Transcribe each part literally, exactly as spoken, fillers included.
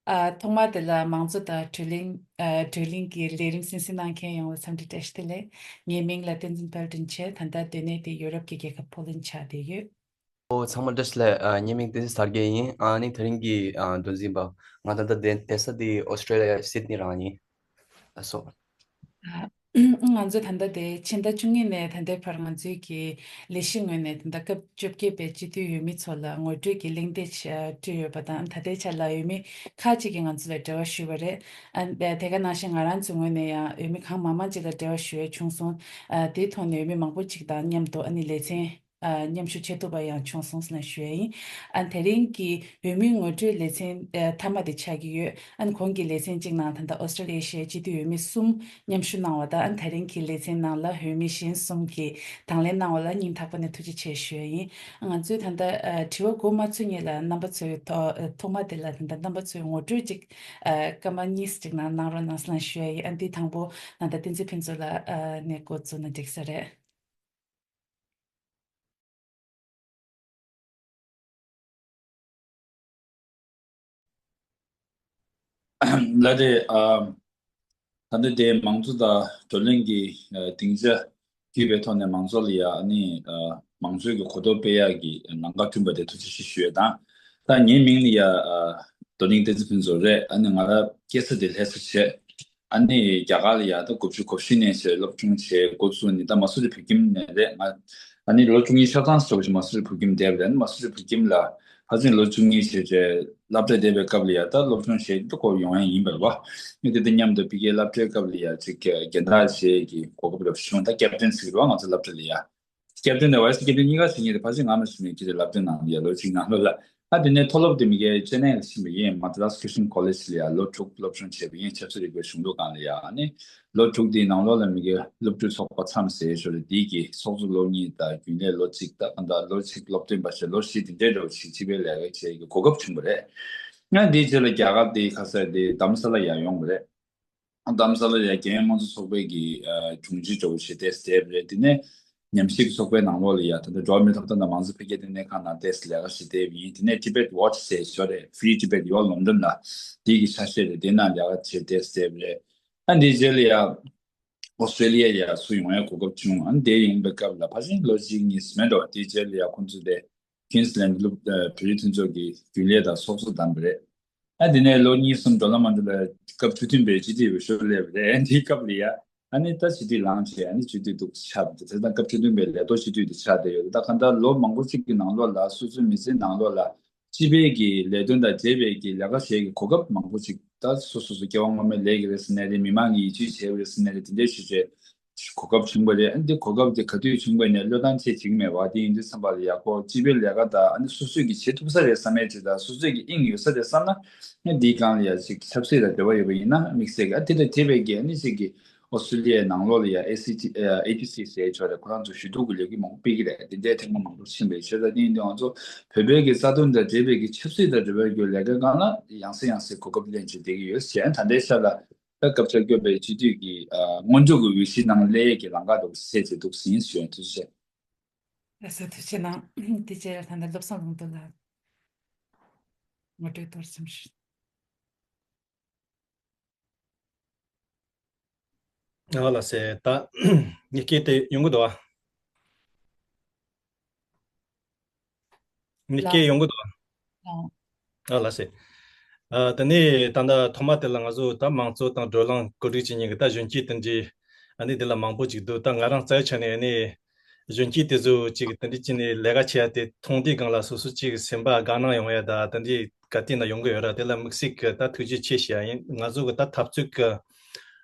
ཨ། ཐོག་མ་དེ་ལ་མང་གཙོ་དང་བགྲོ་གླེང་། ཨ། བགྲོ་གླེང་གི་ལས་རིམ་གསན་གཟིགས་གནང་མཁན་ཡོངས་ལ་འཚམས་འདྲི་བཀྲ་ཤིས་བདེ་ལེགས། ངའི་མིང་ལ་བསྟན་འཛིན་དཔལ་སྒྲོན་བྱས། ད་ལྟ་སྡོད་གནས་དེ་ཡུ་རོབ་ཀྱི་རྒྱལ་ཁབ་ཕོ་ལན་ཆགས་བསྡད་ཡོད། ཨོ། ཚང་མ་བཀྲ་ཤིས་བདེ་ལེགས། ཨ། ངའི་མིང་བསྟན་འཛིན་ཟེར་གྱི་ཡིན། ཨ་ནི་དེ་རིང་གི་ཨ་མདོ་འཛིན་པ། ང་ད་ལྟ་བསྡད་བསྡད་ས་དེ་ཨོ་སི་ཀྲེ་ལི་ཡ་སིད་ནི་རང་ཡིན། ལགས་སོ། ཨ། ང་ཚོས་ད་ལྟ་དེ་ཕྱི་ཟླ་བཅུ་གཉིས་ནས་ད་ལྟའི་བར་ང་ཚོའི་གི་ལས་གཞི་ངོས་ནས་ད་ལྟ་སྐབས་བཅོ་བརྒྱད་པའི་སྤྱི་འཐུས་འོས་མི་ཚོ་ལ་ངོ་སྤྲོད་ཀྱི་གླེང་སྟེགས་བྱ་སྤྲོད་ཡོད་པ་དང་། ད་ལྟའི་ཆ་ལ་འོས་མི་ཁག་ཅིག་གིས་ང་ཚོ་ལ་འབྲེལ་བ་ཞུས་པ་རེད། ཨ། དེ་ག་ནང་བཞིན་ང་རང་ཚོའི་ངོས་ནས་ཡང་འོས་མི་གང་མང་མང་ཅིག་ལ་འབྲེལ་བ་ཞུ་ཡས་བྱུང་སོང་། ཨ། དེའི་ཐོག་ནས་འོས་མི་མང་པོ་ཅིག་དང་མཉམ་དུ་ཨ་ནི་ལེ་ཚན། ཨ། མཉམ་ཞུགས་བྱེད་ཐུབ་པ་ཡང་བྱུང་སོང་ཟེར་ནས་ཞུ་ཡ་ཡིན། ཨ། དེ་རིང་གི་འོས་མི་ངོ་སྤྲོད་ལེ་ཚན། ཨ། མཐའ་མ་དེ་ཆགས་ཀྱི་ཡོད། ཨ། གོང་གི་ལེ་ཚན་གཅིག་ནང་ད་ལྟ་ཨོ་སི་ཀྲེ་ལི་ཡ་ཤར་སྤྱི་འཐུས་འོས་མི་གསུམ་མཉམ་ཞུགས་གནང་བ་དང་། ཨ། དེ་རིང་གི་ལེ་ཚན་ནང་ལ་འོས་མི་གཞན་གསུམ་གྱིས་དང་ལེན་གནང་བ་ལ་སྙིང་ཐག་པ་ནས་ཐུགས་རྗེ་ཆེ་ཞུ་ཡ་ཡིན། ང་ཚོས་ད་ལྟ། ཨ། དྲི་བ་འགོ་མ་ཚུགས་སྔོན་ལ་རྣམ་པ་ཚོས་ཐོ་ཐོག་མ་དེ་ལ་ད་ལྟ་རྣམ་པ་ཚོས་ངོ་སྤྲོད་ཅིག་ཨ། སྐར་མ་གཉིས་ཅིག་ནང་གནང་རོགས་གནང་ཟེར་ནས་ཞུ་ཡ་ཡིན། ཨ། འདི་དང་པོ་ད་ལྟ་བསྟན་འཛིན་ཕུན་ཚོགས་ལགས། ཨ། ནས་འགོ་བཙུགས་ན་འགྲིག་ས་རེད། ལགས་རེད། ཨ། ད་ལྟ་དེ་མང་གཙོ་དང་བགྲོ་གླེང་གི་ཨ་སྡིངས་ཆ་བརྒྱུད་པའི་ཐོག་ནས་མང་ཚོགས་ལ་ཡ་ཨ་ནི་ཨ་མང་གཙོའི་གི་གོ་རྟོགས་སྤེལ་ཡག་གི་ལམ་ཁ་བསྐྲུན་པ་དེ་ཐུགས་རྗེ་ཆེ་ཞུ་ཡས་དང་། ད་ངའི་མིང་ནི་ཡ་ཨ་རྡོར་གླིང་བསྟན་འཛིན་ཕུན་ཚོགས་རེད། ཨ་ནི་ང་རང་སྐྱེས་ས་དེ་ལྷ་ས་བྱས། ཨ་ནི་རྒྱ་གར་ལ་ཡ་ད་དགུ་བཅུ་གོ་བཞི་ནས་བྱས་སློབ་སྦྱོང་བྱས་འགོ་བཙུགས་ནས། ད་མ་སུ་རི་བོད་ཁྱིམ་ནས་རེད། ང་ཨ་ནི་ལོ་བཅུ་གཉིས་ཆ་ཚང་ཙམ་ཞིག་མ་སུ་རི་བོད་ཁྱིམ་བསྡད་པ་རེད། ཨ་ནི་མ་སུ་རི་བོད་ཁྱིམ་ལ་ཕར་ཕྱིན་ལོ་བཅུ་གཉིས་བྱས་བྱས་སློབ་གྲྭ་བསྡད་པའི་སྐབས་ལ་ཡ་ད་སློབ་སྦྱོང་བྱས་ཏེ་ཁོ་ཡོང་ཡ་ཡིན་པ་རེད་བ། ཨ་ནི་དེ་དང་མཉམ་དུ་ཕ་གིའི་སློབ་གྲྭའི་སྐབས་ལ་ཡ་ཅིག་རྒན་བདག་བྱེད་ཀྱི་གོ་སྐབས་རེ་བྱུང་། ད་ཀེབ་ཏན་ཟེར་གྱི་རེད་བ། ང་ཚོ་སློབ་གྲྭ་ལ་ཡ། ཀེབ་ཏན་དང་ཝའི་སི་ཀེབ་ཏན་གཉིས་ཀ་བྱེད་མཁན་དེ་ཕལ་ཆེར་ང་ནང་བཞིན་མེད་ཀྱི་རེད། སློབ་གྲྭའི་ནང་ལ་ཡ་ལོ་གཅིག་ནང་ལོགས་ལ། ཨ་དེ་ནས་མཐོ་སློབ་དེ་མི་སྒེར་ཅེ་ནའི་ལ་ཕྱིན་པ་ཡིན། Madras Christian College ལ་ཡ་ལོ་དྲུག་སློབ་སྦྱོང་བྱས་པ་ཡིན། ཆབ་སྲིད་རིག་པའི་གཞུང་ལུགས་སྒང་ལ་ཡ། ཨ་ནི་ལོ་དྲུག་དེའི་ནང་ལོགས་ལ་མི་སྒེར་སློབ་ཕྲུག་ཚོགས་པ་མཚམས་བསྲེས་ཞོར་ལ་དེའི་གི་ཚོགས་གཙོ་ལོ་གཉིས་དང་རྒྱུན་ལས་ལོ་གཅིག་དང་། ད་ལོ་གཅིག་སློབ་སྟོན་པ་བྱས། ལོ་བཞི་དེ་འདྲའི་འདྲ་བོ་ཞིག་སྤྱི་པའི་ལས་ཀ་བྱེད་ཀྱི་གོ་སྐབས་བྱུང་བ་རེད། ཡང་དེའི་རྗེས་ལ་རྒྱ་གར་དེའི་ཁ་ས་དེ་རྡ་རམ་ས་ལ་ཡ་ཡོང་བ་རེད། རྡ་རམ་ས་ལ་ཡ་རྒྱལ་ཡོངས་དམངས་གཙོ་ཚོགས་པའི་གི་ཨ་དྲུང་ཆེ་འདྲ་བོ་བྱས་ཏེ་བསྡད་པ་རེད། དེ་ནས་ཉམས་ཞིབ་ཚོགས་པའི་ནང་ལོགས་ལ་ཡ་ད་ལྟ་འགྲོ་བ་མིའི་ཐོབ་ཐང་དང་མང་གཙོ་འཕེལ་རྒྱས་ལྟེ་གནས་ཁང་ནང་ཏོག་ཙམ་ལས་ཀ་བྱེད་བསྡད་པ་ཡིན། དེ་ནས་Tibet Watch ཟེར་ཞོར་རེད། Free Tibet ཡོ་ལོན་ཌོན་ལ་དེའི་གི་ཆ་ཤས་རེད། དེ་ནང་ལས་ཀ་བྱེད་ཏོག་ཙམ་བསྡད་པ་རེད། ཨ་དེའི་རྗེས་ལ་ཡ་ཨོ་སི་ཀྲེ་ལི་ཡ་ཡ་ཚུར་ཡོང་ཡ་གོ་སྐབས་བྱུང་། ཨ་དེ་ཡིན་པའི་སྐབས་ལ་ཕལ་ཆེར་ལོ་གཅིག་གཉིས་མིན་འགྲོ། དེའི་རྗེས་ལ་ཡ་ཁོང་ཚོ་དེ་ཀུན་སི་ལན་སློབ་ཨ་བོད་རིགས་མཐུན་ཚོགས་ཀྱི་རྒྱུན་ལས་དང་ཚོགས་གཙོ་བདམས་པ་རེད། ཨ་དེ་ནས་ལོ་གཉིས་གསུམ་འགྲོ་ལ་མ་འགྲོ་ལ་སྐབས་བཅུ་བདུན་པའི་སྤྱི་འཐུས་འོས་ཤོག་སླེབས་པ་རེད། ཨ་དེའི་སྐབས་ལ་ཡ་ཨ་ནི་ད་སྤྱི་འཐུས་ལངས་བྱས། ཨ་ནི་སྤྱི་འཐུས་འདུག་ཆགས་པ་དེ་ད་སྐབས་བཅུ་བདུན་པའི་ལས་ཐོག་སྤྱི་འཐུས་དེ་ཆགས་བསྡད་ཡོད། ད་གང་ལྟར་ལོ་མང་པོ་ཅིག་གི་ནང་ལོགས་ལ་སོ་སོའི་མི་ཚེའི་ནང་ལོགས་ལ་སྤྱི་པའི་གི་ལས་དོན་དང་འབྲེལ་བའི་གི་ལས་ཀ་བྱེད་ཀྱི་གོ་སྐབས་མང་པོ་ཅིག་ད་སོ་སོ་སོ་སྐྱེ་བ་སྔོན་མའི་ལས་ཀྱི་རེད་ཟེར་ནའི་རེད། མི་མང་གིས་ཡིད་ཆེས་བྱས་པ་རེད་ཟེར་ནའི་རེད། དེ་འདྲའི་ཞུ་བྱས་གོ་སྐབས་བྱུང་བ་རེད། ཨ་འདི་གོ་སྐབས་དེ་ག་དུས་བྱུང་བ་ཡིན་ནའི་བློས་བཏང་བྱས་བྱེད་ཀྱི་མེད་པ། དེ་ཡིན་དུས་ཙམ་པ་ལ་ཡ་ཁོ་སྤྱི་པའི་ལས་ཀ་དང་ཨ་ནི་སོ་སོས་ཀྱི་བྱེད་ཐུབ་ས་རེད་བསམ་ཡས་ཅིག་དང་། སོ་སོས་ཀྱི་དབྱིངས་ཡོད་ས་རེད་བསམ་ན། ཨ་འདིའི་སྒང་ལ་ཡ་ཅིག་ཆབ་སྲིད་དང་འབྲེལ་བ་ཡོད་པ་ཡིན་ན་དམིགས་བསལ་གྱི་ཨ་དེ་དང་འབྲེལ་བའི་གི་ཨ་ནི་ཅིག་གི་ཨོ་སི་ཀྲེ་ལི་ཡའི་ནང་ལོགས་ལ་ཡ་ཨེ་སི་ཊི་ཨ་ཨེ་ཊི་སི་ཟེར་ཆོག་རེད། ཁོ་རང་ཚོ་ཞུ་གཏུག་གི་ལས་འགུལ་མང་པོ་སྤེལ་གྱི་རེད། དེ་འདྲའི་ཐེངས་མ་མང་པོ་ཕྱིན་པའི་ཆོས་ད་དེ་ཡིན་དུས་ང་ཚོ་བོད་པའི་གི་རྩ་དོན་དང་འབྲེལ་བའི་གི་ཆབ་སྲིད་དང་འབྲེལ་བའི་གི་ལས་ཀའི་སྒང་ལ་ཡང་སེ་ཡང་སེ་གོ་སྐབས་ལེན་བྱས་བསྡད་ཀྱི་ཡོད་ཟེར། ད་ལྟའི་ཆ་ལ་ད་སྐབས་ཆ་བསྐྱོད་པའི་སྤྱི་འཐུས་ཀྱི་ཨ་སྔོན་འཇུག་གི་འོས་གཞི་ནང་སླེབས་ཡས་ཀྱི་ལམ་ཁ་འདྲ་བོ་ཟེར་བྱས་འདུག་ཟིན་ཞུ་ཡ། ཐུགས་རྗེ་ཆེ། ལགས་སོ། ཐུགས་རྗེ་གནང་། དེ་རྗེས་ལ་ད་ལྟ་བློ་བཟང་ལུང་རྟོགས་ལགས་ངོ་སྤྲོད་གཏོང་རོགས་གནང་ཞུ། ཨ་ལགས་སེ། ད་ཉིད་ཀྱིས་དེ་ཡོང་གི་འདུག་ཨ། ཉིད་ཀྱིས་ཡོང་གི་འདུག་ཨ། ཨ་ལགས་སེ། ཨ་དེ་ནས་ད་ལྟ་ཐོག་མ་དེ་ལ་ང་ཚོ་ད་མང་གཙོ་དང་བགྲོ་གླེང་གོ་སྒྲིག་བྱེད་མཁན་གྱི་ད་གཞོན་སྐྱེས་དེ་འདྲའི་ཨ་ནི་དེ་ལ་མང་པོ་ཅིག་འདུག་ད་ང་རང་རྩ་བའི་ཆ་ནས་ཨ་ནི་གཞོན་སྐྱེས་དེ་ཚོ་ཅིག་དེ་འདྲའི་ཅིག་ནས་ལས་ཀ་བྱེད་ཡ་དེ་མཐོང་དུས་སྒང་ལ་སོ་སོ་ཅིག་སེམས་པ་དགའ་སྣང་ཡོང་ཡ། ད་དེ་འདྲའི་ག་དུས་ན་ཡོང་གི་ཡོད་ར། དེ་ལ་དམིགས་བསལ་གྱི་ད་ཐུགས་རྗེ་ཆེ་ཞུ་ཡ་ཡིན། ང་ཚོ་གི་ད་འཐབ་རྩོད་ཀྱི་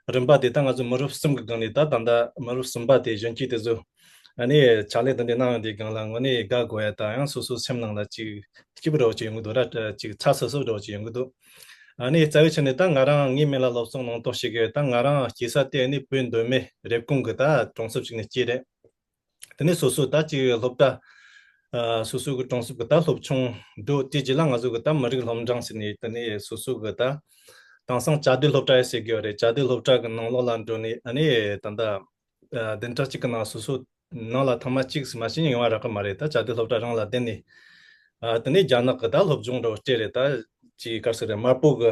རིམ་པ་དེ་ད་ང་ཚོ་མི་རབས་གསུམ་གྱི་སྒང་ནས་ད་ད་ལྟ་མི་རབས་གསུམ་པ་དེ་གཞོན་སྐྱེས་དེ་ཚོ་ཨ་ནི་ཕྱག་ལས་དེ་འདྲ་གནང་ཡོང་དུས་སྒང་ལ་དངོས་གནས་དགའ་དགོས་ཡ་དང་། ཡང་སོ་སོའི་སེམས་ནང་ལ་ཅིག་སྐྱིད་པོ་འདྲ་བོ་ཅིག་ཡོང་གི་འདུག་ར། ཅིག་ཚ་སོ་སོ་འདྲ་བོ་ཅིག་ཡོང་གི་འདུག་ཨ་ནི་རྩ་བའི་ཆ་ནས་ད་ང་རང་ངའི་མིང་ལ་བློ་བཟང་ལུང་རྟོགས་ཞེས་གི། ད་ང་རང་སྐྱེས་ས་དེ་ཨ་ནི་བོད་མདོ་སྨད་རེབ་གོང་གི་ད་གྲོང་གསེབ་ཅིག་ནས་སྐྱེས་རེད། དེ་ནས་སོ་སོ་ད་ཅིག་སློབ་གྲྭ་ཨ་སོ་སོ་གི་གྲོང་གསེབ་གི་ད་སློབ་ཆུང་འགྲོ་དེ་རྗེས་ལ་ང་ཚོ་གི་ད་མི་རིགས་སློབ་འབྲིང་ཟེར་ནས། དེ་ནས་སོ་སོ་གི་ད་དེང་སང་བཅའ་སྡོད་སློབ་གྲྭ་ཡ་ཟེར་གི་ཡོད་རེད། བཅའ་སྡོད་སློབ་གྲྭ་གི་ནང་ལོགས་ལ་འགྲོ་ནས་ཨ་ནི་ད་ལྟ་ཨ་བདུན་ཕྲག་གཅིག་གི་ནང་སོ་སོ་ནང་ལ་ཐེངས་མ་གཅིག་ཙམ་མ་ཞིག་ཡོང་བ་རག་གི་མ་རེད། ད་བཅའ་སྡོད་སློབ་གྲྭ་རང་ལ་བསྡད་ནས། ཨ་དེ་ནས་རྒྱ་ནག་གི་ད་སློབ་སྦྱོང་འདྲ་བོ་སྤྲད་རེད། ད་ ཅིག་ག་རེ་ཟེར་རེད། དམར་པོ་གི་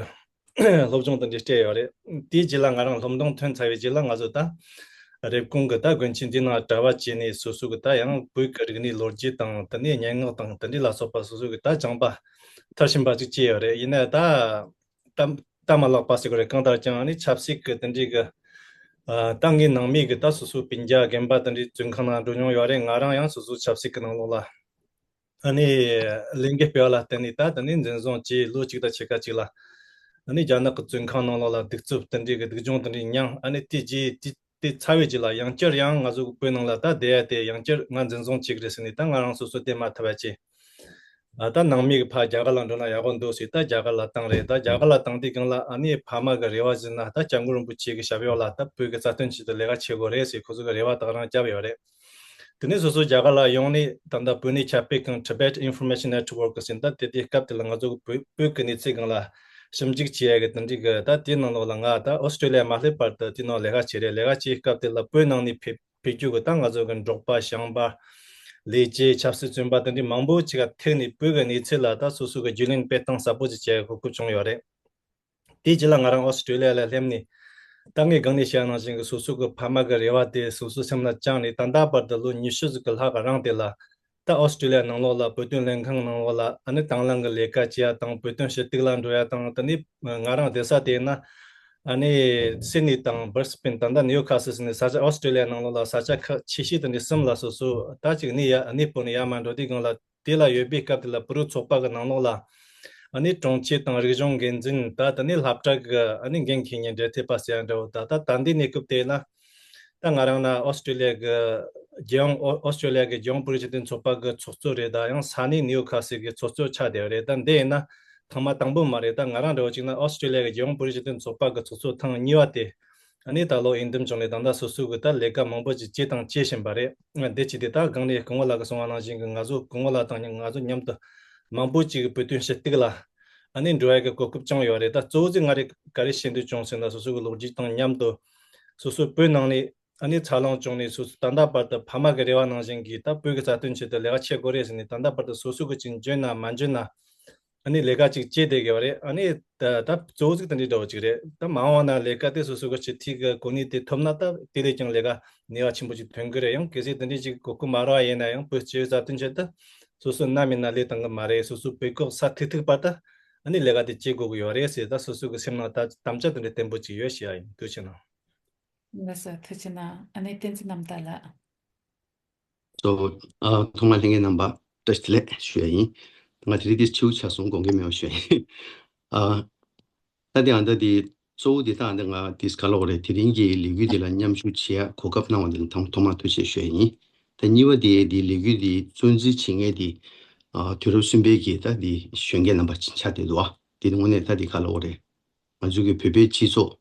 སློབ་སྦྱོང་དེ་འདྲ་སྤྲད་ཡོད་རེད། དེའི་རྗེས་ལ་ང་རང་སློབ་འབྲིང་ཐོན་ཚར་བའི་རྗེས་ལ་ང་ཚོ་ད་རེབ་གོང་གི་ད་དགོན་ཆེན་འདི་ནང་གྲྭ་པ་བྱས་ནས་སོ་སོ་གི་ད་ཡང་བོད་ཀྱི་རིག་གནས་ལོ་རྒྱུས་དང་དེ་ནས་སྙན་ངག་དང་དེ་འདྲ་ལ་སོགས་པ་སོ་སོ་གི་ད་སྦྱངས་པ་མཐར་ཕྱིན་པ་ཅིག་བྱས་ཡོད་རེད། ཡིན་ན་ད་ད་ད་མ་ལགས་པ་ཟེར་དགོས་རེད། གང་ལྟར་ཀྱང་ཨ་ནི་ཆབ་སྲིད་ཀྱི་དེ་འདྲའི་གི་ཨ་ད་ངའི་ནང་མི་གི་ད་སོ་སོའི་སྤུན་ཀྱག་རྒན་པ་དེ་འདྲའི་བཙོན་ཁང་ནང་འགྲོ་མྱོང་ཡོད་རེད། ང་རང་ཡང་སོ་སོའི་ཆབ་སྲིད་ཀྱི་ནང་ལོགས་ལ་ཨ་ནི་ལས་འགུལ་སྤེལ་བ་ལ་བརྟེན་ནས་ད་དེ་ནས་འཛིན་བཟུང་བྱས་ལོ་གཅིག་དང་ཕྱེད་ཀ་གཅིག་ལ་ཨ་ནི་རྒྱ་ནག་གི་བཙོན་ཁང་ནང་ལོགས་ལ་གདུག་རྩུབ་དེ་འདྲའི་གི་སྡུག་སྦྱོང་དེ་འདྲའི་མྱངས། ཨ་ནི་དེ་རྗེས་དེ་དེ་ཚར་བའི་རྗེས་ལ་ཡང་བསྐྱར་ཡང་ང་ཚོ་གི་བོད་ནང་ལ་ད་བསྡད་ཡ་དེ་ཡང་བསྐྱར་ང་འཛིན་བཟུང་བྱེད་ཀྱི་རེད་ཟེར་ནས་ད་ང་རང་སོ་སོ་བལྟས་མ་ཐུབ་པ་བྱས། ཨ་ད་ནང་མི་གི་ཕར་རྒྱ་གར་ལ་འགྲོ་ན་ཡག་པོ་འདུག་ཟེར། ད་རྒྱ་གར་ལ་བཏང་རེད། ད་རྒྱ་གར་ལ་བཏང་དུས་སྒང་ལ་ཨ་ནི་ཕ་མ་གི་རེ་བ་བཞིན་ན་ད་སྐྱབས་མགོན་རིན་པོ་ཆེ་གི་ཞབས་གཡོག་ལ་ད་བོད་ཀྱི་རྩ་དོན་ཆེད་དུ་ལས་ཀ་བྱེད་དགོས་རེད་ཟེར་ཁོ་ཚོ་གི་རེ་བ་ད་ག་རང་བརྒྱབ་ཡོད་རེད། དེ་ནས་སོ་སོ་རྒྱ་གར་ལ་ཡོང་ནས་ད་ལྟ་བོད་གནས་ཁྱབ་སྤེལ་ཁང་Tibet Information Network ཟེར། ད་དེ་དུས་སྐབས་དེ་ལ་ང་ཚོ་གི་བོད་བོད་ཀྱི་གནས་ཚུལ་སྒང་ལ་ཞིབ་འཇུག་བྱེད་ཡ་གི་དེ་འདྲའི་གི་ད་དེའི་ནང་ལོགས་ལ་ང་ད་ཨོ་སི་ཀྲོ་ལི་ཡ་མ་སླེབས་བར་དུ་དེའི་ནང་ལས་ཀ་བྱས་རེད། ལས་ཀ་བྱེད་སྐབས་དེ་ལ་བོད་ནང་ནས་ཕེབས་ཕེབས་རྒྱུ་གི་ད་ང་ཚོ་གི་འབྲོག་པ་ཞིང་པ་ལས་བྱེད་ཆབ་སྲིད་བཙོན་པ་དེ་འདྲའི་མང་པོ་ཅིག་ག་ཐུག་ནས་བོད་ཀྱི་གནས་ཚུལ་ལ་ད་སོ་སོ་གི་རྒྱུས་ལོན་སྤེལ་སྟངས་ཟབ་པོ་ཅིག་བྱེད་གོ་སྐབས་བྱུང་ཡོད་རེད། དེའི་རྗེས་ལ་ང་རང་ཨོ་སི་ཀྲོ་ལི་ཡ་ལ་སླེབས་ནས་ད་ངས་སྒང་ནས་བཤད་ནང་བཞིན་གི་སོ་སོ་གི་ཕ་མ་གི་རེ་བ་དེ་སོ་སོའི་སེམས་ལ་བཅངས་ནས་ད་ལྟ་བར་དུ་ལོ་ཉི་ཤུ་ཟིག་གི་ལྷག་གི་རིང་དེ་ལ་ད་ཨོ་སི་ཀྲོ་ལི་ཡ་ནང་ལོགས་ལ་བོད་དོན་ལྷན་ཁང་ནང་ལོགས་ལ་ཨ་ནི་དང་བླངས་གི་ལས་ཀ་བྱེད་ཡ་དང་བོད་དོན་ཞུ་གཏུག་ལ་འགྲོ་ཡ་དང་། དེ་ནས་ང་རང་བསྡད་ས་དེ་ཡིན་ན་ཨ་ནི་སིད་ནི་དང་བར་སི་པིན། ད་ལྟ་ནིའུ་ཁ་སི་ཟེར་ནས་ས་ཆ་ཨོ་སི་ཀྲོ་ལི་ཡ་ནང་ལོགས་ལ་ས་ཆ་ཁག་ཆེ་ཤོས་དེ་འདྲ་གསུམ་ལ་སོ་སོ་ད་ཅིག་གནས་ཡ་གནས་སྤོ་ནས་ཡར་མར་འགྲོ་དུས་སྒང་ལ་དེ་ལ་ཡོད་པའི་སྐབས་དེ་ལ་བོད་རིགས་ཚོགས་པ་གི་ནང་ལོགས་ལ་ཨ་ནི་དྲུང་ཆེ་དང་རིག་གཞུང་འགན་འཛིན། ད་དེ་ནས་སློབ་གྲྭ་གི་ཨ་ནི་འགན་འཁྱེར་མཁན་འབྲེལ་མཐུད་པ་ཟེར་ཡ་འདྲ་བོ། ད་ད་ད་འདི་གནས་སྐབས་དེ་ན་ད་ང་རང་ན་ཨོ་སི་ཀྲོ་ལི་ཡ་གི་རྒྱལ་ཡོངས་ཨོ་ཨོ་སི་ཀྲོ་ལི་ཡ་གི་རྒྱལ་ཡོངས་བོད་རིགས་སྤྱི་མཐུན་ཚོགས་པ་གི་ཚོགས་གཙོ་རེད། ད་ཡང་ས་གནས་ནིའུ་ཁ་སི་གི་ཚོགས་གཙོ་ཆགས་བསྡད་པ་རེད། ད་འདི་ཡིན་ན་ཐེངས་མ་དང་པོ་མ་རེད། ད་ང་རང་འདྲ་བོ་ཅིག་ན་ཨོ་སི་ཀྲོ་ལི་ཡ་གི་རྒྱལ་ཡོངས་བོད་རིགས་སྤྱི་མཐུན་ཚོགས་པ་གི་ཚོགས་གཙོ་ཐེངས་གཉིས་པ་དེ་ཨ་ནི་ད་ལོ་འོས་འདེམས་བྱུང་ནས་ད་ལྟ་སོ་སོ་གི་ད་ལས་ཀ་མང་པོ་ཅིག་བྱས་དང་བྱེད་བཞིན་པ་རེད། འདི་བྱས་དེ་ད་སྒང་ནས་སྐུ་ངོ་ལགས་ཀྱིས་གསུངས་པ་ནང་བཞིན་གི་ང་ཚོ་སྐུ་ངོ་ལགས་དང་ང་ཚོ་མཉམ་དུ་མང་པོ་ཅིག་གི་བོད་དོན་ཞུ་གཏུག་ལ་ཨ་ནི་འགྲོ་ཡ་གི་གོ་སྐབས་བྱུང་ཡོད་རེད། ད་གཙོ་བོ་ཅིག་ང་རེ་ག་རེ་བཤད་འདོད་བྱུང་ཟེར་ན་སོ་སོ་གི་ལོ་རྒྱུས་དང་མཉམ་དུ་སོ་སོ་བོད་ནང་ནས་ཨ་ནི་འཚར་ལོངས་བྱུང་ནས་སོ་སོ་ད་ལྟ་བར་དུ་ཕ་མ་གི་རེ་བ་ནང་བཞིན་གྱི་ད་བོད་ཀྱི་རྩ་དོན་ཆེད་དུ་ལས་ཀ་བྱེད་དགོས་རེད་ཟེར་ནས་ད་ལྟ་བར་དུ་སོ་སོ་གི་ཅིག་འཇོན་ན་མ་འཇོན་ན་ཨ་ནི་ལས་ཀ་ཅིག་བྱེད་བསྡད་ཀྱི་ཡོད་རེད། ཨ་ནི་ད་ད་གཙོ་བོ་ཅིག་དེ་འདྲའི་འདྲ་བོ་ཅིག་རེད། ད་མ་འོངས་ན་ལས་ཀ་དེ་སོ་སོ་གི་སྤྱི་འཐུས་ཀྱི་གོ་གནས་དེ་ཐོབ་ན་ད་དེ་ལས་ཀྱང་ལས་ཀ་ནུས་པ་ཆེན་པོ་ཅིག་ཐོན་གི་རེད། ཡང་གལ་སྲིད་དེ་འདྲའི་ཅིག་གོ་སྐབས་མ་རག་པ་ཡིན་ན་ཡང་བོད་སྤྱི་པའི་རྩ་དོན་ཆེད་དུ་སོ་སོ་ནམ་ཡིན་ན་ལས་བཏང་གི་མ་རེད། སོ་སོ་བོད་ཁོག་ས་ཐིག་ཐིག་བར་དུ་ཨ་ནི་ལས་ཀ་དེ་བྱེད་དགོས་ཀྱི་ཡོད་རེད་ཟེར་ད་སོ་སོ་གི་སེམས་ནང་ད་དམ་བཅའ་དེ་འདྲའི་བརྟན་པོ་ཅིག་ཡོད་ཞེས་ཡ་ཡིན། ཐུགས་རྗེ་གནང་། ལགས་སོ། ཐུགས་རྗེ་གནང་། ཨ་ནི་བསྟན་འཛིན་རྣམ་དག་ལགས། གཙོ་བོ། ཨ། ཐོག་མར་ལྷན་རྒྱས་རྣམ་པ་བཀྲ་ཤིས་བདེ་ལེགས་ཞུ་ཡ་ཡིན། ང་དེ་རིང་འདི་ཕྱིའུ་ཆགས་སོང་། དགོངས་འགལ་མེད་པ་ཞུ་ཡ་ཡིན། ཨ། ད་དེ་ཨ་ད་དེ་གཙོ་བོ་དེ་ད་ཨ་ད་ང་དེ་ག་ལབ་དགོས་རེད། དེ་རིང་གི་ལས་འགུལ་དེ་ལ་མཉམ་ཞུགས་བྱེད་ཡ་གོ་སྐབས་གནང་བ་དེ་ལ་ཐང་ཐོག་མར་ཐུགས་རྗེ་ཆེ་ཞུ་ཡ་ཡིན། ད་གཉིས་པ་དེ་དེ་ལས་འགུལ་དེ་གཙོ་འཛིན་བྱེད་མཁན་དེ། ཨ། དུས་རབས་གསུམ་པའི་གི་ད་དེ་གཞོན་སྐྱེས་རྣམ་པ་ཆགས་བསྡད་འདུག་ཨ། དེ་དངོས་གནས་ད་དེ་ག་ལབ་དགོས་རེད། ང་ཚོ་གི་བོད་པའི་སྤྱི་ཚོགས་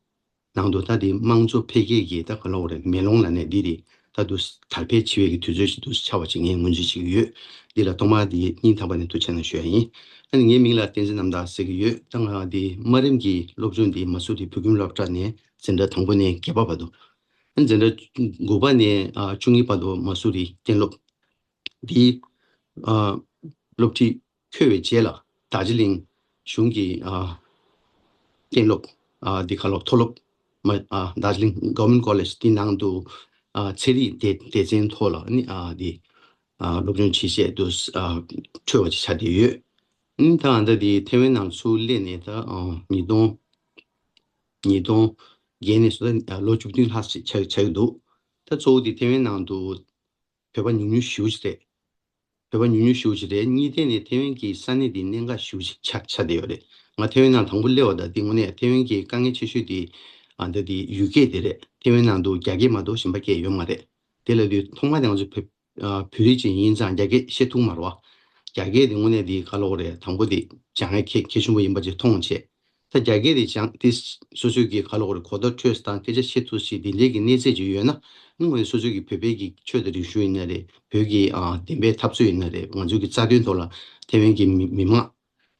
ནང་དུ་ད་དེ་དམངས་གཙོ་འཕེལ་རྒྱས་ཀྱི་ད་ག་ལབ་དགོས་རེད། མེ་ལོང་ལབ་ནས་འདི་རེད། ད་དུ་དར་འཕེལ་ཆེ་བའི་གི་དུས་ཚོད་ཅིག་ཏུ་ཆགས་པ་ཅིག་ངས་ངོས་འཛིན་བྱེད་ཀྱི་ཡོད། འདི་ལ་ཐོག་མར་དེ་སྙིང་ཐག་པ་ནས་ཐུགས་རྗེ་གནང་ཞུ་ཡ་ཡིན། ཨ་ནི་ངའི་མིང་ལ་བསྟན་འཛིན་རྣམ་དག་ཟེར་གྱི་ཡོད། ད་ང་དེ་དམའ་རིམ་གྱི་སློབ་སྦྱོང་དེ་མ་སུ་རི་བོད་ཁྱིམ་སློབ་གྲྭ་ནས་འཛིན་གྲྭ་དང་པོ་ནས་བརྒྱད་པ་བར་དུ། ཨ་ནི་འཛིན་གྲྭ་དགུ་པ་ནས་ཨ་བཅུ་གཉིས་བར་དུ་མ་སུ་རི་གཏན་སློབ། འདི་ཨ་སློབ་ཁྲིད་འཁོད་པའི་རྗེས་ལ་རྡོ་རྗེ་གླིང་གཞུང་གི་ཨ་གཏན་སློབ། ཨ་འདི་ག་ལབ་མཐོ་སློབ་མ། ཨ་རྡོ་རྗེ་གླིང་Government College འདི་ནང་དུ་ཨ་ཚན་རིག་སྡེ་སྡེ་ཚན་ཐོག་ལ་ནི་ཨ་འདི་ཨ་སློབ་སྦྱོང་བྱེད་ཆེད་དུ་ཨ་འཁྲོད་པ་ཅིག་ཆགས་བསྡད་ཡོད། ཨ་ནི་ད་ཨ་ད་འདི་ཐེ་ཝན་ནང་ཚུར་སླེབས་ནས་ད་ཨ་ཉིས་སྟོང་ཉིས་སྟོང་བརྒྱད་ནས་བཟུང་ད་ལོ་བཅུ་བདུན་ལྷག་ཅིག་ཆགས་ཆགས་ཀྱི་འདུག་ད་གཙོ་བོ་འདི་ཐེ་ཝན་ནང་དུ་བོད་པ་ཉུང་ཉུང་ཞེ་པོ་ཅིག་རེད། བོད་པ་ཉུང་ཉུང་ཞེ་པོ་ཅིག་རེད། གཉིས་ཐད་ནས་ཐེ་ཝན་གྱི་ས་གནས་འདི་གནད་འགག་ཞེ་པོ་ཅིག་ཆགས་ཆགས་བསྡད་ཡོད་རེད། ང་ཐེ་ཝན་ནང་དང་པོ་སླེབས་པ་དང་དེ་དངོས་གནས་ཐེ་ཝན་གྱི་དཀའ་ངལ་ཆེ་ཤོས་དེ་ཨ་ད་དེ་ཡུལ་སྐད་དེ་རེད། ཐེ་ཝན་ནང་དུ་རྒྱ་སྐད་མ་གཏོགས་གཞན་པ་སྐད་ཡོད་མ་རེད། དེ་ལ་དུས་ཐོག་མ་དེ་ང་ཚོ་བོད་ཨ་བོད་རིགས་ཅིག་ཡིན་ཙང་རྒྱ་སྐད་བཤད་ཐུབ་མ་རེད་བ། རྒྱ་སྐད་དེ་དངོས་གནས་དེ་ག་ལབ་དགོས་རེད། དང་པོ་དེ་སྦྱང་ཡ་གལ་གལ་ཆེན་པོ་ཡིན་པ་ཅིག་མཐོང་བྱས། ད་རྒྱ་སྐད་དེ་སྦྱང་དེ་སོ་སོའི་གི་ག་ལབ་དགོས་རེད། གོ་བརྡ་འཕྲོད་སྟངས་སྐད་ཆ་བཤད་ཐུབ་ཞིག་དེ་འདྲའི་གི་གནས་ཚད་ཅིག་ཡོད་ན་ཨ་ནི་ང་ཚོ་སོ་སོའི་གི་བོད་པའི་གི་ཆོས་དང་རིག་གཞུང་ཡིན་ན་རེད། བོད་ཀྱི་ཨ་བདེན་པའི་འཐབ་རྩོད་ཡིན་ན་རེད། ང་ཚོའི་གི་རྩ་དོན་ཐོག་ལ་ཐེ་ཝན་གྱི་མི་མི་མང་ཨ་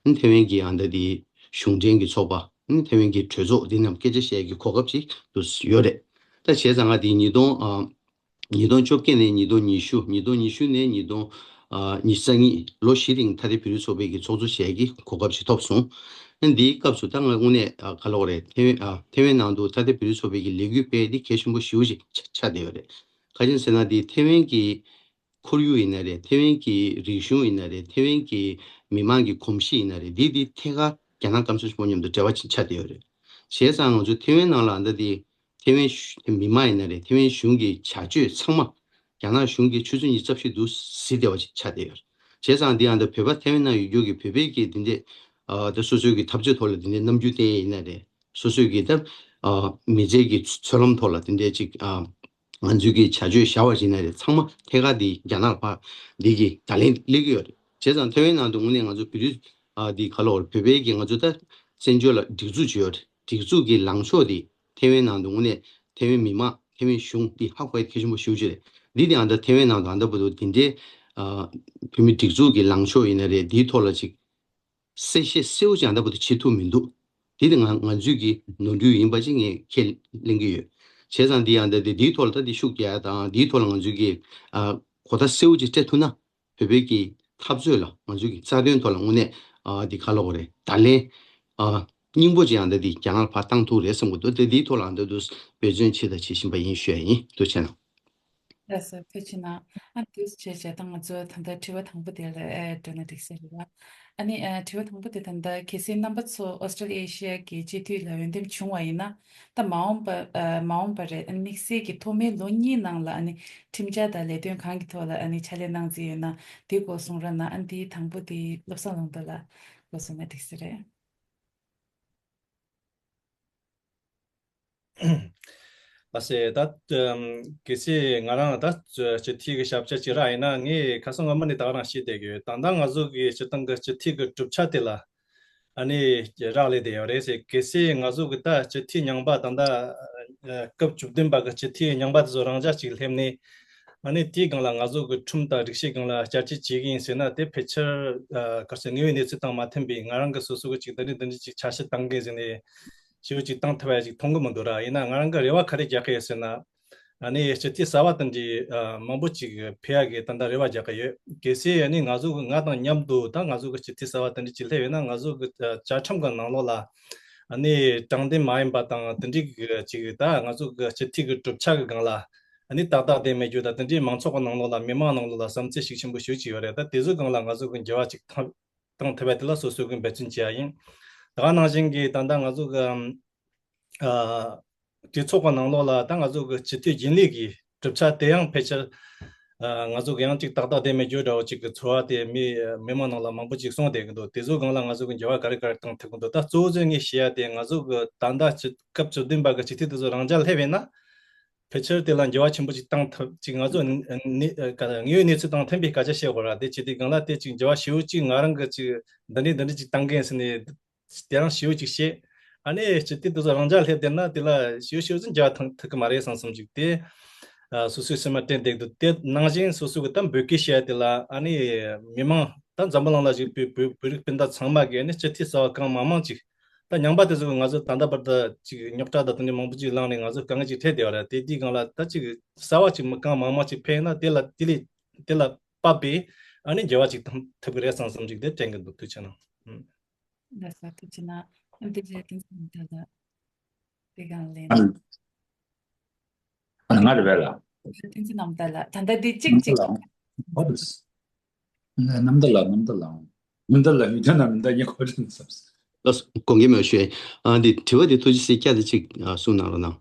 ནི་ཐེ་ཝན་གྱི་ཨ་ད་དེ་གཞུང་འབྲེལ་གྱི་ཚོགས་པ་ཨ་ནི་ཐེ་ཝན་གྱི་གྲོས་ཚོགས་འདི་རྣམས་སྐད་ཆ་བཤད་ཀྱི་གོ་སྐབས་ཅིག་ཏུ་ཡོད་རེད། ད་བྱས་ཙང་ང་དེ་ཉིས་སྟོང་ཨ་ཉིས་སྟོང་བཅོ་བརྒྱད་ནས་ཉིས་སྟོང་ཉི་ཤུ། ཉིས་སྟོང་ཉི་ཤུ་ནས་ཉིས་སྟོང་ཨ་ཉི་ཤུ་རྩ་གཉིས་ལོ་བཞི་རིང་ཐ་དད་བོད་རིགས་ཚོགས་པའི་གི་ཚོགས་གཙོ་བྱས་ཀྱི་གོ་སྐབས་ཅིག་ཐོབ་སོང་། ཨ་འདིའི་སྐབས་སུ་ད་ང་དངོས་གནས་ཨ་ག་ལབ་དགོས་རེད། ཐེ་ཝན་ཨ་ཐེ་ཝན་ནང་དུ་ད་ལྟའི་བོད་རིགས་ཚོགས་པའི་གི་ལས་འགུལ་སྤེལ་འདི་གལ་ཆེན་པོ་ཞེ་པོ་ཅིག་ཆགས་བསྡད་ཡོད་རེད། ག་ཅི་ཟེར་ན་འདི་ཐེ་ཝན་གྱི་ཁོར་ཡུག་ཡིན་ན་རེད། ཐེ་ཝན་གྱི་རིག་གཞུང་ཡིན་ན་རེད། ཐེ་ཝན་གྱི་མི་མང་གི་གོམས་གཤིས་ཡིན་ན་རེད། འདི་འདི་ཐད་ཀར་རྒྱ་ནག་སྐམ་ས་ཆེན་པོ་མཉམ་དུ་འབྲེལ་བ་ཆགས་བསྡད་ཡོད་རེད། བྱས་ཙང་ང་ཚོ་ཐེ་ཝན་ནང་ལ་ད་འདི་ཐེ་ཝན་གཞུང་མི་མང་ཡིན་ན་རེད། ཐེ་ཝན་གཞུང་གི་བྱ་སྤྱོད་ཚང་མ་རྒྱ་ནག་གཞུང་གིས་ཆུ་ཚོད་ཉི་ཤུ་རྩ་བཞི་དུ་གཟིགས་བསྡད་པ་ཞིག་ཆགས་བསྡད་ཡོད་རེད། བྱས་ཙང་འདི་ཡང་ད་བོད་པ་ཐེ་ཝན་ནང་ཡོད་རྒྱུ་གི་བོད་པའི་གི་འདི་འདྲས་ཨ་ད་སོ་སོའི་གི་འཐབ་རྩོད་ཐོག་ལ་འདི་འདྲས་རྣམ་འགྱུར་བསྟན་ཡིན་ན་རེད། སོ་སོའི་གི་ད་ཨ་མི་ཚེ་གི་ཚོད་ལམ་ཐོག་ལ་འདི་འདྲས་ཅིག་ཨ་ང་ཚོའི་གི་བྱ་སྤྱོད་བྱ་བ་ཞིག་ན་རེད། ཚང་མ་ཐད་ཀར་འདི་རྒྱ་ནག་ལ་ཕར་འདི་གི་བརྡ་ལན་སླེབས་ཀྱི་ཡོད་རེད། བྱས་ཙང་ཐེ་ཝན་ནང་དུ་དངོས་གནས་ང་ཚོ་བོད་རིགས་ཨ་འདི་ག་ལབ་དགོས་རེད། བོད་པའི་གི་ང་ཚོ་ད་བཙན་བྱོལ་ལ་སྒྲིག་འཛུགས་ཅིག་ཡོད་རེད། སྒྲིག་འཛུགས་ཀྱི་ལངས་ཕྱོགས་འདི་ཐེ་ཝན་ནང་དུ་དངོས་གནས་ཐེ་ཝན་མི་མང་ཐེ་ཝན་གཞུང་འདི་ཧ་གོ་ཡ་གལ་ཆེན་པོ་ཞེ་པོ་ཅིག་རེད། འདི་དེ་ཨ་ད་ཐེ་ཝན་ནང་དུ་ཨ་ད་བར་དུ་འདི་འདྲའི་ཨ་བོད་མི་སྒྲིག་འཛུགས་ཀྱི་ལངས་ཕྱོགས་ཡིན་ན་རེད། འདིའི་ཐོག་ལ་ཅིག་གསལ་བཤད་གསལ་པོ་ཅིག་ཨ་ད་བར་དུ་བྱེད་ཐུབ་མི་འདུག་འདི་དེ་ང་ང་ཚོའི་གི་ནོར་འཁྲུལ་ཡིན་པ་ཅིག་ངས་ཁས་ལེན་གྱི་ཡོད། བྱས་ཙང་འདི་ཨ་ད་འདི་འདིའི་ཐོག་ལ་ད་འདི་ཤུགས་རྒྱག་ཡ་དང་འདིའི་ཐོག་ལ་ང་ཚོའི་གི་ཨ་གོ་བརྡ་གསལ་པོ་ཅིག་སྤྲད་ཐུབ་ན། བོད་པའི་གི་འཐབ་རྩོད་ལ་ང་ཚོའི་གི་རྩ་དོན་ཐོག་ལ་དངོས་གནས་ཨ་འདི་ག་ལབ་དགོས་རེད། བརྡ་ལན་ཨ་སྙིང་པོ་ཅིག་ཨ་ད་འདི་རྒྱ་ནག་ལ་ཕར་བཏང་ཐུབ་རེད་བསམ་གྱི་འདུག་དེ་འདིའི་ཐོག་ལ་ཨ་ད་དུ་འབད་བརྩོན་བྱེད་དང་བྱེད་བཞིན་པ་ཡིན་ཞུ་ཡ་ཡིན། ཐུགས་རྗེ་གནང་། ལགས་སོ། ཐུགས་རྗེ་གནང་། ཨ་འདུག་སེ་བྱས་བྱས་ད་ང་ཚོ་ད་ལྟ་དྲི་བ་དང་པོ་དེ་ལ་ཨེ་འགྲོ་ན་འགྲིག་ས་རེད་བ། ཨ་ནི་ཨ་དྲི་བ་དང་པོ་དེ་ད་ལྟ་གལ་སྲིད་རྣམ་པ་ཚོ་ཨོ་སི་ཀྲོ་ལི་ཡ་ཨེ་ཤི་ཡ་གི་སྤྱི་འཐུས་ལ་འོས་འདེམས་བྱུང་བ་ཡིན་ན། ད་མ་འོངས་པ་ཨ་མ་འོངས་པ་རེད། ཨ་ནི་དམིགས་བསལ་གྱི་ཐོག་མའི་ལོ་གཉིས་ནང་ལ་ཨ་ནི་ཁྲིམས་འཆར་དང་ལས་དོན་གང་གི་ཐོག་ལ་ཨ་ནི་ཕྱག་ལས་གནང་རྩིས་ཡོད་ན་དེ་སྐོར་གསུང་རོགས་གནང་། ཨ་ནི་དེའི་དང་པོ་དེ་བློ་བཟང་ལུང་རྟོགས་ལགས་སྐོར་གསུང་ན་འགྲིག་ས་རེད། ལགས་སེ། ད་ཨམ་གལ་སྲིད་ང་རང་ད་སྤྱི་འཐུས་ཀྱི་ཞབས་ཕྱི་ཅིག་རག་ཡིན་ན། ངས་ཁ་སང་སྔོན་མ་ནས་ད་ག་རང་བཤད་བསྡད་ཀྱི་ཡོད། ད་ལྟ་ང་ཚོ་གི་སྤྱི་བཏང་གི་སྤྱི་འཐུས་ཀྱི་གྲུབ་ཆ་དེ་ལ་ཨ་ནི་རག་ལས་བསྡད་ཡོད་རེད་ཟེར། གལ་སྲིད་ང་ཚོ་གི་ད་སྤྱི་འཐུས་རྙིང་པ་ད་ལྟ་ཨ་སྐབས་བཅུ་བདུན་པ་གི་སྤྱི་འཐུས་རྙིང་པ་དེ་ཚོ་རང་འཇགས་ཅིག་སླེབས་ནས། ཨ་ནི་དེའི་སྒང་ལ་ང་ཚོ་གི་ཁྲིམས་དང་རིག་གཞི་སྒང་ལ་བསྐྱར་བཅོས་བྱེད་ཀྱི་ཡིན་ཟེར་ན། དེ་ཕལ་ཆེར་ཨ་ག་ཚོད་དངོས་ཡོད་གནས་ཚུལ་དང་མ་མཐུན་པའི། ང་རང་གི་སོ་སོ་གི་ཅིག་འདི་འདྲ་འདི་འདྲ་ཅིག་འཆར་གཞི་བཏང་གི་ཟེར་ནས་ཞེ་པོ་ཅིག་བཏང་ཐུབ་ཡ་ཅིག་མཐོང་གི་མི་འདུག་ར། ཡིན་ན་ང་རང་གི་རེ་བ་ག་རེ་རྒྱག་གི་ཡོད་ཟེར་ན། ཨ་ནི་སྤྱི་འཐུས་གསར་པ་དེ་འདྲའི་ཨ་མང་པོ་ཅིག་ཕེབས་ཡ་གི་ད་ལྟ་རེ་བ་རྒྱག་གི་ཡོད། གལ་སྲིད་ཨ་ནི་ང་ཚོ་གི་ང་དང་མཉམ་དུ་ད་ང་ཚོ་གི་སྤྱི་འཐུས་གསར་པ་དེ་འདྲ་ཅིག་སླེབས་ཡོད་ན། ང་ཚོ་གི་ཨ་བཅའ་ཁྲིམས་གི་ནང་ལོགས་ལ་ཨ་ནི་དྲང་བདེན་མ་ཡིན་པ་དང་དེ་འདྲའི་གི་ཅིག་ད་ང་ཚོ་གི་སྤྱི་འཐུས་གི་གྲུབ་ཆ་གི་སྒང་ལ་ཨ་ནི་ཏག་ཏག་བསྡད་མེད་རྒྱུ་དང་། དེ་འདྲའི་མང་ཚོགས་ཀྱི་ནང་ལོགས་ལ་མི་མང་ནང་ལོགས་ལ་བསམ་ཚུལ་ཤུགས་ཆེན་པོ་ཞེ་པོ་ཅིག་ཡོད་རེད། ད་དེ་ཚོའི་སྒང་ལ་ང་ཚོ་གི་འགྱུར་བ་ཅིག་བཏང་བཏང་ཐུབ་པ་དེ་ལ་སོ་སོ་གི་འབད་བརྩོན་བྱེད་ཡ་ཡིན། ད་ག་ནང་བཞིན་གྱི་ད་ལྟ་ང་ཚོ་གི་ཨ་གྲོས་ཚོགས་ཀྱི་ནང་ལོགས་ལ་ད་ང་ཚོ་གི་སྤྱི་འཐུས་རྒྱུན་ལས་ཀྱི་གྲུབ་ཆ་དེ་ཡང་ཕལ་ཆེར་ཨ་ང་ཚོ་གི་ཡང་ཅིག་ཏག་ཏག་བསྡད་མེད་རྒྱུ་འདྲ་བོ་ཅིག་གི་ཚོར་བ་དེ་མི་མི་མང་ནང་ལ་མང་པོ་ཅིག་གསུངས་བསྡད་ཀྱི་འདུག་དེ་ཚོའི་སྒང་ལ་ང་ཚོ་གི་འགྱུར་བ་ག་རེ་ག་རེ་བཏང་ཐུབ་ཀྱི་འདུག་ད་གཙོ་བོ་ཚོས་ངས་བཤད་ཡ་དེ། ང་ཚོ་གི་ད་ལྟ་སྤྱི་སྐབས་བཅུ་བདུན་པ་གི་སྤྱི་འཐུས་དེ་ཚོ་རང་འཇགས་སླེབས་ཡིན་ན། ཕལ་ཆེར་དེ་ལ་འགྱུར་བ་ཆེན་པོ་ཅིག་བཏང་ཐུབ་ཅིག་ང་ཚོ་ནི་ནི་ཨ་ག་དངོས་ཡོད་གནས་ཚུལ་དང་མཐུན་པའི་སྐད་ཆ་བཤད་དགོས་ར། དེ་བྱེད་དུས་སྒང་ལ་དེ་ཅིག་འགྱུར་བ་ཞེ་པོ་ཅིག་ང་རང་གི་ཅིག་འདི་འདྲའི་འདི་འདྲའི་ཅིག་བཏང་གི་ཡིན་ཟེར་ནས་དེ་རང་ཞེ་པོ་ཅིག་བཤད། ཨ་ནི་སྤྱི་འཐུས་དེ་ཚོ་རང་འཇགས་སླེབས་བསྡད་ན་དེ་ལ་ཞེ་པོ་ཞེ་པོ་ཅིག་འགྱུར་བ་ཐང་ཐུབ་ཀྱི་མ་རེད་བསམ་བསམ་ཅིག་དེ་ཨ་སོ་སོའི་སེམས་ལ་དྲན་བསྡད་འདུག་དེ་ནང་བཞིན་སོ་སོ་གི་ད་འབོད་སྐུལ་བྱས་དེ་ལ་ཨ་ནི་མི་མང་ད་འཛམ་བུ་གླིང་ལ་བཞུགས་པའི་བོད་བོད་རིགས་སྤུན་ཟླ་ཚང་མ་གིས་ཨ་ནི་སྤྱི་འཐུས་གསར་པ་གང་མང་མང་ཅིག་ད་རྙིང་པ་དེ་ཚོ་གི་ང་ཚོ་ད་ལྟ་བར་དུ་ཅིག་རྙོག་དྲ་དང་དེ་འདྲ་མང་པོ་ཅིག་བསླངས་ནས་ང་ཚོ་དཀའ་ངལ་ཅིག་འཕྲད་བསྡད་པ་རེད། དེ་དུས་སྒང་ལ་ད་ཅིག་གསར་པ་ཅིག་མི་གང་མང་མང་ཅིག་ཕེབས་ན་དེ་ལ་དེ་ལས་དེ་ལ་དཔག་པའི་ཨ་ནི་འགྱུར་བ་ཅིག་ཐུབ་ཐུབ་ཀྱི་རེད་བསམ་བསམ་ཅིག་དེ་དྲན་གྱི་འདུག་ཐུགས་རྗེ་གནང་། ལགས་སོ། ཐུགས་རྗེ་གནང་། ཨ་འདི་རྗེས་བསྟན་འཛིན་རྣམ་དག་ལགས་དེ་གང་ལེན། ང་རེད་པས་ལགས། བསྟན་འཛིན་རྣམ་དག་ལགས། ད་ལྟ་འདི་གཅིག་གཅིག་རྣམ་དག་ལགས། རྣམ་དག་ལགས། རྣམ་དག་ལགས། རྣམ་དག་ལགས། མི་འདི་ལ་ཡུལ་དོན་ན་མི་འདི་ཉེ་ཁོ་དྲན་བསམ། ལགས་སོ། དགོངས་འགལ་མེད་པ་ཞུ་ཡ་ཡིན། ཨ་འདི་དྲི་བ་འདི་ཐུགས་རྗེ་གཟིགས། བསྐྱར་དུ་གཅིག་ཨ་གསུང་གནང་རོགས་གནང་།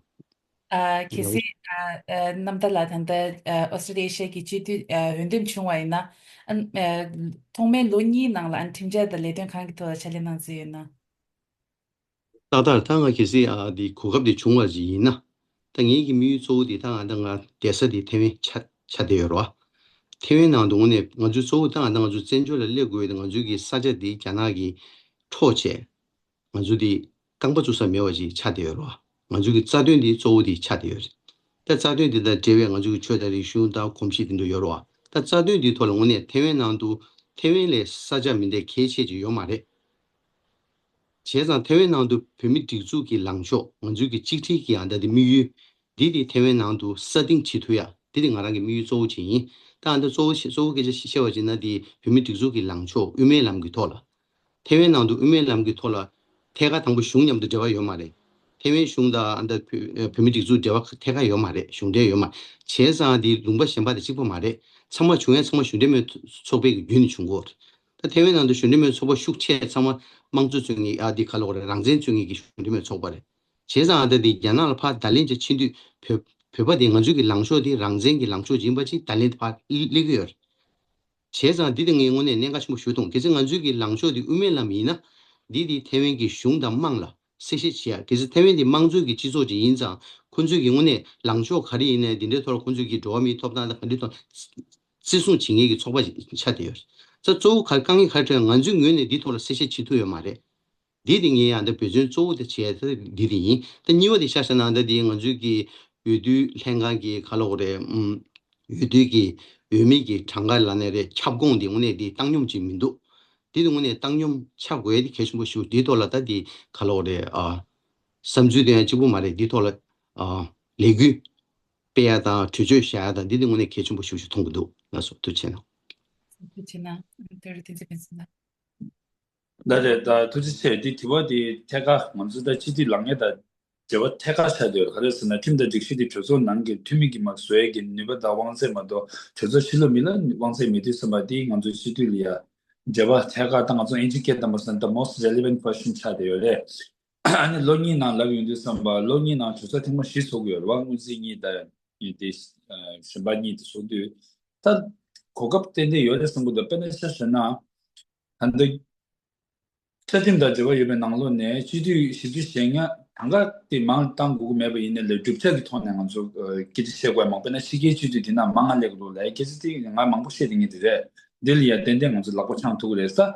ཨ་གལ་སྲིད་ཨ་ཨ་རྣམ་དག་ལགས་ད་ལྟ་ཨ་ཨོ་སི་ཀྲོ་ལི་ཡ་ཨེ་ཤི་ཡ་གི་སྤྱི་འཐུས་ཨ་འོས་འདེམས་བྱུང་བ་ཡིན་ན། ཨ་ཨ་ཐོག་མའི་ལོ་གཉིས་ནང་ལ་ཨ་ཁྲིམས་འཆར་དང་ལས་དོན་གང་གི་ཐོག་ལ་ཕྱག་ལས་གནང་རྩིས་ཡོད་ན། ཏག་ཏག་ད་ང་གལ་སྲིད་ཨ་འདི་གོ་སྐབས་དེ་བྱུང་བ་ཞིག་ཡིན་ན། ད་ངེད་ཀྱི་དམིགས་ཡུལ་གཙོ་བོ་དེ་ད་ང་ད་ང་བསྡད་ས་དེ་ཐེ་ཝན་ཆགས་ཆགས་བསྡད་ཡོད་རེད་བ། ཐེ་ཝན་ནང་དུ་དངོས་གནས་ང་ཚོའི་གཙོ་བོ་ད་ང་ད་ང་ཚོ་བཙན་བྱོལ་ལ་སླེབས་དགོས་ཡོད་དེ། ང་ཚོའི་གི་ས་ཆ་དེ་རྒྱ་ནག་གིས་འཕྲོག་བྱས། ང་ཚོ་དེ་རྐང་པ་བཙུགས་ས་མེད་པ་ཅིག་ཆགས་བསྡད་ཡོད་རེད་བ། ང་ཚོ་གི་རྩ་དོན་དེ་གཙོ་བོ་དེ་ཆགས་བསྡད་ཡོད་རེད། ད་རྩ་དོན་དེ་དང་འབྲེལ་བའི་ང་ཚོ་གི་ཆོས་དང་རིག་གཞུང་དང་གོམས་གཤིས་དེ་འདྲ་ཡོད་རེད་བ། ད་རྩ་དོན་དེའི་ཐོག་ལ་དངོས་གནས་ཐེ་ཝན་ནང་དུ་ཐེ་ཝན་ལས་ས་ཆ་མི་འདྲ་གལ་ཆེ་ཅིག་ཡོད་མ་རེད། བྱས་ཙང་ཐེ་ཝན་ནང་དུ་བོད་མི་སྒྲིག་འཛུགས་ཀྱི་ལངས་ཕྱོགས། ང་ཚོའི་གི་གཅིག་སྒྲིལ་གྱི་ཨ་ད་དེ་དམིགས་ཡུལ་འདི་དེ་ཐེ་ཝན་ནང་དུ་སྲ་བརྟན་བྱེད་ཐུབ་ཡ། འདི་དེ་ང་རང་གི་དམིགས་ཡུལ་གཙོ་བོ་ཅིག་ཡིན། ད་ཨ་ད་གཙོ་བོ་ཞིག་གཙོ་བོ་སྐད་ཆ་ཞིག་བཤད་པ་ཅིག་ན། དེ་བོད་མི་སྒྲིག་འཛུགས་ཀྱི་ལངས་ཕྱོགས་དབུ་མའི་ལམ་གྱི་ཐོག་ལ། ཐེ་ཝན་ནང་དུ་དབུ་མའི་ལམ་གྱི་ཐོག་ལ་ ཐད་ཀར་དང་པོ་གཞུང་མཉམ་དུ་འབྲེལ་བ་ཡོད་མ་རེད། ཐེ་ཝན་གཞུང་དང་ཨ་ད་བོད་བོད་མི་སྒྲིག་འཛུགས་འབྲེལ་བ་ཐད་ཀར་ཡོད་མ་རེད། གཞུང་འབྲེལ་ཡོད་མ་རེད། བྱས་ཙང་འདི་ལུང་པ་གཞན་པ་དང་གཅིག་པ་མ་རེད། ཚང་མ་བྱུང་ཡ་ཚང་མ་གཞུང་འབྲེལ་མོལ་ཚོགས་པའི་བརྒྱུད་ནས་བྱུང་གི་ཡོད་རེད། ད་ཐེ་ཝན་ནང་དུ་གཞུང་འབྲེལ་མོལ་ཚོགས་པ་ཤུགས་ཆེ་ཚང་མ་དམངས་གཙོ་རྩོད་མཁན་ཨ་འདི་ག་ལབ་དགོས་རེད། རང་བཙན་རྩོད་མཁན་གྱི་གཞུང་འབྲེལ་མོལ་ཚོགས་པ་རེད། བྱས་ཙང་ཨ་ད་འདི་རྒྱ་ནག་ལ་ཕར་བརྡ་ལན་ཅིག་ཕྱིན་དུས་བོད་བོད་པ་འདི་ང་ཚོའི་གི་ལངས་ཕྱོགས་འདི་རང་བཙན་གྱི་ལངས་ཕྱོགས་ཡིན་པ་ཅིག་བརྡ་ལན་དེ་ཕར་སླེབས་ཀྱི་ཡོད་རེད། བྱས་ཙང་འདི་དེ་ངས་དངོས་གནས་གནད་འགག་ཆེན་པོ་ཞིག་མཐོང་། གལ་སྲིད་ང་ཚོའི་གི་ལངས་ཕྱོགས་འདི་དབུ་མའི་ལམ་ཡིན་ན། འདི་དེ་ཐེ་ཝན་གྱི་གཞུང་དང་དམངས་ལ་གསལ་བཤད་བྱེད་ཡ། གལ་སྲིད་ཐེ་ཝན་འདི་དམངས་གཙོའི་གི་སྤྱི་ཚོགས་ཅིག་ཡིན་ཙང་ཁོང་ཚོའི་གི་དངོས་གནས་ལངས་ཕྱོགས་ག་རེ་ཡིན་ནའི་འདི་འདྲའི་ཐོག་ལ་ཁོང་ཚོའི་གི་འགྲོ་བ་མིའི་ཐོབ་ཐང་དང་ག་འདྲའི་ཐོག་བརྩི་སྲུང་བྱེད་མཁན་གྱི་ཚོགས་པ་ཅིག་ཆགས་བསྡད་ཡོད། ད་གཙོ་བོ་ག་དཀའ་ངལ་ག་རེ་འཕྲད་ང་ཚོའི་ངོས་ནས་འདི་ཐོག་ལ་གསལ་བཤད་བྱེད་ཐུབ་ཡོད་མ་རེད། འདི་དེ་ངས་ཡང་འདི་འབད་བརྩོན་གཙོ་བོ་དེ་བྱས་ཏེ་འདི་དེ་ཡིན། ད་གཉིས་པ་དེ་ཤ་ཤ་ནང་ད་དེ་ང་ཚོའི་གི་འོས་བསྡུ་ལྷན་ཁང་གི་ག་ལབ་དགོས་རེད། ཨུམ། འོས་བསྡུ་གི་འོས་མི་གི་གྲངས་ཀ་ལབ་ནའི་རེད། ཁྱབ་ཁོངས་དེ་དངོས་གནས་དེ་བཏང་སྙོམས་ཅིག་མི་འདུག་འདི་དེ་དངོས་གནས་བཏང་སྙོམས་ཆགས་དགོས་ཡ་དེ་གལ་ཆེན་པོ་ཞིག་འདིའི་ཐོག་ལ་ད་དེ་ག་ལབ་དགོས་རེད། ཨ། བསམ་ཚུལ་དེ་ཡང་གཅིག་པུ་མ་རེད། འདིའི་ཐོག་ལ་ཨ། ལས་འགུལ་སྤེལ་ཡ་དང་གྲོས་ཆོད་བཞག་ཡ་དང་འདི་དེ་དངོས་གནས་གལ་ཆེན་པོ་ཞིག་ཞིག་མཐོང་གི་འདུག་ལགས་སོ། ཐུགས་རྗེ་གནང་། ཐུགས་རྗེ་གནང་། དེ་རིང་བསྟན་འཛིན་ཕུན་ཚོགས་ལགས། ད་རེད། ད་ཐུགས་རྗེ་ཆེ། འདི་དྲི་བ་འདི་ཐད་ཀར་ང་ཚོ་ད་སྤྱི་འཐུས་ལངས་ཡས་དང་འབྲེལ་བ་ཐད་ཀར་ཆགས་བསྡད་ཡོད། ག་རེ་ཟེར་ན་ཁྲིམས་དང་སྒྲིག་གཞི་འདི་གྲོས་ཚོགས་ནང་གི་འཐུས་མི་གིས་མར་བཟོ་ཡས་ཀྱི་ནུས་པ་དང་དབང་ཚད་མ་གཏོགས་གྲོས་ཚོགས་ཕྱི་ལོགས་མི་ལ་དབང་ཚད་མེད་དུས་ཙམ་པ་འདི་ང་ཚོ་སྤྱི་འཐུས་ལ་ཡ་འབྲེལ་བ་ཐད་ཀར། ད་ང་ཚོ་ཨིན་ཇིའི་སྐད་དང་པོ་ཟེར་ན་the most relevant question ཆགས་བསྡད་ཡོད་རེད། ཨ་ནི་ལོ་གཉིས་ནང་ལབ་ཡོང་དུས་ཙམ་པ་ལོ་གཉིས་ནང་གྲོས་ཚོགས་ཐེངས་མ་བཞི་ཚོགས་ཀྱི་ཡོད་རེད་བ། སྔོན་རྩིས་གཉིས་དང་དེ་གཞན་པ་གཉིས་དེ་ཚོགས་དུས་ད་གོ་སྐབས་ཏན་ཏན་ཡོད་རེད་བསམ་གྱི་འདུག་དཔེར་ན་ཆ་བཞག་ན། ད་ལྟ་བཅའ་ཁྲིམས་དང་འབྲེལ་བ་ཡོད་པའི་ནང་ལོགས་ནས་སྤྱི་འཐུས་བཞི་བཅུ་ཞེ་ལྔ་གང་ག་དེ་མང་བཏང་དགོས་ཀྱི་མེད་པ་ཡིན་ན་ལས་གྲུབ་ཆ་གི་ཐོག་ནས་ང་ཚོ་སྐད་ཆ་བཤད་དགོས་མང་པོ་ན་ཕྱི་རྒྱལ་སྤྱི་འཐུས་དེ་ན་མང་ང་སླེབས་འདུག་ལས། སྐད་ཆ་དེ་ང་མང་པོ་བཤད་དེ་ངས་དེ་རེད། འདི་ལ་ཡ་ཏན་ཏན་ང་ཚོ་ལག་པ་འཆང་ཐུབ་ཀྱི་རེད་ས།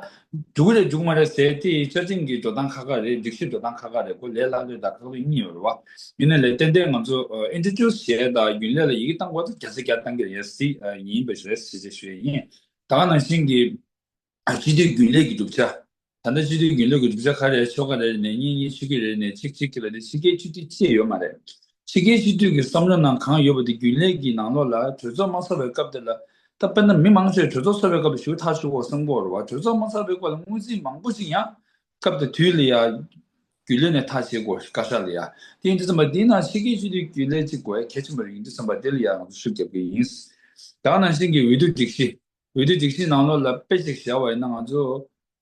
འགྲུབ་ཀྱི་རེད་འགྲུབ་མ་རེད་ཟེར་དེ་བཅའ་ཁྲིམས་ཀྱི་འགྲོ་སྟངས་ཁག་ཁག་རེད། སྒྲིག་གཞི་འགྲོ་སྟངས་ཁག་ཁག་རེད། ཁོ་ལས་སླ་ལོས་དང་ཁག་ལོས་གཉིས་ཡོད་རེད་བ། ཡིན་ན་ལས་ཏན་ཏན་ང་ཚོ་introduce བྱས་དང་རྒྱུན་ལས་ལ་ཡི་གེ་བཏང་དགོས་ཚེ་བརྒྱ་ཆ་བརྒྱ་བཏང་གི་རེད་ཟེར་ཡིན་པ་རེད་ཟེར་ཞུ་ཡ་ཡིན། ད་ག་ནང་བཞིན་གྱི་སྤྱི་འཐུས་རྒྱུན་ལས་ཀྱི་གྲུབ་ཆ། ད་ལྟ་སྤྱི་འཐུས་རྒྱུན་ལས་ཀྱི་གྲུབ་ཆ་ག་རེ་ཆོལ་ཁ་རེ་ནས་གཉིས་གཉིས་ཆོལ་ཁ་རེ་ནས་གཅིག་གཅིག་གཅིག་ལ་དེ་ཕྱི་རྒྱལ་སྤྱི་འཐུས་ཅི་ཡོད་མ་རེད། ཕྱི་རྒྱལ་སྤྱི་འཐུས་ཀྱི་བསམ་བློ་ནང་གང་ཡོད་པ་དེ་རྒྱུན་ལས་ཀྱི་ནང་ལོགས་ལ་གྲོས་ཚོགས་མ་ཚོགས་པའི་སྐབས་དེ་ལ་ད་དཔེར་ན་མི་མང་ཆེ་གྲོས་ཚོགས་ཚོགས་པའི་སྐབས་ལ་ཞུ་ཐག་ཆོད་དགོས་བསམ་གྱི་ཡོད་རེད་བ། གྲོས་ཚོགས་མ་ཚོགས་པའི་སྐབས་ལ་སྔོན་རྩིས་མང་པོ་ཞིག་ཡང་སྐབས་དེ་དུས་ལ་ཡ་རྒྱུན་ལས་ནས་ཐག་བཅད་དགོས་བཀའ་ཤག་ལ་ཡ། དེ་ཡིན་དུས་ཙམ་པ་འདི་ནང་ཕྱི་རྒྱལ་སྤྱི་འཐུས་རྒྱུན་ལས་གཅིག་དགོས་ཡ་གལ་ཆེན་པོ་རེད། ཡིན་དུས་ཙམ་པ་དེ་ལ་ཡ་ང་ཚོ་ཤུགས་རྒྱབ་ཀྱི་ཡིན། ད་ག་ནང་བཞིན་གྱི་འོས་བསྡུ་སྒྲིག་གཞི། འོས་བསྡུ་སྒྲིག་གཞིའི་ནང་ལོགས་ལ་དཔེ་ཅིག་བཞག་པ་ཡིན་ན་ང་ཚོ་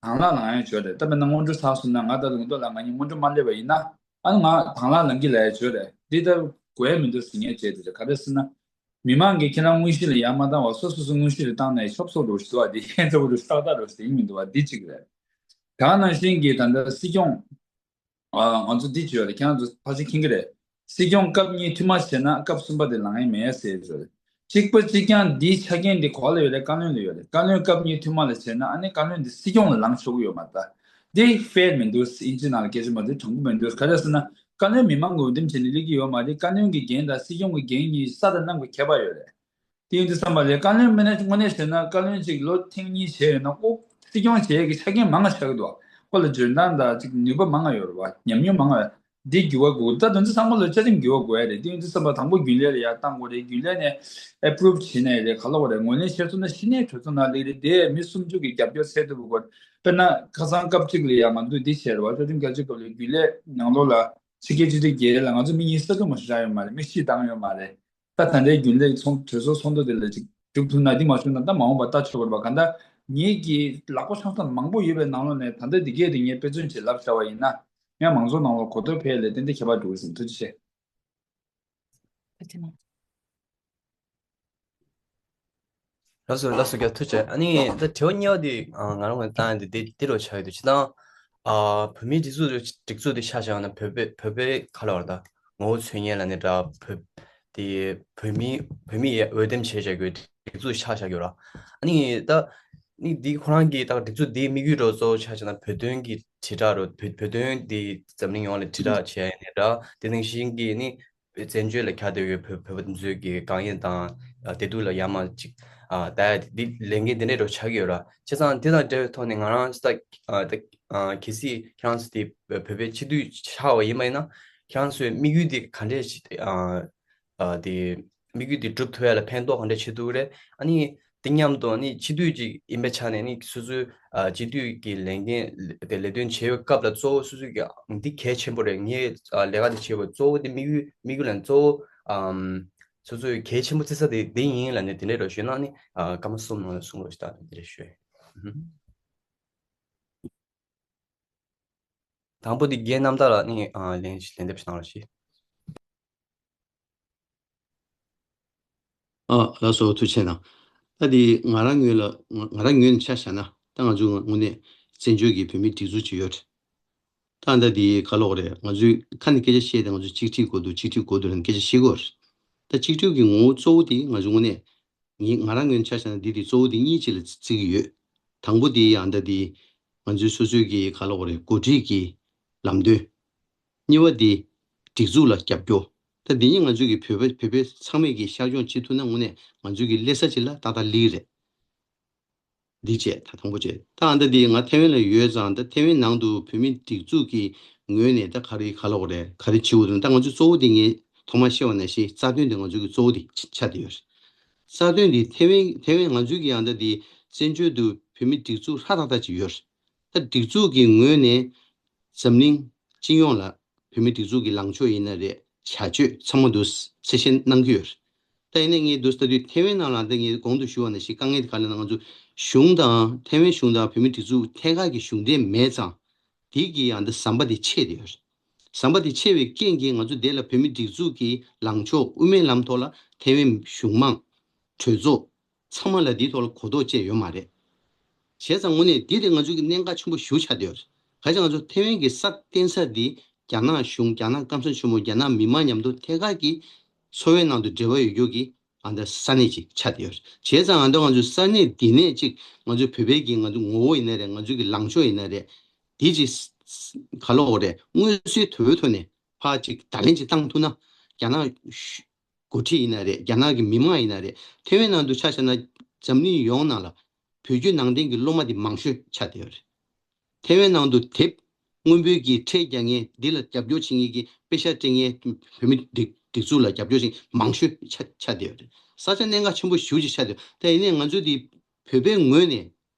དང་བླངས་ལངས་ཡ་བྱོས་རེད། ད་དཔེར་ན་སྔོན་འགྲོ་ཚར་སོང་ན་ང་ད་ལུང་རྟོགས་ལ་ང་གཉིས་སྔོན་འགྲོ་མ་སླེབས་པ་ཡིན་ན་ཨ་ནི་ང་དང་བླངས་ལངས་ཀྱི་ལ་ཡ་བྱོས་རེད། འདི་ལྟ་དགོས་ཡ་མི་འདུག་ཟེར་ངས་བྱས་དེ་རེད། ག་རེ་ཟེར་ན། མི་མང་གིས་ཁྱེད་རང་དངོས་གཞི་ལ་ཡ་མ་བཏང་བ་སོ་སོ་སོ་དངོས་གཞི་ལ་བཏང་ནས་ཆོབ་སོ་རུ་ཞིག་འདུག་བ། འདི་ཁྱེད་ཚོ་རུ་ཏག་ཏག་རུ་ཞིག་ཡིན་མི་འདུག་བ། འདི་གཅིག་རེད། ད་ག་ནང་བཞིན་གྱི་ད་ལྟ་སྲིད་སྐྱོང་། ཨ། ང་ཚོ་འདི་བྱོས་རེད། ཁྱེད་རང་ཚོ་ཕལ་ཆེར་མཁྱེན་གྱི་རེད། སྲིད་སྐྱོང་སྐབས་གཉིས་འཐུས་མ་བྱས་ན་སྐབས་གསུམ་པ་དེ་ལངས་ཡས་མེད་ཟེར་བྱོས་རེད། གཅིག་པ་གཅིག་རྐྱང་འདིའི་ཆ་རྐྱེན་འདི་ག་པར་ལ་ཡོད་རེད། བཀའ་བློན་ལ་ཡོད་རེད། བཀའ་བློན་སྐབས་གཉིས་འཐུས་མ་ལ་བྱས་ན་ཨ་ནི་བཀའ་བློན་འདི་སྲིད་སྐྱོང་ལ་ལངས་ཆོག་གི་ཡོད་མ་རེད། འདི་ཧྥེར་མི་འདུག་ཨིན་ཇི་ནང་ལ་སྐད་ཆ་མ་འདི་དྲང་པོ་མི་འདུག་ག་རེ་ཟེར་ན་བཀའ་བློན་མི་མང་གིས་འོས་འདེམས་བྱས་ནས་སླེབས་ཀྱི་ཡོད་མ་རེད། བཀའ་བློན་གྱི་འགན་དང་སྲིད་སྐྱོང་གི་འགན་གཉིས་ས་དང་གནམ་གྱི་ཁྱད་པར་ཡོད་རེད། དེ་ཡིན་དུས་ཙམ་པ་ལས་བཀའ་བློན་མི་སྣ་དངོས་གནས་བྱས་ན་བཀའ་བློན་གཅིག་ལོ་ཐེངས་གཉིས་བྱས་ཡོད་ན་ཨོ་སྲིད་སྐྱོང་བྱེད་ཡས་ཀྱི་ཆ་རྐྱེན་མང་ང་ཆགས་ཀྱི་འདུག་ཁོ་ལ་འཇོན་ཐང་དང་ཅིག་ནུས་པ་མང་ང་ཡོད་རེད་བ། ཉམས་མྱོང་མང་ང་ཡོད། འདི་འགྱུར་བ་དགོས། ད་དོན་ཚན་ཚང་མ་ལ་བཅའ་ཁྲིམས་འགྱུར་བ་དགོས་ཡ་རེད། དེ་ཡིན་དུས་ཙམ་པ་དང་པོ་རྒྱུན་ལས་ལ་ཡར་བཏང་དགོས་རེད། རྒྱུན་ལས་ནས་ཨེ་པུ་རུབ་བྱེད་ནའི་རེད། ག་ལབ་དགོས་རེད། ངོས་ལེན་ཤེར་ཚོགས་ནང་གཞི་ནས་གྲོས་ཚོགས་ནང་སླེབས་རེད། དེ་མི་སུམ་ཅུ་གི་རྒྱབ་སྐྱོར་སེལ་ཐུབ་དགོས། དཔེར་ན་ཁ་སང་སྐབས་གཅིག་ལ་ཡ་ང་ཚོས་འདི་བྱས་རེད་བ། བཅའ་ཁྲིམས་བསྐྱར་བཅོས་སྐབས་ལ་རྒྱུན་ལས་ནང་ལོགས་ལ་ཕྱི་རྒྱལ་སྤྱི་འཐུས་བརྒྱད་ལ་ང་ཚོ་མི་གཉིས་ས་ཐོག་མ་ཞིག་བཞག་ཡོད་མ་རེད། མི་གཅིག་བཏང་ཡོད་མ་རེད། ད་ད་ལྟའི་རྒྱུན་ལས་ཚོགས་གྲོས་ཚོགས་ཚོགས་འདུ་དེ་ལ་ཅིག་འགྲུབ་ཐུབ་ན་འདི་མ་བྱུང་ན་ད་མ་འོངས་པ་ལྟ་ཆོག་གི་རེད་པ། གང་ལྟར་ངེད་ཀྱི་ལག་པ་འཆང་སྟངས་མང་པོ་ཡོད་པའི་ནང་ལོགས་ནས་ད་ལྟ་འདི་གས་དེ་ངས་དཔེ་མཚོན་ཅིག་ལབ་བཞག་པ་ཡིན་ན་ངས་མང་ཚོགས་ནང་ལ་གོ་རྟོགས་འཕེལ་ལས་ཏན་ཏན་ཁྱད་པར་འགྲོ་གི་ཟིན། ཐུགས་རྗེ་ཆེ། ཐུགས་རྗེ་གནང་། ལགས་སོ་ལགས་སོ། རྒྱ་ཐུགས་རྗེ་ཆེ། ཨ་ནི་ད་དྲི་བ་གཉིས་པ་དེ་ཨ་ང་རང་གིས་བཏང་ཡ་དེ་དེ་དེ་རུ་ཆགས་ཡོད་དུས་སྤྱིར་བཏང་ཨ་བོད་མིའི་སྒྲིག་འཛུགས་སྒྲིག་འཛུགས་དེ་ཆ་བཞག་ན་བོད་པའི་བོད་པའི་ཁ་ལ་བར་ད་ངོ་བོ་མཚོན་མཁན་ལ་ནི་འདྲ་བོད་དེ་བོད་མི་བོད་མི་ཡ་འོས་འདེམས་བྱས་བྱ་དགོས་སྒྲིག་འཛུགས་ཆ་བཞག་ཡོད་ར། ཨ་ནི་ད་ནི་འདི་ཁོ་རང་གི་ད་སྒྲིག་འཛུགས་འདིའི་དམིགས་ཡུལ་རོ་གཙོ་བོ་ཆ་བཞག་ན་བོད་དོན་གྱི་དྲིལ་བསྒྲགས་རོ་བོད་བོད་དོན་འདི་འཛམ་གླིང་ཡོངས་ལ་དྲིལ་བསྒྲགས་བྱས་ནས་འདྲ། དེ་ནང་བཞིན་གྱི་ནི་བཙན་བྱོལ་ལ་ཁྱབ་བསྡད་ཡོད་བོད་བོད་པ་དེ་ཚོའི་གི་དཀའ་ངལ་དང་བདེ་སྡུག་ལ་ཡ་མ་ཅིག་ད་འདི་ལས་འགན་དེ་འདྲས་རོ་ཆགས་ཀྱི་ཡོད་ར། བྱས་ཙང་དེ་དང་འབྲེལ་བའི་ཐོག་ནས་ང་རང་ད་གལ་སྲིད་ཁྱེད་རང་ཚོ་དེ་བོད་པའི་སྤྱི་འཐུས་ཆགས་པ་ཡིན་པ་ཡིན་ན་ཁྱེད་རང་ཚོའི་དམིགས་ཡུལ་དེ་ག་འདྲས་ཤིག་དེ་དམིགས་ཡུལ་དེ་འགྲུབ་ཐུབ་ཡ་ལ་ཕན་ཐོགས་ག་འདྲས་བྱེད་ཐུབ་ཀྱི་རེད། ཨ་ནི་ དེ་མཉམ་དུ་ནི་སྤྱི་འཐུས་ཅིག་ཡིན་པའི་ཆ་ནས་ནི་སོ་སོའི་ཨ་སྤྱི་འཐུས་ཀྱི་ལས་འགན་དེ་ལས་དོན་བྱེད་པའི་སྐབས་ལ་གཙོ་བོ་སོ་སོའི་གི་འདི་གལ་ཆེན་པོ་རེད། ངས་ཨ་ལས་ཀ་འདི་བྱེད་པའི་གཙོ་བོ་དེ་དམིགས་ཡུལ་དམིགས་ཡུལ་ལ་གཙོ་བོ་ཨམ་སོ་སོའི་གལ་ཆེན་པོ་བརྩི་ས་དེ་དེ་ཡིན་ལབ་ནས་དེ་འདྲའི་རོ་ཞུས་ན་ནི་ཨ་སྐར་མ་གསུམ་ནང་ལ་གསུང་རོགས་ཞུ་ད་དེ་འདྲ་ཞུ། དང་པོ་དེ་རྒན་རྣམ་དག་ལ་ནི་ཨ་ལན་ལན་འདེབས་ཤིག་གནང་རོགས་ཞུ། ཨ་ལགས་སོ། ཐུགས་རྗེ་གནང་། ད་དེ་ང་རང་ངོས་ལ་ང་ང་རང་ངོས་ནས་ཆ་བཞག་ན་ད་ང་ཚོ་དངོས་གནས་བཙན་བྱོལ་གྱི་བོད་མིའི་སྒྲིག་འཛུགས་ཅིག་ཡོད། ད་ད་དེ་ག་ལོག་རེད། ང་ཚོའི་ཁ་ནས་སྐད་ཆ་བཤད་དེ་ང་ཚོ་གཅིག་སྒྲིལ་དགོས་འདུག་གཅིག་སྒྲིལ་དགོས་འདུག་ལབ་ནས་སྐད་ཆ་བཤད་ཀྱི་ཡོད་རེད། ད་གཅིག་སྒྲིལ་གྱི་ངོ་བོ་གཙོ་བོ་དེ་ང་ཚོ་དངོས་གནས་ངས་ང་རང་ངོས་ནས་ཆ་བཞག་ན་འདི་དེ་གཙོ་བོ་དེ་གཉིས་ཅིག་ལ་བརྩི་གི་ཡོད། དང་པོ་དེ་ཡང་ད་དེ་ང་ཚོའི་སོ་སོའི་གི་ག་ལབ་དགོས་རེད། འགོ་ཁྲིད་ཀྱི་ལམ་སྟོན། གཉིས་པ་དེ་སྒྲིག་འཛུགས་ལ་རྒྱབ་སྐྱོར། ད་དེ་གཉིས་ང་ཚོའི་གི་བོད་པ་བོད་པ་ཚང་མས་གི་ཤར་ཕྱོགས་སྤྱི་འཐུས་ན་དངོས་གནས་ང་ཚོའི་གི་སླེབས་ས་ཅིག་ལ་ཏག་ཏག་སླེབས་རེད། འདི་བྱས་ད་དང་པོ་བྱས་ད་ཨ་ད་འདི་ང་ཐེ་ཝན་ལ་ཡོད་ཙང་ད་ཐེ་ཝན་ནང་དུ་བོད་མི་སྒྲིག་འཛུགས་ཀྱི་ངོས་ནས་ད་ག་རེ་ག་ལབ་དགོས་རེད། ག་རེ་བྱེད་དགོས་འདུག་ད་ང་ཚོ་གཙོ་བོ་དེ་ངས་ཐོག་མར་བཤད་པ་ནང་བཞིན་རྩ་དོན་དེ་ང་ཚོ་གི་གཙོ་བོ་དེ་ཆགས་བསྡད་ཡོད་རེད། རྩ་དོན་འདི་ཐེ་ཝན་ཐེ་ཝན་ང་ཚོའི་གི་ཡང་ད་འདི་བཙན་བྱོལ་དུ་བོད་མི་སྒྲིག་འཛུགས་ཧྲ་ཏག་ཏག་ཅིག་ཡོད་རེད། ད་སྒྲིག་འཛུགས་ཀྱི་ངོས་ནས་འཛམ་གླིང་སྤྱི་ཡོངས་ལ་བོད་མི་སྒྲིག་འཛུགས་ཀྱི་ལངས་ཕྱོགས་ཡིན་ན་རེད། བྱ་སྤྱོད་ཚང་མ་འདུག་གསལ་བཤད་གནང་གི་ཡོད་རེད། ད་ཡིན་ནའི་ངས་འདུག་ལྟ་དུས་ཐེ་ཝན་ནང་ལ་ད་ངས་གོང་དུ་ཞུ་བ་ནང་བཞིན་དཀའ་ངལ་དེ་ག་ལ་ན་ང་ཚོ་གཞུང་དང་ཐེ་ཝན་གཞུང་དང་བོད་མི་སྒྲིག་འཛུགས་ཐད་ཀར་གྱི་གཞུང་འབྲེལ་མེད་ཙང་དེ་གི་ཡང་ད་ཟམ་པ་དེ་ཆད་དེ་ཡོད་རེད། ཟམ་པ་དེ་ཆད་པའི་རྐྱེན་གྱིས་ང་ཚོ་དེ་ལ་བོད་མི་སྒྲིག་འཛུགས་ཀྱི་ལངས་ཕྱོགས་དབུ་མའི་ལམ་ཐོག་ལ་ཐེ་ཝན་གཞུང་མང་གྲོས་ཚོགས་ཚང་མ་ལ་འདིའི་ཐོག་ལ་གོ་རྟོགས་བཅས་ཡོད་མ་རེད། བྱས་ཙང་དངོས་གནས་འདི་དེ་ང་ཚོའི་གི་གནད་འགག་ཆེན་པོ་ཞེ་པོ་ཆགས་བསྡད་ཡོད་རེད། ག་ཅི་ང་ཚོ་ཐེ་ཝན་གྱི་ས་བརྟེན་ས་འདི་རྒྱ་ནག་གཞུང་རྒྱ་ནག་སྐམ་ས་ཆེན་མོ་རྒྱ་ནག་མི་མང་མཉམ་དུ་ཐད་ཀར་གྱི་འཚོ་བའི་ནང་དུ་འབྲེལ་བ་ཡོད་རྒྱུ་གི་ཨ་འདི་ས་གནས་ཅིག་ཆགས་བསྡད་ཡོད་རེད། བྱས་ཙང་ཨ་འདི་ང་ཚོའི་ས་གནས་འདི་ནས་ཅིག་ང་ཚོའི་བོད་པའི་གི་ང་ཚོའི་ངོ་བོ་ཡིན་ན་རེད། ང་ཚོའི་གི་ལངས་ཕྱོགས་ཡིན་ན་རེད། འདི་ཅིག་ག་ལབ་དགོས་རེད། མངོན་གསལ་དོད་པོའི་ཐོག་ནས་ཕར་ཅིག་བརྡ་ལན་ཅིག་བཏང་ཐུབ་ན་རྒྱ་ནག་འགོ་ཁྲིད་ཡིན་ན་རེད། རྒྱ་ནག་གི་མི་མང་ཡིན་ན་རེད། ཐེ་ཝན་ནང་དུ་ཆ་བཞག་ན་འཛམ་གླིང་ཡོངས་ནང་ལ་བོད་བརྒྱུད་ནང་བསྟན་གྱི་སློབ་མ་དེ་མང་ཤོས་ཆགས་བསྡད་ཡོད་རེད། ཐེ་ཝན་ནང་དུ་དེབ་སྔོན་པོའི་གི་ཁྲལ་རྒྱག་མཁན་འདི་ལ་རྒྱབ་སྐྱོར་བྱེད་མཁན་གྱི་པེ་ཤག་སྤྲད་མཁན་བོད་མི་སྒྲིག་སྒྲིག་འཛུགས་ལ་རྒྱབ་སྐྱོར་བྱེད་མཁན་མང་ཤོས་ཆགས་ཆགས་བསྡད་ཡོད་རེད། ས་ཆ་གནད་འགག་ཆེན་པོ་ཞེ་པོ་ཅིག་ཆགས་བསྡད་ཡོད། ད་ཡིན་ནའི་ང་ཚོས་འདི་བོད་པའི་ངོས་ནས་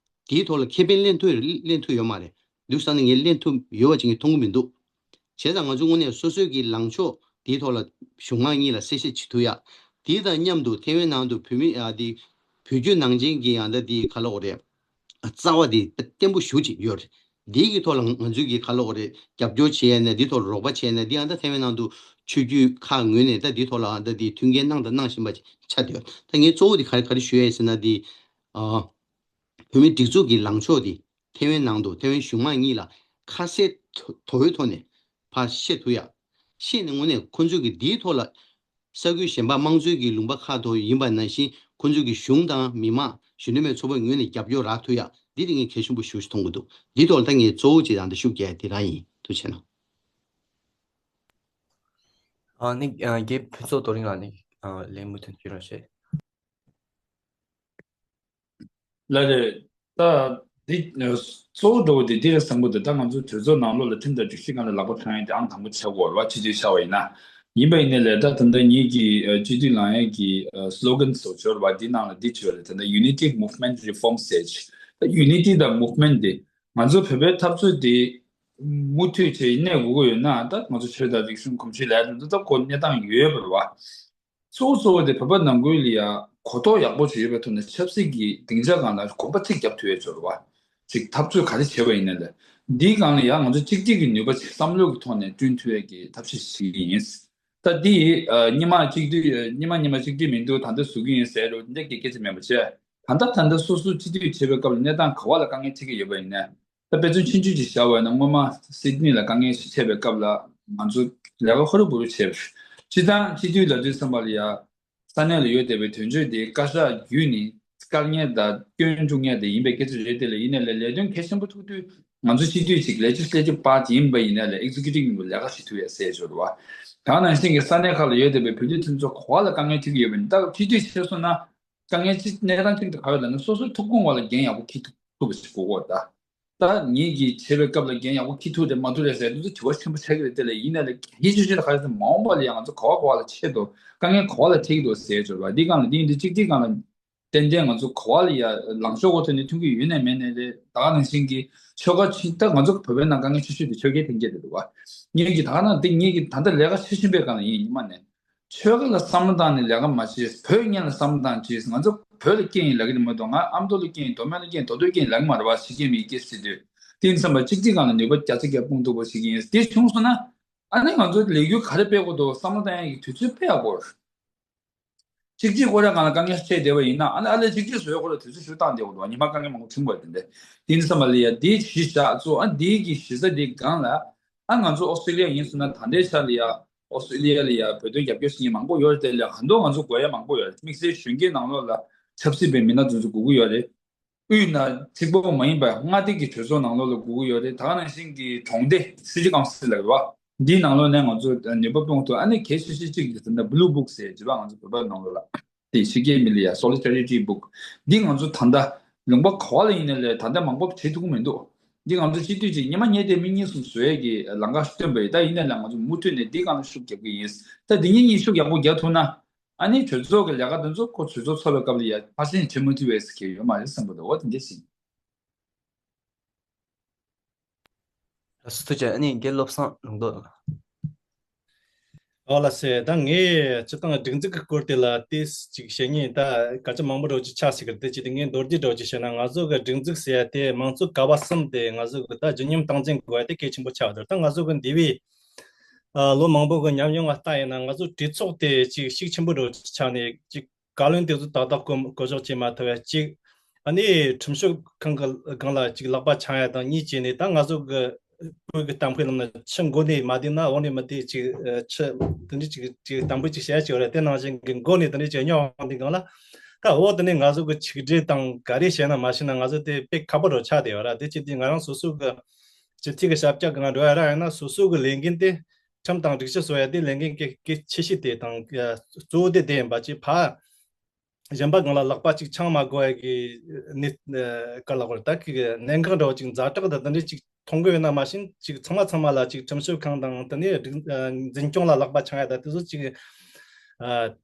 དེའི་ཐོག་ལ་ཁེ་ཕན་ལེན་ཐུབ་ལེན་ཐུབ་ཡོད་མ་རེད། འདུག་ས་ནས་ངས་ལེན་ཐུབ་ཡོད་པ་ཅིག་ངས་མཐོང་གི་མི་འདུག་བྱས་ཙང་ང་ཚོ་དངོས་གནས་སོ་སོའི་གི་ལངས་ཕྱོགས་དེའི་ཐོག་ལ་གཞུང་མང་གཉིས་ལ་གསལ་བཤད་བྱེད་ཐུབ་ཡ། དེ་དང་མཉམ་དུ་ཐེ་ཝན་ནང་དུ་བོད་མི་ཡ་དེ་བོད་བརྒྱུད་ནང་བསྟན་གྱི་ཡང་ད་དེ་ག་ལབ་དགོས་རེད། རྩ་བ་དེ་བརྟན་པོ་ཞེ་པོ་ཅིག་ཡོད་རེད། དེའི་གི་ཐོག་ལ་ང་ཚོའི་གི་ག་ལབ་དགོས་རེད། རྒྱབ་སྐྱོར་བྱེད་ཡ་ནས་དེའི་ཐོག་ལ་རོགས་པ་བྱེད་ཡ་ནས་དེ་ཡང་ད་ཐེ་ཝན་ནང་དུ་ཆོས་བརྒྱུད་ཁག་ངོས་ནས་ད་དེའི་ཐོག་ལ་ད་དེ་མཐུན་རྐྱེན་གནང་དང་གནང་བཞིན་པ་ཅིག་ཆགས་བསྡད་ཡོད། ད་ངས་གཙོ་བོ་དེ་ག་རེ་ག་རེ་ཞུ་ཡ་ཡིན་ཟེར་ན་དེ་ཨ། བོད་མི་སྒྲིག་འཛུགས་ཀྱི་ལངས་ཕྱོགས་དེ་ཐེ་ཝན་ནང་དུ་ཐེ་ཝན་གཞུང་མང་གཉིས་ལ་ཁ་གསལ་དོ་དོ་བོའི་ཐོག་ནས་ཕར་བཤད་ཐུབ་ཡ། བཤད་ནས་དངོས་གནས་ཁོང་ཚོས་ཀྱི་འདིའི་ཐོག་ལ་ས་ཁུལ་གཞན་པ་དམངས་གཙོའི་གི་ལུང་པ་ཁག་ཐོག་ཡིན་པ་ནང་བཞིན་ཁོང་ཚོས་ཀྱི་གཞུང་དང་མི་མང་གཞོན་ནུ་མའི་ཚོགས་པའི་ངོས་ནས་རྒྱབ་སྐྱོར་རག་ཐུབ་ཡ། འདི་དེ་ངས་གལ་ཆེན་པོ་ཞེ་པོ་ཞིག་མཐོང་གི་འདུག་འདིའི་ཐོག་ལ་ད་ངས་གཙོ་བོ་བྱས་ད་འདི་ཤུགས་རྒྱག་ཡ་དེ་རང་ཡིན། ཐུགས་རྗེ་གནང་། ཨ་ནི་ཨ་རྒན་ཕུན་ཚོགས་རྡོ་རིང་ལགས་ནི་ཨ་ལན་མུ་མཐུད་བྱེད་རོགས་ཞེས། ལགས་རེད། ད་འདི་གཙོ་བོ་འགྲོ་བ་འདི་འདི་རེད་བསམ་གྱི་འདུག་ད་ང་ཚོ་དུས་ཚོད་ནང་ལོགས་ལ་ཁྲིམས་དང་སྒྲིག་གཞི་སྒང་ལ་ལག་པ་འཐེན་ཡ་དེ་ཨང་དང་པོ་ཆགས་དགོས་རེད་བ། སྤྱི་འཐུས་ཆགས་པ་ཡིན་ན། ཡིན་པ་ཡིན་ནའི་ལས་ད་ད་ལྟ་ངེད་ཀྱི་ཨ་སྤྱི་འཐུས་ལངས་ཡས་ཀྱི་ཨ་སི་ལོ་གན་སོགས་ཡོད་རེད་བ། འདི་ནང་ལ་འདི་བྲིས་པ་རེད། ད་ལྟ་Unity Movement Reform Stage། ད་Unity དང་Movement འདི་ང་ཚོ་བོད་པའི་འཐབ་རྩོད་འདི་མུ་མཐུད་བྱས་གནས་དགོས་ཀྱི་ཡོད་ན། ད་ང་ཚོ་ཆོས་དང་རིག་གཞུང་གོམས་གཤིས་ལབ་ཡ་དེ་ད་ཁོ་གནས་སྟངས་ཡོད་པ་རེད་བ། གཙོ་བོ་གཙོ་བོ་དེ་བོད་པ་ནང་ཁུལ་ལ་ཡ་གོ་རྟོགས་ཡག་པོ་ཅིག་ཡོད་པའི་ཐོག་ནས་ཆབ་སྲིད་ཀྱི་སྡིངས་ཆ་སྒང་ལ་གོམ་པ་གཅིག་བརྒྱབ་ཐུབ་ཡས་ཅིག་ཡོད་རེད་བ། ཅིག་འཐབ་རྩོད་ག་རེ་བྱས་པ་ཡིན་ནའི་ལས། འདིའི་སྒང་ལ་ཡ་ང་ཚོ་གཅིག་སྒྲིལ་གྱི་ནུས་པ་ཅིག་བསམ་བློ་གི་ཐོག་ནས་བསྐྲུན་ཐུབ་ཡས་ཀྱི་ཐབས་ཤེས་ཤིག་ཡིན། ད་འདི་ཨ་སྔོན་མ་གཅིག་སྒྲིལ་ཨ་སྔོན་མ་སྔོན་མ་གཅིག་སྒྲིལ་མི་འདུག་ད་ལྟ་བཟོ་གི་ཡིན་ཟེར་རོ་འདི་འདྲ་གི་སྐད་ཆ་མེད་པ་བྱས། ད་ལྟ་ད་ལྟ་སོ་སོ་སྤྱི་འཐུས་བྱེད་པའི་སྐབས་ལ་གནས་སྟངས་ག་བ་ལ་དཀའ་ངལ་འཕྲད་ཀྱི་ཡོད་པ་ཡིན་ནའི། ད་དཔེ་མཚོན་ཆུང་ཆུང་ཅིག་བཞག་པ་ཡིན་ན་སྔོན་མ་སིད་ནི་ལ་དཀའ་ངལ་ཞིག་འཕྲད་པའི་སྐབས་ལ་ང་ཚོ་ལས་ཀ་ཧུ་རུ་བུ་རུ་བྱས་པ་རེད། སྤྱིར་བཏང་སྤྱི་འཐུས་ལབ་དུས་ཙམ་པ་ལ་ཡ་ས་གནས་ལ་ཡོད་བསྡད་པའི་དོན་གཅོད་དེ་བཀའ་ཤག་བརྒྱུད་ནས་བཀའ་ཉར་དང་སྐྱོན་འབྱུང་མཁན་དེ་ཡིན་པའི་སྐད་ཆ་རེད་དེ་ལས། ཡིན་ནའི་ལས་ལས་དོན་གལ་ཆེན་པོ་ཐུག་དུས་ང་ཚོ་སྤྱི་འཐུས་ཅིག་ལས་བྱེད་ལས་བྱེད་པ་ཡིན་པ་ཡིན་ནའི་ལས་ཨེག་ཛི་ཀིའུ་ཊིབ་ཡིན་པ་ལས་ཀ་བྱེད་ཐུབ་ཡ་ཟེར་ཡ་ཅིག་ཡོད་རེད་བ། ད་ནང་བཞིན་གྱི་ས་གནས་ཁག་ལ་ཡོད་བསྡད་པའི་བོད་རིགས་དེ་ཚོ་ག་བ་ལ་དཀའ་ངལ་འཕྲད་ཀྱི་ཡོད་པ་ཡིན་ན། ད་སྤྱི་འཐུས་བྱས་སོང་ན། དཀའ་ངལ་གཅིག་གནས་སྟངས་གཅིག་དེ་ག་རེ་ལབ་ན་སོ་སོའི་ཐུགས་དགོངས་བ་ལ་འགན་ཡག་པོ་འཁྱེར་ཐུབ་ཐུབ་པ་ཞིག་དགོས་ཀྱི་ཡོད་ད། ད་ངེད་ཀྱིས་བྱེད་པའི་སྐབས་ལ་འགན་ཡག་པོ་འཁྱེར་ཐུབ་རེད་མ་ཐུབ་རེད་ཟེར་དུས་དྲི་བ་ཆེན་པོ་ཆགས་ཀྱི་རེད་དེ་ལས། ཡིན་ན་ལས་ཡིད་ཆེས་ཆེ་ལ་ག་རེ་ཟེར་མ་འོངས་པ་ལ་ཡང་ང་ཚོ་ག་བ་ག་བ་ལ་ཆད་འདུག་དཀའ་ངལ་ག་བ་ལ་འཕྲད་ཀྱི་འདུག་ཟེར་བྱས་པ་འདི་སྒང་ལ་འདི་ཡིན་དུས་གཅིག་དེའི་སྒང་ལ་ ཏན་ཏན་ང་ཚོ་ག་བ་ལ་ཡ་ལངས་ཕྱོགས་འོག་ཐོན་ནས་ཐོན་གྱི་ཡོད་ནས་མེད་ནས་རེད། ད་ག་ནང་བཞིན་གྱི་ཆོལ་ཁ་ཆེ་ད་ང་ཚོ་བོད་པའི་ནང་དཀའ་ངལ་ཆེ་ཤོས་དེ་ཆོལ་ཁའི་འཐེན་འཁྱེར་དེ་འདུག་བ། ངེད་ཀྱི་ད་ག་ནང་དེ་ངེད་ཀྱི་ད་ལྟ་ལས་ཀ་ཆེ་ཤོས་པའི་སྒང་ལ་ཡིན་ཉི་མ་ནས། ཆོལ་ཁ་ལ་བསམ་བློ་བཏང་ནས་ལས་ཀ་མ་བྱེད། བོད་སྔོན་ལ་བསམ་བློ་བཏང་བྱེད། ང་ཚོ་བོད་ལ་སྐྱེས་ཡིན་ལབ་ཀྱི་འདུག་མ་གཏོགས། ང་ཨ་མདོ་ལ་སྐྱེས་ཡིན། མདོ་སྨད་ལ་སྐྱེས་ཡིན། མདོ་སྟོད་སྐྱེས་ཡིན་ལབ་ཀྱི་མ་རེད་བ། ཕྱི་རྒྱལ་མི་སྐྱེས་ཟེར་དུས། དེ་ཡིན་ཙམ་པ་གཅིག་གཅིག་སྒང་ལ་ནུས་པ་བརྒྱ་ཆ་བརྒྱ་སྤུངས་ཐུབ་པ་ཞིག་ཡིན། དེ་བྱུང་སོང་ན། ཨ་ནི་ང་ཚོ་ལས་འགུལ་ག་རེ་སྤེལ་དགོས་འདུག་བསམ་བློ་བཏང་ཡག་གི་དུས་ཚོད་སྤེལ་ཡག་སྐོར། གཅིག་གཅིག་སྐོར་ར་སྒང་ལ་དཀའ་ངལ་འཕྲད་བསྡད་པ་ཡིན་ན། ཨ་ནི་ཨ་ལས་གཅིག་གཅིག་བཟོ་ཡག་སྐོར་ལ་དུས་ཚོད་ཞིག་བཏང་བསྡད་དགོས་འདུག་ཉི་མ་དཀའ་ངལ་མང་པོ་བྱུང་བ་དེ་འདྲ། དེ་ཡིན་ཙམ་པ་ལ་ཡ་དེ་གཞི་བཞག་གཙོ་ཨ་དེ་གི་གཞི་རྩ་དེ་སྒང་ལ། ཨ་ང་ཚོ་ཨོ་སི་ཀྲི་ལི་ཡ་ཡིན་སོང་ན་ད་ལྟའི་ཆ་ལ་ཡ་ཨོ་སི་ཀྲི་ལི་ཡ་ལ་ཡ་བོད་དོན་རྒྱབ་སྐྱོར་བྱེད་མཁན་མང་པོ་ཡོད་རེད། དེ་ལ་ཧ་འདོ་ང་ཚོ་དགོས་ཡ་མང་པོ་ཡོད་རེད། དམིགས་བསལ་གཞོན་སྐྱེས་ནང་ལོགས་ལ་ཆབ་སྲིད་པའི་མི་སྣ་དེ་ཚོ་དགོས་ཀྱི་ཡོད་རེད། དབུས་ན་གཅིག་པོ་མ་ཡིན་པར་མངའ་སྡེ་གི་གྲོས་ཚོགས་ནང་ལོགས་ལ་དགོས་ཀྱི་ཡོད་རེད། ད་ག་ནང་བཞིན་གྱི་གྲོང་སྡེ་སྲིད་ཇུས་ཀའུན་སིལ་ལབ་ཡོད་པ། འདིའི་ནང་ལོགས་ནས་ང་ཚོ་ནུས་པ་སྤུངས་ཐུབ། ཨ་ནི་གལ་ཆེ་ཤོས་གཅིག་དེ་ད་ལྟ་བྷུ་ལུ་བུག་ཟེར་བྱས་པ་ང་ཚོ་བོད་པ་ནང་ལོགས་ལ་དེ་ཕྱི་རྒྱལ་མི་ལ་ཡ་སོ་ལི་ཌ་རི་ཊི་བྷུག་འདི་ང་ཚོ་ད་ལྟ་ལུང་པ་ག་བ་ལ་ཡིན་ནའི་ལས་ད་ལྟ་མང་པོ་བྱེད་ཐུབ་ཀྱི་མི་འདུག་འདི་ང་ཚོ་སྤྱི་འཐུས་ཀྱིས་སྔོན་མ་ངས་དེ་མི་གཉིས་གསུམ་བཟོ་ཡས་ཀྱི་ལམ་ཁ་ཞིག་སྟོན་པ་ཡིན། ད་ཡིན་ནའི་ལས་ང་ཚོ་མུ་མཐུད་ནས་འདི་སྒང་ལ་ཤུགས་རྒྱབ་ཀྱི་ཡིན། ད་འདི་གཉིས་གཉིས་ཤུགས་ཡག་པོ་རྒྱག་ཐུབ་ན། ཨ་ནི་གྲོས་ཚོགས་ཀྱི་ལས་ཀ་དེ་ཚོ་ཁོ་གྲོས་ཚོགས་ཚོགས་པའི་སྐབས་ལ་ཡ་ཕར་ཕྱིན་བྱེད་མི་ཐུབ་པའི་སྐད་ཡོད་མ་རེད་བསམ་གྱི་འདུག་འོ་དེ་འདྲ་ཞིག་ལགས་སོ་ཐུགས་རྗེ་ཆེ། ཨ་ནི་རྒན་བློ་བཟང་ལུང་རྟོགས། ཨོ་ལགས་སེ། ད་ངས་སྤྱིར་བཏང་སྒྲིག་འཛུགས་ཀྱི་སྐོར་དེ་ལ་ཏོག་ཙམ་ཅིག་བཤད་ཉེན་ད་སྐད་ཆ་མང་པོ་འདྲ་བོ་ཅིག་ཆགས་སྲིད་ཀྱི་རེད། དེ་ཅི་སྟེ་ངས་མདོར་བསྡུས་འདྲ་བོ་ཅིག་བཤད་ན། ང་ཚོ་གི་སྒྲིག་འཛུགས་ཟེར་ཡ་དེ་མང་གཙོ་ཀ་བ་གསུམ་དེ་ང་ཚོ་གི་ད་བརྗིད་ཉམས་སྟངས་འཛིན་དགོས་ཡ་དེ་གལ་ཆེན་པོ་ཆགས་འདུག་ད་ང་ཚོ་གི་འདས་པའི་ཨ་ལོ་མང་པོ་གི་ཉམས་མྱོང་ལ་ལྟ་ཡིན་ན། ང་ཚོ་གྲོས་ཚོགས་དེ་ཅིག་ཤུགས་ཆེན་པོ་འདྲ་བོ་ཅིག་ཆགས་ནས་ཅིག་བཀའ་བློན་དེ་ཚོ་ཏག་ཏག་བསྐོ་བསྐོ་གཞག་བྱེད་མ་ཐུབ་ཡ་གཅིག་ཨ་ནི་ཁྲིམས་ཞིབ་ཁང་གི་སྒང་ལ་ཅིག་ལག་པ་འཆང་ཡ་དང་གཉིས་བྱས་ནས། ད་ང་ཚོ་གི་བོད་ཀྱི་གཏམ་དཔེ་ལམ་ན་ཆུ་མགོ་ནས་མ་བསྡད་ན་འོག་ནས་མི་བསྡད་ཅིག་ཨ་ཆུ་དེ་འདྲ་ཅིག་ཅིག་གཏམ་དཔེ་ཅིག་བཤད་ཅིག་ཡོད་རེད། དེ་ནང་བཞིན་གི་མགོ་ནས་དེ་འདྲ་ཅིག་རྙོག་འོང་དུས་སྒང་ལ། ད་འོ་དེ་ནས་ང་ཚོ་གི་ཆིག་སྒྲིལ་དང་ག་རེ་བྱས་ན་མ་བྱས་ན་ང་ཚོ་དེ་དཔེ་ཁག་པོ་འདྲ་ཆགས་བསྡད་ཡོད་ར། དེ་བྱས་དུས་ང་རང་སོ་སོ་གི་སྤྱི་འཐུས་ཀྱི་ཞབས་བཀྱག་སྒང་འགྲོ་ཡ་རག་ཡོད་ན། སོ་སོ་གི་ལས་འགན་དེ་ཁྲིམས་དང་སྒྲིག་གཞི་བཟོ་ཡ་དེ་ལས་འགན་གལ་གལ་ཆེ་ཤོས་དེ་དང་གཙོ་བོ་དེ་དེ་ཡིན་པ་ཅིག་ཕ། གཞན་པ་སྒང་ལ་ལག་པ་གཅིག་འཆང་མ་དགོས་ཡ་གི་གནས་ག་ལ་བར་ད་གི་གནད་འགག་འདྲ་བོ་ཅིག་ཛ་དྲག་ཏུ་དེ་འདྲ་ཅིག་མཐོང་གི་ཡོད་ན་མ་ཤེས། ཅིག་ཚང་མ་ཚང་མ་ལ་ཅིག་ཁྲིམས་ཞིབ་ཁང་དང་དེ་ནས་སྒྲིག་འཛིན་སྐྱོང་ལ་ལག་པ་འཆང་ཡ་ད་དེ་ཚོ་ཅིག་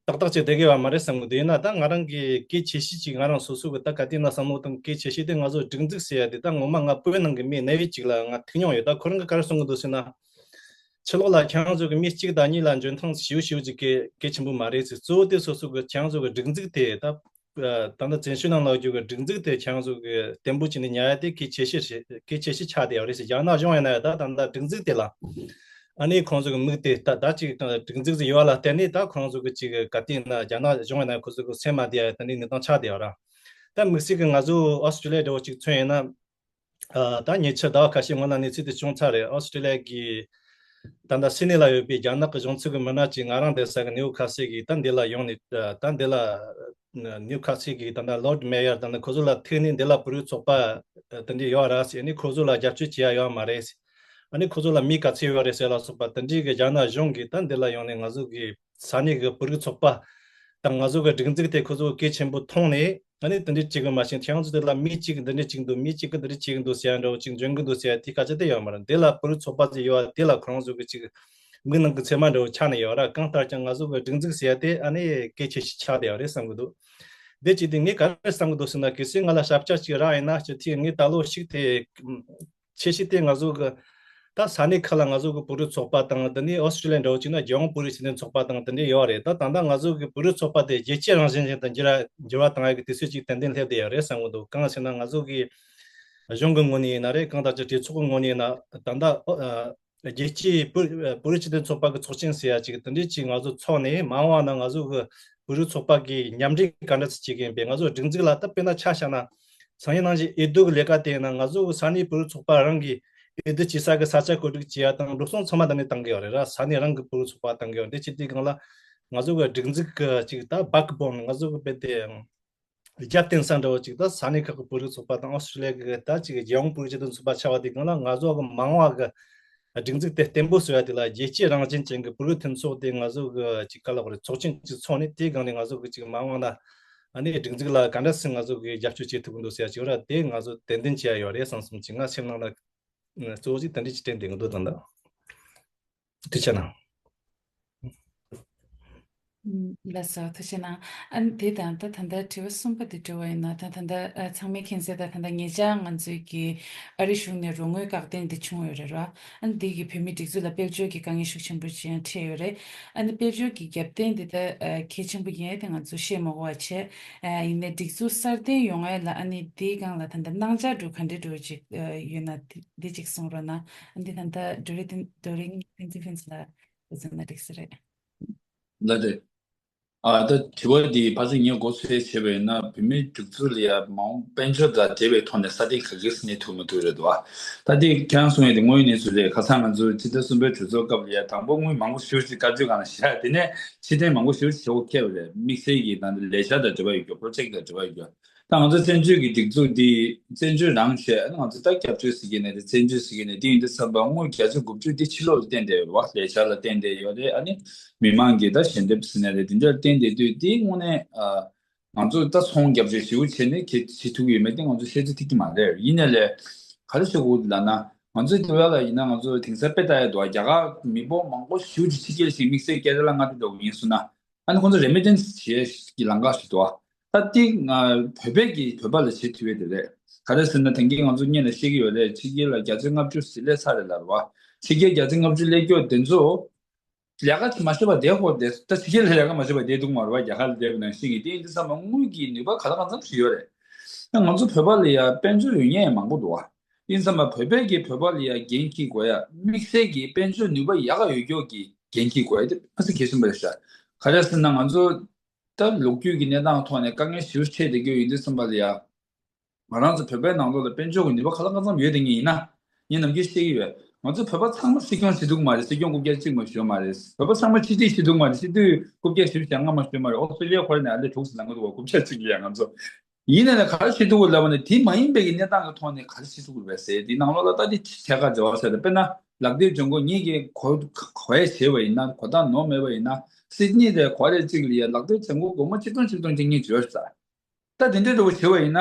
ཏག་ཏག་ཅིག་བསྡད་གི་ཡོད་མ་རེད་བསམ་གི་འདུག་ཡིན་ན་ད་ང་རང་གི་གལ་ཆེ་ཤོས་ཅིག་ང་རང་སོ་སོ་གི་ད་ག་དུས་ན་བསམ་བློ་བཏང་གལ་ཆེ་ཤོས་དེ་ང་ཚོ་སྒྲིག་འཛུགས་ཟེར་ཡ་དེ་ད་ངོ་མ་ང་བོད་ནང་གི་མི་སྣ་བའི་ཅིག་ལ་ང་ཐུག་མྱོང་ཡོད། ད་ཁོ་རང་གི་ག་རེ་གསུང་གི་འདུག་ཟེར་ན། ཕྱི་ལོགས་ལ་ཁྱེད་རང་ཚོ་གི་མི་གཅིག་དང་གཉིས་ལ་འཇོན་ཐང་ཞེ་པོ་ཞེ་པོ་ཅིག་གལ་གལ་ཆེན་པོ་མ་རེད་ཟེར། གཙོ་བོ་དེ་སོ་སོ་གི་ཁྱེད་རང་ཚོ་གི་སྒྲིག་འཛུགས་དེ་ད་ད་ལྟ་བཙན་བྱོལ་ནང་ལ་ཡོད་རྒྱུ་གི་སྒྲིག་འཛུགས་དེ་ཁྱེད་རང་ཚོ་གི་བརྟན་པོ་བྱས་ནས་ཉར་ཡ་དེ་གལ་ཆེ་ཤོས་རེད། གལ་ཆེ་ཤོས་ཆགས་བསྡད་ཡོད་རེད་ཟེར། རྒྱ་ནག་གཞུང་ཡིན་ན་ཡང་ད་ད་ལྟ་སྒྲིག་འཛུགས་དེ་ལ་ཨ་ནི་ཁོང་ཚོ་གི་མིག་དེ་ད་ད་ཅིག་སྒྲིག་འཛུགས་ཟེར་ཡོད་ལ་བརྟེན་ནས་ད་ཁོང་ཚོ་གི་ཅིག་ག་དུས་ན་རྒྱ་ནག་གཞུང་ཡིན་ན་ཁོ་ཚོ་གི་སེམས་མ་བདེ་ཡ་ད་ནི་གནས་སྟངས་ཆགས་བསྡད་ཡོད་ར། ད་དམིགས་བསལ་གི་ང་ཚོ་ཨོ་སི་ཀྲི་ལི་ཡ་འདྲ་བོ་ཅིག་མཚོན་ཡིན་ན། ཨ་ད་ཉེ་ཆར་ཟླ་བ་ཁ་ཤས་སྔོན་ལ་གནས་ཚུལ་དེ་བྱུང་ཚར་རེད། ཨོ་སི་ཀྲི་ལི་ཡ་གི་ད་ལྟ་སིད་ནི་ལ་ཡོད་པའི་རྒྱ་ནག་གི་གཞུང་ཚབ་ཀྱི་མི་སྣ་ཅིག་ང་རང་བསྡད་ས་གི་ནིའུ་ཁ་སི་གི་ད་འདི་ལ་ཡོང་ནས། ད་འདི་ལ་ནིའུ་ཁ་སི་གི་ད་ལྟ་ལོར་ཌི་མེ་ཡར་ད་ནི་ཁོ་ཚོ་ལ་ཐུག་ནས་འདི་ལ་བོད་རིགས་ཚོགས་པ་དེ་འདྲ་ཡོད་ར་ཟེར་ནས་ཁོ་ཚོ་ལ་རྒྱབ་སྐྱོར་བྱེད་ཡ་ཡོད་མ་རེད། ཨ་ནི་ཁོ་ཚོ་ལ་མི་ག་ཚོད་ཡོད་རེད་ཟེར་ལ་སོགས་པ་དེ་འདྲའི་གི་རྒྱ་ནག་གཞུང་གིས་ད་འདི་ལ་ཡོང་ནས་ང་ཚོ་གི་ས་གནས་གི་བོད་རིགས་ཚོགས་པ་དང་ང་ཚོ་གི་སྒྲིག་འཛུགས་དེ་ཁོ་ཚོ་གལ་ཆེན་པོ་མཐོང་ནས། ཨ་ནི་དེ་འདྲ་བྱེད་གི་མ་ཤེས། ཁྱེད་རང་ཚོ་དེ་ལ་མི་གཅིག་གིས་འདི་འདྲ་བྱེད་ཀྱི་འདུག་མི་གཅིག་གིས་འདི་འདྲ་བྱེད་ཀྱི་འདུག་ཟེར་ཡ་འདྲ་བོ་གཅིག་འཇོན་གི་འདུག་ཟེར་ཡ་དེ་ག་ཚོད་དེ་ཡོད་མ་རེད། དེ་ལ་བོད་རིགས་ཚོགས་པ་ཟེར་ཡོད་པ་དེ་ལ་ཁོ་རང་ཚོ་གི་གཅིག་མིག་ནང་གི་ཚེར་མ་འདྲ་བོ་ཆགས་ནས་ཡོད་ར། གང་ལྟར་ཀྱང་ང་ཚོ་གི་སྒྲིག་འཛུགས་ཟེར་ཡ་དེ་ཨ་ནི་གལ་ཆེ་ཤོས་ཆགས་བསྡད་ཡོད་རེད་བསམ་གི་འདུག་དེ་བྱས་ཏེ་ངས་ག་རེ་བསམ་གི་འདུག་ཟེར་ན། གལ་སྲིད་ང་ལ་ཞབས་བཀྱག་ཅིག་རག་ཡིན་ན་སྤྱི་འཐུས་ངས་ད་ལོ་ཞིག་དེ་ཆེ་ཤོས་དེ་ང་ཚོ་གི་ད་ས་གནས་ཁག་ལ་ང་ཚོ་གི་བོད་རིགས་ཚོགས་པ་དང་། དེ་ནས་ཨོ་སི་ཀྲི་ལི་ཡ་འདྲ་བོ་བྱས་ན་རྒྱལ་ཡོངས་བོད་རིགས་སྤྱི་མཐུན་ཚོགས་པ་དང་དེ་འདྲ་ཡོད་རེད། ད་ད་ལྟ་ང་ཚོ་གི་བོད་རིགས་ཚོགས་པ་དེ་རྒྱལ་སྤྱི་རང་བཞིན་ཅན་དུ་འགྱུར་བ་འགྱུར་བ་གཏང་ཡག་གི་དུས་ཚོད་ཅིག་ཏན་ཏན་སླེབས་བསྡད་ཡོད་རེད་བསམ་གི་འདུག་གང་ཟེར་ན་ང་ཚོ་གི་གཞུང་གི་ངོས་ནས་ཡིན་ན་རེད། གང་ལྟར་ཀྱང་གྲོས་ཚོགས་ཀྱི་ངོས་ནས་ཡིན་ན་ད་ལྟ་ཨོ་ཨ་རྒྱལ་སྤྱིའི་བོད་བོད་རིགས་སྤྱི་མཐུན་ཚོགས་པ་གི་ཚོགས་ཆེན་ཟེར་ཡ་ཅིག་དེ་འདྲའི་ཅིག་ང་ཚོ་ཚོགས་ནས་མ་འོངས་པ་ན་ང་ཚོ་གི་བོད་རིགས་ཚོགས་པ་གི་མཉམ་འབྲེལ་ག་འདྲ་ཅིག་བྱེད་ཀྱི་ཡིན་པས། ང་ཚོ་སྒྲིག་འཛུགས་ལ་ད་དཔེར་ན་ཆ་བཞག་ན། སང་ཉིན་གནངས་ཉིན་འོས་བསྡུ་གི་ལས་ཀ་དེ་ཡིན་ན་ང་ཚོ་ས་གནས་བོད་རིགས་ཚོགས་པ་རང་གིས་འོས་བསྡུ་བྱེད་ས་གི་ས་ཆ་བཀོད་སྒྲིག་བྱེད་ཡ་དང་འགྲོ་སོང་ཚང་མ་ད་ནས་གཏང་གི་ཡོད་རེད་ར། ས་གནས་རང་གི་བོད་རིགས་ཚོགས་པ་གཏང་གི་ཡོད་རེད། དེ་བྱེད་དུས་སྒང་ལ་ང་ཚོ་གི་སྒྲིག་འཛུགས་གི་ཅིག་ད་བྷེག་བོན། ང་ཚོ་གི་དཔེ་དེ་རྒྱབ་རྟེན་ས་འདྲ་བོ་ཅིག་ད་ས་གནས་ཁག་གི་བོད་རིགས་ཚོགས་པ་དང་ཨོ་སི་ཀྲི་ལི་ཡ་གི་ད་ཅིག་རྒྱལ་ཡོངས་བོད་རིགས་སྤྱི་མཐུན་ཚོགས་པ་ཆགས་པ་དེ་སྒང་ལ་ང་ཚོ་གི་མ་འོངས་པ་གི་སྒྲིག་འཛུགས་དེ་བརྟན་པོ་བཟོ་ཡ་དེ་ལ་རྒྱལ་སྤྱི་རང་བཞིན་ཅན་གྱི་བོད་རིགས་མཐུན་ཚོགས་དེ་ང་ཚོ་གི་ཅིག་ག་ལ་བར་ཚོགས་ཆེན་ཅིག་ཚོགས་ནས་དེའི་སྒང་ནས་ང་ཚོ་གི་ཅིག་མ་འོངས་ན་ཨ་ནི་སྒྲིག་འཛུགས་ལ་ག་འདྲ་སེ་ང་ཚོ་གི་རྒྱབ་སྐྱོར་བྱེད་ཐུབ་ཀྱི་འདུག་ཟེར་ཡ་ཅིག་ཡོད་ར། དེ་ང་ཚོ་ཏན་ཏན་བྱེད་ཡ་ཡོད་རེད་བསམ་བསམ་ཅིག་ང་སེམས་ནང་ལ་གཙོ་བོ་ཅིག་དེ་འདྲ་ཅིག་དྲན་བསྡད་ཀྱི་འདུག་ད་ལྟ། ཐུགས་རྗེ་གནང་། ལགས་སོ། ཐུགས་རྗེ་གནང་། ཨ་ནི་དེ་དང་ད་ད་ལྟ་དྲི་བ་གསུམ་པ་དེ་འགྲོ་བ་ཡིན་ན། ད་ད་ལྟ་ཨ་ཚང་མས་མཁྱེན་གསལ་ལྟར་ད་ལྟ་ཉེ་ཆར་ང་ཚོའི་གི་ཨ་རི་གཞུང་ནས་རོགས་དངུལ་བཀག་སྡོམ་དེ་བྱུང་ཡོད་རེད་ར། ཨ་ནི་དེ་གི་བོད་མིའི་སྒྲིག་འཛུགས་ལ་དཔལ་འབྱོར་གྱི་དཀའ་ངལ་ཤུགས་ཆེན་པོ་ཅིག་ཡང་འཕྲད་ཡོད་རེད། ཨ་ནི་དཔལ་འབྱོར་གྱི་རྒྱབ་རྟེན་དེ་ད་ཨ་གལ་ཆེན་པོ་ཡིན་ཡ་དེ་ང་ཚོ་བཤད་མ་དགོས་པ་བྱས། ཨ་ཡིན་ནའི་སྒྲིག་འཛུགས་སྲ་བརྟན་ཡོང་ཡ་ལ་ཨ་ནི་དེའི་སྒང་ལ་ད་ལྟ་སྣང་ཆ་འདྲ་ག་འདྲ་འདྲ་ཅིག་ཨ་ཡོད་ན་དེ་དེ་ཅིག་གསུང་རོགས་གནང་། ཨ་ནི་ད་ལྟ་ཌོ་རིང་ཌོ་རིང་ཕིན་ཙི་ཕིན་ཙི་ལགས་འདི་ཚོ་ན་འགྲིག་ས་རེད། ལགས་རེད། ཨ་ད་དྲི་བ་འདི་ཕལ་ཆེར་ངས་མགོ་ཚོས་བྱས་པ་ཡིན་ན། བོད་མིའི་སྒྲིག་འཛུགས་ལ་ཡ་མ་འོངས་དཔལ་འབྱོར་དང་འབྲེལ་བའི་ཐོག་ནས་སྲ་བརྟན་ག་གེ་སེ་གནས་ཐུབ་མི་ཐུབ་རེད་འདུག་ཨ། ད་འདི་ཁྱེད་རང་གསུངས་ཡ་དེ་དངོས་ཡོད་གནས་ཚུལ་རེད། ཁ་སང་ང་ཚོ་སྤྱི་ཟླ་གསུམ་པའི་གྲོས་ཚོགས་སྐབས་ལ་ཡ་དང་པོ་དངུལ་མང་པོ་ཞེ་པོ་ཅིག་བཀའ་ཆོས་སྒང་ལ་བཞག་དེ་ནས་ཕྱིར་འཐེན་མང་པོ་ཞེ་པོ་ཅིག་བྱེད་དགོས་ཁེལ་བ་རེད། དམིགས་བསལ་གྱི་ད་ལས་འཆར་དང་འབྲེལ་བ་ཡོད་རྒྱུ། པོ་རོ་ཇེག་དང་འབྲེལ་བ་ཡོད་རྒྱུ། ད་ང་ཚོ་བཙན་བྱོལ་གྱི་སྒྲིག་འཛུགས་འདི་བཙན་བྱོལ་རང་བྱས། ང་ཚོ་ད་སྐྱབས་བཅོལ་ཟེར་གྱི་ནས་རེད། བཙན་བྱོལ་ཟེར་གྱི་ནས་དེ་ཡིན་དུས་ཙམ་པ་དངུལ་བརྒྱ་ཆ་དགུ་བཅུ་འདི་ཕྱི་ལོགས་ལ་བརྟེན་ཏེ་ཡོད་རེད་བ། ལས་འཆར་ལ་བརྟེན་ཏེ་ཡོད་རེད། ཨ་ནི་མི་མང་གི་ད་ཞལ་འདེབས་ཟེར་ནས་རེད། དེ་འདྲར་བརྟེན་ཏེ་དུས་དེའི་དངོས་གནས་ཨ་ང་ཚོ་ད་ཚོང་རྒྱབ་ཆོག་ཞེ་པོ་བྱས་ནས་གལ་བྱེད་ཐུབ་ཀྱི་ཡོད་མེད་དེ་ང་ཚོ་བཤད་ཚོད་ཐིག་གི་མ་རེད། ཡིན་ནའི་ལས་ག་རེ་བྱེད་དགོས་ལབ་ན། ང་ཚོའི་དེ་བ་ལ་ཡིན་ན་ང་ཚོ་དེང་སང་དཔེ་ལྟ་ཡ་འདུག་བ། རྒྱ་གར་མི་འབོར་མང་པོ་ཞེ་པོ་ཅིག་ཕྱི་རྒྱལ་ཞིག་དམིགས་བསལ་ཁེ་ན་ཌ་ལ་མངའ་སྡེ་འདྲ་བོ་ཡིན་སོང་ན། ཨ་ནི་ཁོང་ཚོ་རེ་མི་ཊན་སི་བྱེད་ཀྱི་ལམ་ཁ་ཞིག་འདུག་བ། ད་དེ་ང་བོད་པས་ཀྱིས་བོད་པ་ལ་བྱེད་ཐུབ་ཡས་དེ་རེད། ག་རེ་ཟེར་ན་དེང་གི་ང་ཚོ་སྔོན་ལ་བཤད་ཀྱི་ཡོད་རེད། ཕྱི་རྒྱལ་ལ་བརྒྱ་ཆ་ལྔ་བཅུ་ཟིན་སླེབས་ཚར་རེད་ལབ་རེད་བ། ཕྱི་རྒྱལ་བརྒྱ་ཆ་ལྔ་བཅུ་སླེབས་ཀྱོག་དེ་ཚོ་ལས་ཀ་མ་ཤེས་པ་བསྡད་ཁོ་བསྡད། ད་ཕྱི་རྒྱལ་ལ་ལས་ཀ་མ་ཤེས་པ་བསྡད་འདུག་མ་རེད་བ། རྒྱ་གར་ལ་བསྡད་པ་ནང་བཞིན་གྱི། དེ་ཡིན་དུས་ཙམ་པ་དངུལ་གྱི་ནུས་པ་ག་ལ་གང་འཚམ་ཞིག་ཡོད་རེད། ད་ང་ཚོ་བོད་པ་ལ་ཡ་དཔལ་འབྱོར་ཡོད་མཁན་ཡང་མང་པོ་འདུག་བ། ཡིན་ཙམ་པ་བོད་པས་ཀྱིས་བོད་པ་ལ་ཡ་འགན་འཁྱེར་དགོས་ཡ། དམིགས་བསལ་གྱི་དཔལ་འབྱོར་ནུས་པ་ཡག་ག་ཡོད་ཀྱོག་གི་འགན་འཁྱེར་དགོས་ཡ་དེ་མ་ཟད་གལ་ཆེན་པོ་རེད་ཤག་ག་རེ་ཟེར་ན་ང་ཚོ་ད་ལོ་རྒྱུས་ཀྱི་གནས་སྟངས་ཐོག་ནས་དཀའ་ངལ་ཞེ་པོ་འཕྲད་བསྡད་ཀྱི་ཡོད་དུས་ཙམ་པ་ལ་ཡ། ང་རང་ཚོ་བོད་པའི་ནང་ལོགས་ལ་དཔལ་འབྱོར་གྱི་ནུས་པ་ག་ལ་གང་འཚམ་ཡོད་དེ་ངས་ཡིན་ན། ངས་ནམ་རྒྱུན་བཤད་ཀྱི་ཡོད། ང་ཚོ་བོད་པ་ཚང་མ་སྲིད་སྐྱོང་བྱེད་ཐུབ་ཀྱི་མ་རེད། སྲིད་སྐྱོང་རྐུབ་བཀྱག་གཅིག་མ་ཞུ་མ་རེད། བོད་པ་ཚང་མ་སྤྱི་འཐུས་བྱེད་ཐུབ་ཀྱི་མ་རེད། སྤྱི་འཐུས་རྐུབ་བཀྱག་བཞི་བཅུ་ཞེ་ལྔ་མ་ཞུ་མ་རེད། ཨོ་སི་ཀྲི་ལི་ཡ་ཁོ་རེ་ནས་ཨ་ལེ་དྲུག་ཙམ་ལངས་ཀྱི་འདུག་བ། རྐུབ་བཀྱག་གཅིག་ལ་ཡ་ང་ཚོ། ཡིན་ནའི་ལས་ག་རེ་བྱེད་ཐུབ་ཀྱི་ལབ་པ་ནི་དེ་མ་ཡིན་པའི་གི་གནས་སྟངས་ཀྱི་ཐོག་ནས་ག་རེ་བྱེད་ཐུབ་ཀྱི་རེད་ཟེར། དེའི་ནང་ལོགས་ལ་ད་དེ་ཕྱེད་ཀ་འབྲེལ་བ་ཟེར་ཏེ། དཔེར་ན་ལག་དེབ་ལྗང་གུ་ངེད་ཀྱིས་གོ་གོ་ཡ་བྱས་པ་ཡིན་ན། གོ་སྟངས་ནོར་མེད་པ་ཡིན་ན། སིད་ནི་དེ་གོ་རེ་གཅིག་ལ་ཡ་ལག་དེབ་ལྗང་གུ་སྒོར་མོ་ཆིག་སྟོང་ཆིག་སྟོང་གཅིག་གཉིས་འབྱོར་ས། ད་དེ་འདྲའི་འདྲ་བོ་བྱས་པ་ཡིན་ན།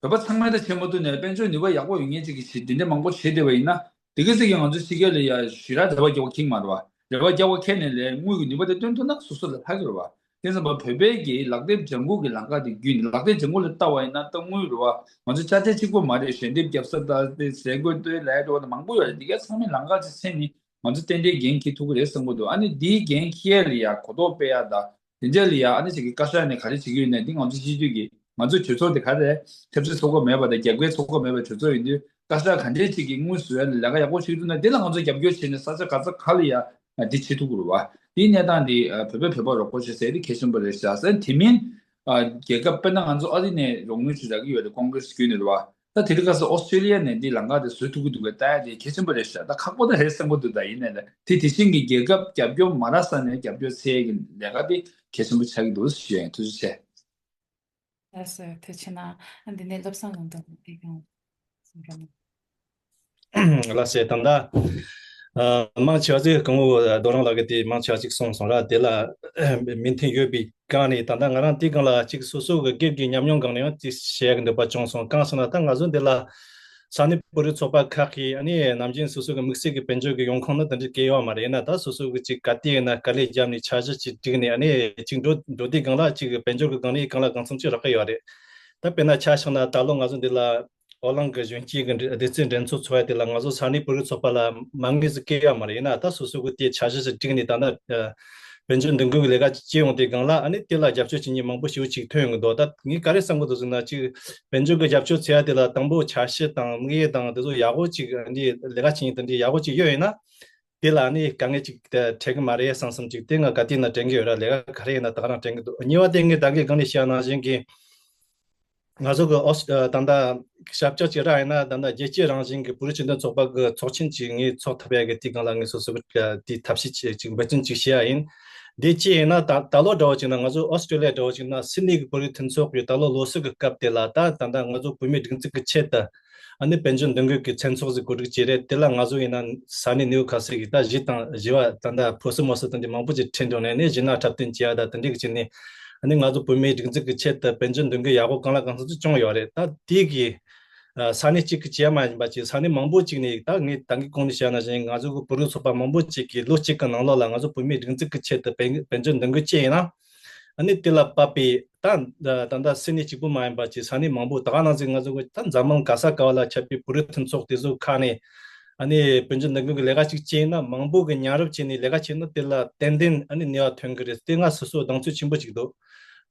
བོད་པ་ཚང་མས་ད་བྱེད་མ་ཐུབ་ནས་དཔལ་འབྱོར་ནུས་པ་ཡག་པོ་ཡོད་མཁན་ཅིག་གིས་བྱེད། དེ་འདྲ་མང་པོ་བྱེད་བསྡད་པ་ཡིན་ན། དེ་ག་ཙིག་གིས་ང་ཚོ་ཕྱི་རྒྱལ་ལ་ཡ་ཞེ་དྲག་རེ་བ་རྒྱག་པ་ཁེགས་མ་རེད་བ། རེ་བ་རྒྱག་པ་ཁེགས་ནས་ལས་དངུལ་གྱི་ནུས་པ་དེ་བཏོན་ཐུབ་ན་སོ་སོ་ལ་ལྷག་གི་རེད་བ། དེ་ཙམ་པ་བོད་པའི་གི་ལག་དེབ་ལྗང་གུ་གི་ལམ་ཁ་དེ་བརྒྱུད་ནས། ལག་དེབ་ལྗང་གུ་ལ་ལྟ་བ་ཡིན་ན་ད་དངུལ་རེད་བ། ང་ཚོ་ཅ་ཆས་གཅིག་པོ་མ་རེད། ཞལ་འདེབས་རྒྱབ་ས་དང་དེ་ཟས་གོས་དེ་ལས་འགྲོ་བ་དང་མང་པོ་ཡོད་རེད། དེ་ག་ཚང་མའི་ལམ་ཁ་ཅིག་མཚོན་ནས་ང་ཚོ་ཏན་ཏན་འགན་འཁྱེར་ཐུབ་ཀྱི་རེད་བསམ་གྱི་འདུག་ཨ་ནི་འདིའི་འགན་འཁྱེར་ཡ་ལ་ཡ་གོ་རྟོགས་སྤེལ་ཡ་དང་། དེ་འདྲ་ལ་ཡ་ཨ་ནི་ཅིག་གི་བཀའ་ཤག་ནས་ག་རེ་བྱེད་ཀྱི་ཡོད་ནའི་འདི་ང་ཚོ་སྤྱི་འཐུས་ཀྱི་ང་ཚོ་གྲོས་ཚོགས་དེ་ག་རེ་ཆབ་སྲིད་ཚོགས་པ་མེད་པ་དང་རྒྱབ་འགལ་ཚོགས་པ་མེད་པའི་གྲོས་ཚོགས་ཡིན་དུས། བཀའ་ཤག་ག་འདྲའི་ཅིག་གི་དངུལ་བཟོ་ཡ་ལ་ལས་ཀ་ཡག་པོ་བྱེད་ཀྱི་འདུག་ན། དེ་ལ་ང་ཚོ་རྒྱབ་སྐྱོར་བྱས་ནས་ས་ཆ་ག་ས་ག་ལ་ཡ་འདི་བྱེད་ཐུབ་ཀྱི་རེད་བ། དེའི་གནས་སྟངས་འདི་བོད་པས་བོད་པར་རོགས་པ་བྱེད་ཟེར་དེ་གལ་ཆེན་པོ་རེད་ཤག་ཟེར། དེ་མིན་རྒྱལ་ཁབ་དཔེར་ན་ང་ཚོ་ཨ་རི་ནས་རོགས་དངུལ་ཅིག་རག་གི་ཡོད་རེད། ཀོང་གྷི་རེ་སི་བརྒྱུད་ནས་རེད་བ། ད་དེ་རིང་ཁ་སང་ཨོ་སི་ཀྲི་ལི་ཡ་ནས་འདི་ལམ་ཁ་དེ་བཟོ་ཐུབ་ཀྱི་འདུག་གས། ལྟ་ཡ་དེ་གལ་ཆེན་པོ་རེད་ཤག་ད་ཁག་པོ་ད་རེད་བསམ་གྱི་འདུག་ད་ཡིན་ནའི་ལས་དེ་དེ་བཞིན་གྱི་རྒྱལ་ཁབ་རྒྱབ་སྐྱོར་མ་རག་ས་ནས་རྒྱབ་སྐྱོར་འཚོལ་ཡས་ཀྱི་ལས་ཀ་དེ་གལ་ཆེན་པོ་ཆགས་ཀྱི་འདུག་ཞུ་ཡ་ཡིན། ཐུགས་རྗེ་ཆེ། ལགས་སོ། ཐུགས་རྗེ་ཆེ་གནང་། ཨ་འདི་ནས་བློ་བཟང་ལུང་རྟོགས་ལགས་ཀྱིས་ཀྱང་གསུང་རོགས་གནང་། ལགས་སོ། ད་ལྟ་ཨ་མང་ཆེ་བ་ཅིག་སྐུ་ངོ་རྡོ་རིང་ལགས་ཀྱིས་དེ་མང་ཆེ་བ་ཅིག་གསུངས་སོང་ར། དེ་ལ་མོས་མཐུན་ཡོད་པའི་སྒང་ནས། ད་ལྟ་ང་རང་དེའི་སྒང་ལ་ཅིག་སོ་སོ་གི་སྒེར་གྱི་ཉམས་མྱོང་སྒང་ནས་ཡང་ཅིག་བཤད་ཡག་གི་འདོད་པ་བྱུང་སོང་། གང་ཟེར་ན་ད་ང་ཚོ་འདི་ལ་ས་གནས་བོད་རིགས་ཚོགས་པ་ཁག་གིས་ཨ་ནི་ནམ་རྒྱུན་སོ་སོ་གི་དམིགས་བསལ་གྱི་དཔལ་འབྱོར་གྱི་ཡོང་ཁུངས་ནི་དེ་འདྲ་གང་ཡང་ཡོད་མ་རེད། ཡིན་ན་ད་སོ་སོ་གི་ཅིག་ག་དུས་ཡིན་ན་དཀའ་ལས་བརྒྱབ་ནས་འཆར་གཞི་ཅིག་བསྒྲིགས་ནས། ཨ་ནི་ཅིག་འགྲོ་འགྲོ་དུས་སྒང་ལ་ཅིག་དཔལ་འབྱོར་གྱི་སྒང་ནས་གང་ལ་གང་འཚམ་ཅིག་རག་གི་ཡོད་རེད། ད་དཔེར་ན་ཆ་བཞག་ན་ད་ལོ་ང་ཚོ་འདི་ལ་ཨོ་གླིང་གི་གཞོན་སྐྱེས་ཀྱི་བདེ་སྐྱིད་འགྲན་ཚོགས་ཚོགས་ཡ་དེ་ལ་ང་ཚོ་ས་གནས་བོད་རིགས་ཚོགས་པ་ལ་མ་དངུལ་ཟིག་བཀལ་ཡོད་མ་རེད། ཡིན་ན་ད་སོ་སོ་གི་དེ་འཆར་གཞི་ཞིག་བསྒྲིགས་ནས་ད་ལྟ་ཨ་དཔལ་འབྱོར་འདུ་འགོད་ཀྱི་ལས་ཀ་ཅིག་བྱེད་ཡོང་དུས་སྒང་ལ། ཨ་ནི་དེ་ལ་རྒྱབ་སྐྱོར་བྱེད་མཁན་མང་པོ་ཞེ་པོ་ཅིག་ཐོན་ཡོང་གི་འདུག་ད་ངས་ག་རེ་བསམ་གི་འདུག་ཟེར་ན། ཅིག་དཔལ་འབྱོར་གྱི་རྒྱབ་སྐྱོར་བྱེད་ཡ་དེ་ལ་དང་པོ་འཆར་གཞི་དང་དམིགས་ཡུལ་དང་དེ་ཚོ་ཡག་པོ་ཅིག་ཨ་ནི་ལས་ཀ་བྱེད་མཁན་དེ་འདྲའི་ཡག་པོ་ཅིག་ཡོད་ཡིན་ན། དེ་ལ་ནི་དཀའ་ངལ་ཅིག་འཕྲད་གི་མ་རེད་བསམ་བསམ་ཅིག་དེ་ང་ག་དུས་ན་དྲན་གི་ཡོད་ར། ལས་ཀ་ག་རེ་ཡིན་ན་ད་ག་རང་དྲན་གི་འདུག་གཉིས་པ་དེ་ངས་ད་གིན་སྒང་ནས་བཤད་ནང་བཞིན་གྱི་ང་ཚོ་གི་ཨོ་སི་ད་ལྟ་ཞབས་བཅགས་ཅིག་རག་ཡིན་ན། ད་ལྟ་རྒྱལ་སྤྱི་རང་བཞིན་གྱི་བོད་རིགས་སྤྱི་མཐུན་ཚོགས་པ་གི་ཚོགས་ཆེན་ཅིག་ངས་ཚོགས་ཐུབ་ཡ་གི་དེའི་སྒང་ལ་ངས་སོ་སོ་གི་དེའི་ཐབས་ཤེས་ཅིག་ཅིག་འབད་བརྩོན་ཅིག་བྱེད་ཡ་ཡིན། འདི་ཅི་ཡིན་ན་ད་ད་ལོ་འདྲ་བོ་ཅིག་ན། ང་ཚོ་ཨོ་སི་ཀྲི་ལི་ཡ་འདྲ་བོ་ཅིག་ན་སིད་ནི་གི་བོད་རིགས་མཐུན་ཚོགས་ཀྱི་ད་ལོ་ལོ་གསར་གི་སྐབས་དེ་ལ་ད་ད་ལྟ་ང་ཚོ་བོད་མིའི་སྒྲིག་འཛུགས་ཀྱི་ཆེད་དུ་ཨ་ནི་དཔལ་འབྱོར་འདུ་འགོད་ཀྱི་མཚན་ཚོགས་ཟིག་གོ་སྒྲིག་བྱས་རེད། དེ་ལ་ང་ཚོ་ཡིན་ན་ས་གནས་ནེའུ་ཁ་སི་གི་ད་གཞིས་དང་གཞིས་པ་ད་ལྟ་ཕོ་སི་མོ་སི་དང་དེ་མང་པོ་ཅིག་ཁྲིད་འགྲོ་ནས་ནས་གཞིས་ནང་འཁྲབ་སྟོན་བྱས་ཡ་ད་དེ་འདྲ་གི་བྱས་ནས། ཨ་ནི་ང་ཚོ་བོད་མིའི་སྒྲིག་འཛུགས་ཀྱི་ཆེད་དུ་དཔལ་འབྱོར་འདུ་འགོད་ཡག་པོ་གང་ལ་གང་འཚམ་ཅིག་བྱུང་ཡོད་རེད། ད་དེ་གི་ ས་གནས་གཅིག་གི་བྱས་མ་ཡིན་པ་ཅིག་ས་གནས་མང་པོ་ཅིག་ནས། ད་ངས་ད་གིན་གོང་ནས་བཤད་ནང་བཞིན། ང་ཚོ་གི་བོད་རིགས་ཚོགས་པ་མང་པོ་ཅིག་གིས་ལོ་གཅིག་གི་ནང་ལོགས་ལ་ང་ཚོ་བོད་མིའི་སྒྲིག་འཛུགས་ཀྱི་ཆེད་དུ་དཔལ་དཔལ་འབྱོར་འདོན་གི་བྱས་ཡིན་ན། ཨ་ནི་དེ་ལ་བབས་པའི་ད་ད་ལྟ་སེ་ནས་གཅིག་པུ་མ་ཡིན་པ་ཅིག་ས་གནས་མང་པོ། ད་ག་ནང་བཞིན་ང་ཚོ་གི་ད་འཛམ་གླིང་ག་ས་ག་བ་ལ་ཁྱབ་པའི་བོད་རིགས་མཐུན་ཚོགས་དེ་ཚོ་ཁག་ནས། ཨ་ནི་དཔལ་འབྱོར་འདོན་གི་ལས་ཀ་ཅིག་བྱས་ཡིན་ན། མང་པོ་གིས་མཉམ་རུབ་བྱས་ནས་ལས་ཀ་བྱས་ན། དེ་ལ་ཏན་ཏན་ཨ་ནི་ནུས་པ་ཐོན་གི་རེད། དེ་ང་སོ་སོ་གདེང་ཚོད་ཆེན་པོ་ཅིག་འདུག་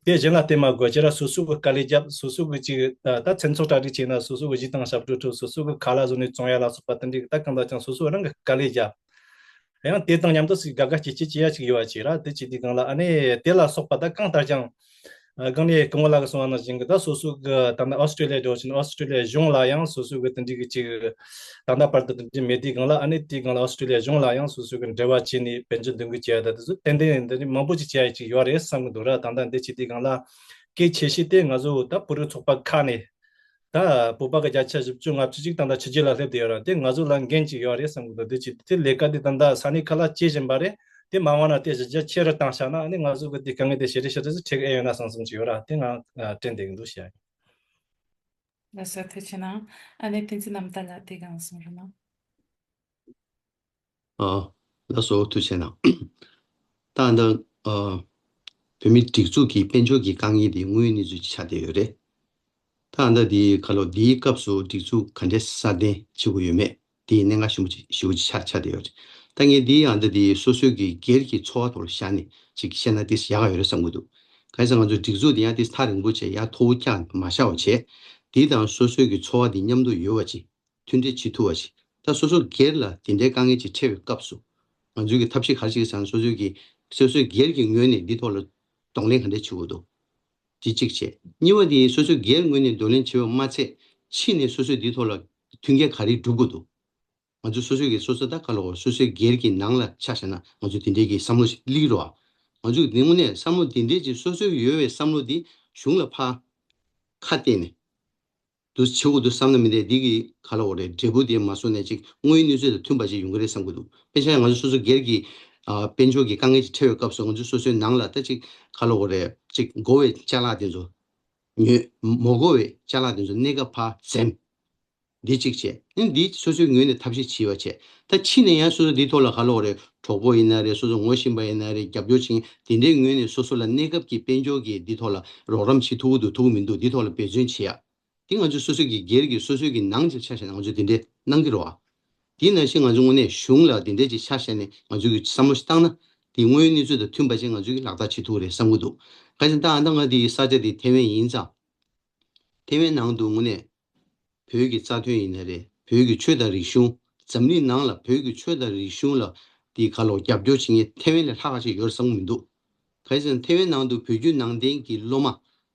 དེ་གཞན་ལ་བརྟེན་མ་དགོས། ཁྱེད་རང་སོ་སོ་གི་དཀའ་ལས་རྒྱབ། སོ་སོ་གི་ཅིག་ད་ད་མཚན་ཚོགས་གྲ་སྒྲིག་བྱས་ན། སོ་སོ་གི་གཞས་དང་ཞབས་བྲོ་འཁྲབ། སོ་སོ་གི་ཁ་ལག་བཟོ་ནས་བཙོང་ཡ་ལ་སོགས་པ་དེ་འདྲའི་ད་གང་ལྟར་ཀྱང་སོ་སོ་རང་གི་དཀའ་ལས་རྒྱབ། ཡང་དེ་དང་མཉམ་དུ་སུས་དགའ་དགའ་སྐྱིད་སྐྱིད་བྱེད་ཡ་ཅིག་ཡོད་པ་ཅིག་ར། དེ་བྱེད་དུས་སྒང་ལ་ཨ་ནི་དེ་ལ་སོགས་པ་ད་གང་ལྟར་ཀྱང་། ཨ་སྒང་ནས་སྐུ་ངོ་ལགས་ཀྱིས་གསུངས་པ་ནང་བཞིན་གྱི། ད་སོ་སོ་གི་ད་ལྟ་ཨོ་སི་ཀྲི་ལི་ཡ་འགྲོ་ཕྱིན། ཨོ་སི་ཀྲི་ལི་ཡ་གཞུང་ལ་ཡང་སོ་སོ་གི་དེ་འདྲའི་གི་ཅིག་ད་ལྟ་བར་དུ་དེ་འདྲའི་མེད་དུས་སྒང་ལ། ཨ་ནི་དེའི་སྒང་ལ་ཨོ་སི་ཀྲི་ལི་ཡ་གཞུང་ལ་ཡང་སོ་སོ་གི་འབྲེལ་བ་བྱས་ནས་དཔལ་འབྱོར་འདོན་གི་བྱས་ཡ། ད་དེ་ཚོ་ཏན་ཏན་དེ་འདྲའི་མང་པོ་ཅིག་བྱས་ཡ་ཅིག་ཡོད་རེད་བསམ་གི་འདུག་ར། ད་ལྟ་འདི་བྱེད་དུས་སྒང་ལ་གལ་ཆེ་ཤོས་དེ་ང་ཚོ་ད་བོད་རིགས་ཚོགས་པ་ཁག་ནས། ད་བོད་པ་གི་བརྒྱ་ཆ་བཞི་བཅུ་ལྔ་བཅུ་ཅིག་ད་ལྟ་ཕྱི་རྒྱལ་ལ་སླེབས་བསྡད་ཡོད་ར། དེ་ང་ཚོ་ལ་འགན་ཅིག་ཡོད་རེད་བསམ་གི་འདུག་དེ་ཅིག་དེ་ལས་ཀ་དེ་ད་ལྟ་ས་གནས་ཁག་ལ་བྱེད་བཞིན་པ་རེད། དེ་མ་འོངས་ན་དེ་གཞི་རྒྱ་ཆེ་རུ་བཏང་བཞག་ན། ཨ་ནི་ང་ཚོ་གི་དེ་དཀའ་ངལ་དེ་ཞེ་དྲག་ཞེ་དྲག་ཅིག་འཕྲད་ཡོད་ན་བསམ་བསམ་ཅིག་ཡོད་ར། དེ་ང་དྲན་བསྡད་གི་འདུག་ཤག་ལགས་སོ། ཐུགས་རྗེ་གནང་། ཨ་ནི་བསྟན་འཛིན་རྣམ་དག་ལགས་དེ་གང་གསུང་རོགས་གནང་། ཨ། ལགས་སོ། ཐུགས་རྗེ་གནང་། ད་ལྟ་ཨ་བོད་མིའི་སྒྲིག་འཛུགས་ཀྱི་དཔལ་འབྱོར་གྱི་དཀའ་ངལ་དེ་དངོས་ཡོད་གནས་ཚུལ་ཅིག་ཆགས་བསྡད་ཡོད་རེད། ད་ལྟ་འདིའི་ཁ་ལོ་འདིའི་སྐབས་སུ་སྒྲིག་འཛུགས་ག་འདྲས་སྲ་བརྟན་བྱེད་དགོས་ཡོད་མེད་དེའི་གནད་འགག་ཞིབ་མོ་ཅིག་ཞེ་པོ་ཅིག་ཆགས་ཆགས་བསྡད་ཡོད་རེད། ད་ངས་འདིའི་ཨ་ད་འདི་སོ་སོའི་གི་སྒེར་གྱི་འཚོ་བ་ཐོག་ལ་བཞག་ནས་ཅིག་བཤད་ན་ཏོག་ཙམ་ཡག་ག་ཡོད་རེད་བསམ་གྱི་འདུག་གང་ཡིན་ཟེར་ན་ང་ཚོའི་སྒྲིག་འཛུགས་འདི་ཡང་ཏོག་ཙམ་ཐག་རིང་པོ་བྱས་ཡར་མཐོ་པོ་བཀྱག་མ་བཞག་པ་བྱས། འདི་དང་སོ་སོའི་གི་འཚོ་བ་འདི་མཉམ་དུ་ཡོད་པ་ཅིག་མཐུན་འབྲེལ་བྱེད་ཐུབ་པ་ཞིག་ད་སོ་སོ་སྒེར་ལ་དེ་འདྲའི་དཀའ་ངལ་ཅིག་འཕྲད་པའི་སྐབས་སུ། ང་ཚོའི་གི་ཐབས་ཤེས་ག་རེ་བྱེད་ཀྱི་ཟེར་ན། སོ་སོའི་གི་སོ་སོའི་སྒེར་གྱི་ངོས་ནས་འདི་ཐོག་ལ་གདོང་ལེན་ག་འདྲས་བྱེད་དགོས་འདུག་དེ་གཅིག་བྱས། གཉིས་པ་དེ་སོ་སོའི་སྒེར་ངོས་ནས་གདོང་ལེན་བྱེད་པ་མ་ཚད། ཕྱི་ནས་སོ་སོས་འདི་ཐོག་ལ་མཐུན་རྐྱེན་ག་རེ་སྒྲུབ་དགོས་འདུག་ང་ཚོ་སོ་སོའི་གི་སོ་སོ་ད་ག་ལ་འོ་སོ་སོའི་སྒེར་གྱི་ནང་ལ་ཆ་བཞག་ན། ང་ཚོ་དེ་འདྲའི་གི་བསམ་བློ་ཞིག་སླེབས་ཀྱི་རེད་བ། ང་ཚོས་འདི་དངོས་གནས་བསམ་བློ་དེ་འདྲའི་ཅིག་སོ་སོའི་ཡོད་པའི་བསམ་བློ་འདི་གཞུང་ལ་ཕར་ཁ་གཏད་ནས། འདུག་བྱེད་དགོས་འདུག་བསམ་ན་མི་འདྲ། འདི་གི་ག་ལ་འོ་རེད། འབྲས་བུ་དེ་མ་བཟོ་ནས་ཅིག་དངོས་ཡོད་གནས་ཚུལ་དང་མཐུན་པ་ཅིག་ཡོང་གི་རེད་བསམ་གྱི་འདུག་དཔེ་ཆ་ང་ཚོ་སོ་སོ་སྒེར་གྱི་ཨ་དཔལ་འབྱོར་གྱི་དཀའ་ངལ་ཅིག་འཕྲད་པའི་སྐབས་སུ། ང་ཚོ་སོ་སོའི་ནང་ལ་ད་ཅིག་ག་ལ་འོ་རེད། ཅིག་དགོས་པའི་ཅ་ལག་དེ་ཚོ་ཉོས། མ་དགོས་པའི་ཅ་ལག་དེ་ཚོ་གནས་སྐབས་ཕར་འཛེམ། འདི་གཅིག་བྱས། ཨ་ནི་འདི་སོ་སོའི་ངོས་ནས་ཐབས་ཤེས་བྱས་པ་བྱས། ད་ཕྱི་ནས་ཡང་སོ་སོ་འདི་ཐོག་ལ་ག་ལ་འོ་རེད། གྲོགས་པོ་ཡིན་ན་རེད། སོ་སོ་ངོ་ཤེས་པ་ཡིན་ན་རེད། རྒྱབ་སྐྱོར་བྱེད་མཁན་དེ་འདྲའི་ངོས་ནས་སོ་སོ་ལ་གནས་སྐབས་ཀྱི་དཔལ་འབྱོར་གྱི་འདི་ཐོག་ལ་རོགས་རམ་བྱེད་ཐུབ་ཀྱི་འདུག་ཐུབ་ཀྱི་མི་འདུག་འདི་ཐོག་ལ་འབད་བརྩོན་བྱེད་ཡ། འདི་ང་ཚོ་སོ་སོ་གི་སྒེར་གྱི་སོ་སོའི་གི་ནང་ཅིག་ཆ་བཞག་ན་ང་ཚོ་དེ་འདྲའི་གནང་གི་རེད་བ། དེ་ནང་བཞིན་ང་ཚོ་དངོས་གནས་གཞུང་ལ་དེ་འདྲའི་ཅིག་ཆ་བཞག་ནས་ང་ཚོ་གི་བསམ་བློ་ཞིག་བཏང་ན། དེ་དངོས་ཡོད་གནས་ཚུལ་དང་མཐུན་པ་ཅིག་ང་ཚོ་གི་ལག་བསྟར་བྱེད་ཐུབ་ཀྱི་རེད་བསམ་གྱི་འདུག་ག་ཅིག་ད་ཨ་ད་ང་དེའི་ས་ཆ་དེ་ཐེ་ཝན་ཡིན་ཙང་། ཐེ་ཝན་ནང་དུ་དངོས་གནས་བོད་ཀྱི་རྩ་དོན་ཡིན་ན་རེད། བོད་ཀྱི་ཆོས་དང་རིག་གཞུང་། འཛམ་གླིང་ནང་ལ་བོད་ཀྱི་ཆོས་དང་རིག་གཞུང་ལ་དེ་ག་ལ་རྒྱབ་སྐྱོར་བྱེད་མཁན་ཐེ་ཝན་ལས་ལྷག་ག་ཅིག་ཡོད་བསམ་གྱི་མི་འདུག་གང་ཡིན་ཟེར་ན་ཐེ་ཝན་ནང་དུ་བོད་བརྒྱུད་ནང་བསྟན་གྱི་སློབ་མ་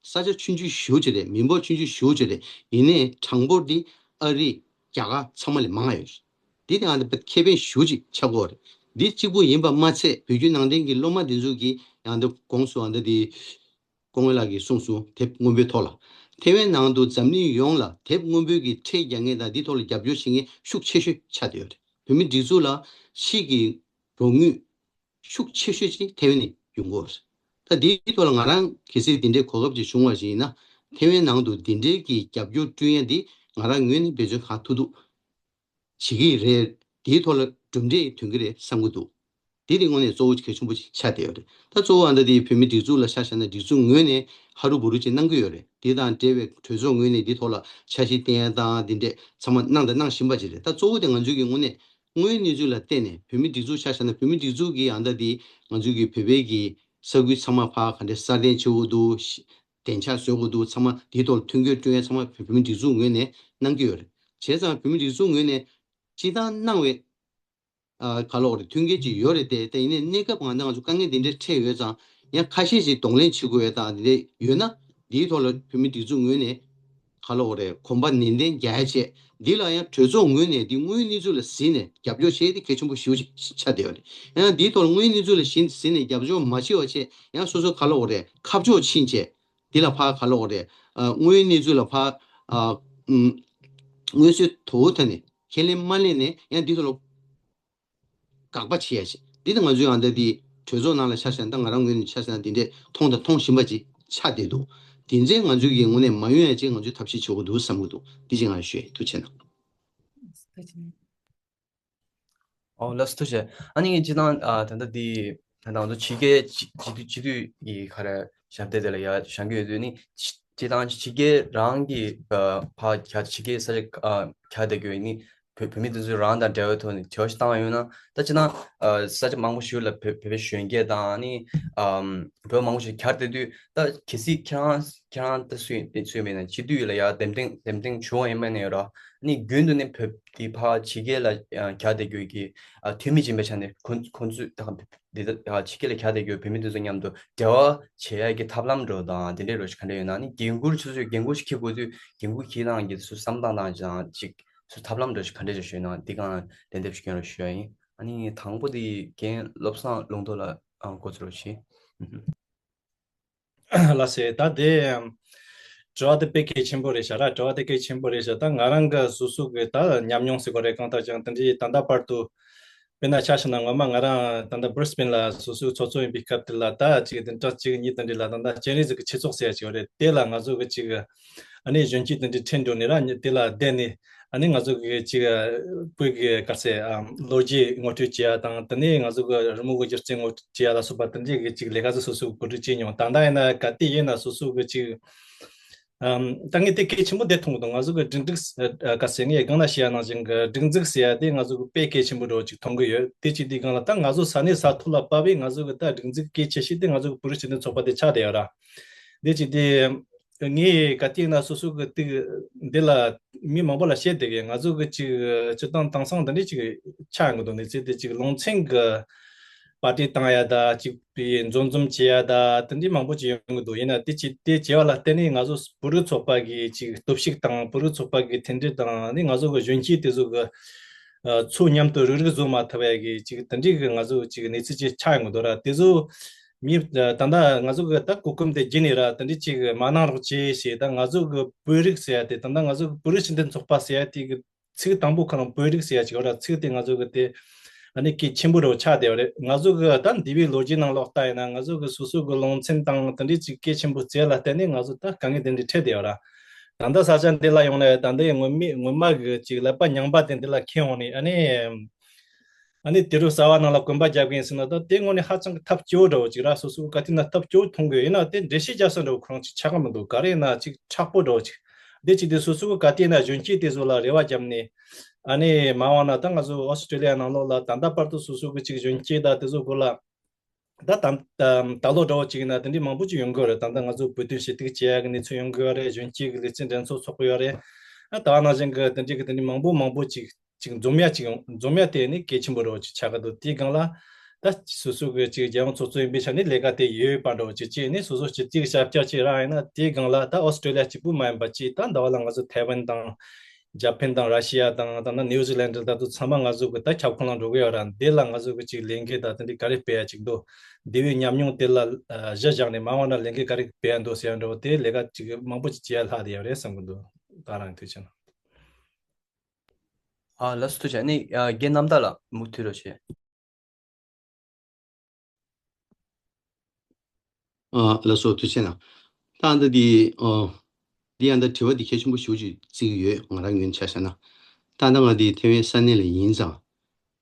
ས་ཆ་ཆུང་ཆུང་ཞེ་པོ་ཅིག་རེད། མི་འབོར་ཆུང་ཆུང་ཞེ་པོ་ཅིག་རེད། ཡིན་ནའི་གྲངས་འབོར་འདི་ཨ་རི་རྒྱ་གར་ཚང་མ་ལས་མང་ང་ཡོད་རེད། འདི་དེ་ང་ཚོ་ཁེ་ཕན་ཞེ་པོ་ཅིག་ཆགས་ཀྱི་ཡོད་རེད། འདི་གཅིག་པུ་ཡིན་པ་མ་ཚད་བོད་བརྒྱུད་ནང་བསྟན་གྱི་སློབ་མ་འདི་ཚོ་གིས་ཡང་འདི་གོང་སུ་ཨ་འདི་དེ། སྐུ་ངོ་ལགས་ཀྱིས་གསུངས་སོང་། དེབ་སྔོན་པོའི་ཐོག་ལ། ཐེ་ཝན་ནང་དུ་འཛམ་གླིང་ཡོངས་ལ་དེབ་སྔོན་པོའི་གི་ཁྲལ་རྒྱག་མཁན་དང་འདིའི་ཐོག་ལ་རྒྱབ་སྐྱོར་བྱེད་མཁན་ཤུགས་ཆེ་ཤོས་ཆགས་བསྡད་ཡོད་རེད། བོད་མིའི་སྒྲིག་འཛུགས་ལ་ཕྱིའི་གི་རོགས་དངུལ་ཤུགས་ཆེ་ཤོས་ཅིག་ཐེ་ཝན་ནས་ཡོང་གི་ཡོད་རེད། ད་འདིའི་ཐོག་ལ་ང་རང་གལ་སྲིད་འདི་འདྲའི་གོ་སྐབས་ཅིག་བྱུང་བ་ཞིག་ཡིན་ན། ཐེ་ཝན་ནང་དུ་འདི་འདྲའི་གི་རྒྱབ་སྐྱོར་བསྐྲུན་ཡ་འདི་ང་རང་ངོས་ནས་འབད་བརྩོན་གང་ཐུབ་ཐུབ་བྱེད་ཀྱི་རེད། དེའི་ཐོག་ལ་གྲུབ་འབྲས་ཐོན་གྱི་རེད་བསམ་གྱི་འདུག་དེ་དེ་དངོས་གནས་གཙོ་བོ་གལ་ཆེན་པོ་ཞིག་ཆགས་བསྡད་ཡོད་རེད། ད་གཙོ་བོ་ཨ་འདྲ་དེ་བོད་མི་སྒྲིག་འཛུགས་ལ་ཆ་བཞག་ན་སྒྲིག་འཛུགས་ངོས་ནས་ཧ་རུ་བུ་རུ་ཅིག་གནང་གི་ཡོད་རེད། དེ་དང་འབྲེལ་བའི་གྲོས་ཚོགས་ངོས་ནས་དེ་ཐོག་ལ་འཆར་གཞི་བཏོན་ཡ་དང་དེ་འདྲས་ཚང་མ་གནང་དང་གནང་བཞིན་པ་ཅིག་རེད། ད་གཙོ་བོ་དེ་ང་ཚོའི་གི་དངོས་གནས་དངོས་ཡོད་གནས་ཚུལ་ལ་བལྟས་ནས་བོད་མི་སྒྲིག་འཛུགས་ཆ་བཞག་ན་བོད་མི་སྒྲིག་འཛུགས་ཀྱིས་ཨ་འདྲ་དེ་ང་ཚོའི་གི་བོད་པའི་གི་ས་ཁུལ་ཚང་མ་ཕར་ག་འདྲས་སྲ་བརྟན་བྱེད་དགོས་འདུག་བདེ་འཇགས་བཟོ་དགོས་འདུག་ཚང་མ་དེའི་ཐོག་ལ་མཐུན་འགྱུར་བསྐྲུན་ཡ་ཚང་མ་བོད་མི་སྒྲིག་འཛུགས་ངོས་ནས་གནང་གི་ཡོད་རེད། བྱས་ཙང་བོད་མི་སྒྲིག་འཛུགས་ངོས་ནས་སྤྱིར་བཏང་གནང་བའི་ཨ་ག་ལ་འོ་རེད། མཐུན་རྐྱེན་ཅིག་ཡོད་རེད་དེ། དེ་ཡིན་ནའི་གནས་སྐབས་ང་ཚོ་ང་ཚོ་དཀའ་ངལ་འདི་འདྲའི་འཕྲད་ཡོད་ཙང་ཡང་ཁ་ཤས་ཤིག་གདོང་ལེན་བྱེད་དགོས་ཡ་དང་འདི་འདྲ་ཡོད་ན་འདིའི་ཐོག་ལ་བོད་མི་སྒྲིག་འཛུགས་ངོས་ནས་ག་ལ་འོ་རེད། གོམ་པ་ནན་ཏན་རྒྱག་ཡ་བྱས། འདི་ལ་ཡང་གྲོས་ཚོགས་ངོས་ནས་འདི་དངོས་ཡོད་གནས་ཚུལ་ལ་གཟིགས་ནས་རྒྱབ་སྐྱོར་བྱེད་ཡ་དེ་གལ་ཆེན་པོ་ཞེ་པོ་ཅིག་ཆགས་བསྡད་ཡོད་རེད། ཡང་འདིའི་ཐོག་ལ་དངོས་ཡོད་གནས་ཚུལ་ལ་གཞི་གཟིགས་ནས་རྒྱབ་སྐྱོར་མ་བྱས་པ་བྱས་ཡང་སོ་སོ་ག་ལ་འོ་རེད། ཁ་ཕྱོགས་ཕྱིན་བྱས། འདི་ལ་ཕར་ག་ལ་འོ་རེད། ཨ་དངོས་ཡོད་གནས་ཚུལ་ལ་ཕར་ཨ་ཨུམ་དངོས་སུ་དོ་ཐ་ནས་ཁས་ལེན་མ་ལེན་ནས་ཡང་འདི་ཐོག་ལ་དགག་པ་བྱེད་ཡ་ཞིག་འདི་ནི་ང་ཚོའི་ཨ་འདྲ་འདི་གྲོས་ཚོགས་ནང་ལ་ཆ་བཞག་ན། ད་ང་རང་ངོས་ནས་ཆ་བཞག་ན་འདི་འདྲས་མཐོང་དང་མཐོང་བཞིན་པ་ཅིག་ཆགས་བསྡད་འདུག་དེ་ཚོ་ང་ཚོའི་གི་ངོས་ནས་མ་ཡོང་ཡ་ཅིག་ང་ཚོས་ཐབས་ཤེས་བྱེད་དགོས་འདུག་བསམ་གྱི་འདུག་དེ་ཅིག་ང་ཞུ་ཡས། ཐུགས་རྗེ་གནང་། ཨོ་ལགས་སོ། ཐུགས་རྗེ་ཆེ། ཨ་ནི་སྤྱིར་བཏང་ཨ་ད་ལྟ་འདི་ད་ལྟ་ང་ཚོ་ཕྱི་རྒྱལ་སྤྱི་སྤྱི་འཐུས་སྤྱི་འཐུས་ཀྱི་ག་རེ་ཞབས་བརྟན་དེ་ལ་ཡ་བཞེངས་ཀྱི་ཡོད་དུས་ནི་སྤྱི་སྤྱིར་བཏང་ཕྱི་རྒྱལ་རང་གི་ཨ་ཕ་གྱ་ཕྱི་རྒྱལ་ས་ཆ་ཨ་གྱ་བསྡད་ཀྱི་ཡོད་ནི། བོད་བོད་མི་དེ་ཚོས་རང་དང་འབྲེལ་བའི་ཐོག་ནས་དྲི་བ་ཞིག་བཏང་བ་ཡོད་ན། ད་སྤྱིར་བཏང་ཨ་ས་ཆ་མང་པོ་ཞིག་ལ་བོད་བོད་པའི་གཞོན་སྐྱེས་དང་ནི་ཨམ་བོད་མང་པོ་ཞིག་གྱར་བསྡད་དུས། ད་གལ་སྲིད་ཁྱེད་རང་ཁྱེད་རང་ད་སུ་ཡིན་སུ་ཡིན་མིན་ན་སྤྱི་འཐུས་ལ་ཡ་འདེམས་ཐོན་འདེམས་ཐོན་བྱུང་བ་ཡིན་མིན་ནས་ར། ནི་རྒྱུན་དུ་ནི་བོད་དེ་ཕར་ཕྱི་རྒྱལ་ལ་ཨ་གྱར་བསྡད་རྒྱུ་གི་ཨ་འཐུས་མི་ཡིན་པའི་ཆ་ནས་ཁོ་ཁོ་ཚོས་ད་འདི་ད་ཕྱི་རྒྱལ་ལ་གྱར་བསྡད་རྒྱུ་བོད་མི་དེ་ཚོ་མཉམ་དུ་འབྲེལ་བ་བྱེད་ཡ་གི་ཐབས་ལམ་འདྲ་བོ་དང་དེ་འདྲའི་རོ་ཞིག་ག་འདྲ་ཡོད་ན། ནི་འགན་འཁུར་ཆུ་ཚོད་འགན་འཁུར་ཞིག་འཁྱེར་དགོས་དུས་འགན་འཁུར་འཁྱེར་སྟངས་ཀྱི་ཚུར་བསམ་སྟངས་དང་ཅང་ཅིག་ཚུར་ཐབས་ལམ་འདྲ་ཞིག་ག་འདྲ་ཞིག་ཞུས་ན་འདི་གང་ལན་འདེབས་ཞིག་སྐྱོན་རོགས་ཞུ་ཡ་ཡིན། ཨ་ནི་དང་པོ་དེ་རྒན་བློ་བཟང་ལུང་རྟོགས་ལགས་ཨང་འགོ་ཚུགས་རོགས་བྱེད། ལགས་སེ། ད་དེ་དྲི་བ་དེ་དཔེ་གལ་ཆེན་པོ་རེད་ཤག་ར། དྲི་བ་དེ་གལ་ཆེན་པོ་རེད་ཤག་ད་ང་རང་གི་སོ་སོ་གི་ད་ཉམས་མྱོང་ཟེར་དགོས་རེད། གང་ལྟར་ཀྱང་དེ་འདྲའི་ད་ལྟ་བར་དུ་དཔེར་ན་ཆ་བཞག་ན་ངོ་མ་ང་རང་ད་ལྟ་སྦྲི་སི་བེན་ལ་སོ་སོའི་ཚོགས་གཙོ་ཡིན་པའི་སྐབས་དེ་ལ་ད་ཅིག་བདུན་ཕྲག་གཅིག་གཉིས་དེ་འདྲ་ལ་ད་ལྟ་སྤྱན་རས་གཟིགས་ཀྱི་ཆོས་ཚོགས་ཟེར་ཡ་ཅིག་ཡོད་རེད། དེ་ལ་ང་ཚོ་གི་ཅིག་ཨ་ནི་གཞོན་སྐྱེས་དེ་འདྲའི་ཁྲིད་འགྲོ་ནས་ར། དེ་ལ་བསྡད་ནས་ཨ་ནི་ང་ཚོ་གི་ཅིག་བོད་ཀྱི་ག་ཚད་ཨམ་ལོ་རྒྱུས་ངོ་སྤྲོད་བྱེད་ཡ་དང་། དེ་ནས་ང་ཚོ་གི་རི་མོ་གི་སྒྱུ་རྩལ་ངོ་སྤྲོད་བྱེད་ཡ་ལ་སོགས་པ་དེ་འདྲའི་གི་ཅིག་ལས་ཀ་ཚོ་སོ་སོ་གི་བུ་ཕྲུག་བྱེད་མྱོང་། ད་ལྟ་ཡིན་ན་ག་དུས་ཡིན་ན་སོ་སོ་གི་ཅིག་ཨམ་ད་ངས་དེ་གལ་ཆེན་པོ་དེ་མཐོང་གི་འདུག་ང་ཚོ་གི་སྒྲིག་འཛུགས་ཨ་ག་ཟེར། ངས་སྒང་ལ་བཤད་ཡ་ནང་བཞིན་གི་སྒྲིག་འཛུགས་ཟེར་ཡ་དེ་ང་ཚོ་གི་དཔེ་གལ་ཆེན་པོ་འདྲ་བོ་ཅིག་མཐོང་གི་ཡོད། དེ་གཅིག་དེའི་སྒང་ལ་ད་ང་ཚོ་ས་གནས་ས་ཐོག་ལ་བབས་པའི་ང་ཚོ་གི་ད་སྒྲིག་འཛུགས་གལ་ཆེ་ཤོས་དེ་ང་ཚོ་གི་བོད་རིགས་སྤྱི་མཐུན་ཚོགས་པ་དེ་ཆགས་བསྡད་ཡོད་ར། དེ་གཅིག་དེ། ངས་ག་དུས་ན་སོ་སོ་གི་དུས་འདི་ལ་མི་མང་པོ་ལ་བཤད་བསྡད་གི། ང་ཚོ་གི་ཅིག་སྤྱིར་བཏང་དེང་སང་འདི་འདྲའི་ཅིག་ཆགས་ཡོང་གི་འདུག་གནས་ཚུལ་དེ་ཅིག་ལུང་ཚན་གི་པར་ཊི་བཏང་ཡ་ད་ཅིག་པའི་འཛོམས་འཛོམས་བྱེད་ཡ་ད་དེ་འདྲའི་མང་པོ་ཅིག་ཡོང་གི་འདུག་ཡིན་ན་དེ་ཅིག་དེ་བྱེད་པ་ལ་བརྟེན་ནས་ང་ཚོ་བོད་རིགས་ཚོགས་པ་གི་ཅིག་སྟོབས་ཤུགས་དང་། བོད་རིགས་ཚོགས་པ་གི་མཐུན་སྒྲིལ་དང་། ནི་ང་ཚོ་གི་གཞོན་སྐྱེས་དེ་ཚོ་གི་ཨ་ཚོ་མཉམ་དུ་རུག་རུག་བཟོ་མ་ཐུབ་ཡ་གི་ཅིག་དེ་འདྲའི་གི་ང་ཚོ་ཅིག་གནས་ཚུལ་ཅིག་ཆགས་ཡོང་གི་འདུག་ར། དེ་ཚོ་མི་ད་ལྟ་ང་ཚོ་གི་ད་གོ་སྐབས་དེ་བརྒྱུད་ནས་ར་དེ་འདྲའི་ཅིག་མ་གནང་རོགས་བྱེད་ཞེས། ད་ང་ཚོ་གི་བོད་རིགས་ཟེར་ཡ་དེ་ད་ལྟ་ང་ཚོ་གི་བོད་རིགས་སྤྱི་མཐུན་ཚོགས་པ་ཟེར་ཡ་དེ་གི་ཚིག་དང་པོ་ཁོ་རང་བོད་རིགས་ཟེར་ཡ་ཅིག་ཡོད་ར། ཚིག་དེ་ང་ཚོ་གི་དེ་ཨ་ནི་གལ་ཆེན་པོ་རུ་ཆགས་བསྡད་ཡོད་རེད། ང་ཚོ་གི་ད་འདས་པའི་ལོ་རྒྱུས་ནང་ལོག་ལྟ་ཡིན་ན་ང་ཚོ་གི་སོ་སོ་གི་ལུང་ཚན་དང་དེ་འདྲའི་ཅིག་གལ་ཆེན་པོ་བརྩད་ལ་བརྟེན་ནས་ང་ཚོ་ད་དཀའ་ངལ་དེ་འདྲ་འཕྲད་བསྡད་ཡོད་ར། ད་ལྟ་ས་ཆ་འདི་ལ་ཡོང་ནས་ད་ལྟའི་སྔོན་མའི་སྔོན་མ་གི་ཅིག་ཀླད་པ་རྙིང་པ་དེ་འདི་ལ་འཁྱེར་འོང་ནས་ཨ་ནི། ཨ་ནི་དུས་རབས་གསར་བ་ནང་ལ་གོམ་པ་རྒྱབ་མཁན་ཟེར་ན་ད་དེ་དངོས་གནས་ཧ་ཅང་གི་ཐབས་སྐྱོ་བོ་འདྲ་བོ་ཅིག་ར། སོ་སོ་གི་ག་དུས་ན་ཐབས་སྐྱོ་བོ་མཐོང་གི་ཡོད། ཡིན་ན་དེ་འགྲེལ་བཤད་རྒྱག་ས་འདྲ་བོ་ཁོ་རང་ཅིག་ཆགས་ཀྱི་མི་འདུག་ག་རེ་ཡིན་ན་ཅིག་མཁྲེགས་པོ་འདྲ་བོ་ཅིག་དེ་ཅིག་དེ་སོ་སོ་གི་ག་དུས་ན་གཞོན་སྐྱེས་དེ་ཚོ་ལ་རེ་བ་བརྒྱབ་ནས་ཨ་ནི་མ་འོངས་ན་ད་ང་ཚོ་ཨོ་སི་ཀྲི་ལི་ཡ་ནང་ལོགས་ལ་ད་ལྟ་བར་དུ་སོ་སོ་གི་ཅིག་གཞོན་སྐྱེས་དང་དེ་ཚོ་སྐོར་ལ། ད་ད་ད་ད་ལོ་འདྲ་བོ་ཅིག་ཡིན་ན་དེ་འདྲའི་མང་པོ་ཅིག་ཡོང་གི་ཡོད་རེད། ད་ལྟ་ང་ཚོ་བོད་དོན་ཞུ་གཏུག་བྱེད་ཡག་གི་གནས་ཚུལ་ཡོང་གི་ཡོད་རེད། གཞོན་སྐྱེས་ཀྱི་ལེ་ཚན་འགྲན་ཚོགས་ཚོགས་ཀྱི་ཡོད་རེད། ཨ་ད་ག་ནང་བཞིན་གྱི་དེ་འདྲའི་གི་དེ་འདྲའི་མང་པོ་མང་པོ་ཅིག་ཅིག་འཛོམས་ཡ་ཅིག་ཡོང་། འཛོམས་ཡ་དེ་ནི་གལ་ཆེན་པོ་འདྲ་བོ་ཅིག་ཆགས་ཀྱི་འདུག་དེའི་སྒང་ལ་ད་སོ་སོ་གི་ཅིག་རྒྱལ་ཡོངས་ཚོགས་གཙོ་ཡིན་པའི་ཆ་ནས་ལས་ཀ་དེ་ཡོད་པ་འདྲ་བོ་ཅིག་བྱས་ནས་སོ་སོ་སྤྱི་གཅིག་ཞབས་བཅགས་ཅིག་རག་ཡིན་ན། དེའི་སྒང་ལ་ད་ཨོ་སི་ཀྲི་ལི་ཡ་གཅིག་པུ་མ་ཡིན་པ་ཅིག་ད་ཟླ་བ་ལ་ང་ཚོ་ཐའེ་ཝན་དང་། འཇར་པན་དང་ར་ཤི་ཡ་དང་ད་ནང་ནིའུ་ཛི་ལན་ད་ཚོ་ཚང་མ་ང་ཚོ་གི་ད་ཁྱབ་ཁོངས་ལ་འགྲོ་གི་ཡོད་ར། འདི་ལ་ང་ཚོ་གི་ཅིག་ལས་འགུལ་ད་དེ་འདྲའི་ག་རེ་སྤེལ་ཡ་ཅིག་འདུག་འདས་པའི་ཉམས་མྱོང་དེ་ལ་གཞི་བཞག་ནས་མ་འོངས་ན་ལས་འགུལ་ག་རེ་སྤེལ་ཡ་འདུག་ཟེར་ཡ་འདྲ་བོ་དེ་ལས་ཀ་ཅིག་མང་པོ་ཅིག་བྱེད་ཡ་ལྷག་བསྡད་ཡོད་རེད་བསམ་གི་འདུག་ད་རང་ཐུགས་རྗེ་གནང་། ཨ་ལགས་སོ། ཐུགས་རྗེ་ཆེ། ནི་རྒན་རྣམ་དག་ལགས་མུ་མཐུད་རོགས་བྱེད། ཨ་ལགས་སོ། ཐུགས་རྗེ་གནང་། ད་ལྟ་འདི་ཨ་འདི་ཡང་ད་དྲི་བ་འདི་གལ་ཆེན་པོ་ཞེ་པོ་ཅིག་བརྩི་གི་ཡོད། ང་རང་ངོས་ནས་ཆ་བཞག་ན། ད་ལྟ་ང་འདི་ཐེ་ཝན་ས་གནས་ལ་ཡིན་ཙང་།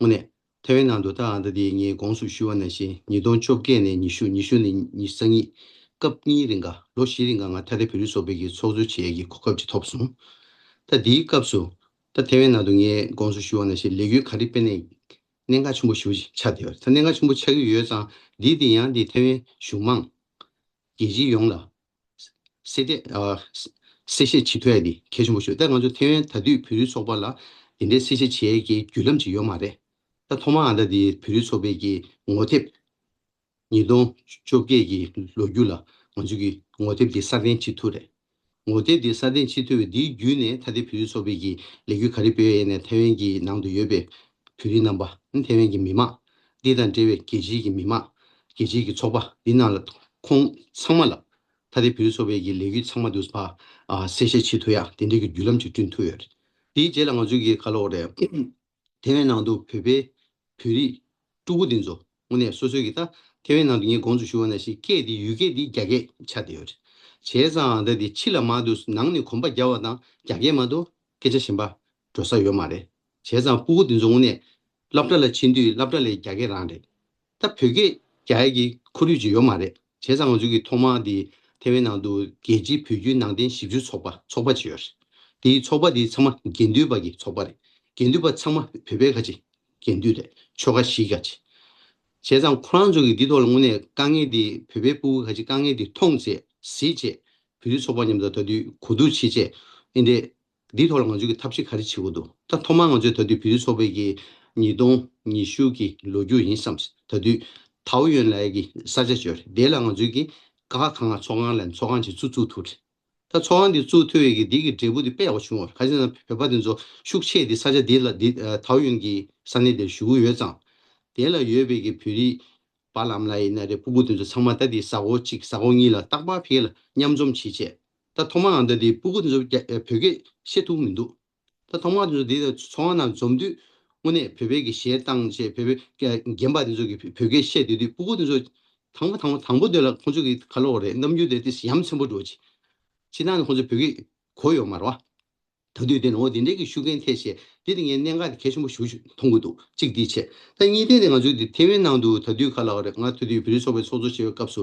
དངོས་གནས་ཐེ་ཝན་ནང་དུ་ད་ལྟ་འདི་ངས་གོང་དུ་ཞུས་པ་ནང་བཞིན་ཉིས་སྟོང་བཅོ་བརྒྱད་ནས་ཉི་ཤུ། ཉི་ཤུ་ནས་ཉི་ཤུ་རྩ་གཉིས། སྐབས་གཉིས་རིང་ག་ལོ་བཞི་རིང་ག་ང་ཐ་དད་བོད་རིགས་ཚོགས་པའི་གི་ཚོགས་གཙོ་བྱེད་ཡས་ཀྱི་གོ་སྐབས་ཅིག་ཐོབ་སོང་། ད་འདིའི་སྐབས་སུ་ད་ཐེ་ཝན་ནང་དུ་ངས་གོང་དུ་ཞུས་པ་ནང་བཞིན་ལས་འགུལ་ག་རེ་སྤེལ་ནས་གནད་འགག་ཆེན་པོ་ཞེ་པོ་ཅིག་ཆགས་བསྡད་ཡོད་རེད། ད་གནད་འགག་ཆེན་པོ་ཆགས་ཀྱི་ཡོད་ཙང་། འདི་དེ་ཡང་འདི་ཐེ་ཝན་གཞུང་མང་རྒྱལ་སྤྱི་ཡོངས་ལ་གསལ་བཤད་ཨ་གསལ་བཤད་བྱེད་ཐུབ་ཡ་འདི་གལ་ཆེན་པོ་ཞིག་ད་ང་ཚོ་ཐེ་ཝན་དྭ་ཐིག་བོད་རིགས་ཚོགས་པ་ལ་འདི་འདྲའི་གསལ་བཤད་བྱེད་ཡ་གི་བརྒྱུད་ལམ་ཅིག་ཡོད་མ་རེད། ད་ཐོག་མར་ཨ་ད་འདི་བོད་རིགས་ཚོགས་པའི་གི་ངོ་དེབ། ཉིས་སྟོང་བཅོ་བརྒྱད་ཀྱི་ལོ་རྒྱུས་ལ་ང་ཚོ་གི་ངོ་དེབ་འདི་སྲ་བརྟན་བྱེད་ཐུབ་རེད། ངོ་དེབ་འདི་སྲ་བརྟན་བྱེད་ཐུབ་པའི་འདིའི་བརྒྱུད་ནས་ཐ་དད་བོད་རིགས་ཚོགས་པའི་གི་ལས་འགུལ་ག་རེ་སྤེལ་ཡས་ནས་ཐེ་ཝན་གྱི་ནང་དུ་ཡོད་པའི་བོད་རིགས་རྣམ་པ། ཐེ་ཝན་གྱི་མི་མང་། འདི་དང་འབྲེལ་བའི་རྒྱལ་སྤྱིའི་གི་མི་མང་། རྒྱལ་སྤྱིའི་གི་ཚོགས་པ་འདི་ནང་ལ་ཁོང་ཚང་མ་ལ་ཐ་དད་བོད་རིགས་ཚོགས་པའི་གི་ལས་འགུལ་ཚང་མ་འདུ་བ་ཨ་གསལ་བཤད་བྱེད་ཐུབ་ཡ་དེ་འདྲའི་གི་བརྒྱུད་ལམ་ཅིག་བསྐྲུན་ཐུབ་ཡོད་རེད། དེའི་རྗེས་ལ་ང་ཚོ་གི་ག་ལབ་དགོས་རེད། ཐེ་ཝན་ནང་དུ་བོད་པའི་བོད་རིགས་ཕྲུ་གུ་འདི་ཚོ་དངོས་གནས་སོ་སོའི་གི་ད་ཐེ་ཝན་ནང་དུ་ངས་གོང་དུ་ཞུས་པ་ནང་བཞིན་སྐད་འདི་ཡུལ་སྐད་འདི་རྒྱ་སྐད་ཆགས་བསྡད་ཡོད་རེད། བྱས་ཙང་ད་དེ་ཕྱི་ལ་མ་འདུག་ནང་ནས་གོམ་པ་རྒྱག་པ་དང་རྒྱག་མཁན་མ་གཏོགས་སྐད་ཆ་གཞན་པ་འགྲོ་ས་ཡོད་མ་རེད། བྱས་ཙང་སྤུ་གུ་དེ་ཚོ་དངོས་གནས་སློབ་གྲྭ་ལ་ཕྱིན་དུས་སློབ་གྲྭ་ལ་རྒྱག་མཁན་རང་རེད། ད་བོད་སྐད་རྒྱག་ཡ་གི་ཁོར་ཡུག་ཅིག་ཡོད་མ་རེད། བྱས་ཙང་ང་ཚོ་གི་ཐོག་མ་དེ་ཐེ་ཝན་ནང་དུ་རྒྱལ་སྤྱིའི་བོད་བརྒྱུད་ནང་བསྟན་ཞིབ་འཇུག་ཚོགས་པ་ཚོགས་པ་ཅིག་ཡོད་རེད། དེའི་ཚོགས་པ་དེ་ཚང་མ་དགེ་འདུན་པ་གི་ཚོགས་པ་རེད། དགེ་འདུན་པ་ཚང་མ་བོད་པའི་ཁ་ཅིག་དགེ་འདུན་རེད། ཆོལ་ཁ་བཞི་ཁ་ཅིག་བྱས་ཙང་ཁོ་རང་ཚོ་གིས་འདི་ཐོག་ལ་དངོས་གནས་དཀའ་ངལ་འདི་བོད་པའི་སྤུ་གུ་ཁ་ཅིག་དཀའ་ངལ་འདི་མཐོང་བྱས་གཟིགས་བྱས་བོད་རིགས་ཚོགས་པ་མཉམ་དུ་ད་དུས་གོ་བསྡུར་བྱས་བྱས་ཨེ་འདྲས་འདི་ཐོག་ལ་ང་ཚོ་གིས་ཐབས་ཤེས་ག་རེ་བྱེད་དགོས་འདུག་ད་ཐོག་མར་ང་ཚོས་ད་དུས་བོད་རིགས་ཚོགས་པའི་གི་ཉིས་སྟོང་ཉི་ཤུ་གི་ལོ་རྒྱུས་ཡིན་བསམ། ད་དུས་ཐའོ་ཡོན་ལབ་ཡ་གི་ས་ཆ་ཅིག་ཡོད་རེད། དེ་ལ་ང་ཚོས་གི་ཀ་ཁ་ག་ང་ཚོགས་ཁང་ལ་ཚོགས་ཁང་ཅིག་ཚུགས་ཚུགས་ཐུབ་རེད། ད་ཚོགས་ཁང་འདི་བཙུགས་ཐུབ་ཡས་ཀྱི་འདི་གི་འབྲས་བུ་འདི་དཔེ་ཡག་པོ་བྱུང་བ་རེད། ག་ཅི་ན་བོད་པ་འདི་ཚོ་ཤུགས་ཆེ་འདི་ས་ཆ་འདི་ལ་འདི་ཨ་ཐའོ་ཡོན་གྱི་ས་གནས་འདིར་བཞུགས་ཡོད་ཙང་། དེ་ལ་ཡོད་པའི་གི་བོད་རིགས་པ་ལམ་ལ་ཡིན་ན་རེད། སྤུ་གུ་འདི་ཚོ་ཚང་མ་ད་འདི་གཟའ་འཁོར་གཅིག་གཟའ་འཁོར་གཉིས་ལ་རྟག་པར་ཕ་གི་ལ་མཉམ་འཛོམས་བྱེད་ཆེད། ད་ཐོག་མ་ང་ད་འདི་སྤུ་གུ་འདི་ཚོ་རྒྱ་ཨ་བོད་སྐད་བཤད་ཐུབ་མི་འདུག་ད་ཐོག་མ་དེ་ཚོ་དེ་ཚོ་ཚོང་ཁང་ནང་འཛོམས་དུས་དངོས་གནས་བོད་པའི་གི་གཞས་བཏང་བྱས་བོད་པའི་རྒན་པ་དེ་ཚོ་གི་བོད་སྐད་བཤད་སྡོད་དུས་སྤུ་གུ་དེ་ཚོ་དང་པོ་དང་པོ་དང་པོ་དེ་ལ་ཁོང་ཚོ་གི་ག་ལབ་དགོས་རེད། རྣམ་འགྱུར་དེ་ཏོག་ཙམ་ཡ་མཚན་པོ་འགྲོ་ཅིག་ཕྱི་ནང་ནས་ཁོང་ཚོ་བོད་སྐད་གོ་ཡོད་མ་རེད་བ། ད་དུས་དེ་ནས་འོ་དེ་འདྲའི་གི་ཤུགས་རྐྱེན་ཐེབས་བྱས་དེ་དེ་ངས་གནད་འགག་དེ་གལ་ཆེན་པོ་ཞེ་པོ་ཞིག་མཐོང་གི་འདུག་གཅིག་དེ་བྱས། ད་གཉིས་ཐད་དེ་ང་ཚོའི་དེ་ཐེ་ཝན་ནང་དུ་ད་དུས་ག་ལབ་དགོས་རེད། ང་ད་དུས་བོད་རིགས་ཚོགས་པའི་ཚོགས་གཙོ་བྱེད་པའི་སྐབས་སུ་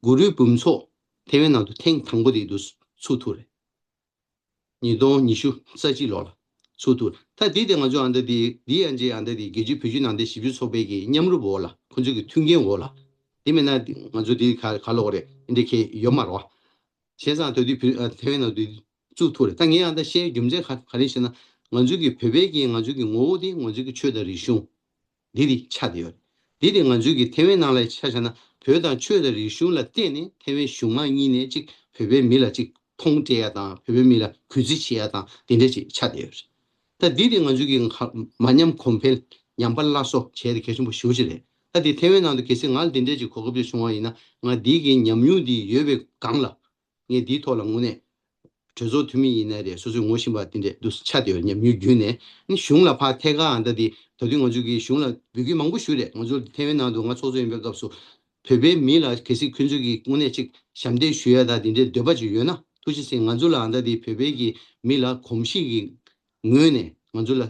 གུ་རུའི་འབུམ་ཚོགས་ཐེ་ཝན་ནང་དུ་ཐེངས་དང་པོ་དེ་དུ་ཚུགས་ཐུབ་རེད། ཉིས་སྟོང་ཉི་ཤུ་རྩ་གཅིག་ལོ་ལ་ཚུགས་ཐུབ། ད་འདི་དེ་ང་ཚོ་ཨ་མདའ་འདི་འདི་ཡང་རྗེས་ཨ་མདའ་འདི་རྒྱལ་སྤྱིའི་བོད་བརྒྱུད་ནང་བསྟན་ཞིབ་འཇུག་ཚོགས་པའི་གི་མཉམ་རུབ་འོག་ལ་ཁོ་ཚོའི་གི་མཐུན་རྐྱེན་འོག་ལ། དེ་མིན་ན་ང་ཚོ་འདི་ག་ག་ལབ་དགོས་རེད། འདི་གས་ཡོད་མ་རེད་བ། བྱས་ཙང་ད་དུས་བོད་ཨ་ཐེ་ཝན་ནང་དུ་བཙུགས་ཐུབ་རེད། ད་ངས་ཨ་མདའ་བཤད་རྒྱུ་མཚན་ག་ག་རེ་ཞེ་ན། ང་ཚོའི་གི་བོད་པའི་གི་ང་ཚོའི་གི་ངོ་བོ་དེ་ང་ཚོའི་གི་ཆོས་དང་རིག་གཞུང་འདི་དེ་ཆགས་བསྡད་ཡོད་རེད། འདི་དེ་ང་ཚོའི་གི་ཐེ་ཝན་ནང་ལ་ཆ་བཞག་ན་བོད་དང་ཆོས་དང་རིག་གཞུང་ལ་བརྟེན་ནས་ཐེ་ཝན་གཞུང་མང་གཉིས་ནས་གཅིག་བོད་པའི་མི་ལ་གཅིག་ཕོང་སྤྲད་ཡ་དང་བོད་པའི་མི་ལ་གུས་བརྩི་བྱེད་ཡ་དང་དེ་འདྲ་ཅིག་ཆགས་བསྡད་ཡོད་རེད། ད་འདི་དེ་ང་ཚོའི་གི་ཁ་མ་ཉམས་གོང་འཕེལ་ཉམས་པ་སླར་གསོ་བྱས་ཏེ་གལ་ཆེན་པོ་ཞེ་པོ་ཅིག་རེད། ད་དེ་ཐེ་ཝན་ནང་དུ་གལ་སྲིད་ང་ལ་དེ་འདྲ་ཅིག་གོ་སྐབས་ཅིག་བྱུང་བ་ཡིན་ན་ང་འདི་གི་ཉམས་མྱོང་འདི་ཡོད་པའི་སྒང་ལ། ངས་འདིའི་ཐོག་ལ་དངོས་གནས་གྲོས་ཚོགས་འཐུས་མི་ཡིན་ནའི་རེད། སོ་སོའི་ངོ་ཤེས་པ་དེ་འདྲས་འདུག་ཆགས་བསྡད་ཡོད། ཉམས་མྱོང་བརྒྱུད་ནས་ནི་གཞུང་ལ་ཕར་ཐད་ཀར་ཨ་མདའ་དེ་ད་དུང་ང་ཚོ་གིས་གཞུང་ལ་འབོད་སྐུལ་མང་པོ་ཞུས་རེད། ང་ཚོ་ཐེ་ཝན་ནང་དུ་ང་ཚོགས་གཙོ་ཡིན་པའི་སྐབས་སུ་བོད་པའི་མི་ལ་གལ་སྲིད་ཁོང་ཚོ་གིས་དངོས་གནས་ཅིག་ཞབས་འདེགས་ཞུ་ཡ་དང་དེ་འདྲའི་འདོད་པ་ཅིག་ཡོད་ན་ཐུགས་རྗེ་ཆེ་ང་ཚོ་ལ་ཨ་མདའ་དེ་བོད་པའི་གི་མི་ལ་གོམས་གཤིས་ཀྱི་ངོས་ནས་ང་ཚོ་ལ་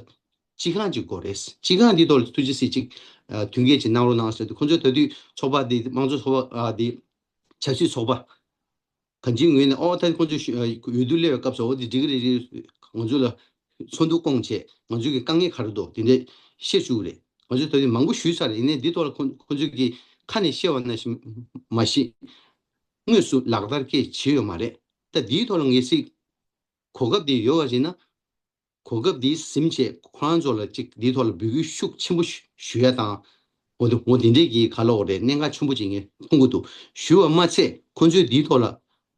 སྤྱི་ཁང་ཅིག་དགོས་རེད། སྤྱི་ཁང་འདི་ཐོག་ལ་ཐུགས་རྗེ་ཆེ་ཅིག་ཨ་མདུན་སྐྱོད་ཅིག་གནང་རོགས་གནང་ཟེར་དུས་ཁོང་ཚོ་ད་དུས་ཚོགས་པ་འདི་དམངས་གཙོ་ཚོགས་པ་ཨ་འདི་ཆབ་སྲིད་ཚོགས་པ། གང་ཅིའི་ངོས་ནས་ཨོ་ད་ཁོང་ཚོ་ཞུ་ཨ་འོས་བསྡུ་སླེབས་པའི་སྐབས་སུ་འོ་དེ་འགྲིག་གི་རེད་རེད། ང་ཚོ་ལ་ཚོགས་འདུ་བསྐོང་བྱས་ང་ཚོའི་གི་དཀའ་ངལ་ག་རེ་འདུག་དེ་འདྲས་བཤད་བཅུག་གི་རེད། ང་ཚོས་ད་དུང་མང་པོ་ཞུས་ཚར་རེད། ཡིན་ནའི་འདི་ཐོག་ལ་ཁོང་ཁོང་ཚོས་གི་ཁ་ནས་བཤད་པ་ནང་བཞིན་མ་གཞི་དངོས་སུ་ལག་བསྟར་སྐད་བྱས་ཡོད་མ་རེད། ད་འདིའི་ཐོག་ལ་ངེས་སྲིད་གོ་སྐབས་དེ་ཡོད་པ་ཡིན་ན། གོ་སྐབས་འདི་ཟིན་བྱས་ཁོ་རང་ཚོ་ལ་གཅིག་འདིའི་ཐོག་ལ་འབོད་སྐུལ་ཤུགས་ཆེན་པོ་ཞུ་ཞུ་ཡ་དང་། འོ་འདི་འོ་འདི་འདྲས་ཀྱི་ག་ལབ་དགོས་རེད། གནད་འགག་ཆེན་པོ་ཅིག་ངས་མཐོང་གི་འདུག་ཞུ་བ་མ་ཚད་ཁོ་ཚོས་འདིའི་ཐོག་ལ་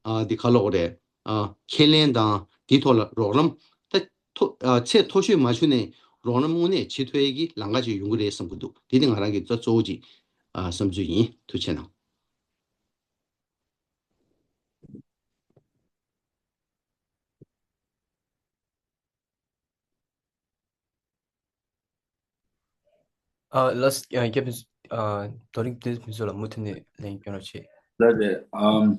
ཨ་འདི་ག་ལབ་དགོས་རེད། ཨ་ཁས་ལེན་དང་འདིའི་ཐོག་ལ་རོགས་རམ་ད་མཐོ་ཨ་ཚད་མཐོ་ཤོས་མ་ཞུ་ནས་རོགས་རམ་དངོས་གནས་བྱེད་ཐུབ་ཡས་ཀྱི་ལམ་ཁ་ཅིག་ཡོང་གི་རེད་བསམ་གྱི་འདུག་འདི་ནི་ང་རང་གི་ད་གཙོ་བོ་ཅིག་ཨ་བསམ་ཚུལ་ཡིན། ཐུགས་རྗེ་གནང་། ཨ་ལགས་སོ། ཨ་རྒྱབ་ཨ་དོ་རིང་དེ་ཕུན་ཚོགས་ལ་མུ་མཐུད་ནས་ལན་སྐྱོན་རོགས་བྱེད། ལགས་རེད། ཨམ།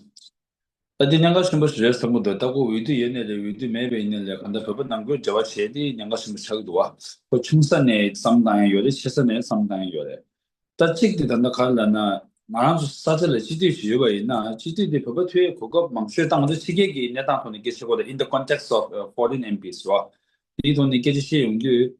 ད་འདི་གནད་འགག་ཆེན་པོ་ཞིག་རེད་བསམ་གྱི་འདུག་ད་ཁོ་འོས་བསྡུ་ཡོད་ནའི་རེད། འོས་བསྡུ་མེད་པ་ཡིན་ནའི་རེད། གང་ལྟར་བོད་པ་ནང་ཁུལ་འབྲེལ་བ་བྱས་ཏེ་གནད་འགག་ཆེན་པོ་ཆགས་ཀྱི་འདུག་བ། ཁོ་ཆུང་ས་ནས་བསམ་བཏང་ཡ་ཡོད་རེད། ཆེ་ས་ནས་བསམ་བཏང་ཡ་ཡོད་རེད། ད་གཅིག་དེ་ད་ལྟ་ག་རེ་ལབ་ན། ང་རང་ཚོ་ས་ཆ་ལ་སྤྱི་འཐུས་ཞིག་ཡོད་པ་ཡིན་ན་སྤྱི་འཐུས་དེ་བོད་པ་ཐོན་ཡས་གོ་སྐབས་མང་ཤོས་ད་ང་ཚོ་ཕྱི་རྒྱལ་གྱི་གནས་སྟངས་ཐོག་ནས་སྐད་ཆ་བཤད་དགོས་རེད། In the context of uh, foreign M Ps རོ། དེའི་ཐོག་ནས་སྐད་ཆ་བཤད་ཡོང་དུས།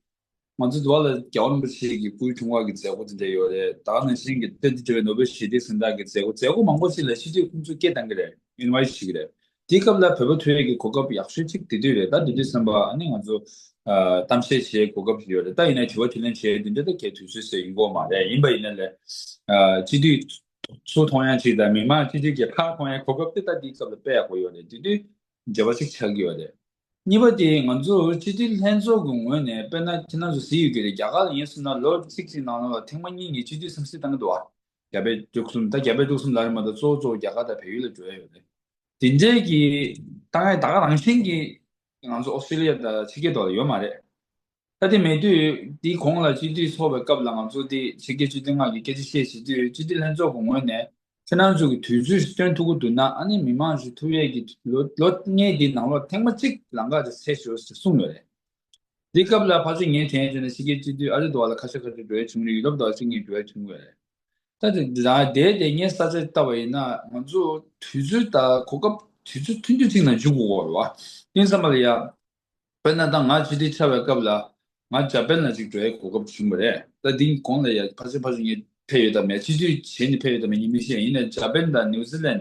ང་ཚོ་དུ་བ་ལ་རྒྱལ་བ་རིན་པོ་ཆེ་གི་སྐུའི་འཁྲུངས་སྐར་གྱི་མཛད་སྒོ་དེ་འདྲ་ཡོད་རེད། ད་ག་ནང་བཞིན་གྱི་ཏན་ཏན་བྱས་པའི་ནོ་བེལ་ཞི་བདེའི་གཟེངས་རྟགས་ཀྱི་མཛད་སྒོ་མཛད་སྒོ་མང་པོ་ཞིག་ལ་སྤྱི་འཐུས་ཁོང་ཚོས་སྐད་བཏང་གི་རེད། ཨིན་ཝའི་ཊི་བྱེད་ཀྱི་རེད། དེའི་སྐབས་ལ་བོད་པ་ཐོན་ཡས་ཀྱི་གོ་སྐབས་ཡག་ཤོས་གཅིག་དེ་དུས་རེད། ད་དེ་དུས་ཙམ་པ་ཨ་ནི་ང་ཚོ་ཨ་གཏམ་བཤད་བྱེད་གོ་སྐབས་ཞིག་ཡོད་རེད། ད་ཡིན་ན་དྲི་བ་དྲིས་ལན་བྱེད་དེ་འདྲ་ད་གའི་དུས་ཚོད་ཟེར་ཡོང་གི་ཡོད་མ་རེད། ཡིན་པ་ཡིན་ན་ལས་ཨ་སྤྱི་འཐུས་ཚུར་མཐོང་ཡ་གཅིག་དང་མི་མང་སྤྱི་འཐུས་ཀྱི་ཕར་མཐོང་ཡ་གོ་སྐབས་དེ་ད་དེའི་སྐབས་ལ་དཔེ་ཡག་པོ་ཡོད་རེད། དེ་དུས་འབྲེལ་བ་གཅིག་ཆགས་ཀྱི་ཡོད་རེད། གཉིས་པ་དེ་ང་ཚོ་སྤྱི་འཐུས་ལྷན་ཚོགས་ཀྱི་ངོས་ནས་དཔེར་ན་ཁྱེད་རང་ཚོ་གཟིགས་ཡོད་ཀྱི་རེད། རྒྱ་གར་ལ་ཡིན་སོང་ན་ལོ་གཅིག་གཅིག་ནང་ལོགས་ལ་ཐེངས་མ་གཉིས་གཉིས་སྤྱི་འཐུས་སེམས་གསོ་བཏང་གི་འདུག་བ། རྒྱ་བལ་འབྲུག་གསུམ། ད་རྒྱ་བལ་འབྲུག་གསུམ་ལབ་ཡོད་མ་གཏོགས་གཙོ་བོ་གཙོ་བོ་རྒྱ་གར་དང་བལ་ཡུལ་ལ་འགྲོ་ཡ་ཡོད་རེད། དེ་འདྲའི་གི་བཏང་ཡ་ད་ག་རང་བཞིན་གྱི་ང་ཚོ་ཨོ་སི་ཀྲི་ལི་ཡ་དང་ཕྱི་རྒྱལ་ཐོག་ལ་ཡོད་མ་རེད། ད་དེ་མེད་དུས་དེའི་གོང་ལ་སྤྱི་འཐུས་ཚོགས་པའི་སྐབས་ལ་ང་ཚོ་དེ་ཕྱི་རྒྱལ་སྤྱི་འཐུས་ལྔ་གི་སྐད་ཆ་བཤད་བྱེད་དུས་སྤྱི་འཐུས་ལྷན་ཚོགས་ཀྱི་ངོས་ནས་ ཁྱེད་རང་ཚོ་གི་དུས་ཚོད་སྟོན་ཐུབ་ཀྱི་འདུག་ན། ཨ་ནི་མི་མང་ཞིག་ཐུབ་ཡས་ཀྱི་ལོ་ལོ་ལྔའི་འདི་ནང་ལོགས་ཐེངས་མ་གཅིག་ལམ་ཁ་དེ་ཚེ་ཤོར་ཟེར་གསུངས་ཡོད་རེད། འདི་སྐབས་ལ་ཕར་ཚུར་ངས་དྲན་བྱས་ན་ཕྱི་རྒྱལ་སྤྱི་འཐུས་ཨ་རི་དུ་བ་ལ་ཁ་ཤས་ཁ་ཤས་འགྲོ་ཡས་བྱུང་རེད། ཡུ་རོབ་དུ་བ་ཅིག་ངས་འགྲོ་ཡས་བྱུང་ཡོད་རེད། ད་དེ་རང་དེ་དེ་ངས་ས་ཆ་ལྟ་བ་ཡིན་ན། ང་ཚོ་དུས་ཚོད་དང་གོ་སྐབས་དུས་ཚོད་ཐུང་ཐུང་ཅིག་ནང་འཇུག་དགོས་རེད་བ། དེ་ཙམ་པ་ལ་ཡ། དཔེར་ན་ད་ང་སྤྱི་འཐུས་ཆགས་པའི་སྐབས་ལ་ང་འཇར་པན་ལ་ཅིག་འགྲོ་ཡའི་གོ་སྐབས་བྱུང་བ་རེད། ད་དེའི་གོང་ལ་ཡ་ཕལ་ཆེར་ཕལ་ཆེར་ངས་ཕེབས་ཡོད་དམ་མེད། སྤྱི་འཐུས་བྱས་ནས་ཕེབས་ཡོད་དམ་མེད་ངས་མི་ཤེས། ཡིན་ནའི་འཇར་པན་དང་ནིའུ་ཛི་ལན་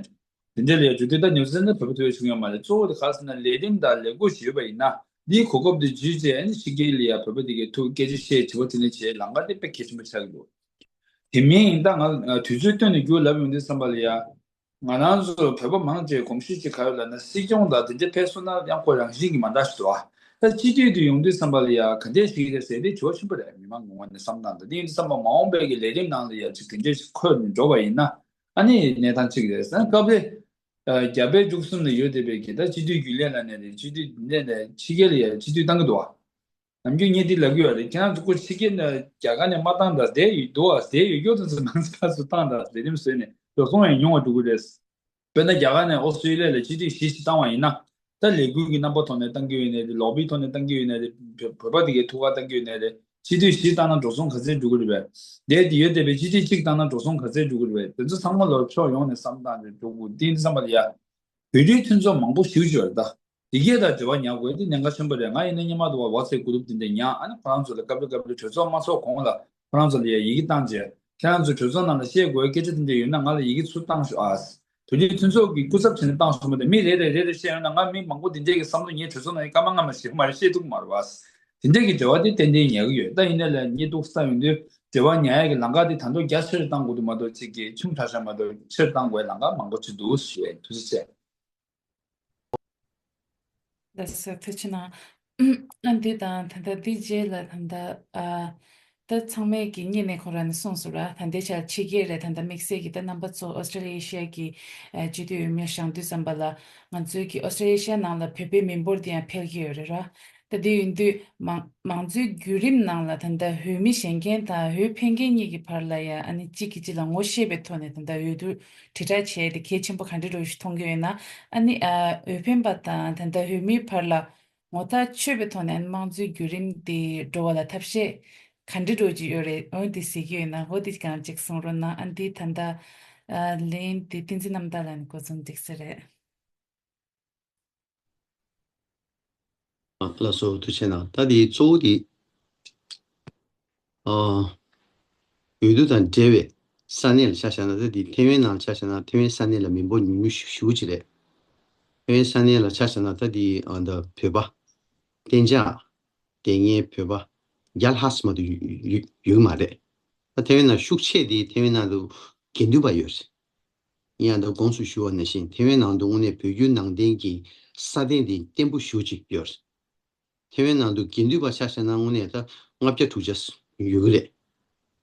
དེ་འདྲ་ལ་ཡ་འགྲོ་དུས། ད་ནིའུ་ཛི་ལན་བོད་པ་ཐུབ་ཡ་བྱུང་ཡོད་མ་རེད། གཙོ་བོ་དེ་ག་ཟེར་ན་ལས་རིམ་དང་ལས་འགུལ་ཞིག་ཡོད་པ་ཡིན་ན། འདིའི་གོ་སྐབས་དེ་བརྒྱུད་བྱས། ཨ་ནི་ཕྱི་རྒྱལ་ལ་ཡ་བོད་པ་དེ་གའི་ཐུག་སྐད་ཆ་བཤད་བྱེད་པ་དེ་ནས་བྱས་ལམ་ཁ་དེ་དཔེ་གལ་ཆེན་པོ་ཆགས་ཀྱི་འདུག་དེ་མིན་ད་ང་དུས་ཚོད་བཏོན་ནས་རྒྱུགས་ལབ་ཡོང་དུས་ཙམ་པ་ལ་ཡ། ང་རང་ཚོ་བོད་པ་མང་ཆེ་གོམས་གཤིས་ཅིག་ག་རེ་ལབ་ན། སྲིད་སྐྱོང་དང་དེ་འདྲ་ཕེབས་སོང་ན་ཡང་ཁོ་རང་བཞིན་གྱིས་མ་འདྲ་ཞིག་འདུག་ཨ། ད་སྤྱི་འཐུས་དེ་ཡོང་དུས་ཙམ་པ་ལ་ཡ་ག་འདྲས་ཞིག་རེད་ཟེར་དེ་དྲི་བ་ཆེན་པོ་རེད། མི་མང་གི་ངོས་ནས་བསམ་སྟངས་དང་། དེ་ཡིན་དུས་ཙམ་པ་མ་འོངས་པའི་གི་ལས་རིམ་ནང་ལ་ཡ་ཅིག་དེ་འདྲས་ཞིག་འཁོད་ནས་འགྲོ་བ་ཡིན་ན། ཨ་ནི་གནས་སྟངས་གཅིག་རེད་ཟེར། སྐབས་རེ་རྒྱ་བལ་འབྲུག་གསུམ་ལ་ཡོད་བསྡད་པའི་གི་ད་སྤྱི་འཐུས་རྒྱུན་ལས་ལབ་ནའི་རེད། སྤྱི་འཐུས་འདི་ནས་ཕྱི་རྒྱལ་ལ་ཡ་སྤྱི་འཐུས་བཏང་གི་འདུག་ཨ། ནམ་རྒྱུན་ངས་འདི་ལབ་ཀྱི་ཡོད་རེད། ཁྱེད་རང་ཚོ་ཁོ་ཕྱི་རྒྱལ་ནས་རྒྱ་གར་ནས་མ་བཏང་དང་བསྡད་ཡོད་འདུག་ཨ། བསྡད་ཡོད་ཡོད་དུས་ཚོད་མང་ཚོགས་སུ་བཏང་དང་ལས་རིམ་བཟོས་ནས་འགྲོ་སོང་ཡང་ཉུང་བ་འགྲོ་གི་རེད། དཔེར་ན་རྒྱ་གར་ནས་ཨོ་སི་ཀྲི་ལི་ཡ་ལ་སྤྱི་འཐུས་བཞི་ཞིག་བཏང་བ་ཡིན་ན། ད་ལས་འགུལ་གྱི་རྣམ་པ་ཐོག་ནས་བཏང་གི་ཡོད་ནའི་རེད། ལོ་བིའི་ཐོག་ནས་བཏང་གི་ཡོད་ནའི་རེད། བོད་བོད་པ་དེ་གའི་ཐུགས་ཁུར་བཏང་གི་ཡོད་ནའི་རེད། སྤྱི་འཐུས་བཞི་བཏང་ན་འགྲོ་སོང་ག་ཚད་འགྲོ་གི་རེད་པས། དེ་དེ་ཡོད་བསྡད་པའི་སྤྱི་འཐུས་གཅིག་བཏང་ན་འགྲོ་སོང་ག་ཚད་འགྲོ་གི་རེད་པས། དེ་ཚོ་ཚང་མ་ལོར་ཕྱོགས་ཡོངས་ནས་བསམ་བཏང་ནས་འགྲོ་དགོས། དེ་ཡིན་དུས་ཙམ་པ་ལ་ཡ། བོད་རིགས་མཐུན་ཚོགས་མང་པོ་ཞེ་པོ་ཅིག་ཡོད་རེད་ད། དེ་གས་ད་འབྲེལ་བ་ཉར་དགོས་དེ་གནད་འགག་ཆེན་པོ་རེད། ང་ཡིན་ན་སྔོན་མ་དུ་བ་ཝ་ཚེབ་གུ་རུབ་དེ་འདྲ་ཉར། ཨ་ནི་ཁོ་རང་ཚོ་ལ་སྐབས་རེ་སྐབས་རེ་གྲོས་ཚོགས་མ་ཚོགས་གོང་ལ་ཁོ་རང་ཚོ་ལ་ཡ་ཡི་གེ་བཏང་རྗེས། ཁྱེད་རང་ཚོ་གྲོས་ཚོགས་ནང་ལ་བཤད་དགོས་སྐད་ཆ་དེ་འདྲ་ཡོད་ན་ང་ལ་ཡི་གེ་ཚུར་བཏང་ཤོག་ཨ། བོད་རིགས་མཐུན་ཚོགས་ཀྱི་སྐུ་ཚབ་བྱས་ནས་བཏང་ཤོག་མ་གཏོགས། མི་རེ་རེ་རེ་རེ་བཤད་ཡོང་ན་ང་མི་མང་པོ་དེ་འདྲས་ཀྱི་བསམ་བློ་ངའི་གྲོས་ཚོགས་ནང་ཡི་སྐར་མ་ལྔ་མ་ཞིག་མ་རེད། བཤད་ཐུབ་ཀྱི་མ་རེད་བ། དེ་འདྲས་ཀྱི་འབྲེལ་བ་དེ་ཏན་ཏན་ཉར་གི་ཡོད། ད་ཡིན་ནའི་ལས་ངས་འདུག་བསམ་ཡོང་དུས་འབྲེལ་བ་ཉར་ཡ་གི་ལམ་ཁ་དེ་ད་དུང་རྒྱ་ཆེ་རུ་གཏང་དགོས་འདུག་མ་གཏོགས། གཅིག་གིས་ཆུང་དྲགས་ཤག་མ་གཏོགས་ཆེ་རུ་གཏང་དགོས་ལམ་ཁ་མང་པོ་ཅིག་འདུག་ཞུ་ཡ་ཡིན། ཐུགས་རྗེ་ཆེ། ལགས་སོ། ཐུགས་རྗེ་གནང་། ཨ་འདི་དང་ད་ལྟ་འདི་རྗེས་ལ་ད་ལྟ་ཨ་ད་ཚང་མས་ཀྱི་སྔོན་ནས་ཁོ་རང་ནས་གསུངས་སོང་ར། ད་ལྟའི་ཆར་ཕྱི་རྒྱལ་རེད། ད་ལྟ་དམིགས་བསལ་གྱི་ད་རྣམ་པ་ཚོ་ཨོ་སི་ཀྲི་ལི་ཡ་ཨེ་ཤི་ཡ་གི་ཨ་སྤྱི་འཐུས་འོས་མི་བཞེངས་དུས་ཙམ་པ་ལ་ང་ཚོའི་གི་ཨོ་སི་ཀྲི་ལི་ཡ་ཨེ་ཤི་ཡ་ནང་ལ་བོད་པའི་མི་འབོར་དེ་ཡང་འཕེལ་གྱི་ཡོད་རེད་ར། ད་དེ་ཡིན་དུས་མང་མང་གཙོའི་བརྒྱུད་རིམ་ནང་ལ་ད་ལྟ་འོས་མི་བཞེངས་མཁན་དང་འོས་འཕེན་མཁན་གཉིས་ཀྱི་བར་ལ་ཡང་ཨ་ནི་གཅིག་གིས་གཅིག་ལ་ངོ་ཤེས་པའི་ཐོག་ནས་ད་ལྟ་འོས་བསྡུ་དྲིལ་བསྒྲགས་བྱས་ཏེ་གལ་ཆེན་པོ་ག་འདྲ་འདྲ་ཞིག་མཐོང་གི་ཡོད་ན། ཨ་ནི་ཨ་འོས་འཕེན་པ་དང་ད་ལྟ་འོས་མིའི་བར་ལ་ངོ་ཐག་ཆོད་པའི་ཐོག་ནས་ཨ་ནི་དམངས་གཙོའི་བརྒྱུད་རིམ་དེ་འགྲོ་བ་ལ་ཐབས་ཤེས་ག་འདྲ་འདྲ་ཅིག་ཡོད་རེད། འོ་དེ་གཟིགས་ཀྱི་ཡོད་ན་འོ་དེ་གང་ཅིག་གསུང་རོགས་གནང་། ཨ་ནི་དེ་ད་ལྟ་ཨ་ལན་དེ་བསྟན་འཛིན་རྣམ་དག་ལགས་ནས་འགོ་རྩོམ་འགྲིག་ས་རེད། ལགས་སོ། ཐུགས་རྗེ་གནང་། ད་དེ་གཙོ་བོ་དེ་ཨ་འོས་བསྡུ་དང་འབྲེལ་བའི་ས་གནས་ལ་ཆ་བཞག་ན། ད་དེ་ཐེ་ཝན་ནང་ལ་ཆ་བཞག་ན་ཐེ་ཝན་ས་གནས་ལ་མི་འབོར་ཉུང་ཉུང་ཞེ་པོ་ཅིག་རེད། ཐེ་ཝན་ས་གནས་ལ་ཆ་བཞག་ན་ད་དེ་ཨ་ད་བོད་པ་གཏན་འཇགས་བསྡད་མཁན་བོད་པ་བརྒྱ་ལྷག་ཙམ་མ་གཏོགས་ཡོད་ཡོད་ཡོད་མ་རེད། ད་ཐེ་ཝན་ནང་ཤུགས་ཆེ་དེ་ཐེ་ཝན་ནང་དུ་དགེ་འདུན་པ་ཡོད་རེད། ཡང་ད་གོང་དུ་ཞུ་བ་ནང་བཞིན་ཐེ་ཝན་ནང་དུ་དངོས་གནས་བོད་བརྒྱུད་ནང་བསྟན་གྱི་ས་གདན་དེ་བརྟན་པོ་ཞེ་པོ་ཅིག་ཡོད་རེད། ཐེ་ཝན་ནང་དུ་དགེ་འདུན་པ་ཆ་བཞག་ན་དངོས་གནས་ད་ལྔ་བརྒྱ་དྲུག་བརྒྱ་ཡོད་ཀྱི་རེད།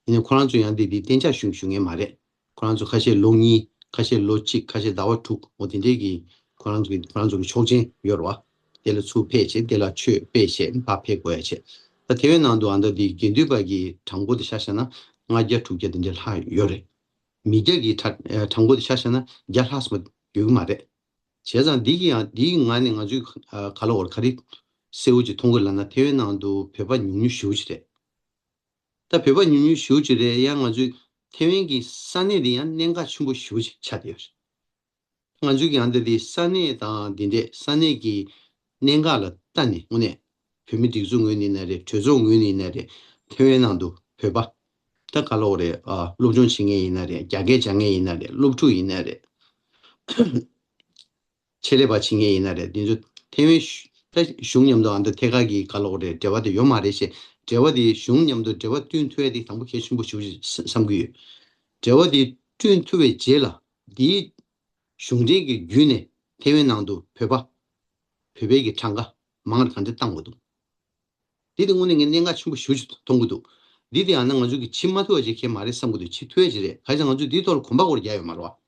ཡིན་ནའི་ཁོ་རང་ཚོ་ཡང་འདི་འདི་གཏན་འཇགས་བཞུགས་བཞུགས་མཁན་མ་རེད། ཁོ་རང་ཚོ་ཁ་ཤས་ལོ་གཉིས། ཁ་ཤས་ལོ་གཅིག། ཁ་ཤས་ཟླ་བ་དྲུག། འོ་དེ་འདྲའི་གི་ཁོ་རང་ཚོ་གི་ཁོ་རང་ཚོ་གི་ཆོག་མཆན་ཡོད་རེད་བ། དེ་ལ་ཚུར་ཕེབས་བྱས། དེ་ལ་ཆོས་སྤེལ་བྱས་ཕར་ཕེབས་དགོས་ཡ་བྱས། ད་ཐེ་ཝན་ནང་དུ་ཨ་ད་འདི་དགེ་འདུན་པ་གི་གྲངས་འབོར་དེ་ཆ་བཞག་ན་ལྔ་བརྒྱ་དྲུག་བརྒྱ་དེ་འདྲ་ལྷག་ཡོད་རེད། མི་སྐྱ་གི་གྲངས་གྲངས་འབོར་དེ་ཆ་བཞག་ན་བརྒྱ་ལྷག་ཙམ་ཡོད་ཀྱི་མ་རེད། བྱས་ཙང་འདི་གི་ཡང་འདིའི་ངང་ནས་ང་ཚོའི་ག་ལ་བར་ག་རེ་གསལ་བོ་ཅིག་མཐོང་གི་ལབ་ན། ཐེ་ཝན་ནང་དུ་བོད་པ་ཉུང་ཉུང་ཞེ་པོ་ཅིག་རེད། ད་བོད་པ་ཉུང་ཉུང་ཞེ་པོ་ཅིག་རེད། ཡང་ང་ཚོའི་ཐེ་ཝན་གྱི་ས་གནས་དེ་ཡང་གནད་འགག་ཆེན་པོ་ཞེ་པོ་ཅིག་ཆགས་བསྡད་ཡོད་རེད། ང་ཚོའི་གི་ཡང་འདི་འདི་ས་གནས་དང་འདི་འདྲས་ས་གནས་ཀྱི་གནད་འགག་ལ་ལྟ་ནས་དངོས་གནས་བོད་མི་སྒྲིག་འཛུགས་ངོས་ནས་ཡིན་ན་རེད། གྲོས་ཚོགས་ངོས་ནས་ཡིན་ན་རེད། ཐེ་ཝན་ནང་དུ་བོད་པ་ད་ག་ལབ་དགོས་རེད། ཨ་སློབ་སྦྱོང་བྱེད་མཁན་ཡིན་ན་རེད། རྒྱ་སྐད་སྦྱང་མཁན་ཡིན་ན་རེད། སློབ་ཕྲུག་ཡིན་ན་རེད། ཆེད་ལས་པ་བྱེད་མཁན་ཡིན་ན་རེད། འདི་ཚོ་ཐེ་ཝན་ད་གཞུང་མཉམ་དུ་ཨ་ད་ཐད་ཀར་གྱི་ག་ལབ་དགོས་རེད། འབྲེལ་བ་དེ་ཡོད་མ་རེད་ཞེས། འབྲེལ་བ་དེ་གཞུང་མཉམ་དུ་འབྲེལ་བ་བསྐྲུན་ཐུབ་ཡ་དེ་དང་པོ་གལ་ཆེན་པོ་ཞེ་པོ་ཅིག་བསམ་གྱི་ཡོད། འབྲེལ་བ་དེ་བསྐྲུན་ཐུབ་པའི་རྗེས་ལ་འདིའི་གཞུང་འབྲེལ་གྱི་བརྒྱུད་ནས་ཐེ་ཝན་ནང་དུ་བོད་པ་བོད་པའི་གི་གྲངས་ཀ་མང་རུ་ག་འདྲ་བཏང་དགོས་འདུག་འདི་དེ་དངོས་གནས་ངས་གནད་འགག་ཆེན་པོ་ཞེ་པོ་ཅིག་མཐོང་གི་འདུག་འདི་དེ་ཡང་ན་ང་ཚོ་གི་བྱེད་མ་ཐུབ་པ་ཅིག་གང་ཡང་མ་རེད་བསམ་གི་འདུག་བྱེད་ཐུབ་ཡ་ཅིག་རེད། ག་ཅི་ང་ཚོས་འདིའི་ཐོག་ལ་གོམ་པ་སྐོར་རྒྱག་ཡོད་མ་རེད་བ།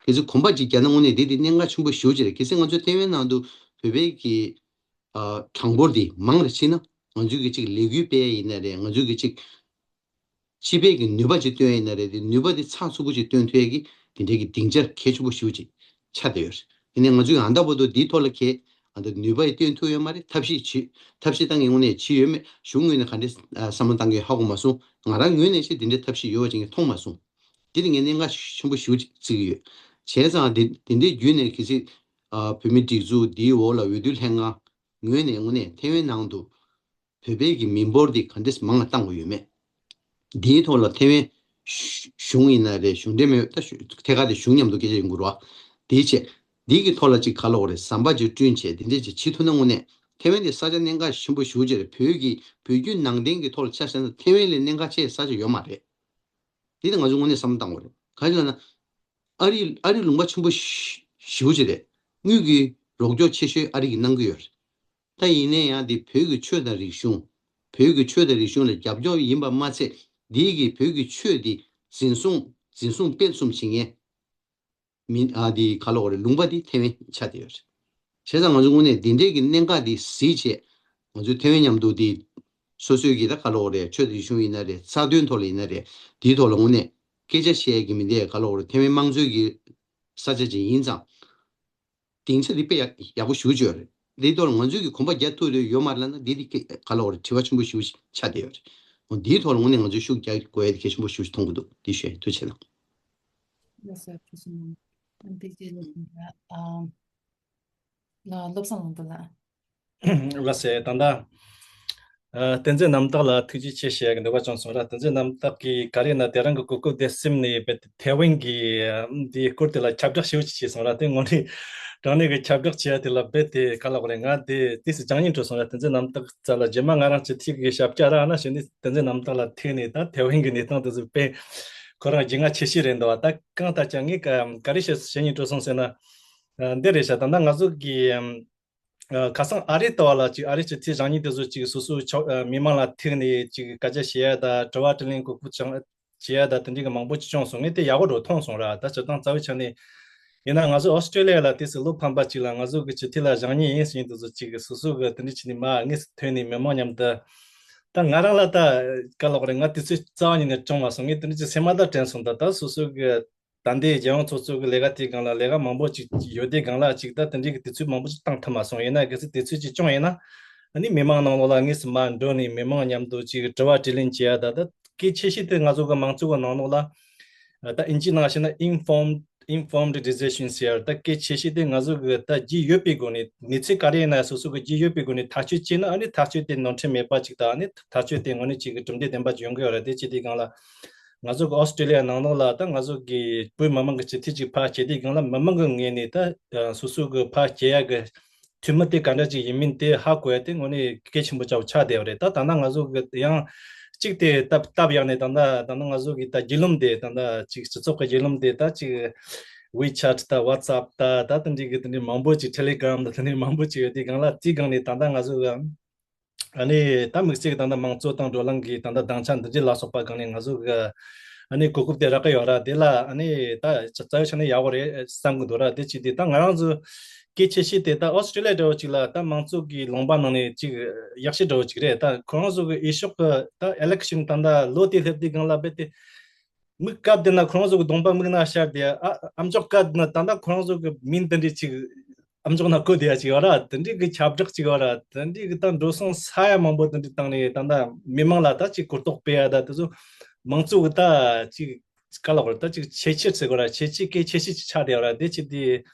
གལ་སྲིད་གོམ་པ་ཅིག་རྒྱག་ན་དངོས་གནས་འདི་དེ་གནད་འགག་ཆེན་པོ་ཞེ་པོ་ཅིག་རེད། གལ་སྲིད་ང་ཚོ་ཐེ་ཝན་ནང་དུ་བོད་པའི་གི་ཨ་གྲངས་འབོར་འདི་མང་རུ་ཕྱིན་ན། ང་ཚོའི་གི་ཅིག་ལས་འགུལ་སྤེལ་ཡ་ཡིན་ན་རེད། ང་ཚོའི་གི་ཅིག་སྤྱི་པའི་གི་ནུས་པ་ཅིག་བཏོན་ཡ་ཡིན་ན་རེད། དེ་ནུས་པ་དེ་ཚགས་ཚུད་པོ་ཅིག་བཏོན་ཐུབ་ཡ་གི་ དེ་འདྲའི་གི་སྡིངས་ཆ་གལ་ཆེན་པོ་ཞེ་པོ་ཅིག་ཆགས་བསྡད་ཡོད་རེད། ཡིན་ནའི་ང་ཚོས་ཨ་ད་བར་དུ་འདིའི་ཐོག་ལ་གལ་ཨ་ད་ནུས་པ་ཡང་བཏོན་ཐུབ་ཡོད་མ་རེད། ཐབས་ཤེས་བྱེད་ཐབས་ཤེས་བཏང་གི་དངོས་གནས་བྱེད་ཡོད་མེད་གཞུང་ངོས་ནས་ག་འདྲའི་ཨ་བསམ་བློ་བཏང་གི་ཧ་གོ་མ་སོང་། ང་རང་ངོས་ནས་ཤེས་དེ་འདྲའི་ཐབས་ཤེས་ཡོད་པ་ཅིག་མཐོང་མ་སོང་། དེ་དེ་ངས་གནད་འགག་ཆེན་པོ་ཞེ་པོ་ཅིག་བརྩི་གི་ཡོད། བྱས་ཙང་དེ་དེ་འདྲའི་བརྒྱུད་ནས་གལ་སྲིད་ཨ་བོད་མི་སྒྲིག་འཛུགས་འདིའི་འོག་ལ་འོས་བསྡུ་ལྷན་ཁང་ངོས་ནས་དངོས་གནས་ཐེ་ཝན་ནང་དུ་བོད་པའི་གི་མི་འབོར་འདི་ག་འདྲས་མང་ལ་བཏང་དགོས་ཡོད་མེད། འདིའི་ཐོག་ལ་ཐེ་ཝན་གཞུང་ཡིན་ན་རེད། གཞུང་འབྲེལ་མེད་ད་ཐད་ཀར་དེ་གཞུང་མཉམ་དུ་སྐད་ཆ་ཡོང་གི་རེད་བ། དེའི་ཆེད་འདི་གི་ཐོག་ལ་ཅིག་ག་ལབ་དགོས་རེད། ཟམ་པ་ཅིག་བསྐྲུན་བྱས་འདི་འདྲས་ཅིག་བྱེད་ཐུབ་ན་དངོས་གནས་ཐེ་ཝན་དེ་ས་ཆ་གནད་འགག་ཆེན་པོ་ཞེ་པོ་ཅིག་རེད། བོད་ཀྱི་བོད་བརྒྱུད་ནང་བསྟན་གྱི་ཐོག་ལ་ཆ་བཞག་ན་ཐེ་ཝན་ལས་གནད་འགག་ཆེ་ས་ཆ་ཡོད་མ་རེད། འདི་ནི་ང་ཚོ་དངོས་གནས་བསམ་བློ་བཏང་དགོས་རེད། གང་ཡིན་ལབ་ན། ཨ་རི་ཨ་རི་ལུང་པ་ཆེན་པོ་ཞེ་པོ་ཅིག་རེད། དངུལ་གྱི་རོགས་སྐྱོར་ཆེ་ཤོས་ཨ་རི་གིས་གནང་གི་ཡོད་རེད། ད་ཡིན་ན་ཡང་འདི་བོད་ཀྱི་ཆོས་དང་རིག་གཞུང་། བོད་ཀྱི་ཆོས་དང་རིག་གཞུང་ལ་རྒྱབ་སྐྱོར་ཡིན་པ་མ་ཚད་འདི་གིས་བོད་ཀྱི་ཆོས་འདི་འཛིན་བཟུང་འཛིན་བཟུང་སྤེལ་གསུམ་བྱེད་མཁན། མི་ཨ་འདི་ག་ལབ་དགོས་རེད། ལུང་པ་འདི་ཐེ་ཝན་ཆགས་བསྡད་ཡོད་རེད། བྱས་ཙང་ང་ཚོ་དངོས་གནས་འདི་འདྲའི་གི་གནད་འགག་འདི་གཟིགས་བྱས་ང་ཚོ་ཐེ་ཝན་མཉམ་དུ་འདི་སོ་སོའི་གི་ད་ག་ལབ་དགོས་རེད། ཆོས་དང་རིག་གཞུང་ཡིན་ན་རེད། རྩ་དོན་ཐོག་ལ་ཡིན་ན་རེད། འདིའི་ཐོག་ལ་དངོས་གནས་སྐད་ཆ་བཤད་ཡས་ཀྱི་མི་འདི་ག་ལབ་དགོས་རེད། ཐེ་ཝན་དམངས་གཙོའི་གི་ས་ཆ་ཅིག་ཡིན་ཙང་། སྡིངས་ཆ་འདི་དཔེ་ཡག་ཡག་པོ་ཞེ་པོ་ཅིག་ཡོད་རེད། འདིའི་ཐོག་ལ་ང་ཚོས་ཀྱི་གོམ་པ་རྒྱག་ཐུབ་རེད་ཡོད་མ་རེད་ལབ་ན་འདི་འདི་སྐད་ག་ལབ་དགོས་རེད། དྲི་བ་ཆེན་པོ་ཞེ་པོ་ཞིག་ཆགས་བསྡད་ཡོད་རེད། འོ་འདིའི་ཐོག་ལ་དངོས་གནས་ང་ཚོས་ཤུགས་རྒྱག་དགོས་ཡ་དེ་གལ་ཆེན་པོ་ཞེ་པོ་ཞིག་མཐོང་གི་འདུག་འདི་ཞུ་ཡ་ཐུགས་རྗེ་གནང་། ལགས་སོ། ཐུགས་རྗེ་གནང་། འདི་རྗེས་ལ་ཨ་ལ་བློ་བཟང་ལགས་འདུག་ལ། ལགས་སོ། ད་ལྟ་ཨ་བསྟན་འཛིན་རྣམ་དག་ལ་ཐུགས་རྗེ་ཆེ་ཞུ་ཡ་གི་འདོད་པ་བྱུང་སོང་ར། བསྟན་འཛིན་རྣམ་དག་གིས་ག་རེ་ན་དེ་རིང་གི་གོ་སྐབས་དེ་བསུས་ནས་རྦད་དེ་ཐེ་ཝན་གྱི་ཨ་འདིའི་སྐོར་དེ་ལ་ཁྱབ་བསྒྲགས་ཞེ་པོ་ཅིག་བྱས་སོང་ར། དེ་དངོས་གནས་དྲང་གནས་ཀྱི་ཁྱབ་བསྒྲགས་བྱེད་ཡ་དེ་ལ་རྦད་དེ་ག་ལབ་དགོས་རེད། ང་དེ་དུས་སུ་སྦྱང་སྙིང་བྲོ་སོང་ར། བསྟན་འཛིན་རྣམ་དག་རྩ་ལ་རྗེས་མ་ང་རང་ཅིག་ཐིག་གི་ཞབས་བཀྱག་རག་ན་ཞུ་ནས་བསྟན་འཛིན་རྣམ་དག་ལ་ཐུག་ནས་ད་ཐེ་ཝན་གྱི་གནས་སྟངས་དེ་ཚོ་དཔེ་ཁོ་རང་རྒྱུས་མངའ་ཆེ་ཤོས་རེད་འདུག་བ། ད་གང་ལྟར་ཀྱང་ངས་ག་ག་རེ་བཤད་བཤད་སྙིང་བྲོ་སོང་ཟེར་ན། ཨ་འདི་རེད་ཤག་ད་ལྟ་ང་ཚོ་གི་ཨ་ཁ་སང་ཨ་རི་ལྟ་བ་ལ་ཅིག་ཨ་རི་སྤྱི་འཐུས་རང་ཉིད་དེ་ཚོ་ཅིག་སོ་སོའི་ཕྱོགས་ཨ་མི་མང་ལ་ཐུག་ནས་ཅིག་སྐད་ཆ་བཤད་ཡ་ད་དྲི་བ་དྲིས་ལན་གོ་སྐབས་བྱང་བྱེད་ཡ་ད་དེ་འདྲའི་གི་མང་པོ་ཅིག་བྱུང་སོང་། ངས་དེ་ཡག་པོ་འདྲ་མཐོང་སོང་ར། ད་སྤྱིར་བཏང་རྩ་བའི་ཆ་ནས་ཡིན་ན་ང་ཚོ་ཨོ་སི་ཀྲི་ལི་ཡ་ལ་དུས་སུ་ལོ་ཕམ་པ་ཅིག་ལ་ང་ཚོ་གི་སྤྱི་འཐུས་ལ་བཞེངས་མཁན་ཡིན་ཟེར་མཁན་དེ་ཚོ་ཅིག་སོ་སོ་གི་དེ་འདྲ་བྱས་ནས་མར་དངོས་སུ་ཐོན་ནས་མི་མང་མཉམ་དུ། ད་ང་རང་ལ་ད་ག་ལབ་དགོས་རེད། ང་དུས་ཚོད་རྩ་བ་ཉིད་ནས་བྱུང་མ་སོང་། ངས་དེ་འདྲ་ཅིག་སེམས་མ་ད་དྲན་སོང་། ད་ད་སོ་སོ་གི་ད་ལྟའི་རྒྱལ་ཡོངས་ཚོགས་གཙོ་གི་ལས་ཀ་དེའི་སྒང་ལ་ལས་ཀ་མང་པོ་ཅིག་ཡོད་དེའི་སྒང་ལ་ཅིག་ད་དེ་འདྲའི་གི་དུས་ཚོད་མང་པོ་ཅིག་བཏང་ཐུབ་མ་སོང་། ཡིན་ན་གལ་སྲིད་དུས་ཚོད་ཅིག་བྱུང་ཡིན་ན་ཨ་ནི་མི་མང་ནང་ལོགས་ལ་དངོས་སུ་མར་འགྲོ་ནས་མི་མང་མཉམ་དུ་ཅིག་དྲི་བ་དྲིས་ལན་བྱེད་ཡ་ད་ད་གལ་ཆེ་ཤོས་དེ་ང་ཚོ་གི་མང་གཙོ་གི་ནང་ལོགས་ལ་ད་ཨིན་ཇིའི་ནང་བཤད་ན་informed informed decision ཟེར་ཡ་ད་གལ་ཆེ་ཤོས་དེ་ང་ཚོ་གི་ད་རྒྱུས་ཡོད་པའི་སྒོ་ནས་གནས་ཚུལ་ག་རེ་ཡིན་ན་སོ་སོ་གི་རྒྱུས་ཡོད་པའི་སྒོ་ནས་ཐག་གཅོད་བྱས་ན་ཨ་ནི་ཐག་གཅོད་དེ་ནོར་འཁྲུལ་མེད་པ་ཅིག་དང་ཨ་ནི་ཐག་གཅོད་དེ་དངོས་གནས་ཅིག་གི་གྲུབ་འབྲས་ལྡན་པ་ཅིག་ཡོང་གི་ཡོད་རེད། དེ་བྱས་དུས་སྒང་ལ། ང་ཚོ་གི་ཨོ་སི་ཀྲི་ལི་ཡ་ནང་ལོགས་ལ་ད་ང་ཚོ་གི་བོད་མི་མང་གི་སྤྱི་འཐུས་ཅིག་ཕར་བསྐྱལ་དུས་སྒང་ལ་མི་མང་གི་ངོས་ནས་ད་སོ་སོ་གི་ཕར་བསྐྱལ་ཡ་གི་འཐུས་མི་དེ་ག་འདྲ་ཅིག་ཡིན་མིན་དེ་ཧ་གོ་ཡ་དེ་དངོས་གནས་གལ་ཆེན་པོ་ཆགས་ཆགས་བསྡད་པ་རེད། ད་ད་ལྟ་ང་ཚོ་གི་ཡང་གཅིག་དེ་སྟབས་སྟབས་ཡག་ནས་ད་ལྟ་ད་ལྟ་ང་ཚོ་གི་ད་བརྒྱུད་ལམ་དེ་ད་ལྟ་ཅིག་སྤྱི་ཚོགས་ཀྱི་བརྒྱུད་ལམ་དེ་ད་ཅིག་WeChat ད་WhatsApp ད་ད་དེ་འདྲའི་གི་དེ་འདྲའི་མང་པོ་ཅིག་Telegram ད་དེ་འདྲའི་མང་པོ་ཅིག་ཡོད་དུས་སྒང་ལ་དེའི་སྒང་ནས་ད་ལྟ་ང་ཚོ་གི་ཨ་ནི་ད་དམིགས་བསལ་གྱི་ད་ལྟ་མང་གཙོ་དང་བགྲོ་གླེང་གི་ད་ལྟ་སྡིངས་ཆ་འདི་འདྲ་ལ་སོགས་པ་སྒང་ནས་ང་ཚོ་གི་ཨ་ནི་གོ་སྐབས་དེ་རག་གི་ཡོད་ར། དེ་ལ་ཨ་ནི་ད་རྩ་བའི་ཆ་ནས་ཡག་པོ་རེད་བསམ་གི་འདུག་ར། དེ་བྱས་ཏེ་ད་ང་རང་ཚོ་གལ་ཆེ་ཤོས་དེ་ད་ཨོ་སི་ཀྲི་ལི་ཡ་འདྲ་བོ་ཅིག་ལ་ད་མང་གཙོ་གི་ལུང་པ་ནང་ནས་ཅིག་ཡག་ཤོས་འདྲ་བོ་ཅིག་རེད། ད་ཁོ་རང་ཚོ་གི་འོས་ཤོག་གི་ད་election ད་ལྟ་ལོ་དེ་སླེབས་དུས་སྒང་ལ་རྦད་དེ། མིག་བཀབ་བསྡད་ན་ཁོ་རང་ཚོ་གི་གདོང་པ་མིག་ནང་ཤར་བསྡད་ཡ། ཨ་ཨམ་ཅོག་བཀབ་བསྡད་ན་ད་ལྟ་ཁོ་རང་ཚོ་གི་མིང་དེ་འདྲ་ཅིག་ཨམ་ཅོག་ནང་བཀོད་བསྡད་ཡ་ཅིག་ཡོད་ར། དེ་འདྲའི་གི་ཁྱབ་བསྒྲགས་ཅིག་ཡོད་ར། དེ་འདྲའི་གི་ད་འགྲོ་སོང་ས་ཡ་མང་པོ་དེ་འདྲ་བཏང་ནས་ད་ལྟ་མི་མང་ལ་ད་ཅིག་གོ་རྟོགས་སྤེལ་ཡ་ད་དེ་ཚོ་མང་གཙོ་གི་ད་ཅིག་ག་ལ་བར་ད་ཅིག་ཆེད་ཆེད་ཟེར་དགོས་ར། ཆེད་ཆེད་གལ་ཆེ་ཤོས་ཅིག་ཆགས་བསྡད་ཡོད་ར། དེ་ཅིག་དེ།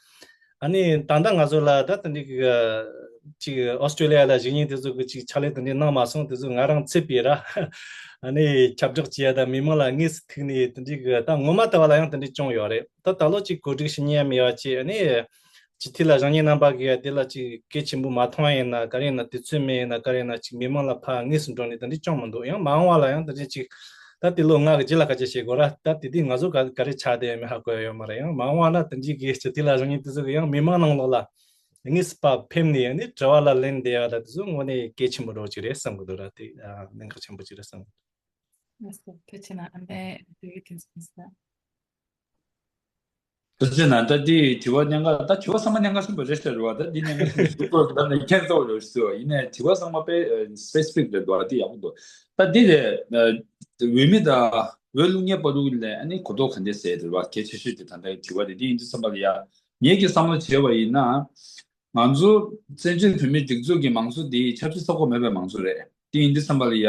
ཨ་ནི་ད་ལྟ་ང་ཚོ་ལ་ད་དེ་འདྲའི་གི་ཅིག་ཨོ་སི་ཀྲི་ལི་ཡ་ལ་བཞུགས་མཁན་དེ་ཚོ་གི་ཅིག་ཕྱག་ལས་དེ་འདྲའི་གནང་མ་སོང་། དེ་ཚོ་ང་རང་ཚེ་འཕེལ་ར། ཨ་ནི་ཁྱབ་བསྒྲགས་བྱེད་ཡ་དང་མི་མང་ལ་དངོས་སུ་ཐུག་ནས་དེ་འདྲའི་གི་ད་ངོ་མ་ལྟ་བ་ལ་ཡང་དེ་འདྲའི་བྱུང་ཡོད་རེད། ད་ད་ལོ་ཅིག་གོ་སྒྲིག་ཞུ་མཁན་ཡང་མེད་པ་བྱས། ཨ་ནི་སྤྱི་འཐུས་ལ་བཞེངས་མཁན་རྣམ་པ་གིས་ཡ་དེ་ལ་ཅིག་གལ་ཆེན་པོ་མ་མཐོང་ཡ་ཡིན་ན་ག་རེ་ཡིན་ན། དུས་ཚོད་མེད་ཡིན་ན་ག་རེ་ཡིན་ན། ཅིག་མི་མང་ལ་ཕར་དངོས་སུ་འགྲོ་ནས་དེ་འདྲའི་བྱུང་མི་འདུག་ཡང་མ་འོངས་པ་ལ་ཡང་དེ་འདྲའི་ཅིག་ད་དེ་ལོ་ལྔ་གི་རྗེས་ལ་སྐད་ཆ་བཤད་དགོས་ར། ད་དེ་དུས་ང་ཚོ་ག་ག་རེ་ཆགས་བསྡད་ཡོད་མེད་ཧ་གོ་ཡ་ཡོད་མ་རེད། ཡང་མ་འོངས་པ་ན་དེ་འདྲའི་གི་སྤྱི་འཐུས་ལ་བཞེངས་མཁན་དེ་ཚོ་གི་ཡང་མི་མང་ནང་ལོགས་ལ་དངོས་སུ་ཕར་ཕེབས་ནས་ཡང་ནི་དྲི་བ་ལ་ལན་འདེབས་ཡ་ད་དེ་ཚོ་དངོས་གནས་གལ་ཆེན་པོ་འདྲ་བོ་ཅིག་རེད་བསམ་གི་འདུག་ར། དེ་ཨ་གནད་འགག་ཆེན་པོ་ཅིག་རེད་བསམ་གི་འདུག་ལགས་སོ། ཐུགས་རྗེ་གནང་། ཨ་ནི་དེ་བའི་དུས་ཚོད་ཟིན་ས། ཐུགས་རྗེ་གནང་། ད་འདི་དྲི་བ་གནད་འགག་ད་དྲི་བ་ཚང་མ་གནད་འགག་ཆེན་པོ་རེད་ཟེར་བ། ད་འདི་གནད་འགག་ཆེན་པོ་ཞིག་ཁོ་ད་ནི་ཁྱེད་གཙོ་བོ་རེད་ཟེར་བ་ཡིན་ནའི་དྲི་བ་ཚང་མ་དཔེ་སི་པེ་སི་ཕིག་རེད་འདུག་ཨ་འདི་ཡག་པོ་འདུག་ད་འདི་རེད། འོས་མི་དང་ འོས་བླུག་མཁན་བར་དུ་ལ་ཨ་ནི་གོ་རྟོགས་ག་འདྲས་ཟེར་དེ་བ་གལ་ཆེ་ཤོས་དེ་ད་ལྟའི་དྲི་བ་དེ་དེ་ཡིན་དུས་ཙམ་པ་ལ་ཡ། ངེད་ཀྱི་བསམ་བློ་བྱས་པ་ཡིན་ན། ང་ཚོ་བཙན་བྱོལ་བོད་མིའི་སྒྲིག་འཛུགས་ཀྱི་མང་གཙོ་འདི་ཆབ་སྲིད་ཚོགས་པ་མེད་པའི་མང་གཙོ་རེད། དེ་ཡིན་དུས་ཙམ་པ་ལ་ཡ།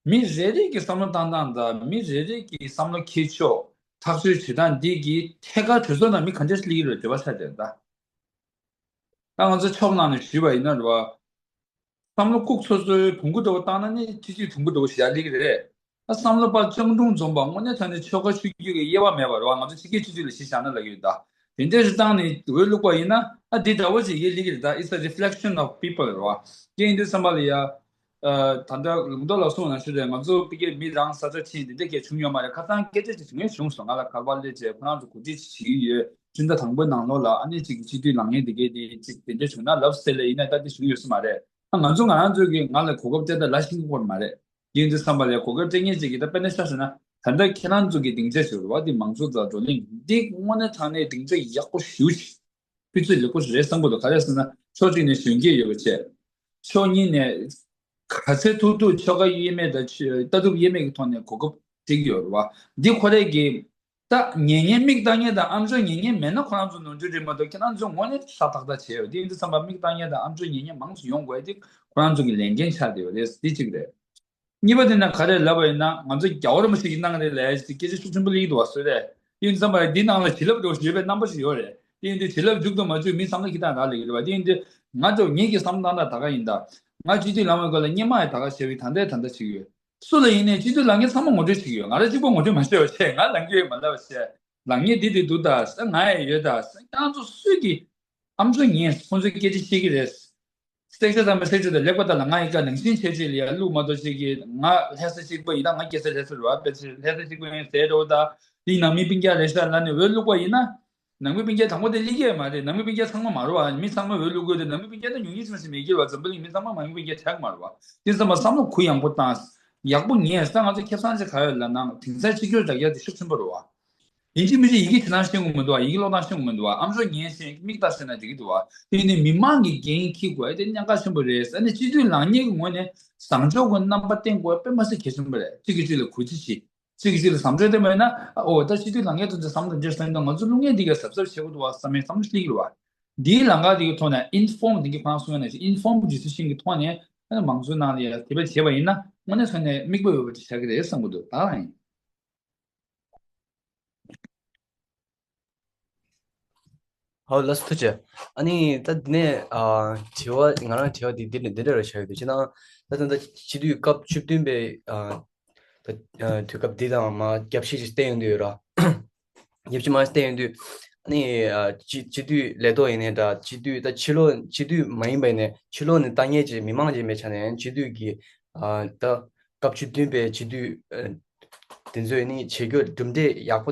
མི་རེ་རེ་གི་བསམ་བློ་བཏང་སྟངས་དང་མི་རེ་རེ་གི་བསམ་བློ་འཁྱེར་ཕྱོགས་ཐག་གཅོད་བྱེད་སྟངས་འདི་གི་ཐད་ཀར་གྲོས་ཚོགས་ནང་མི་ག་འདྲས་སླེབས་ཀྱི་རེད་འདོད་པ་ཆགས་བསྡད་ད། ད་ང་ཚོ་ཕྱོགས་ནང་ནས་ཞུས་པ་ཡིན་ན་རེད་བ། བསམ་བློ་ལྐུགས་ཚོ་ཚོའི་བོང་གུ་འདྲ་བོ་བཏང་ན་ནི་སྤྱི་འཐུས་བོང་གུ་འདྲ་བོ་ཞིག་ཡར་སླེབས་ཀྱི་རེད། ད་བསམ་བློ་པ་སྤྱང་གྲུང་འཛོམས་པ་དངོས་གནས་དྲང་གནས་ཆོལ་ཁ་ཆོས་བརྒྱུད་ཀྱི་དབྱེ་བ་མེད་པ་རེད་བ། ང་ཚོ་ཕྱི་རྒྱལ་སྤྱི་འཐུས་ལ་གཞི་བཞག་ན་ལབ་ཀྱི་ཡོད་ད། དེ་འདྲའི་རིགས་བཏང་ནས་འོས་བླུགས་པ་ཡིན་ན་ཨ་འདི་འདྲ་བོ་ཞིག་ཡར་སླེབས་ཀྱི་རེད་ད། It's a reflection of people རེད་བ། དེ་ཡིན་དུས་ཙམ་པ་ལ་ཡ། ཨ་ད་ལྟ་ལུང་རྟོགས་ལགས་གསུངས་ནང་བཞིན་རེད། ང་ཚོ་ཕ་གིའི་མི་རང་ས་ཆ་ཕྱིན་དེ་འདྲ་སྐད་བྱུང་ཡོད་མ་རེད། ཁ་སང་སྐད་ཆ་ཅིག་བྱུང་ཡས་བྱུང་སོང་། ང་ལ་ག་པར་སླེབས་བྱས་ཁོ་རང་ཚོ་གོ་སྒྲིག་ཅིག་བྱེད་ཀྱི་ཡོད། སྤྱི་ཟླ་དང་པོའི་ནང་ལོགས་ལ་ཨ་ནེ་ཅིག་གི་སྤྱི་འཐུས་ལངས་མཁན་དེ་གས་དེ་ཅིག་དེ་འདྲ་བྱུང་ན་ལབ་ཟེར་ལེ་ཡིན་ན་ད་དེ་བྱུང་ཡོད་ས་མ་རེད། ཨ་ང་ཚོ་ང་རང་ཚོ་གི་ང་ལ་གོ་སྐབས་སྤྲད་ད་ལ་ཤེས་ཀྱི་ཡོད་མ་རེད། དེ་ཡིན་དུས་ཙམ་པ་ལ་གོ་སྐབས་སྤྲད་མཁན་ཅིག་གིས་ད་དཔེར་ན་ཆ་བཞག་ན་ད་ལྟ་ཁྱེད་རང་ཚོ་གི་སྡིངས་ཆ་ཞིག་རེད་བ། དེ་མང་གཙོ་དང་བགྲོ་གླེང་འདི་དངོས་གནས་དྲང་གནས་སྡིངས་ཆ་ཡག་པོ་ཞེ་པོ་ཅིག་སྤུས་ཚད་ལེགས་པོ་ཞིག་རེད་བསམ་གྱི་འདུག་ག་རེ་ཟེར་ན་ཕྱོགས་གཅིག་ནས་གཞོན་སྐྱེས་ཡོད་པ་བྱས། ཕྱོགས་གཉིས་ནས་ག་ཚད་ཐུབ་ཐུབ་ཆོལ་ཁ་དབྱེ་མེད་དང་ཆོས་ལྟ་གྲུབ་དབྱེ་མེད་ཀྱི་ཐོག་ནས་གོ་སྐབས་སྤྲད་ཀྱི་ཡོད་རེད་བ། འདི་ཁོ་རང་གི་ད་ཉན་མཁན་མིག་ལྟ་མཁན་དང་ཨམ་ཅོག་ཉན་མཁན་མེད་ན་ཁོ་རང་ཚོ་ནོར་འཁྲུལ་རེད་མ་གཏོགས་ཁྱེད་རང་ཚོ་དངོས་གནས་ཧྲ་ཐག་ཐག་བྱས་ཡོད། དེ་ཡིན་དུས་ཙམ་པ་མིག་ལྟ་མཁན་དང་ཨམ་ཅོག་ཉན་མཁན་མང་ཙམ་ཡོང་དགོས་དེ་ཁོ་རང་ཚོ་གི་ལས་འགན་ཆགས་བསྡད་ཡོད་རེད། འདི་གཅིག་རེད། གཉིས་པ་དེ་ན་ག་རེ་ལབ་པ་ཡིན་ན་ང་ཚོ་རྒྱལ་བ་རིན་པོ་ཆེ་གི་གནང་རེད་ལབ་ཡ་ཅིག་སྐད་ཆ་ཤུགས་ཆེན་པོ་སླེབས་ཀྱི་འདུག་བ། སུ་རེད། དེ་ཡིན་དུས་ཙམ་པ་འདི་ནང་ལ་བྱིན་རླབས་འགྲོ་བཞིན་པའི་རྣམ་པ་ཞིག་ཡོད་རེད། དེ་ཡིན་དུས་བྱིན་རླབས་འཇུག་ཏུ་མ་འཇུག་མི་བསམ་བློ་ཁྱི་དང་རག་ལས་ཀྱི་རེད་བ། དེ་ཡིན་དུས་ང་ཚོ་ངེད་ཀྱི་བསམ་བློ་བཏང་སྟངས་ད་ག་ཡིན་ད། ང་སྤྱི་འཐུས་ལངས་པའི་སྐོར་ལ་སྔོན་མ་ཡང་ད་ག་བཤད་པའི་ད་ལྟའི་ད་ལྟ་བྱེད་ཀྱི་ཡོད། སུ་ལ་ཡིན་ནའི་སྤྱི་འཐུས་ལངས་མཁན་ཚང་མ་ངོ་སྤྲོད་བྱེད་ཀྱི་ཡོད། ང་རང་གཅིག་པོ་ངོ་སྤྲོད་མ་བྱས་པ་བྱས། ང་ལངས་ཀྱི་ཡོད་མ་ལབ་པ་བྱས། ལངས་མཁན་འདི་འདི་འདུག་ད་ཟེར། ང་ཡང་ཡོད་ད་ཟེར། ཁྱེད་རང་ཚོ་སུས་ཀྱི་ཨམ་ཅོག་ཉན། ཁོང་ཚོའི་སྐད་ཆ་བཤད་ཀྱི་རེད། སེག་ཤ་དང་པོ་སེག་ཤ་དང་ལེགས་པ་དག་ལ་ང་ཡི་བཀའ་ནང་བཞིན་བྱས་བྱས་ལ་ཡར་བླུགས་མ་གཏོགས་བྱེད་ཀྱི། ང་ལྷ་ས་གཅིག་པ་ཡིན་ན་ང་སྐྱེ་ས་ལྷ་ས་རེད་བ། དཔེ་ཆ་ལྷ་ས་གཅིག་པ་ཡིན་ཟེར་འགྲོ་ད། དེའི་ནང་མི་སྤུན་ཀྱག་རེད་ཤག་ལབ་ནས་འོས་བླུགས་པ་ཡིན་ན། ནང་མི་སྤུན་ཀྱག་དང་པོ་དེ་སླེབས་ཀྱི་ཡོད་མ་རེད། ནང་མི་སྤུན་ཀྱག་ཚང་མ་མ་རེད་བ། མི་ཚང་མ་འོས་བླུགས་དགོས་དེ་ནང་མི་སྤུན་ཀྱག་ད་ཉུང་ཉུང་ཙམ་ཞིག་མེད་ཀྱི་རེད་བ། འཛམ་བུ་གླིང་མི་ཚང་མ་ནང་མི་སྤུན་ཀྱག་ཆགས་ཀྱི་མ་རེད་བ། དེ་ཙམ་པ་བསམ་བློ་གུ་ཡངས་པོ་བཏང་། ཡག་པོ་ཉན་ས། ང་ཚོ་ཁེ་བཟང་ཅིག་ག་ཡོད་ལབ་ན་དེང་སང་སྤྱི་སྤྱོད་དྲ་རྒྱ་དེ་ཤུགས་ཆེན་པོ་རེད་བ། ཡིན་གཅིག་མིན་གཅིག་ཡི་གེ་བྲིས་ན་ཤེས་དགོས་མི་འདུག་བ། ཡི་གེ་ཀློག་སྟངས་ཤེས་དགོས་མི་འདུག་བ། ཨམ་ཅོག་ཉན་ཤེས། མིག་ལྟ་ཤེས་ན་འགྲིག་གི་འདུག་བ། དེ་ནི་མི་མང་གི་འགན་འཁྱེར་དགོས་དེ་གནད་འགག་ཆེན་པོ་རེད། ཨ་ནི་སྤྱི་འཐུས་ལངས་མཁན་གྱི་ངོས་ནས་བཟང་ཕྱོགས་ཀྱི་རྣམ་པ་བསྟན་དགོས་དཔེ་མ་སྲིད་གལ་ཆེན་པོ་རེད། གཅིག་གིས་གཅིག་ལ་གུས་བརྩི་བྱེད། གཅིག་གིས་གཅིག་ལ་བཟང་ཕྱོགས་བསྟན་པ་ཡིན་ན། ཨ་འོ་ད་སྤྱི་འཐུས་ལངས་མཁན་དེ་ཚོ་བསམ་བློ་འདི་འདྲ་བཏང་དུས་ང་ཚོ་བླུག་མཁན་འདི་ག་གཟབ་གཟབ་བྱེད་དགོས་འདུག་བ་བསམ་པའི་བསམ་བློ་སླེབས་ཀྱི་རེད་བ། འདིའི་ལམ་ཁ་འདི་གི་ཐོག་ནས་ཨིན་ཕོམ་འདི་གི་ཁོ་རང་གསུང་ཡ་ནང་བཞིན་ཨིན་ཕོམ་ཌི་སི་ཤན་གྱི་ཐོག་ནས་ཨ་ནི་མང་གཙོའི་ནང་ལ་ཡ་དེ་བས་བྱས་པ་ཡིན་ན་དངོས་གནས་ཐོག་ནས་མིག་དཔེ་འོས་པ་ཅིག་ཆགས་ཀྱི་རེད་བསམ་གྱི་འདུག་ད་ཡིན། ཧའོ་ལགས་སོ་ཐུགས་རྗེ་ཆེ། ཨ་ནི་ད་འདི་ནས་ཨ་དྲི་བ་ང་རང་དྲི་བ་འདི་འདི་འདི་འདྲ་རེ་ཆགས་ཡོད་དུས་ཅི་ན། ད་ད་ད་སྤྱི་འཐུས་སྐབས་བཅུ་བདུན་པའི་ཨ་ད་ཨ་དུས་སྐབས་འདི་དང་མ་རྒྱབ་བཤིག་ཅིག་བསྟན་ཡོང་དུས་ཡོད་ར། རྒྱབ་བཤིག་མ་བསྟན་ཡོང་དུས་ཨ་ནི་ཨ་སྤྱི་སྤྱི་འཐུས་ལས་ཐོག་ཡིན་ནའི་འདྲ། སྤྱི་འཐུས་ད་ཕྱི་ལོགས་སྤྱི་འཐུས་མ་ཡིན་པ་ཡིན་ནའི་ཕྱི་ལོགས་ནས་ལྟ་མཁན་ཅིག་མི་མང་ཅིག་མེད་ཆ་ནས་སྤྱི་འཐུས་ཀྱི་ཨ་ད་སྐབས་བཅུ་བདུན་པའི་སྤྱི་འཐུས་ཨ་དེ་ཚོས་ནི་བྱེད་རྒྱུ་གྲུབ་འབྲས་ཡག་པོ་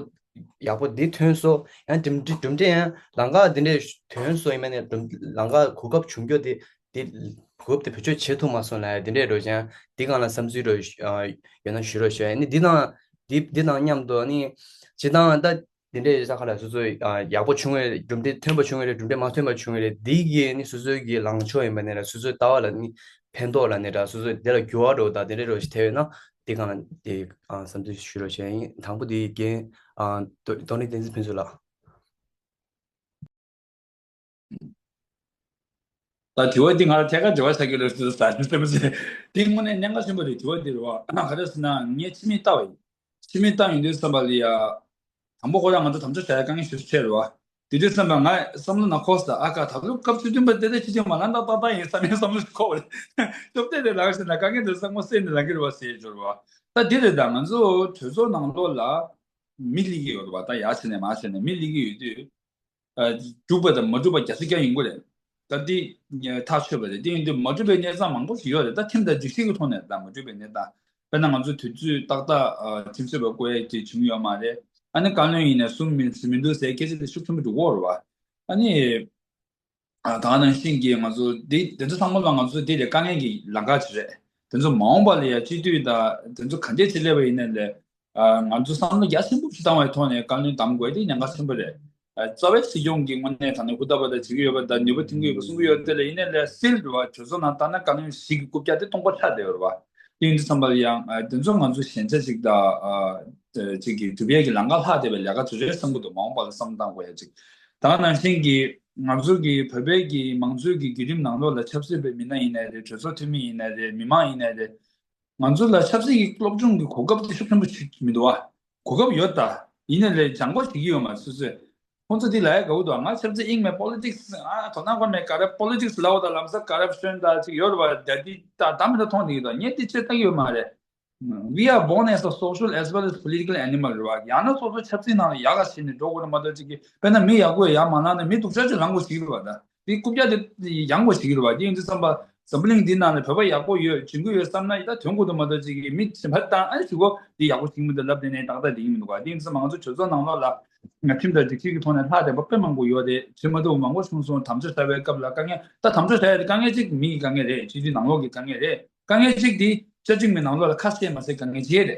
ཡག་པོ་འདི་ཐོན་སོང་། ཡང་གྲུབ་འབྲས་གྲུབ་འབྲས་ཡང་ལམ་ཁ་འདི་འདྲས་ཐོན་སོང་། ཡིན་མིན་ནས་གྲུབ་ལམ་ཁ་གོ་སྐབས་བྱུང་རྒྱུ་དེ་དེ་གོ་སྐབས་དེ་བེད་སྤྱོད་བྱེད་ཐུབ་མ་སོང་ལབ་ཡ་འདི་འདྲས་འགྲོ་ཅན་འདི་སྒང་ལ་བསམ་ཚུལ་འགྲོ་ཡོད་ན་ཞུ་རོགས་ཞུ། ཡ་ནི་འདི་དང་འདི་འདི་དང་མཉམ་དུ་ནི་སྤྱི་བཏང་ད་འདི་འདྲས་ས་ཁ་ལ་སོ་སོའི་ཡག་པོ་བྱུང་བའི་གྲུབ་འབྲས་ཐོན་པ་བྱུང་བའི་རེད། གྲུབ་འབྲས་མ་ཐོན་པ་བྱུང་བའི་རེད། འདི་གི་ནི་སོ་སོའི་གི་ལངས་ཕྱོགས་ཡིན་པ་ནས་ལ་སོ་སོའི་ལྟ་བ་ལ་ནི་ཕན་ཐོགས་ལ་ནི་ར་སོ་སོའི་དེ་ལ་འགྱུར་བ་འགྲོ་ད་དེ་འདྲས་རོ་ཞིག་ཐེབས་ཡོད་ན། དེ་གང་ལ་དེ་ཨ་བསམ་ཚུལ་ཞུ་རོགས་བྱས་ཡིན། དང་པོ་དེ་རྒན་ཨ་རྡོ་རྡོ་ནི་བསྟན་འཛིན་ཕུན་ཚོགས་ལགས། ད་དྲི་བ་འདི་ང་ལ་ཐད་ཀར་འབྲེལ་བ་བྱ་རྒྱུ་རེད་ཟེར་ཟ་རྒྱུ་ཙམ་ཟེར། འདི་དངོས་གནས་གནད་འགག་ཆེན་པོ་རེད། དྲི་བ་འདི་རེད་བ། ག་རེ་ཟེར་ན་ངས་ཕྱི་མིག་ལྟ་བ་ཡིན། ཕྱི་མིག་ལྟ་ཡོང་དུས་བསམ་པ་ལ་ཡ། དང་པོ་ཁོ་རང་ང་ཚོ་དམ་བཅའ་བྱ་ཡ་དཀའ་ངལ་ཞེ་པོ་ཆེ་རེད་བ། དེ་དུས་བསམ་པ་ང་བསམ་བློ་ནང་འཁོར་ས་ཨ་ཀ་ད་ལོ་སྐབས་བཅུ་བདུན་པ་དེ་དེ་ཕྱི་ཐེངས་མ་ལ་འདག་ཏག་ཏག་ཡིན་བསམ་ཡས་བསམ་བློ་ཞིག་འཁོར་བ་རེད། སྐབས་དེ་དེ་ལ་ཞིག་ན་དཀའ་ངལ་དེ་ཚང་མ་སེལ་ནས་ལང་གི་རེད་བ་ཟེར་འབྱོར་བ། ད་དེ་རེད། ད་ང་ཚོ་གྲོས་ཚོགས་ནང་ལོགས་ལ་མི་སླེབས་ཀྱི་ཡོད་རེད་བ། ད་ཡར་བྱས་ནས་མར་བྱས་ནས་མི་སླེབས་ཀྱི་ཡོད་དུས། འགྲུབ་པ་དང་མ་འགྲུབ་པ་རྒྱ་ཆེ་རྒྱ་ཡིན་དགོས་རེད། ད་འདི་ཐག་ཆོད་པ་རེད། དེ་ཡིན་དུས་མ་འགྲུབ་པའི་གནས་སྟངས་མང་པོ་ཞིག་ཡོད་རེད། ད་ཁྲིམས་དང་སྒྲིག་གཞི་གི་ཐོག་ནས་ད་མ་འགྲུབ་པའི་གནས་སྟངས། དཔེར་ན་ང་ཚོ་དུས་ཚོད་ཏག་ཏག་ཁྲིམས་རྩོད་པ་བསྐོ་ཡས་ཀྱི་བྱུང་ཡོད་མ་རེད། ཨ་ནི་བཀའ་བློན་ཡིན་ནའི་གསུམ་མི་མི་འདུག་ཟེར་སྐད་ཆ་དེ་ཤུགས་ཆེན་པོ་འགྲོ་གི་ཡོད་རེད་བ། ཨ་ནི། ད་ག་ནང་བཞིན་གྱི་ང་ཚོ་འདི་དེ་ཚོ་ཚང་མ་ལ་ང་ཚོ་འདི་ལས་དཀའ་ངལ་གྱི་ལམ་ཁ་ཅིག་རེད། དེ་ཚོ་མ་འོངས་པ་ལ་ཡ་སྤྱི་འཐུས་དང་དེ་ཚོ་ག་འདྲས་བྱེད་སླེབས་པ་ཡིན་ནའི་ལས། ང་ཚོ་བསམ་བློ་རྒྱ་ཆེན་པོ་ཞིག་བཏང་བའི་ཐོག་ནས་བཀའ་བློན་གདམ་དགོས་དེ་ཉེན་ཁ་ཆེན་པོ་རེད། རྩ་བའི་སྲིད་སྐྱོང་གི་དངོས་གནས་ད་ནི་ཧུར་ཐག་པ་དང་བྱེད་ཀྱི་ཡོད་པ་དང་ནུས་པ་ཐོན་གྱི་ཡོད་པ་གསུང་གི་ཡོད་དེ་ལ་ཡིན་ནའི་ལས་སིལ་རེད་བ། གྲོས་ཚོགས་ནང་ལྟ་ན་བཀའ་བློན་བཞི་གི་རྐུབ་བཀྱག་དེ་སྟོང་པ་ཆགས་བསྡད་ཡོད་རེད་བ། དེ་ཡིན་དུས་ཙམ་པ་ལ་ཡང་དེ་ཚོ་ང་ཚོ་ཞན་ཆ་ཞིག་དང་། ཅིག་གི་སྒྲུབ་ཡས་ཀྱི་ལམ་ཁ་ལྷག་བསྡད་པའི་ལས་ཀ་དེ་རེད་བསམ་གྱི་འདུག་མ་འོངས་པ་ལ་བསམ་བློ་བཏང་དགོས་ཡ་ཅིག་ད་ག་ནང་བཞིན་གྱི་ང་ཚོ་གི་བོད་པའི་གི་མང་གཙོའི་གི་བརྒྱུད་རིམ་ནང་ལོགས་ལ་ཆབ་སྲིད་པའི་མི་སྣ་ཡིན་ནའི་རེད། གྲོས་ཚོགས་འཐུས་མི་ཡིན་ནའི་རེད། མི་མང་ཡིན་ནའི་རེད། ང་ཚོ་ལ་ཆབ་སྲིད་ཀྱི་སློབ་སྦྱོང་གི་གོ་སྐབས་དེ་ཤུགས་ཆེན་པོ་ཞིག་མི་འདུག་བ། གོ་སྐབས་ཡོད་ད། ཡིན་ནའི་ལས་སྦྱང་དགོས་བྱེད་ཀྱི་ཡོད་མ་རེད་སོ་སོས། ཁོང་ཚོ་འདི་ལ་ཡ་དགའ་བོ་འདུག་ང་ཆབ་སྲིད་དབྱིངས་མེད་པོ་ལི་ཊིག་སི་ཨ་དོ་སྣང་ཁོ་མེད་ག་རེ་པོ་ལི་ཊིག་སི་ལབ་དང་ལམ་སང་ཀ་རབ་ཤོན་དང་ཅིག་ཡོད་རེད་བ། ད་འདི་ད་ད་མི་འདྲ་མཐོང་བསྡད་ཀྱི་འདུག་ངས་འདི་བྱེད་ལྟ་གི་ཡོད་མ་རེད། We are born as a social as well as political animal རེད་བ། ཡང་ན་སོ་སོ་ཆབ་སྲིད་ནང་ལ་ཡག་ག་བྱས་ནས་འགྲོ་དགོས་རེད་མ་གཏོགས་ཅིག་གི་དཔེར་ན་མི་ཡག་པོ་ཡག་མ་ལངས་ན་མི་སྡུག་ཅག་ཅིག་ལངས་དགོས་བྱེད་ཀྱི་རེད་བ། ད། དེ་རྐུབ་བཀྱག་དེ་ཡང་དགོས་བྱེད་ཀྱི་རེད་བ། དེ་ཡིན་དུས་ཙམ་པ་འཛམ་བུ་གླིང་འདི་ནང་ནས་བོད་པ་ཡག་པོ་ཡོད་སྦྱིན་གྱི་ཡོད་བསམ་ན་ཡི་ད་དོན་གོ་དུ་མ་གཏོགས་ཅིག་གི་མི་གཞན་པ་དང་ཨ་ཞུ་གོ་འདི་ཡག་པོ་བྱེད་ཀྱི་མི་འདུག་ལབ་དེ་ནས་ཏག་ཏག་འགྲིག་གི་མི་འདུག་བ། དེ་ཡིན་དུས་ཙམ་པ་ང་ཚོ་གྲོས་ཚོགས་ནང་ལོགས་ལ་ཁྲིམས་དང་སྒྲིག་གཞི་གི་ཐོག་ནས་ལྷག་བསྡད་པ་དཔེ་མང་པོ་ཡོད་རེད། བྱེད་མ་ཐུབ་པ་མང་པོ་བྱུང་སོང་། དམ་བཅའ་བཞག་པའི་སྐབས་ལ་དཀའ་ངལ་ད་དམ་བཅའ་བཞག་ཡ་དེ་དཀའ་ངལ་གཅིག་མི་གི་དཀའ་ངལ་རེད། སྤྱི་འཐུས་ནང་ལོགས་ཀྱི་དཀའ་ངལ་རེད། དཀའ་ངལ་གཅིག་དེ་བཅའ་ཁྲིམས་ཀྱི་ནང་ལོགས་ལ་ཁ་གསལ་མ་གསལ་དཀའ་ངལ་གཅིག་རེད། དེ་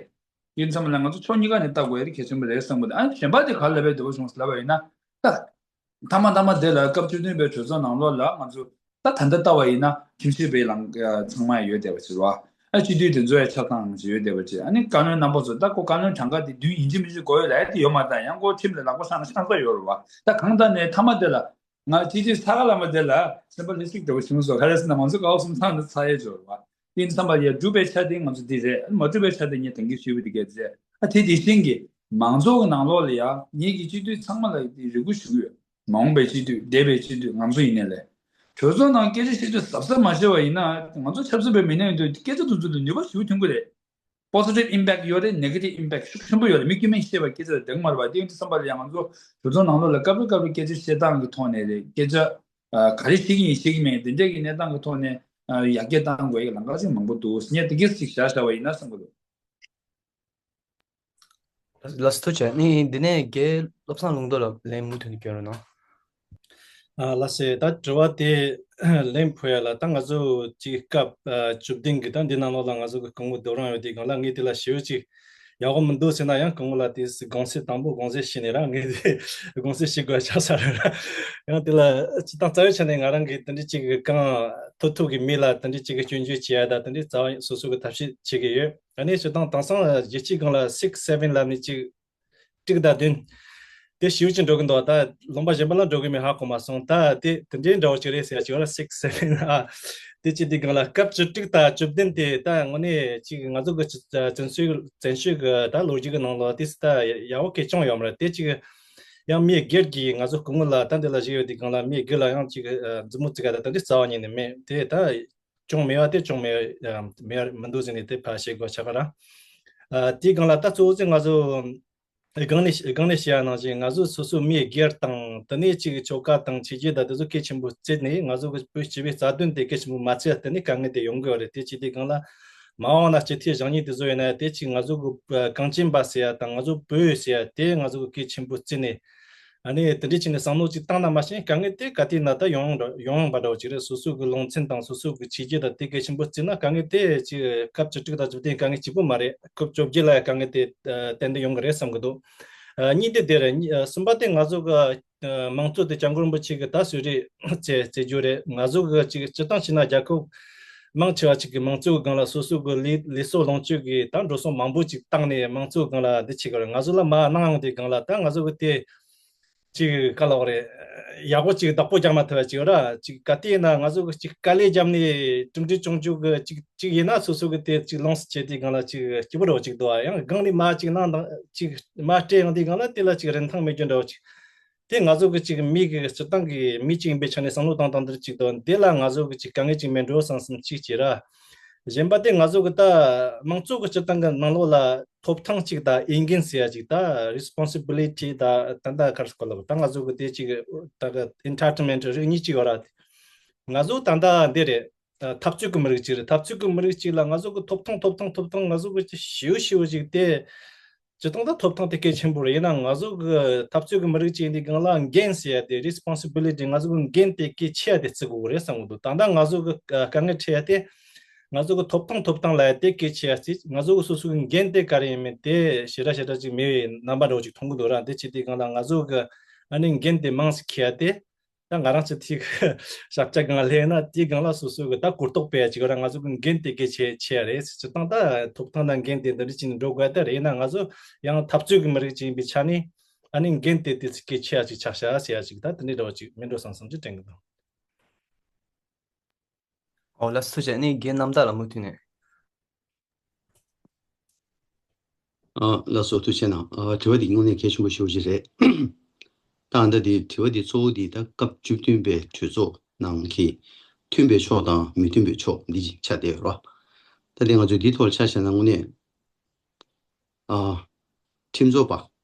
ཡིན་དུས་ཙམ་པ་ལ་ང་ཚོ་ཕྱོགས་གཉིས་ཀ་ནས་ལྟ་དགོས་ཡ་དེ་གལ་ཆེན་པོ་རེད་བསམ་གི་འདུག་ཨ་གཞན་པ་དེ་ག་ལ་བས་འདོད་པ་བྱུང་ལབ་པ་ཡིན་ན་ད། མཐའ་མ་མཐའ་མ་དེ་ལ་སྐབས་བཅུ་བདུན་པའི་གྲོས་ཚོགས་ནང་ལོགས་ལ་ང་ཚོ་ད་ད་ལྟ་ལྟ་བ་ཡིན་ན་ཁྲིམས་ཞིབ་པའི་ལམ་ཚང་མ་ཡོད་བསྡད་པ་ཞིག་རེད་བ། ཨ་སྤྱི་འཐུས་དེ་ཚོ་ཡ་ཆགས་སྟངས་ཞིག་ཡོད་བསྡད་པ་ཅིག་ཨ་ནི་བཀའ་བློན་རྣམ་པ་ཚོ་ད་ཁོ་བཀའ་བློན་གྲངས་ཀ་དེ་བདུན་ཡིན་གཅིག་མིན་གཅིག་དགོས་ཡོད་ལབ་ཡ་དེ་ཡོད་མ་རེད། ད་ཡང་ཁོ་ཁྲིམས་ལ་ལག་པ་བཞག་ན་ཆགས་ས་ཡོད་རེད་བ། ད་གང་ལྟར་ནས་མཐའ་མ་དེ་ལ་ང་སྤྱི་འཐུས་ས་ག་ལ་མ་དེ་ལ་སེམས་པ་ལྷོད་ཤིག་འདྲ་བོ་བྱུང་སོང་། ག་རེ་ཟེར་ན་ང་ཚོ་ཀའོ་གསུམ་ཚང་ནས་ཚར་ཡས་ཅིག་ཡོད་རེད་བ། དེ་ཡིན་དུས་ཙམ་པ་ལ་ཡ་འགྲུབ་པའི་ཆ་དེ་ང་ཚོ་འདི་རེད། མ་འགྲུབ་པའི་ཆ་དེ་ངས་ད་གིན་ཞུས་པ་དེ་གས་རེད། ཨ་དེ་དེ་བཞིན་གྱི་མང་ཚོགས་ཀྱི་ནང་ལོགས་ལ་ཡ་ངེད་ཀྱི་སྤྱི་འཐུས་ཚང་མ་ལ་དེ་རེ་སྐུལ་ཞུ་གི་ཡོད། མ་འོངས་པའི་སྤྱི་འཐུས་འདས་པའི་སྤྱི་འཐུས་ང་ཚོ་ཡིན་ནའི་ལས། གྲོས་ཚོགས་ནང་སྐད་ཆ་བཤད་རྒྱུ་གཟབ་གཟབ་མ་བྱས་པ་ཡིན་ན་ང་ཚོ་ཆབ་སྲིད་པའི་མི་སྣ་ཡིན་དུས་སྐད་ཆ་དེ་ཚོ་ལ་ནུས་པ་ཞེ་པོ་ཐོན་གི་རེད། positive impact ཡོད་རེད། negative impact ཤུགས་ཆེན་པོ་ཡོད་རེད། མི་དཀྱུས་མའི་བཤད་པ་སྐད་ཆ་དེ་འདྲ་མ་རེད་པ། དེ་ཡིན་དུས་ཙམ་པ་ལ་ཡང་ང་ཚོ་གྲོས་ཚོགས་ནང་ལོགས་ལ་སྐབས་རེ་སྐབས་རེ་སྐད་ཆ་བཤད་སྟངས་ཀྱི་ཐོག་ནས་རེད། སྐད་ཆ་ཨ་ག་རེ་བཤད་ཀྱི་ཡིན་བཤད་ཀྱི་མེད་དེ་འདྲ་གི་གནས་སྟངས་ཀྱི་ཐོག་ནས་ཨ་ཡར་རྒྱས་གཏང་དགོས་ཡག་ལམ་ཁ་ཅིག་མང་པོ་འདུག་ངས་དེ་གས་ཅིག་བཞག་བཞག་པ་ཡིན་ན་བསམ་གྱི་འདུག་ལགས་སོ་ཐུགས་རྗེ་ཆེ། ནི་འདི་ནས་རྒན་བློ་བཟང་ལུང་རྟོགས་ལགས་ལན་མུ་མཐུད་ནས་སྐྱོན་རོགས་གནང་། ཨ་ལགས་སེ། ད་དྲི་བ་དེ་ལན་ཕུལ་ཡ་ལ་ད་ང་ཚོ་ཅིག་སྐབས་ཨ་བཅུ་བདུན་གི་ད་འདི་ནང་ལོགས་ལ་ང་ཚོ་གི་སྐུ་ངོ་རྡོ་རིང་ཡོད་དུས་སྒང་ལ་ངས་དེ་ལ་ཞེ་པོ་ཅིག་ཡག་པོ་མི་འདུག་ཟེར་ན་ཡང་སྐུ་ངོ་ལ་དེ་དགོངས་སེལ་དང་པོ་དགོངས་སེལ་ཞུས་ནས་ར་ངས་དེ་དགོངས་སེལ་ཞུ་དགོས་ཆགས་ས་རེད་ར། ཡང་དེ་ལ་སྤྱིར་བཏང་རྩ་བའི་ཆ་ནས་ང་རང་གིས་དེ་འདྲའི་ཅིག་གི་གང་ཐུབ་ཐུབ་ཀྱི་མི་ལ་དེ་འདྲའི་ཅིག་གི་སྐྱོན་བརྗོད་བྱེད་ཡ་ད་དེ་འདྲའི་རྩ་བ་སོ་སོ་གི་ཐབས་ཤེས་བྱེད་ཀྱི་ཡོད། ཨ་ནི་སྤྱིར་བཏང་དེང་སང་རྒྱལ་སྤྱིའི་སྒང་ལ་Six Seven ལབ་ནས་ཅིག་དྲུག་དང་བདུན། དེ་ཞེ་པོ་ཅིག་འགྲོ་གི་འདུག་ད་ལུང་པ་གཞན་པ་ལ་འགྲོ་གི་མེད་ཧ་གོ་མ་སོང་། ད་དེ་དེ་འདྲའི་འདྲ་བོ་ཅིག་རེད་ཟེར་ཡ་ཅིག་ཡོད་ར། Six Seven ཨ། དེ་ཅི་དེ་སྒང་ལ་སྐབས་བཅུ་དྲུག་དང་བཅུ་བདུན་དེ་ད་དངོས་གནས་ཅིག་ང་ཚོ་གི་བཙན་བྱོལ་བཙན་བྱོལ་གི་ད་ལོ་རྒྱུས་ཀྱི་ནང་ལ་དེ་ད་ཡག་པོ་གལ་བྱུང་ཡོད་མ་རེད། དེ་ཅིག་ཡང་མི་སྒེར་གྱིས་ང་ཚོ་སྐུ་ངོ་ལ་ད་འདི་ལ་བཞུགས་ཡོད་དེ་སྒང་ལ་མི་སྒེར་ལ་ཡང་ཅིག་མཛུབ་མོ་བཙུགས་ཡ་ད་ད་འདི་རྩ་བ་ཉིད་ནས་མེད། དེ་ད་བྱུང་མེད་པ་དེ་བྱུང་མེད་མེད་མི་འདུག་ཟེར་ནས་དེ་ཕར་བཤད་དགོས་ཆགས་ཀ་ར། ཨ་དེའི་སྒང་ལ་ད་གཙོ་བོ་ཟེར་ང་ཚོ་སྒང་ནས་སྒང་ནས་བཤད་ཡ་ནང་བཞིན་ང་ཚོ་སོ་སོའི་མི་སྒེར་དང་དེ་ནས་ཅིག་ཆོལ་ཁ་དང་ཆོས་བརྒྱུད་དང་དེ་ཚོ་གལ་ཆེན་པོ་བརྩིས་ནས་ང་ཚོ་གི་བོད་སྤྱི་པའི་རྩ་དོན་དེ་གལ་ཆེན་པོ་མ་བརྩིས་ཡ་དེ་ནས་དཀའ་ངལ་དེ་ཡོང་གི་ཡོད་རེད། དེ་ཅི་དེ་སྒང་ལ་མ་འོངས་ན་སྤྱི་འཐུས་བཞེངས་མཁན་དེ་ཚོ་ཡིན་ན་དེ་ཅིག་ང་ཚོ་གི་གངས་ཅན་པ་ཟེར་ཡ་དང་ང་ཚོ་བོད་ཟེར་ཡ་དེ་ང་ཚོ་གི་གལ་ཆེན་པོ་བརྩིས་ནས། ཨ་ནི་དེ་འདྲའི་ཆེད་ནས་བསམ་བློ་ཅིག་བཏང་ན་མ་གཞི་དཀའ་ངལ་དེ་ག་དུས་ན་ད་ཡོང་ཡོང་པ་འདྲ་བོ་ཅིག་རེད། སོ་སོ་གི་ལུང་ཚན་དང་སོ་སོ་གི་ཆོས་བརྒྱུད་དང་དེ་གལ་ཆེན་པོ་བརྩིས་ན་དཀའ་ངལ་དེ་ཅིག་སྐབས་བཅུ་དྲུག་དང་བཅུ་བདུན་དཀའ་ངལ་གཅིག་པུ་མ་རེད། སྐབས་བཅོ་བརྒྱད་ལ་དཀའ་ངལ་དེ་ཏན་ཏན་ཡོང་གི་རེད་བསམ་གི་འདུག་ཨ་གཉིས་དེ་དེ་རེད། གཉིས་ཨ་གསུམ་པ་དེ་ང་ཚོ་གི་ཨ་མང་གཙོ་དེ་སྐྱབས་མགོན་རིན་པོ་ཆེ་གི་ད་གསོལ་རས་བསྩལ་བསྩལ་རྒྱུ་རེད། ང་ཚོ་གི་ཅིག་སྤྱིར་བཏང་བྱས་ན་རྒྱལ་ཁབ་མང་ཆེ་བ་ཅིག་གི་མང་གཙོའི་སྒང་ལ་སོ་སོ་གི་ལས་ལས་སྲོལ་ལོངས་སྤྱོད་ཀྱི་ད་འགྲོ་སོང་མང་པོ་ཅིག་བཏང་ནས་མང་གཙོའི་སྒང་ལ་འདི་བྱེད་གི་རེད། ང་ཚོ་ལ་མ་གནང་ཡོང་དུས་སྒང་ལ་ད་ང་ཚོ་གི་དེ་ཅིག་ག་ལབ་དགོས་རེད། ཡག་པོ་ཅིག་བདག་པོ་རྒྱག་མ་ཐུབ་པ་ཅིག་ཡོད་ར། ཅིག་ག་དུས་ཡིན་ན་ང་ཚོ་གི་ཅིག་དཀའ་ལས་བརྒྱབ་ནས་གྲུབ་འབྲས་བྱུང་རྒྱུ་གི་ཅིག་ཅིག་ཡིན་ན་སོ་སོ་གི་དེ་ཅིག་ལོངས་སུ་སྤྱད་དུས་སྒང་ལ་ཅིག་སྐྱིད་པོ་འདྲ་བོ་ཅིག་འདུག་ཨ་ཡང་སྒང་ནས་མ་ཅིག་གནང་དང་ཅིག་མ་སྤྲད་ཡོང་དུས་སྒང་ལ་དེ་ལ་ཅིག་རིན་ཐང་མེད་རྒྱུ་འདྲ་བོ་ཅིག་དེ་ང་ཚོ་གི་ཅིག་མི་གི་སྤྱིར་བཏང་གི་མི་གཅིག་ཡིན་པའི་ཆ་ནས་བསམ་བློ་བཏང་སྟངས་འདིར་ཅིག་དང་དེ་ལ་ང་ཚོ་གི་ཅིག་དཀའ་ངལ་ཅིག་མེད་འགྲོ་བསམ་བསམ་ཅིག་བྱེད་ར། གཞན་པ་དེ་ང་ཚོ་གི་ད་མང་གཙོ་གི་སྤྱིར་བཏང་གི་ནང་ལོགས་ལ་ཐོབ་ཐང་ཅིག་དང་འོས་འགན་ཟེར་ཡ་ཅིག་ད་responsibility ད་ད་ད་ག་རེ་ཟེར་དགོས་ལབ་ད་ང་ཚོ་གི་དེ་ཅིག་ད་གི་entitlement རིགས་གཉིས་ཅིག་ཡོད་ར། ང་ཚོ་ད་ད་འདི་རེད། འཐབ་རྩོད་ཀྱི་མི་རིགས་གཅིག་རེད། འཐབ་རྩོད་ཀྱི་མི་རིགས་གཅིག་ལ་ང་ཚོ་གི་ཐོབ་ཐང་ཐོབ་ཐང་ཐོབ་ཐང་ང་ཚོ་གི་ཅི་ཞེའུ་ཞེའུ་ཅིག་དེ་སྤྱིར་བཏང་ད་ཐོབ་ཐང་དེ་གལ་ཆེན་པོ་རེད། ཡིན་ན་ང་ཚོ་གི་འཐབ་རྩོད་ཀྱི་མི་རིགས་གཅིག་ཡིན་དུས་སྒང་ལ་འགན་ཟེར་ཡ་དེ་responsibility ང་ཚོ་གི་འགན་དེ་གལ་ཆེ་ཡ་དེ་བརྩི་དགོས་རེད་བསམ་གི་འདུག་ད་ལྟ་ང་ཚོ་གི་དཀའ་ངལ་འཕྲད་ཡ་དེ་ང་ཚོ་གི་ཐོབ་ཐང་ཐོབ་ཐང་ལབ་ཡ་དེ་གལ་ཆེ་ཡ་བརྩིས། ང་ཚོ་གི་སོ་སོ་གི་འགན་དེ་ག་རེ་ཡིན་མིན་དེ་ཞེ་དྲག་ཞེ་དྲག་ཅིག་མེད་པའི་རྣམ་པ་འདྲ་བོ་ཅིག་མཐོང་གི་འདུག་ར། དེ་བྱེད་དུས་སྒང་ལ་ང་ཚོ་གི་ཨ་ནི་འགན་དེ་མང་ཙམ་འཁྱེར་ཡ་དེ། ད་ང་རང་ཚོ་དེའི་ཞབས་བཅགས་སྒང་ལ་སླེབས་ན། དེའི་སྒང་ལ་སོ་སོའི་གི་ད་གོ་རྟོགས་སྤེལ་ཡ་ཅིག་ཡོད་ར། ང་ཚོ་གི་འགན་དེ་གལ་ཆེ་ཆེ་ཡ་རེད་ཟེར། སྤྱིར་བཏང་ད་ཐོབ་ཐང་དང་འགན་དེ་འདི་འདྲ་ཅིག་འགྲོ་དགོས་ད་རེད། ཡིན་ན་ང་ཚོ་ཡང་འཐབ་རྩོད་ཀྱི་མི་རིགས་ཅིག་ཡིན་པའི་ཆ་ནས། ཨ་ནི་འགན་དེ་དེ་ཚོ་གལ་ཆེ་ཡ་ཅིག་ཆགས་ཤག་ཟེར་ཡ་ཅིག་ད་དེ་འདྲའི་འདྲ་བ་ཅིག་མིན་འགྲོ་བསམ་བསམ་ཅིག་དྲན་གི་འདུག། ཨོ་ལགས་སོ། ཐུགས་རྗེ་ཆེ། ཨ་ནི་རྒན་རྣམ་དག་ལགས་མུ་མཐུད་ནས། ཨ་ལགས་སོ། ཐུགས་རྗེ་གནང་། ཨ་དྲི་བ་འདི་དངོས་གནས་གལ་ཆེན་པོ་ཞེ་པོ་ཅིག་རེད། ད་ཨ་ད་འདི་དྲི་བ་འདི་གཙོ་བོ་འདི་ད་སྐབས་བཅུ་བདུན་པའི་གྲོས་ཚོགས་ནང་གི་མཐུན་པའི་ཕྱོགས་དང་མི་མཐུན་པའི་ཕྱོགས་འདི་ཅིག་ཆགས་བསྡད་ཡོད་རེད་བ། ད་འདི་ང་ཚོས་འདི་ཐོག་ལ་ཆ་བཞག་ན་དངོས་གནས་ཨ་ཁྲིམས་རྩོད་པ་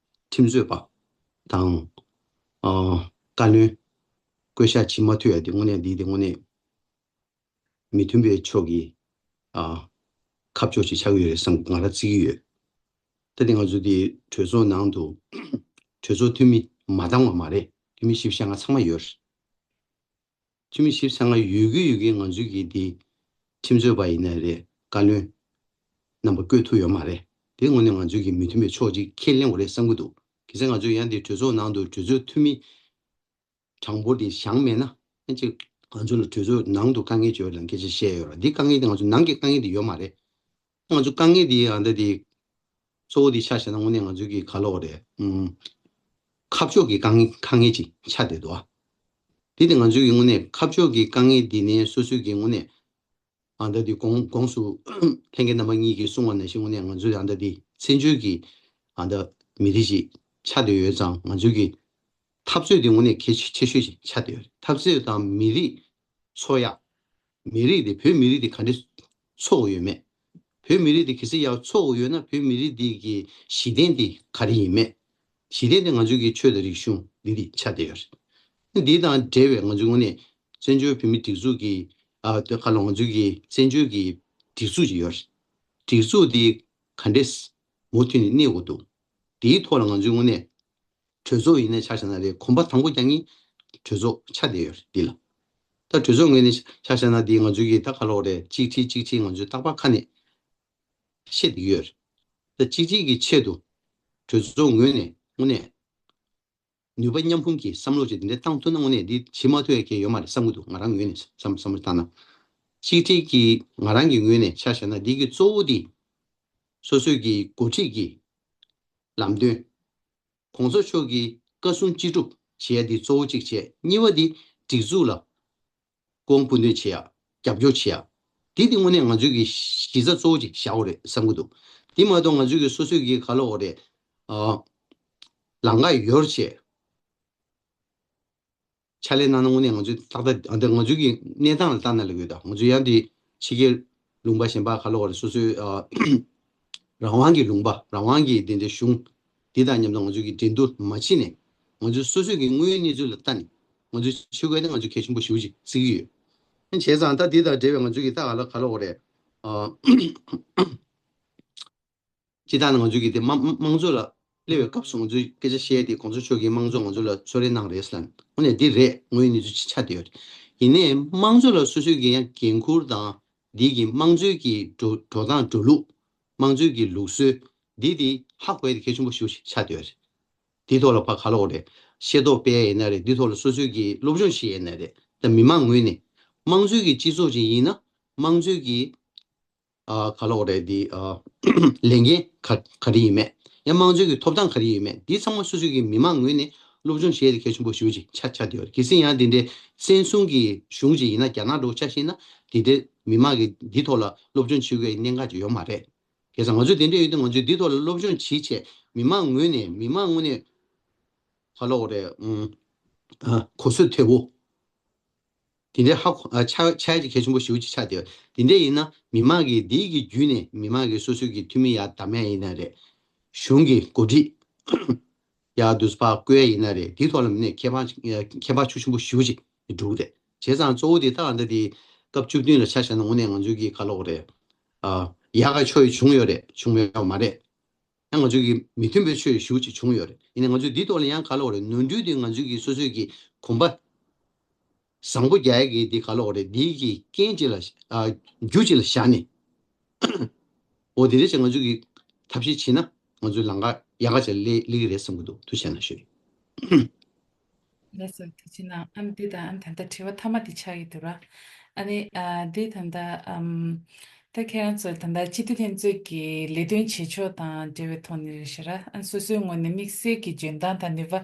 ཁྲིམས་རྩོད་པ་དང་ཨ་བཀའ་བློན་བསྐོ་གཞག་བྱེད་མ་ཐུབ་ཡ་འདི་དངོས་གནས་འདི་འདི་དངོས་གནས་མི་མཐུན་པའི་ཕྱོགས་ཀྱི་ཨ་ཁ་ཕྱོགས་ཤིག་ཆགས་ཀྱི་ཡོད་རེད་བསམ་ང་རང་བརྩི་གི་ཡོད། ད་དེ་ང་ཚོ་དེ་གྲོས་ཚོགས་ནང་དུ་གྲོས་ཚོགས་འཐུས་མི་མ་འདང་བ་མ་རེད། འཐུས་མི་བཞི་བཅུ་ཞེ་ལྔ་ཚང་མ་ཡོད་རེད། འཐུས་མི་བཞི་བཅུ་ཞེ་ལྔ་ཡོད་ཀྱི་ཡོད་ཀྱི་ང་ཚོའི་གི་དེ་ཁྲིམས་རྩོད་པ་ཡིན་ན་རེད། བཀའ་བློན་རྣམ་པ་བསྐོ་ཐུབ་ཡོད་མ་རེད། དེ་དངོས་གནས་ང་ཚོའི་གི་མི་མཐུན་པའི་ཕྱོགས་ཅིག་ཁས་ལེན་དགོས་རེད་བསམ་གྱི་འདུག། གལ་སྲིད་ང་ཚོས་ཡང་དེ་གྲོས་ཚོགས་ནང་དུ་གྲོས་ཚོགས་འཐུས་མི་གྲངས་འབོར་དེ་བཞག་མེད་ན། ཨ་ཅིག་ང་ཚོ་ལ་གྲོས་ཚོགས་ནང་དུ་དཀའ་ངལ་ཅིག་ཡོད་ལ་སྐད་ཆ་བཤད་ཡོད་ར། འདི་དཀའ་ངལ་དེ་ང་ཚོ་ནང་གི་དཀའ་ངལ་དེ་ཡོད་མ་རེད། ང་ཚོ་དཀའ་ངལ་དེ་ཨ་ད་དེ་གཙོ་བོ་དེ་ཆ་བཞག་ན་དངོས་གནས་ང་ཚོ་གི་ག་ལབ་དགོས་རེད། ཨུམ། ཁ་ཕྱོགས་ཀྱི་དཀའ་ངལ་དཀའ་ངལ་ཅིག་ཆགས་བསྡད་འདུག་ཨ། དེ་དེ་ང་ཚོ་གི་དངོས་གནས་ཁ་ཕྱོགས་ཀྱི་དཀའ་ངལ་དེ་ནས་སོ་སོའི་གི་དངོས་གནས་ཨ་ད་དེ་གོང་གོང་སུ་ལྷན་རྒྱས་རྣམ་པ་གཉིས་ཀྱིས་གསུངས་པ་ནང་བཞིན་དངོས་གནས་ང་ཚོ་ཨ་ད་དེ་བཙན་བྱོལ་གྱི་ཨ་ད་མི་རིགས་ཤིག་ཆགས་བསྡད་ཡོད་ཙང་། ང་ཚོའི་གི་འཐབ་རྩོད་དེ་དངོས་གནས་གལ་ཆེ་ཆེ་ཤོས་ཤིག་ཆགས་བསྡད་ཡོད་རེད། འཐབ་རྩོད་དང་མི་རིགས་འཚོ་ཡག་མི་རིགས་དེ་བོད་མི་རིགས་དེ་ག་འདྲས་འཚོ་དགོས་ཡོད་མེད། བོད་མི་རིགས་དེ་གལ་སྲིད་ཡག་འཚོ་དགོས་ཡོད་ན་བོད་མི་རིགས་དེ་གི་གཞི་རྟེན་དེ་ག་རེ་ཡིན་མེད། གཞི་རྟེན་དེ་ང་ཚོའི་གི་ཆོས་དང་རིག་གཞུང་འདི་དེ་ཆགས་བསྡད་ཡོད་རེད། འདི་དང་འབྲེལ་བའི་ང་ཚོའི་དངོས་གནས་བཙན་བྱོལ་བོད་མིའི་སྒྲིག་འཛུགས་ཀྱི་ཨ་དེ་ག་ལ་ང་ཚོའི་གི་བཙན་བྱོལ་གྱི་སྒྲིག་འཛུགས་ཅིག་ཡོད་རེད། སྒྲིག་འཛུགས་དེ་ག་འདྲས་མུ་མཐུད་ནས་གནས་དགོས་འདུག། དེའི་ཐོག་ལ་ང་ཚོའི་དངོས་གནས་གྲོས་ཚོགས་ཡིན་ནའི་ཆ་བཞག་ན་རེད། གོམ་པ་དང་པོ་རྒྱག་མཁན་གྲོས་ཚོགས་ཆགས་བསྡད་ཡོད་རེད་འདི་ལ། ད་གྲོས་ཚོགས་ངོས་ནས་ཆ་བཞག་ན་འདི་ང་ཚོའི་གི་ད་ག་ལབ་དགོས་རེད། གཅིག་ཁྲི་གཅིག་ཁྲི་ང་ཚོས་རྟག་པར་ཁ་ནས་བཤད་བསྡད་ཀྱི་ཡོད་རེད། ད་གཅིག་གཅིག་གི་ཆེད་དུ་གྲོས་ཚོགས་ངོས་ནས་དངོས་གནས་ནུས་པ་མཉམ་སྤུངས་ཀྱི་བསམ་བློ་ཅིག་འདི་འདྲ་བཏང་ཐུབ་ན་དངོས་གནས་འདི་བྱེད་མ་ཐུབ་ཡ་གང་ཡང་ཡོད་མ་རེད་བསམ་གྱི་འདུག། ང་རང་ངོས་ནས་བསམ་བསམ་བློ་བཏང་ན། གཅིག་ཁྲི་གི་ང་རང་གི་ངོས་ནས་ཆ་བཞག་ན་འདི་གི་གཙོ་བོ་འདི་སོ་སོའི་གི་འགོ་ཁྲིད་ཀྱི་ལམ་སྟོན། གོང་ས་མཆོག་གི་བཀའ་གསུང་ཅི་སྒྲུབ་བྱེད་ཡ་འདི་གཙོ་བོ་གཅིག་བྱས། གཉིས་པ་འདི་སྒྲིག་འཛུགས་ལ་སྐུ་ངོ་སྐུ་མདུན་བྱེད་ཡ། རྒྱབ་སྐྱོར་བྱེད་ཡ། འདི་འདི་དངོས་གནས་ང་ཚོའི་གི་གཞི་རྩ་གཙོ་བོ་ཅིག་བཞག་དགོས་རེད་བསམ་གྱི་འདུག། འདི་མ་གཏོགས་ང་ཚོའི་གི་སོ་སོའི་གི་ག་ལབ་དགོས་རེད། ཨ། ལམ་ཁ་ཡོད་བྱས། ཕྱག་ལས་གནང་ན་དངོས་གནས་ང་ཚོས་ཏག་ཏག་ཨ་འདི་ང་ཚོའི་གི་གནས་སྟངས་ལ་བལྟས་ན་ལབ་ཡོད། ད་ང་ཚོ་ཡང་འདི་ཕྱི་རྒྱལ་ལུང་པ་གཞན་པ་ག་ལབ་དགོས་རེད། སོ་སོའི་ཨ་རང་དབང་གི་ལུང་པ་རང་དབང་གི་འདི་འདྲའི་གཞུང་འདི་དང་མཉམ་དུ་ང་ཚོའི་གི་འགྲན་བསྡུར་མ་བྱེད་ནས་ང་ཚོའི་སོ་སོའི་གི་དངོས་ཡོད་གནས་ཚུལ་ལ་བལྟས་ནས་ང་ཚོས་བྱེད་དགོས་ན་ང་ཚོ་གལ་ཆེན་པོ་ཞེ་པོ་ཅིག་བརྩི་གི་ཡོད། བྱས་ཙང་ད་འདི་དང་འབྲེལ་བའི་ང་ཚོའི་གི་ད་ག་ལ་ག་ལབ་དགོས་རེད། ཨ། སྤྱིར་བཏང་ནས་ང་ཚོའི་གི་དེ་དམངས་དམངས་གཙོ་ལ་སླེབས་པའི་སྐབས་སུ་ང་ཚོའི་སྐད་ཆ་བཤད་དེ་གོང་ས་མཆོག་གིས་དམངས་གཙོ་ང་ཚོ་ལ་གསོལ་རས་གནང་རེད་ཟེར་ལབ། དངོས་གནས་འདི་རེད། དངོས་ཡོད་གནས་ཚུལ་ཆགས་བསྡད་ཡོད་རེད། ཡིན་ནའི་དམངས་གཙོ་ལ་སོ་སོའི་གི་ཡང་འགན་ཁུར་དང་འདི་གི་དམངས་གཙོའི་གི་འགྲོ་འགྲོ་སྟངས་འགྲོ་ལུགས་དམངས་གཙོའི་གི་ལུགས་སྲོལ་འདི་དེ་ཧ་གོ་ཡ་དེ་གལ་ཆེན་པོ་ཞེ་པོ་ཞིག་ཆགས་བསྡད་ཡོད་རེད། འདི་ཐོག་ལ་ཕར་ག་ལབ་དགོས་རེད། ཤེས་རྟོགས་སྤེལ་ཡ་ཡིན་ན་རེད། འདི་ཐོག་ལ་སོ་སོའི་གི་སློབ་སྦྱོང་བྱེད་ཡ་ཡིན་ན་རེད། ད་མི་མང་ངོས་ནས་དམངས་གཙོའི་གི་སྤྱི་ཚོགས་ཅིག་ཡིན་ན་དམངས་གཙོའི་གི་ཨ་ག་ལབ་དགོས་རེད། འདི་ཨ་ལས་འགན་ག་ག་རེ་ཡིན་མེད། ཡང་དམངས་གཙོའི་གི་ཐོབ་ཐང་ག་རེ་ཡིན་མེད། འདི་ཚང་མ་སོ་སོའི་གི་མི་མང་ངོས་ནས་སློབ་སྦྱོང་བྱེད་ཡ་དེ་གལ་ཆེན་པོ་ཞེ་པོ་ཅིག་ཆགས་ཆགས་བསྡད་ཡོད་རེད། གལ་སྲིད་ཡང་འདི་འདྲའི་བཙན་བཟུང་གི་གཞུང་ཅིག་ཡིན་ན། རྒྱ་ནག་འདྲ་བོ་ཆ་བཞག་ན་འདི་འདྲའི་མི་མང་གི་འདི་ཐོག་ལ་སློབ་སྦྱོང་བྱེད་དགོས་ཡ་གནད་འགག་ཅིག་ཡོད་མ་རེད། གལ་སྲིད་ང་ཚོས་དེ་འདྲ་ཡོད་དུས་ང་ཚོས་འདི་ཐོག་ལ་སློབ་སྦྱོང་བྱེད་ཆེད་མི་མང་ངོས་ནས་མི་མང་ངོས་ནས་ག་ལབ་དགོས་རེད། ཨུམ། ཨ་གོ་ཚོད་མཐོ་པོ། དེ་འདྲའི་ཧ་གོ་ཨ་ཆ་ཆ་ཡ་ཅིག་གལ་ཆེན་པོ་ཞེ་པོ་ཅིག་ཆགས་བསྡད་ཡོད། དེ་འདྲ་ཡིན་ན་མི་མང་གིས་འདི་གི་བརྒྱུད་ནས་མི་མང་གིས་སོ་སོའི་གི་འཐུས་མི་ཡར་བདམས་ཡ་ཡིན་ན་རེད། གཞུང་གི་འགོ་ཁྲིད་ཡར་དུ་ཕར་བསྐོ་ཡ་ཡིན་ན་རེད། འདིའི་ཐོག་ལ་མི་སྣས་ཁྱད་པར་ཁྱད་པར་ཤུགས་ཆེན་པོ་ཞེ་པོ་ཅིག་འགྲོ་གི་རེད། བྱས་ཙང་གཙོ་བོ་དེ་ད་ལྟ་དེ་སྐབས་བཅུ་བདུན་ལ་ཆ་བཞག་ན་དངོས་གནས་ང་ཚོའི་གི་ག་ལབ་དགོས་རེད། ཨ་ཡག་ག་ཕྱོགས་ཡོད་བྱུང་ཡོད་རེད། བྱུང་མེད་པ་མ་རེད། ཡང་ང་ཚོའི་གི་མི་མཐུན་པའི་ཆོས་ཞེ་པོ་ཅིག་བྱུང་ཡོད་རེད། ཡིན་ནའི་ང་ཚོས་འདིའི་ཐོག་ལ་ཡང་ག་ལབ་དགོས་རེད། ནོར་འཁྲུལ་དེ་ང་ཚོའི་གི་སོ་སོའི་གི་གོམ་པ་བཟང་པོ་རྒྱག་ཡ་གི་འདི་ག་ལབ་དགོས་རེད། འདིའི་གི་རྐྱེན་ཅིག་ལ་ཨ་རྒྱུ་ཅིག་ལ་བཞག་ནས། འོ་དེ་འདྲ་ཅིག་ང་ཚོའི་གི་ཐབས་ཤེས་བྱས་ན་ང་ཚོའི་ལམ་ཁ་ཡག་ག་ཅིག་སླེབས་སླེབས་ཀྱི་རེད་བསམ་གྱི་འདུག། ཐུགས་རྗེ་གནང་ཞུ། ལགས་སོ། ཐུགས་རྗེ་གནང་། ཨ་ནི་འདི་དང་ཨ་ནི་ད་ལྟ་དྲི་བ་མཐའ་མ་འདི་ཆགས་ཡོད་འདུག་ར། ཨ་ནི་ཨ་འདི་ད་ལྟ་ཨམ་ད་ཁྱེད་རང་ཚོ་ད་ལྟ་སྤྱི་འཐུས་ལྷན་ཚོགས་ཀྱི་ལས་དོན་བྱེད་ཕྱོགས་དང་འབྲེལ་བའི་ཐོག་ནས་རེད་ཤག་ར། ཨ་ནི་སོ་སོའི་ངོས་ནས་དམིགས་བསལ་གྱི་འཇོན་ཐང་དང་ནུས་པ་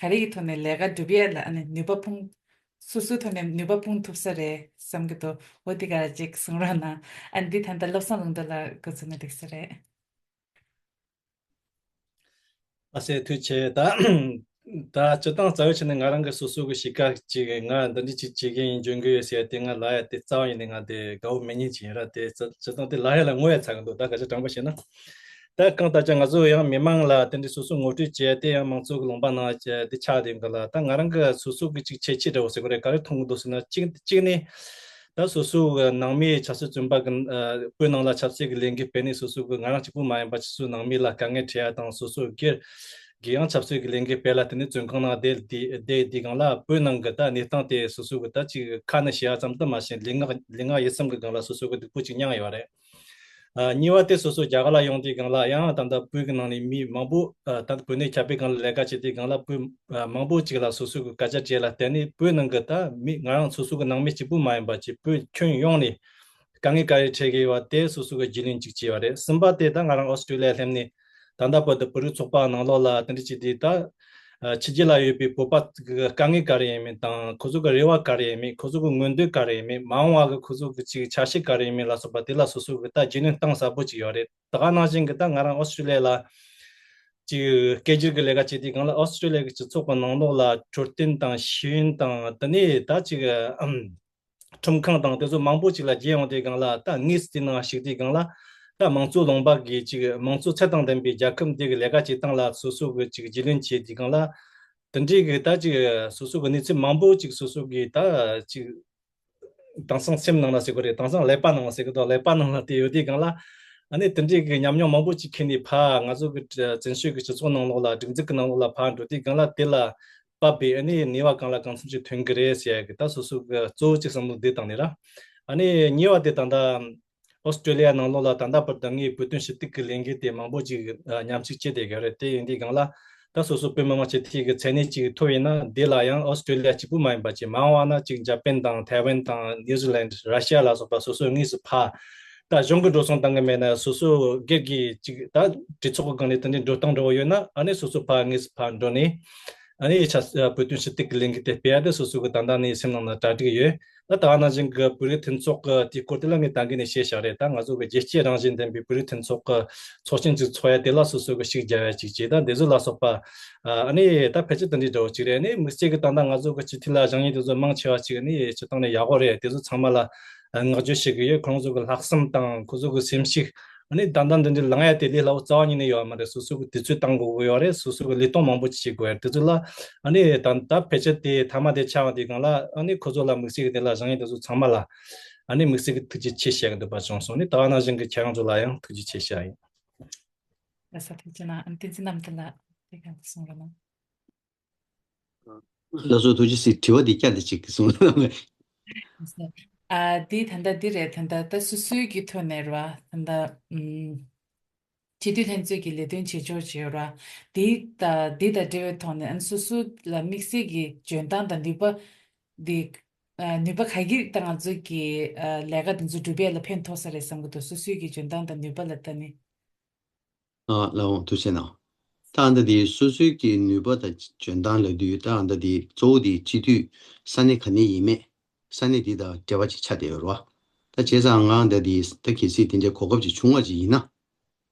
ག་རེ་ཡི་ཐོག་ནས་ལས་ཀ་སྒྲུབ་ཡས་ལ་ཨ་ནི་ནུས་པ་སྤུངས། སོ་སོའི་ཐོག་ནས་ནུས་པ་སྤུངས་ཐུབ་ས་རེད་བསམ་གྱི་འདུག་འོ་དེ་ག་ར་ཅིག་གསུང་རོགས་གནང་། ཨ་ནི་འདི་ད་ལྟ་བློ་བཟང་ལུང་རྟོགས་ལགས་འགོ་ཚུགས་ན་འགྲིག་ས་རེད། ཨ་སེ་ཐུགས་རྗེ་ཆེ། ད་ད་སྤྱིར་བཏང་རྩ་བའི་ཆ་ནས་ང་རང་གི་སོ་སོ་གི་གཤིས་ཀ་ཅིག་ང་འདི་འདྲ་ཅིག་བྱེད་ཀྱི་ཡིན་འཇོན་གི་ཡོད་ཟེར་ཏེ་ང་ལབ་ཡ་དེ་རྩ་བ་ཉིད་ནས་ང་དེ་དགའ་བོ་མེད་མཁན་ཅིག་ཡིན་ར། དེ་སྤྱིར་བཏང་དེ་ལབ་ཡ་ལ་ངོ་ཡ་ཚ་གི་འདུག་ད་ག་ཚོད་དྲང་པོ་བཤད་ན། ད་གང་ལྟར་ཀྱང་ང་ཚོ་ཡང་མི་མང་ལ་དེ་འདྲའི་སོ་སོ་ངོ་སྤྲོད་བྱས་ཏེ་ཡང་མང་གཙོ་གི་ལུང་པ་ནང་བྱས་ཏེ་ཆགས་བསྡད་འགའ་ལ། ད་ང་རང་གི་སོ་སོ་གི་ཅིག་ཁྱད་ཆོས་འདྲ་བོ་ཟེར་དགོས་རེད། ག་རེ་མཐོང་གི་འདུག་ཟེར་ན། གཅིག་གཅིག་ནི་ད་སོ་སོ་གི་ནང་མིའི་ཆབ་སྲིད་བཙོན་པ་གི་ཨ་བོད་ནང་ལ་ཆབ་སྲིད་ཀྱི་ལས་འགུལ་སྤེལ་ནས་སོ་སོ་གི་ང་རང་གཅིག་པུ་མ་ཡིན་པ་སོ་སོའི་ནང་མི་ལ་དཀའ་ངལ་འཕྲད་ཡ་དང་། སོ་སོ་སྒེར་གྱི་ཡང་ཆབ་སྲིད་ཀྱི་ལས་འགུལ་སྤེལ་ལ་དེ་ནས་བཙོན་ཁང་ནང་བསྡད་དེ་བསྡད་དེ་སྒང་ལ་བོད་ནང་གི་ད་གནས་སྟངས་དེ་སོ་སོ་གི་ད་ཅིག་ཁ་ནས་བཤད་ཡ་ཙམ་དུ་མ་ཟད་ལུས་ངག་ལུས་ངག་ཡིད་གསུམ་གི་སྒང་ལ་སོ་སོ་གི་སྡུག་པོ་ཅིག་མྱངས་ཡོད་རེད། ཨ་གཉིས་པ་དེ་སོ་སོ་རྒྱ་གར་ལ་ཡོང་དུས་སྒང་ལ་ཡང་ད་ལྟ་བོད་ཀྱི་ནང་ནས་མི་མང་པོ་ཨ་ད་ལྟ་བོད་གནས་ཁྱབ་སྤེལ་སྒང་ལ་ལས་ཀ་བྱེད་དུས་སྒང་ལ་བོད་ཨ་མང་པོ་ཅིག་ལ་སོ་སོ་གི་སྐད་ཆ་དྲིས་ལ་བརྟེན་ནས་བོད་ནང་གི་ད་མི་ང་རང་སོ་སོ་གི་ནང་མི་གཅིག་པུ་མ་ཡིན་པ་ཅིག་བོད་ཁྱོན་ཡོངས་ནས་དཀའ་ངལ་ག་རེ་འཕྲད་ཀྱི་ཡོད་པ་དེ་སོ་སོ་གི་རྒྱུས་ལོན་ཅིག་བྱས་པ་རེད། གསུམ་པ་དེ་ད་ང་རང་ཨོ་སི་ཀྲི་ལི་ཡ་སླེབས་ནས་ད་ལྟ་བར་དུ་བོད་རིགས་ཚོགས་པ་ནང་ལོགས་ལ་དེ་འདྲ་བྱས་དུས་ད། ཕྱི་རྒྱལ་ལ་ཡོད་པའི་བོད་པ་གི་དཀའ་ངལ་ག་རེ་ཡིན་མིན་དང་། ཁོ་ཚོ་གི་རེ་བ་ག་རེ་ཡིན་མིན། ཁོ་ཚོ་གི་མངོན་འདོད་ག་རེ་ཡིན་མིན། མ་འོངས་པ་གི་ཁོ་ཚོ་གི་ཅིག་འཆར་གཞི་ག་རེ་ཡིན་མིན་ལ་སོགས་པ་དེ་ལ་སོ་སོ་གི་ད་རྒྱུས་ལོན་གཏིང་ཟབ་པོ་ཅིག་ཡོད་རེད། ད་ག་ནང་བཞིན་གི་ད་ང་རང་ཨོ་སི་ཀྲི་ལི་ཡ་ལ་ཅིག་སྐད་སྒྱུར་གི་ལས་ཀ་བྱེད་དུས་སྒང་ལ་ཨོ་སི་ཀྲི་ལི་ཡ་གི་སྤྱི་ཚོགས་གི་ནང་ལོགས་ལ་འཕྲོད་བསྟེན་དང་ཤེས་ཡོན་དང་དེ་ནས་ད་ཅིག་ཁྲིམས་ཁང་དང་དེ་ཚོ་མང་པོ་ཅིག་ལ་མཇལ་ཡོང་དུས་སྒང་ལ། ད་དངོས་སུ་དེ་ནང་ཞུགས་དུས་སྒང་ལ། ད་དམངས་གཙོ་ལུང་པ་གི་ཅིག་དམངས་གཙོ་ཚད་དང་ལྡན་པའི་རྒྱལ་ཁབ་འདི་གི་ལས་ཀ་བྱེད་སྟངས་ལ་སོ་སོ་གི་ཅིག་རྒྱུས་ལོན་བྱེད་དུས་སྒང་ལ། དེ་འདྲའི་གི་ད་ཅིག་སོ་སོ་གི་གནས་ཚུལ་མང་པོ་ཅིག་སོ་སོ་གི་ད་ཅིག་དེང་སང་སེམས་ནང་ལ་ཟེར་དགོས་རེད། དེང་སང་ཀླད་པ་ནང་ལ་ཟེར་གི་འདུག་ཀླད་པ་ནང་ལ་དེ་ཡོད་དུས་སྒང་ལ། ཨ་ནི་དེ་འདྲའི་གི་ཉམས་མྱོང་མང་པོ་ཅིག་ཁྱེར་ནས་ཕར་ང་ཚོ་གི་བཙན་བྱོལ་གི་སྤྱི་ཚོགས་ནང་ལོགས་ལ་སྒྲིག་འཛུགས་ཀྱི་ནང་ལོགས་ལ་ཕར་འགྲོ་དུས་སྒང་ལ་དེ་ལ་བབས་པའི་ཨ་ནི་ནུས་པ་གང་ལ་གང་འཚམ་ཞིག་ཐོན་གི་རེད་ཟེར་ཡ་གི་ད་སོ་སོ་གི་གཙོ་བོ་གཅིག་བསམ་བློ་འདི་བཏང་ནས་ར། ཨ་ནི་གཉིས་པ་དེ་ད་ལྟ་ཨོ་སི་ཀྲི་ལི་ཡ་ནང་ལོགས་ལ་ད་ལྟ་བར་དུ་ངས་བོད་དོན་ཞུ་གཏུག་གི་ལས་འགུལ་དེ་མང་པོ་ཅིག་མཉམ་ཞུགས་བྱས་བསྡད་ཀྱི་རེད། དེ་ཡིན་དུས་སྒང་ལ་ད་སོ་སོ་བོད་མི་མང་སྤྱི་འཐུས་ཀྱི་མཚན་གནས་ཅིག་ཐོབ་ཡིན་ན། དེ་ལ་ཡང་ཨོ་སི་ཀྲི་ལི་ཡ་གཅིག་པུ་མ་ཡིན་པ་ཅིག་མ་འོངས་པ་ན་ཅིག་འཇར་པན་དང་ཐའེ་ཝན་དང་ནིའུ་ཛི་ལན། ར་ཤི་ཡ་ལ་སོགས་པ་སོ་སོའི་དངོས་སུ་ཕར་ད་གཞུང་གི་འགྲོ་སོང་བཏང་གི་མེད་ན་སོ་སོ་སྒེར་གྱི་ཅིག་ད་གྲོས་ཚོགས་ཀྱི་སྒང་ནས་དེ་འདྲའི་འགྲོ་སྟངས་འདྲ་བོ་ཡོད་ན། ཨ་ནི་སོ་སོ་ཕར་དངོས་སུ་ཕར་འགྲོ་ནས་ཨ་ནི་ཆ་བོད་དོན་ཞུ་གཏུག་གི་ལས་འགུལ་དེ་སྤེལ་ཡ་དེ་སོ་སོ་གི་ད་ལྟ་ནས་སེམས་ནང་ལ་གྲ་སྒྲིག་ཡོད། ད་ད་ག་ནང་བཞིན་གྱི་བོད་རིགས་མཐུན་ཚོགས་ཀྱི་དེའི་སྐོར་དེ་ལ་ངས་ད་གིན་ནས་བཤད་བཞག་རེད། ད་ང་ཚོ་གི་རྒྱལ་སྤྱིའི་རང་བཞིན་ལྡན་པའི་བོད་རིགས་མཐུན་ཚོགས་ཀྱི་ཚོགས་ཆེན་ཅིག་ཚོགས་ཡ་དེ་ལ་སོ་སོ་གི་ཤུགས་རྒྱག་ཡ་ཅིག་བྱས། ད་འདི་ཚོ་ལ་སོགས་པ་ཨ་ནི་ད་ཕལ་ཆེར་དེ་འདྲའི་འདྲ་བོ་ཅིག་རེད། ཨ་ནི་དམིགས་བསལ་གྱི་ད་ལྟ་ང་ཚོ་གི་སྤྱི་འཐུས་ལ་བཞེངས་མཁན་དེ་ཚོ་མང་ཆེ་བ་ཅིག་ཨ་ནི་སྤྱི་བཏང་ནས་ཡག་པོ་རེད། དེ་ཚོ་ཚང་མ་ལ་བསྔགས་བརྗོད་བྱེད་ཀྱི་ཡོད། ཁོང་ཚོ་གི་ལྷག་བསམ་དང་ཁོ་ཚོ་གི་སེམས་ཤུགས། ཨ་ནི་ད་ལྟ་འདི་འདྲའི་ལངས་ཡ་དེ་ལས་སླ་བོ་རྩ་བ་ཉིད་ནས་ཡོད་མ་རེད། སོ་སོ་གི་དུས་ཚོད་བཏང་དགོས་ཀྱི་ཡོད་རེད། སོ་སོ་གི་ལས་གཏོང་མང་པོ་ཅིག་བྱེད་དགོས་རེད། དེ་ཚོ་ལ་ཨ་ནི་ད་ལྟ་ཕལ་ཆེར་དེ་མཐའ་མ་དེ་ཆགས་པ་དེ་སྒང་ལ་ཨ་ནི་ཁོ་ཚོ་ལ་དམིགས་བསལ་གྱི་དེ་ལ་བཞེངས་མཁན་དེ་ཚོ་ཚང་མ་ལ་ཨ་ནི་དམིགས་བསལ་གྱི་ཐུགས་རྗེ་ཆེ་ཞུ་ཡ་གི་འདོད་པ་བྱུང་སོང་། ཨ་ནི་ད་ག་ནང་བཞིན་གྱི་ཁྱེད་རང་ཚོ་ལ་ཡང་ཐུགས་རྗེ་ཆེ་ཞུ་ཡ་ཡིན། ལགས་སོ། ཐུགས་རྗེ་གནང་། ཨ་ནི་བསྟན་འཛིན་རྣམ་དག་ལགས་དེ་ག་གསུང་རོགས་གནང་། ལགས་སོ། ཐུགས་རྗེ་ཆེ། དྲི་བ་འདི་བསྐྱར་དུ་གཅིག་གསུང་། ཨ་འདི་ད་ལྟ་འདི་རེད། ད་ལྟ་ད་སོ་སོའི་གི་ཐོག་ནས་རེད་བ། ད་ལྟ་ཨུམ་སྤྱི་འཐུས་ལྷན་ཚོགས་ཀྱི་ལས་དོན་བྱེད་ཕྱོགས་བྱས་རེད་བ། འདི་ད་འདི་དང་འབྲེལ་བའི་ཐོག་ནས་ཨ་ནི་སོ་སོ་ལ་དམིགས་བསལ་གྱི་འཇོན་ཐང་དང་ནུས་པ་འདི་ཨ་ནུས་པ་ག་གི་ད་ང་ཚོ་གི་ཨ་ལས་ཀ་འདི་ཚོ་སྒྲུབ་ཡས་ལ་ཕན་ཐོགས་ས་རེད་བསམ་གྱི་འདུག་སོ་སོའི་གི་འཇོན་ཐང་དང་ནུས་པ་ལ་ལྟ་ནས། ཨ་ལགས་འོང་། ཐུགས་རྗེ་གནང་། ད་ཨ་ད་དེ་སོ་སོའི་གི་ནུས་པ་དང་འཇོན་ཐང་ལབ་དུས་ད་ཨ་ད་དེ་གཙོ་བོ་དེ་སྤྱི་འཐུས་ས་གནས་ག་ནས་ཡིན་མེད། ས་གནས་དེ་དང་འབྲེལ་བ་ཅིག་ཆགས་བསྡད་ཡོད་རེད་བ། ད་བྱས་ཙང་ང་ཨ་ད་དེ་ད་གལ་སྲིད་དེ་འདྲའི་གོ་སྐབས་ཅིག་བྱུང་བ་ཅིག་ཡིན་ན།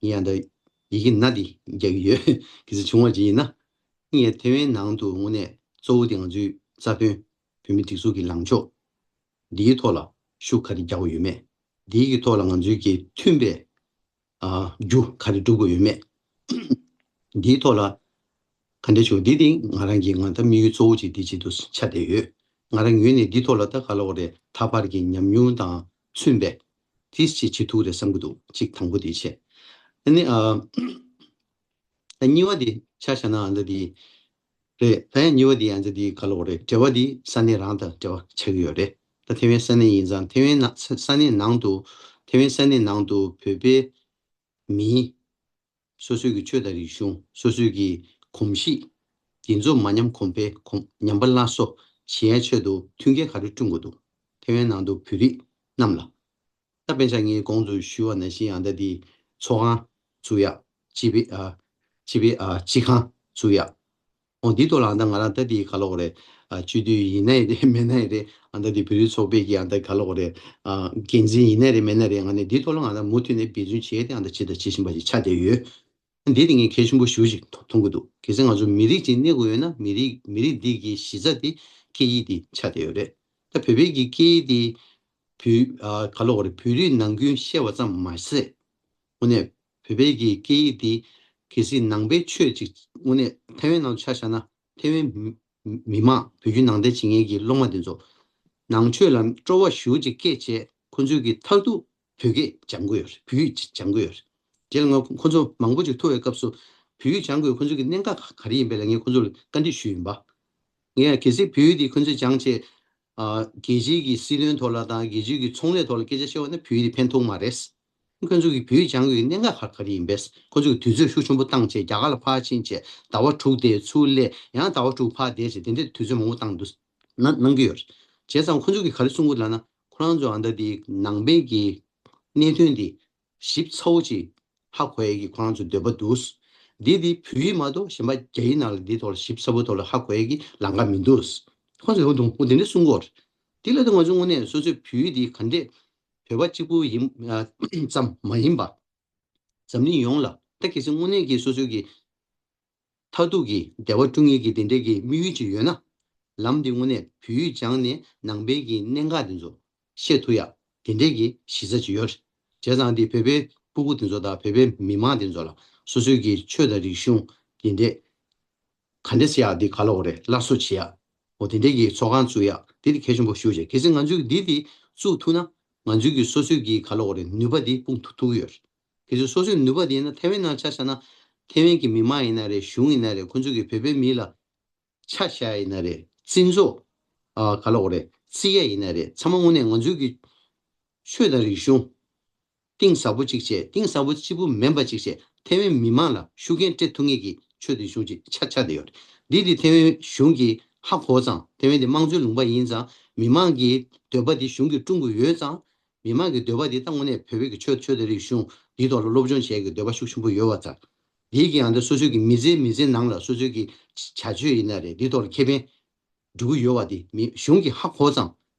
ངས་ཨ་ད་ཡི་གེ་ན་དེ་རྒྱག་གི་ཡོད། གལ་སྲིད་བྱུང་བ་ཅིག་ཡིན་ན། ངས་ཐེ་ཝན་ནང་དུ་དངོས་གནས་གཙོ་བོ་དེ་ང་ཚོའི་རྩ་དོན་བོད་མི་སྒྲིག་འཛུགས་ཀྱི་ལངས་ཕྱོགས་འདིའི་ཐོག་ལ་ཤུགས་ག་རེ་རྒྱག་དགོས་ཡོད་མེད། འདིའི་གི་ཐོག་ལ་ང་ཚོའི་གི་མཐུན་པའི་ཨ་རྒྱུ་ག་རེ་སྒྲུབ་དགོས་ཡོད་མེད། འདིའི་ཐོག་ལ་ག་འདྲ་བྱུང་། འདི་དེ་ང་རང་གི་ང་ད་དམིགས་ཡུལ་གཙོ་བོ་ཅིག་འདི་ཆེད་དུ་ཆགས་བསྡད་ཡོད། ང་རང་ངོས་ནས་འདི་ཐོག་ལ་ད་ག་ལབ་དགོས་རེད། ད་བར་གྱི་ཉམས་མྱོང་དང་མཚོན་པའི་དེ་ཅིག་བྱེད་ཐུབ་རེད་བསམ་གྱི་འདུག་གཅིག་དང་པོ་དེ་བྱས། ཨ་ནི་ཨ་ད་གཉིས་པ་དེ་ཆ་བཞག་ན་ཨ་ད་དེ་རེད། ད་ཡང་གཉིས་པ་དེ་ཨ་ད་དེ་ག་ལབ་དགོས་རེད། འབྲེལ་བ་དེ་ས་གནས་རང་དང་འབྲེལ་བ་ཆགས་ཀྱི་ཡོད་རེད། ད་ཐེ་ཝན་ས་གནས་ཡིན་ཙང་ཐེ་ཝན་ནང་ས་ས་གནས་ནང་དུ་ཐེ་ཝན་ས་གནས་ནང་དུ་བོད་པའི་མི་སོ་སོའི་གི་ཆོས་དང་རིག་གཞུང་། སོ་སོའི་གི་གོམས་གཤིས། དགེ་ཚོགས་མ་ཉམས་གོང་འཕེལ་གོང་ཉམས་པ་སླར་གསོ་བྱེད་ཡའི་ཆེད་དུ་མཐུན་རྐྱེན་ག་རེ་བསྐྲུན་དགོས་འདུག་ཐའེ་ཝན་ནང་དུ་བོད་རིགས་རྣམས་ལ། ད་དཔེ་ཆ་ངས་གོང་དུ་ཞུས་པ་ནང་བཞིན་ཡང་ད་འདི་ཚོགས་ཁང་བཙུགས་ཡག་སྤྱི་པའི་ཨ་སྤྱི་པའི་ཨ་སྤྱི་ཁང་བཙུགས་ཡག་འོ་འདི་ཐོག་ལ་ཨ་ད་ང་རང་ད་འདི་ག་ལ་འོ་རེད། ཨ་སྤྱི་འཐུས་ཡིན་ན་ཡིན་རེད་མེད་ན་ཡིན་རེད། ཨ་ད་འདི་བོད་རིགས་ཚོགས་པའི་གི་ཨ་ད་ག་ལ་འོ་རེད། ཨ་འགན་འཛིན་ཡིན་ན་རེད་མེད་ན་རེད། ང་ནི་འདི་ཐོག་ལ་ང་ད་མུ་མཐུད་ནས་འབད་བརྩོན་བྱས་ཏེ་ཨ་ད་བྱེད་དང་བྱེད་བཞིན་པ་ཞིག་ཆགས་བསྡད་ཡོད། འདི་དེ་ངས་གལ་ཆེན་པོ་ཞེ་པོ་ཅིག་མཐོང་གི་འདུག་གལ་སྲིད་ང་ཚོ་མི་རིགས་ཅིག་གནས་དགོས་ཡོད་ན་མི་རིགས་མི་རིགས་འདི་གི་གཞི་རྩ་དེ་སྐད་ཡིག་འདི་ཆགས་བསྡད་ཡོད་རེད། ད་བོད་པའི་གི་སྐད་ཡིག་འདི་བོད་ཨ་ག་ལ་འོ་རེད། བོད་རིགས་ནང་ཁུལ་བཤད་པ་ཙམ་མ་ཟད། དངོས་གནས་བོད་པའི་གི་སྐད་ཡིག་འདི་གལ་སྲིད་ནང་པའི་ཆོས་ཅིག་དངོས་གནས་ཐའེ་ཝན་ནང་ཆ་བཞག་ན་ཐའེ་ཝན་མི་མི་མང་བོད་བརྒྱུད་ནང་བསྟན་བྱེད་མཁན་གྱི་སློབ་མ་དེ་ཚོ་ནང་ཆོས་ལ་སྤྲོ་བ་ཞེ་པོ་ཅིག་སྐྱེས་བྱས་ཁོ་ཚོས་ཀྱི་མཐར་ཐུག་བོད་སྐད་སྦྱང་གི་ཡོད་རེད། བོད་ཡིག་སྦྱང་གི་ཡོད་རེད། རྗེས་ལ་ང་ཁོ་ཚོ་མང་པོ་ཅིག་ཐུག་པའི་སྐབས་སུ་བོད་ཡིག་སྦྱང་དགོས་ཁོ་ཚོ་གི་གནད་འགག་ག་རེ་ཡིན་པས་ལབ་ངས་ཁོ་ཚོ་ལ་བཀའ་འདྲི་ཞུས་ཡིན་པ། ངས་གལ་སྲིད་བོད་ཡིག་འདི་ཁོ་ཚོས་སྦྱངས་བྱས་ཨ་རྒྱལ་སྤྱིའི་གི་སྲིད་དོན་ཐོག་ལ་དང་རྒྱལ་སྤྱིའི་གི་ཚོང་ལས་ཐོག་ལ་སྐད་ཆ་བཤད་པ་ན་བོད་ཡིག་འདི་ཕན་ཐོགས་མ་རེད། ཁོ་ཚོ་གི་བོད་ཡིག་སྦྱང་དགོས་ཀྱི་གནད་འགག་ག་ག་རེ་ཡིན་པས། ཁོ་ཚོ་གི་དུས་ཚོད་ཤུགས་ཆེན་པོ་བཏང་བྱས་རྒྱ་གར་ལ་ཕར་ཕྱིན་བྱས་ཟླ་བ་དྲུག་བསྡད་ཚུར་སླེབས་ཡང་ཟླ་བ་དྲུག་ཕར་བསྡད་བྱས་དེ་འདྲའི་དུས་ཚོད་མང་པོ་བཏང་འདུག་གནང་གནང་གི་ཡོད་རེད། བྱས་ཙང་ཁོ་ཚོ་གི་ག་རེ་གསུང་གི་ལབ་ན་ཁོ་རང་ཚོ་ཨ་ད་དེ་ནང་པའི་གི་གནད་དོན་འདི་ཞིབ་ཚགས་པོ་ཅིག་ཧ་གོ་ཡས་ཀྱི་ཁོ་རང་ཚོ་འདོད་པ་འདུག་འདི་འདི་བོད་ཡིག་མ་གཏོགས་གཞན་པ་རྒྱ་ཡིག་ནང་ལ་འདི་ཐོག་ལ་ཞིབ་ཚགས་པོ་ཐོག་ལ་ཧ་གོ་ཡས་ཀྱི་ལམ་ཁ་མི་འདུག་ཁོ་ཚོས་འོ་འདུག་འོ་འདི་འདྲ་གསུང་གི་ཡོད་རེད། དེ་ལ་ད་ང་ཚོ་དངོས་གནས་སོ་སོའི་བོད་ཡིག་འདི་ག་འདྲས་བོད་པ་གཅིག་པུ་ཡིན་ཨ་ཙམ་མ་ཡིན་པ། འཛམ་གླིང་ཡོངས་ལ་ད་གལ་སྲིད་དངོས་གནས་ཀྱི་སོ་སོའི་གི་མཐར་ཐུག་གི་བདེ་བ་བསྐྲུན་ཡས་ཀྱི་དེ་འདྲའི་གི་དམིགས་ཡུལ་ཅིག་ཡོད་ན། ལམ་འདི་དངོས་གནས་བོད་ཡིག་སྦྱངས་ནས་ནང་པའི་གི་གནད་འགག་འདི་ཚོ་ཤེས་ཐུབ་ཡ་དེ་འདྲའི་གི་གཞི་རྩ་ཅིག་ཡོད་རེད། བྱས་ཙང་འདི་བོད་པའི་སྤུ་གུ་འདི་ཚོ་དང་བོད་པའི་མི་མང་འདི་ཚོ་ལ་སོ་སོའི་གི་ཆོས་དང་རིག་གཞུང་འདི་འདྲས་ག་འདྲས་ཟེར་ཡ་འདི་ག་ལ་འོ་རེད་སླར་གསོ་བྱེད་ཡ། འོ་དེ་འདྲའི་གི་ཚོགས་ཁང་བཙུགས་ཡ་འདི་འདི་གལ་ཆེན་པོ་ཞེ་པོ་ཅིག་གལ་སྲིད་ང་ཚོས་འདི་འདི་བཙུགས་ཐུབ་ན་ང་ཚོའི་གི་སོ་སོའི་གི་ག་ལ་འོ་རེད་ནུས་པ་འདི་སྤུངས་ཐུབ་ཐུབ་ཀྱི་ཡོད་རེད། གལ་སྲིད་སོ་སོའི་ནུས་པ་དེ་ཡིན་ན་ཐའེ་ཝན་ནང་ཆ་བཞག་ན་ཐའེ་ཝན་གྱི་མི་མང་ཡིན་ན་རེད་གཞུང་ཡིན་ན་རེད་ཁོ་ཚོ་གི་བོད་པའི་མི་ལ་ཆ་བཞག་ཡིན་ན་རེད་བཙན་འཛུལ་ཨ་ག་ལ་འོ་རེད་བརྩི་ཡ་ཡིན་ན་རེད་ཚང་མ་དངོས་གནས་ང་ཚོའི་གི་ཆོས་དང་རིག་གཞུང་གཏིང་ཟབ་པོ་གཅིག་བྱས་གཏིང་ཟབ་པོ་གཅིག་པུ་མིན་པ་གཅིག་བྱས་ཐའེ་ཝན་མི་མང་ལ་ཤུགས་རྐྱེན་སྤྲད་ཐུབ་མཁན་གྱི་ཆོས་དང་རིག་གཞུང་ཅིག་ཆགས་ཆགས་བསྡད་ཡོད་རེད། འདི་དེ་ཐའེ་ཝན་གཞུང་གིས་ཧ་གོ་ཙང་ཐའེ་ཝན་དེ་དམངས་གཙོའི་ལུང་པ་ཡིན་ཙང་མི་མང་གི་འདོད་པ་དེ་གཞུང་གིས་བསྐྲུན་དགོས་ཡོད་ཙང་། མི་མང་གི་འདོད་པ་འདི་ད་དངོས་གནས་བོད་པའི་གི་ཆོས་ཆོས་དང་རིག་གཞུང་འདིའི་ཐོག་ལ་སློབ་སྦྱོང་བྱེད་ཀྱི་འདོད་པ་ཤུགས་ཆེན་པོ་ཡོད་པ་ཙང་། འདིའི་གི་ཡང་ད་སོ་སོའི་གི་མི་ཚེ་མི་ཚེ་ནང་ལ་སོ་སོའི་གི་བྱ་སྤྱོད་ཡིན་ན་རེད་འདིའི་ཐོག་ལ་ཁེ་ཕན་འགྲོ་གི་ཡོད་པ་འདི་མི་གཞུང་གིས་ཧ་གོ་ཙང་།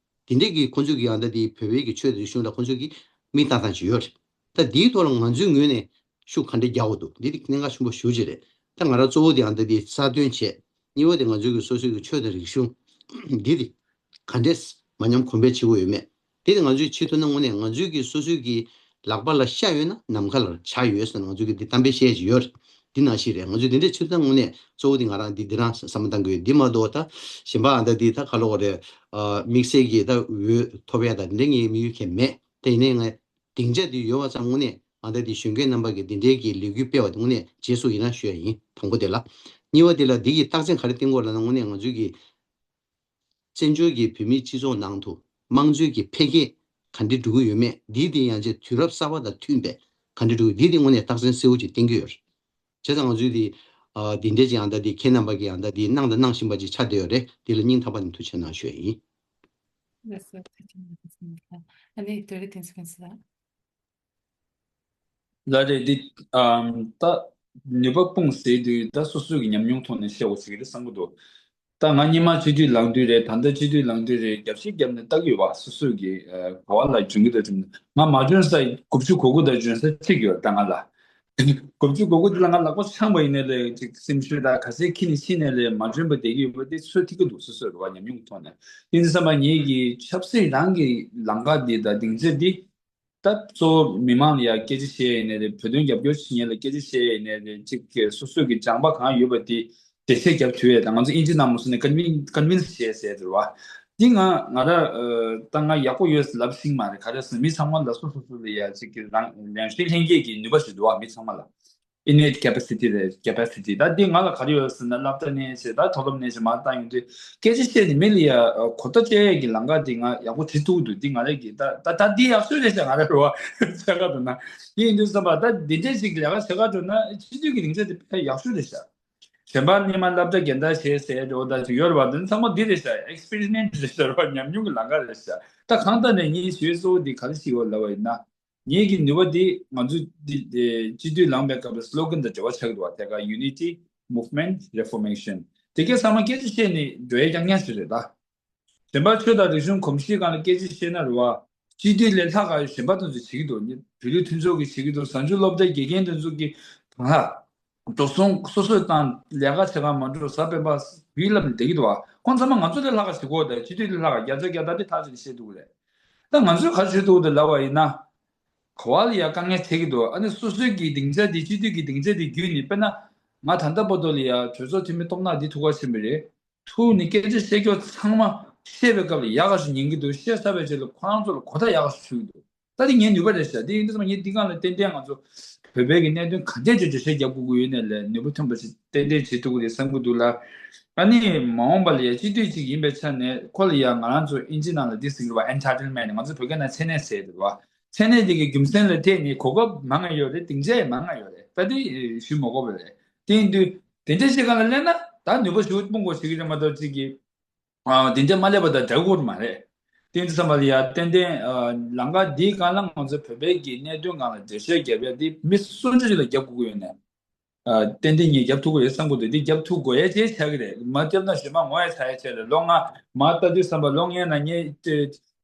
དེ་འདྲས་གི་ཁོང་ཚོའི་གི་ཡང་ད་འདི་བོད་པའི་གི་ཆོས་དང་རིག་གཞུང་ལ་ཁོང་ཚོའི་གི་མིག་ལྟ་སྟངས་ཅིག་ཡོད་རེད། ད་འདིའི་ཐོག་ལ་ང་ཚོའི་ངོས་ནས་ཤུགས་ག་འདྲས་རྒྱག་དགོས་འདུག་འདི་དེ་གནད་འགག་ཆེན་པོ་ཞེ་པོ་ཅིག་རེད། ད་ང་རང་གཙོ་བོ་དེ་ཡང་ད་འདི་གསར་གཏོད་བྱས་གཉིས་པ་དེ་ང་ཚོའི་གི་སོ་སོའི་གི་ཆོས་དང་རིག་གཞུང་འདི་དེ་ག་འདྲས་མ་ཉམས་གོང་འཕེལ་བྱེད་དགོས་ཡོད་མེད། དེ་ནི་ང་ཚོས་བྱེད་ཐུབ་ན་དངོས་གནས་ང་ཚོའི་གི་སོ་སོའི་གི་ལག་པ་ལ་ཤ་ཡོད་ན་ནམ་མཁའ་ལ་ཆ་ཡོད་ཟེར་ན་ང་ཚོའི་གི་འདི་གཏམ་དཔེ་བཤད་ཀྱི་ཡོད་རེད། འདི་ནང་བཞིན་རེད། ང་ཚོས་འདི་འདྲས་བྱེད་ཐུབ་ན་དངོས་གནས་གཙོ་བོ་འདི་ང་རང་འདི་འདི་རང་བསམ་བློ་བཏང་གི་ཡོད། འདི་མ་གཏོགས་ད་གཞན་པ་ཨ་ད་འདི་ད་ག་ལོག་རེད། དམིགས་བསལ་གྱི་ད་འོས་ཐོབ་ཡ་ད་འདི་འདྲས་ངའི་དམིགས་ཡུལ་གང་མེད། དེ་ཡིན་ནའི་ང་སྡིངས་ཆ་འདི་ཡོད་པ་ཙམ་དངོས་གནས་ཨ་ད་འདི་གཞོན་སྐྱེས་རྣམ་པ་གི་འདི་འདྲས་ཀྱི་ལས་འགུལ་སྤེལ་བ་དེ་དངོས་གནས་རྗེས་སུ་ཡི་རང་ཞུ་ཡ་ཡིན། དང་པོ་དེ་ལ། གཉིས་པ་དེ་ལ་འདི་གི་རྟགས་མཚན་ག་རེ་བསྟན་དགོས་ལབ་ན་དངོས་གནས་ང་ཚོའི་གི་བཙན་བྱོལ་གྱི་བོད་མིའི་སྤྱི་ཚོགས་ནང་དུ་དམངས་གཙོའི་གི་འཕེལ་རྒྱས་ག་འདྲ་འགྲོ་གི་ཡོད་མེད་འདི་དེ་ཡང་ཅིག་དུས་རབས་གསར་པ་དང་མཐུན་པའི་ག་འདྲ་འགྲོ་གི་འདི་དེ་དངོས་གནས་རྟགས་མཚན་གསལ་བོ་ཅིག་བསྟན་གྱི་ཡོད་རེད། བྱས་ཙང་ང་ཚོས་དེ་ཨ་དེ་འདྲས་ཅིག་ཡང་ད་དེ་ཁྱེད་རྣམ་པ་གི་ཡང་ད་དེ་གནང་དང་གནང་བཞིན་པ་ཅིག་ཆགས་བསྡད་ཡོད་རེད། དེ་ལ་སྙིང་ཐག་པ་ནས་ཐུགས་རྗེ་གནང་ཞུ་ཡ་ཡིན། ལགས་སོ་ཐུགས་རྗེ་གནང་། ཨ་ནི་དོ་རི་ཐེངས་སུ་ཕན་སི་ལགས། ལ་རེད་འདི། ཨམ་ད་ནུས་པ་སྤུངས་ཟེར་དུས་ད་སོ་སོའི་གི་ཉམས་མྱོང་ཐོག་ནས་བཤད་དགོས་ཟེར་གི་རེད་བསམ་གི་འདུག་ད་ང་སྔོན་མ་སྤྱི་འཐུས་ལངས་དུས་རེད། ད་ལྟ་སྤྱི་འཐུས་ལངས་དུས་རེད། རྒྱབ་ཤིག་རྒྱབ་ནས་ལྟ་གི་ཡོད་པ། སོ་སོའི་གི་ཨ་གོ་བ་ལ་འཇོན་གི་འདུག་འཇོན། ང་མ་འཇོན་ས་དགུ་བཅུ་གོ་དགུ་དང་འཇོན་ས་གཅིག་ཡོད་ད་ང་ལ། དགུ་བཅུ་གོ་དགུ་དེ་ལ་ང་ལག་པ་འཆང་བ་ཡིན་ནའི་ལས་ཅིག་སེམས་ཤུགས་དང་ག་ཚད་ཁྱི་ནས་ཕྱིན་ནའི་ལས་མ་འཇོན་པ་བསྡད་ཀྱི་ཡོད་པ་དེ་ཚོད་ཐིག་གི་འདུག་སོ་སོའི་རེད་བ། ཉམས་མྱོང་གི་ཐོག་ནས་དེ་འདི་བསམ་པ་ངེད་ཀྱི་ཆབ་སྲིད་རང་གི་ལམ་ཁ་འདི་དང་སྡིངས་ཆ་འདི། ད་གཙོ་བོ་མི་མང་ལ་ཡང་སྐད་ཆ་བཤད་ཡིན་ནའི་རེད། བོད་དོན་རྒྱབ་སྐྱོར་བྱེད་མཁན་ལ་སྐད་ཆ་བཤད་ཡིན་ནའི་རེད། གཅིག་གིས་སོ་སོ་གི་སྦྱངས་པ་གང་ཡོད་པ་དེ་འགྲེལ་བཤད་རྒྱབ་ཐུབ་ཡས་དང་ང་ཚོ་ཨིན་ཇི་ནང་མ་སོང་ནས་ཀོན་ཝིན་ཀོན་ཝིན་སི་བྱས་ཟེར་ཟེར་བ། འདི་ང་ང་ར་ཨ་ད་ང་ཡག་པོ་ཡོད་ལབ་ཤེས་མ་རེད། ག་རེ་ཟེར་མི་ཚང་མ་ལ་སོ་སོ་སོ་ལ་ཡ་གཅིག་གི་རང་རང་ཤེས་ལྷན་སྐྱེས་ཀྱི་ནུས་པ་ཞིག་འདུག་བ། མི་ཚང་མ་ལ། Innate capacity རེད། capacity ད་འདི་ང་ལ་ག་རེ་ཡོད་ཟེར་ན་བསླབ་གྲྭ་ནས་བྱས་ད་མཐོ་སློབ་ནས་བྱས་མར་བཏང་ཡོང་དུས་སྐད་ཆ་བཤད་ནས་མི་ལ་ཡ་གོ་བརྡ་སྤྲད་ཡས་ཀྱི་ལམ་ཁ་དེ་ང་ཡག་པོ་བྲིས་ཐུབ་འདུག་འདི་ང་རང་གི་ད་ད་ད་འདི་ཡག་ཤོས་རེད་ཤག་ང་རང་རེད་བ། ཆ་ག་འགྲོ་ན་འདི་ཡིན་དུས་བསམ་པ་ད་འདི་འདྲས་ཅིག་ལས་ཀ་བྱེད་ག་འགྲོ་ན་སྤྱི་འཐུས་ཀྱི་སྡིངས་ཆ་དེ་དཔེ་ཡག་ཤོས་རེད་ཤག་གཞན་པ་སྔོན་མ་སློབ་གྲྭ་སྦྱང་བརྡར་བྱས་ཟེར་འགྲོ་ད་ཅིག་ཡོད་རེད་བ། འདི་ཚང་མ་འདི་རེད་ཤག་ཨེག་སི་པི་རི་མེན་ཊི་རེད་ཤག་རེད་བ། ཉམས་མྱོང་གི་ལམ་ཁ་རེད་ཤག་ད་གང་ལྟར་ནས་ངའི་ཞུ་ཡས་གཙོ་བོ་འདི་ག་རེ་ཞིག་ཡོད་ལབ་པ་ཡིན་ན། ངེད་ཀྱི་ནུས་པ་འདི་ང་ཚོ་འདི་སྤྱི་འཐུས་ལངས་པའི་སྐབས་ལ་སི་ལོ་གན་དང་འབྲེལ་བ་ཆགས་འདུག་བ། དེ་ག་Unity Movement Reformation། དེ་གའི་ཚང་མ་སྐད་ཆ་བཤད་ནས་འགྲོ་ཡས་རྐྱང་རྐྱང་ཞིག་རེད་ད། གཞན་པ་ཆོས་དང་རིག་གཞུང་གོམས་གཤིས་སྒང་ལ་སྐད་ཆ་བཤད་ན་རེད་བ། སྤྱི་འཐུས་ལས་ལྷག་ག་གཞན་པ་དེ་ཚོས་བྱེད་ཀྱི་འདུག་བོད་རིགས་མཐུན་ཚོགས་ཀྱིས་བྱེད་ཀྱི་འདུག་བཟང་སྤྱོད་སློབ་གྲྭའི་དགེ་རྒན་དེ་ཚོ་གིས་དང་ལྷག་འགྲོ་སོང་སོ་སོས་བཏང་ལས་ཀ་བྱེད་ག་མ་འགྲོ་བཟའ་སྤེན་པ་བུའི་ལབ་ནས་བསྡད་ཀྱི་འདུག་བ། ཁོང་ཚང་མ་ང་ཚོ་ལས་ལྷག་ག་བྱེད་ཀྱི་ཡོད་དེ། སྤྱི་འཐུས་ལས་ལྷག་ག་བརྒྱ་ཆ་བརྒྱ་ད་དེ་ཐག་ཆོད་ནས་བཤད་ཐུབ་ཀྱི་རེད། ད་ང་ཚོས་ག་རེ་བྱེད་ཐུབ་ཀྱི་འདུག་ལབ་པ་ཡིན་ན། ག་བ་ལ་ཡ་དཀའ་ངལ་འཕྲད་ཀྱི་འདུག་ཨ་ནི་སོ་སོའི་གི་སྡིངས་ཆ་དེ་སྤྱི་འཐུས་ཀྱི་སྡིངས་ཆ་དེ་བརྒྱུད་ནས། དཔེར་ན་ང་ད་ལྟ་བར་དུ་ལ་ཡ་གྲོས་ཚོགས་འཐུས་མི་སྟོབས་ན་འདི་ཐུག་ག་ཕྱིན་པ་རེད། ཐུག་ནས་སྐད་ཆ་བཤད་རྒྱུ་ཚང་མ་བཤད་པའི་སྐབས་ལ་ཡག་ག་ཞིག་ཉན་གྱི་འདུག་བཤད་ཚར་བའི་རྗེས་ལ་ཁོ་རང་ཚོ་ལ་གོ་བརྡ་ཡག་ག་ཞིག་འཕྲོད་ཀྱི་འདུག་ད་དེ་ངའི་ནུས་པ་རེད་ཤག་དེ་ཡིན་དུས་ཙམ་ངས་འདི་སྒང་ལ་ཏན་ཏན་ང་ཚོ་བོད་པའི་གི་གནད་དོན་ག་འདྲས་ཅིག་འགྲེལ་བཤད་རྒྱབ་དགོས་ཀྱི་ཡོད་ནའི་ལས། ནུས་པ་ཐོན་པ་ཞིག་ཏན་ཏན་བྱེད་ཐུབ་ཀྱི་རེད་བསམ་གྱི་འདུག་ལ། ཨ་ནི་མ་འོངས་པ་ལ་ཡ་སྤྱི་འཐུས་ཅིག་ཡིན་པའི་ཆ་ནས་ཁོ་ལ་ཡ་ང་རང་ཚོ་ཨིན་ཇི་ནང་ལ་འདི་ཟེར་གྱི་རེད་བ། ཨེན་ཊའི་ཊལ་མེན་ཊི། ང་ཚོ་བོད་སྐད་ནང་མཚན་གནས་ཟེར་གྱི་རེད་བ། མཚན་གནས་དེ་གི་རྒྱུ་མཚན་ལ་བརྟེན་ནས་གོ་སྐབས་མང་ང་ཡོད་རེད། སྡིངས་ཆ་ཡང་མང་ང་ཡོད་རེད། ད་དེ་ཞུ་མ་དགོས་པ་རེད། དེ་ཡིན་དུས་དེ་འདྲ་ཞིག་སྒང་ལ་སླེབས་ན་ད་ནུས་པ་ཞེ་པོ་སྤུངས་དགོས་བྱེད་ཀྱི་རེད་མ་གཏོགས་ཅིག་གི་ཨ། དེ་འདྲ་མ་སླེབས་པ་དང་འདྲ་དགོས་མ་རེད། དེ་ཡིན་དུས་ཙམ་པ་ལ་ཡ་ཏན་ཏན་ཨ། ལམ་ཁ་འདིའི་སྒང་ལ་ང་ཚོ་བོད་པའི་གི་གནད་དོན་སྒང་ལ་འགྲེལ་བཤད་རྒྱབ་ཡ་འདི་མི་སུ་འདྲ་ཞིག་ལ་རྒྱབ་དགོས་ཀྱི་ཡོད་ནའི། ཨ། ཏན་ཏན་ངས་རྒྱབ་ཐུབ་ཀྱི་རེད་བསམ་གྱི་འདུག་འདི་རྒྱབ་ཐུབ་དགོས་ཡ་ཅིག་ཆགས་ཀྱི་རེད། མ་རྒྱབ་ན་གཞན་མ་ངོ་ཡ་ཚ་ཡ་ཆགས་རེད། ལོ་ལྔ་མར་ལྟ་དུས་ཙམ་པ་ལོ་ལྔའི་ནང་ངས་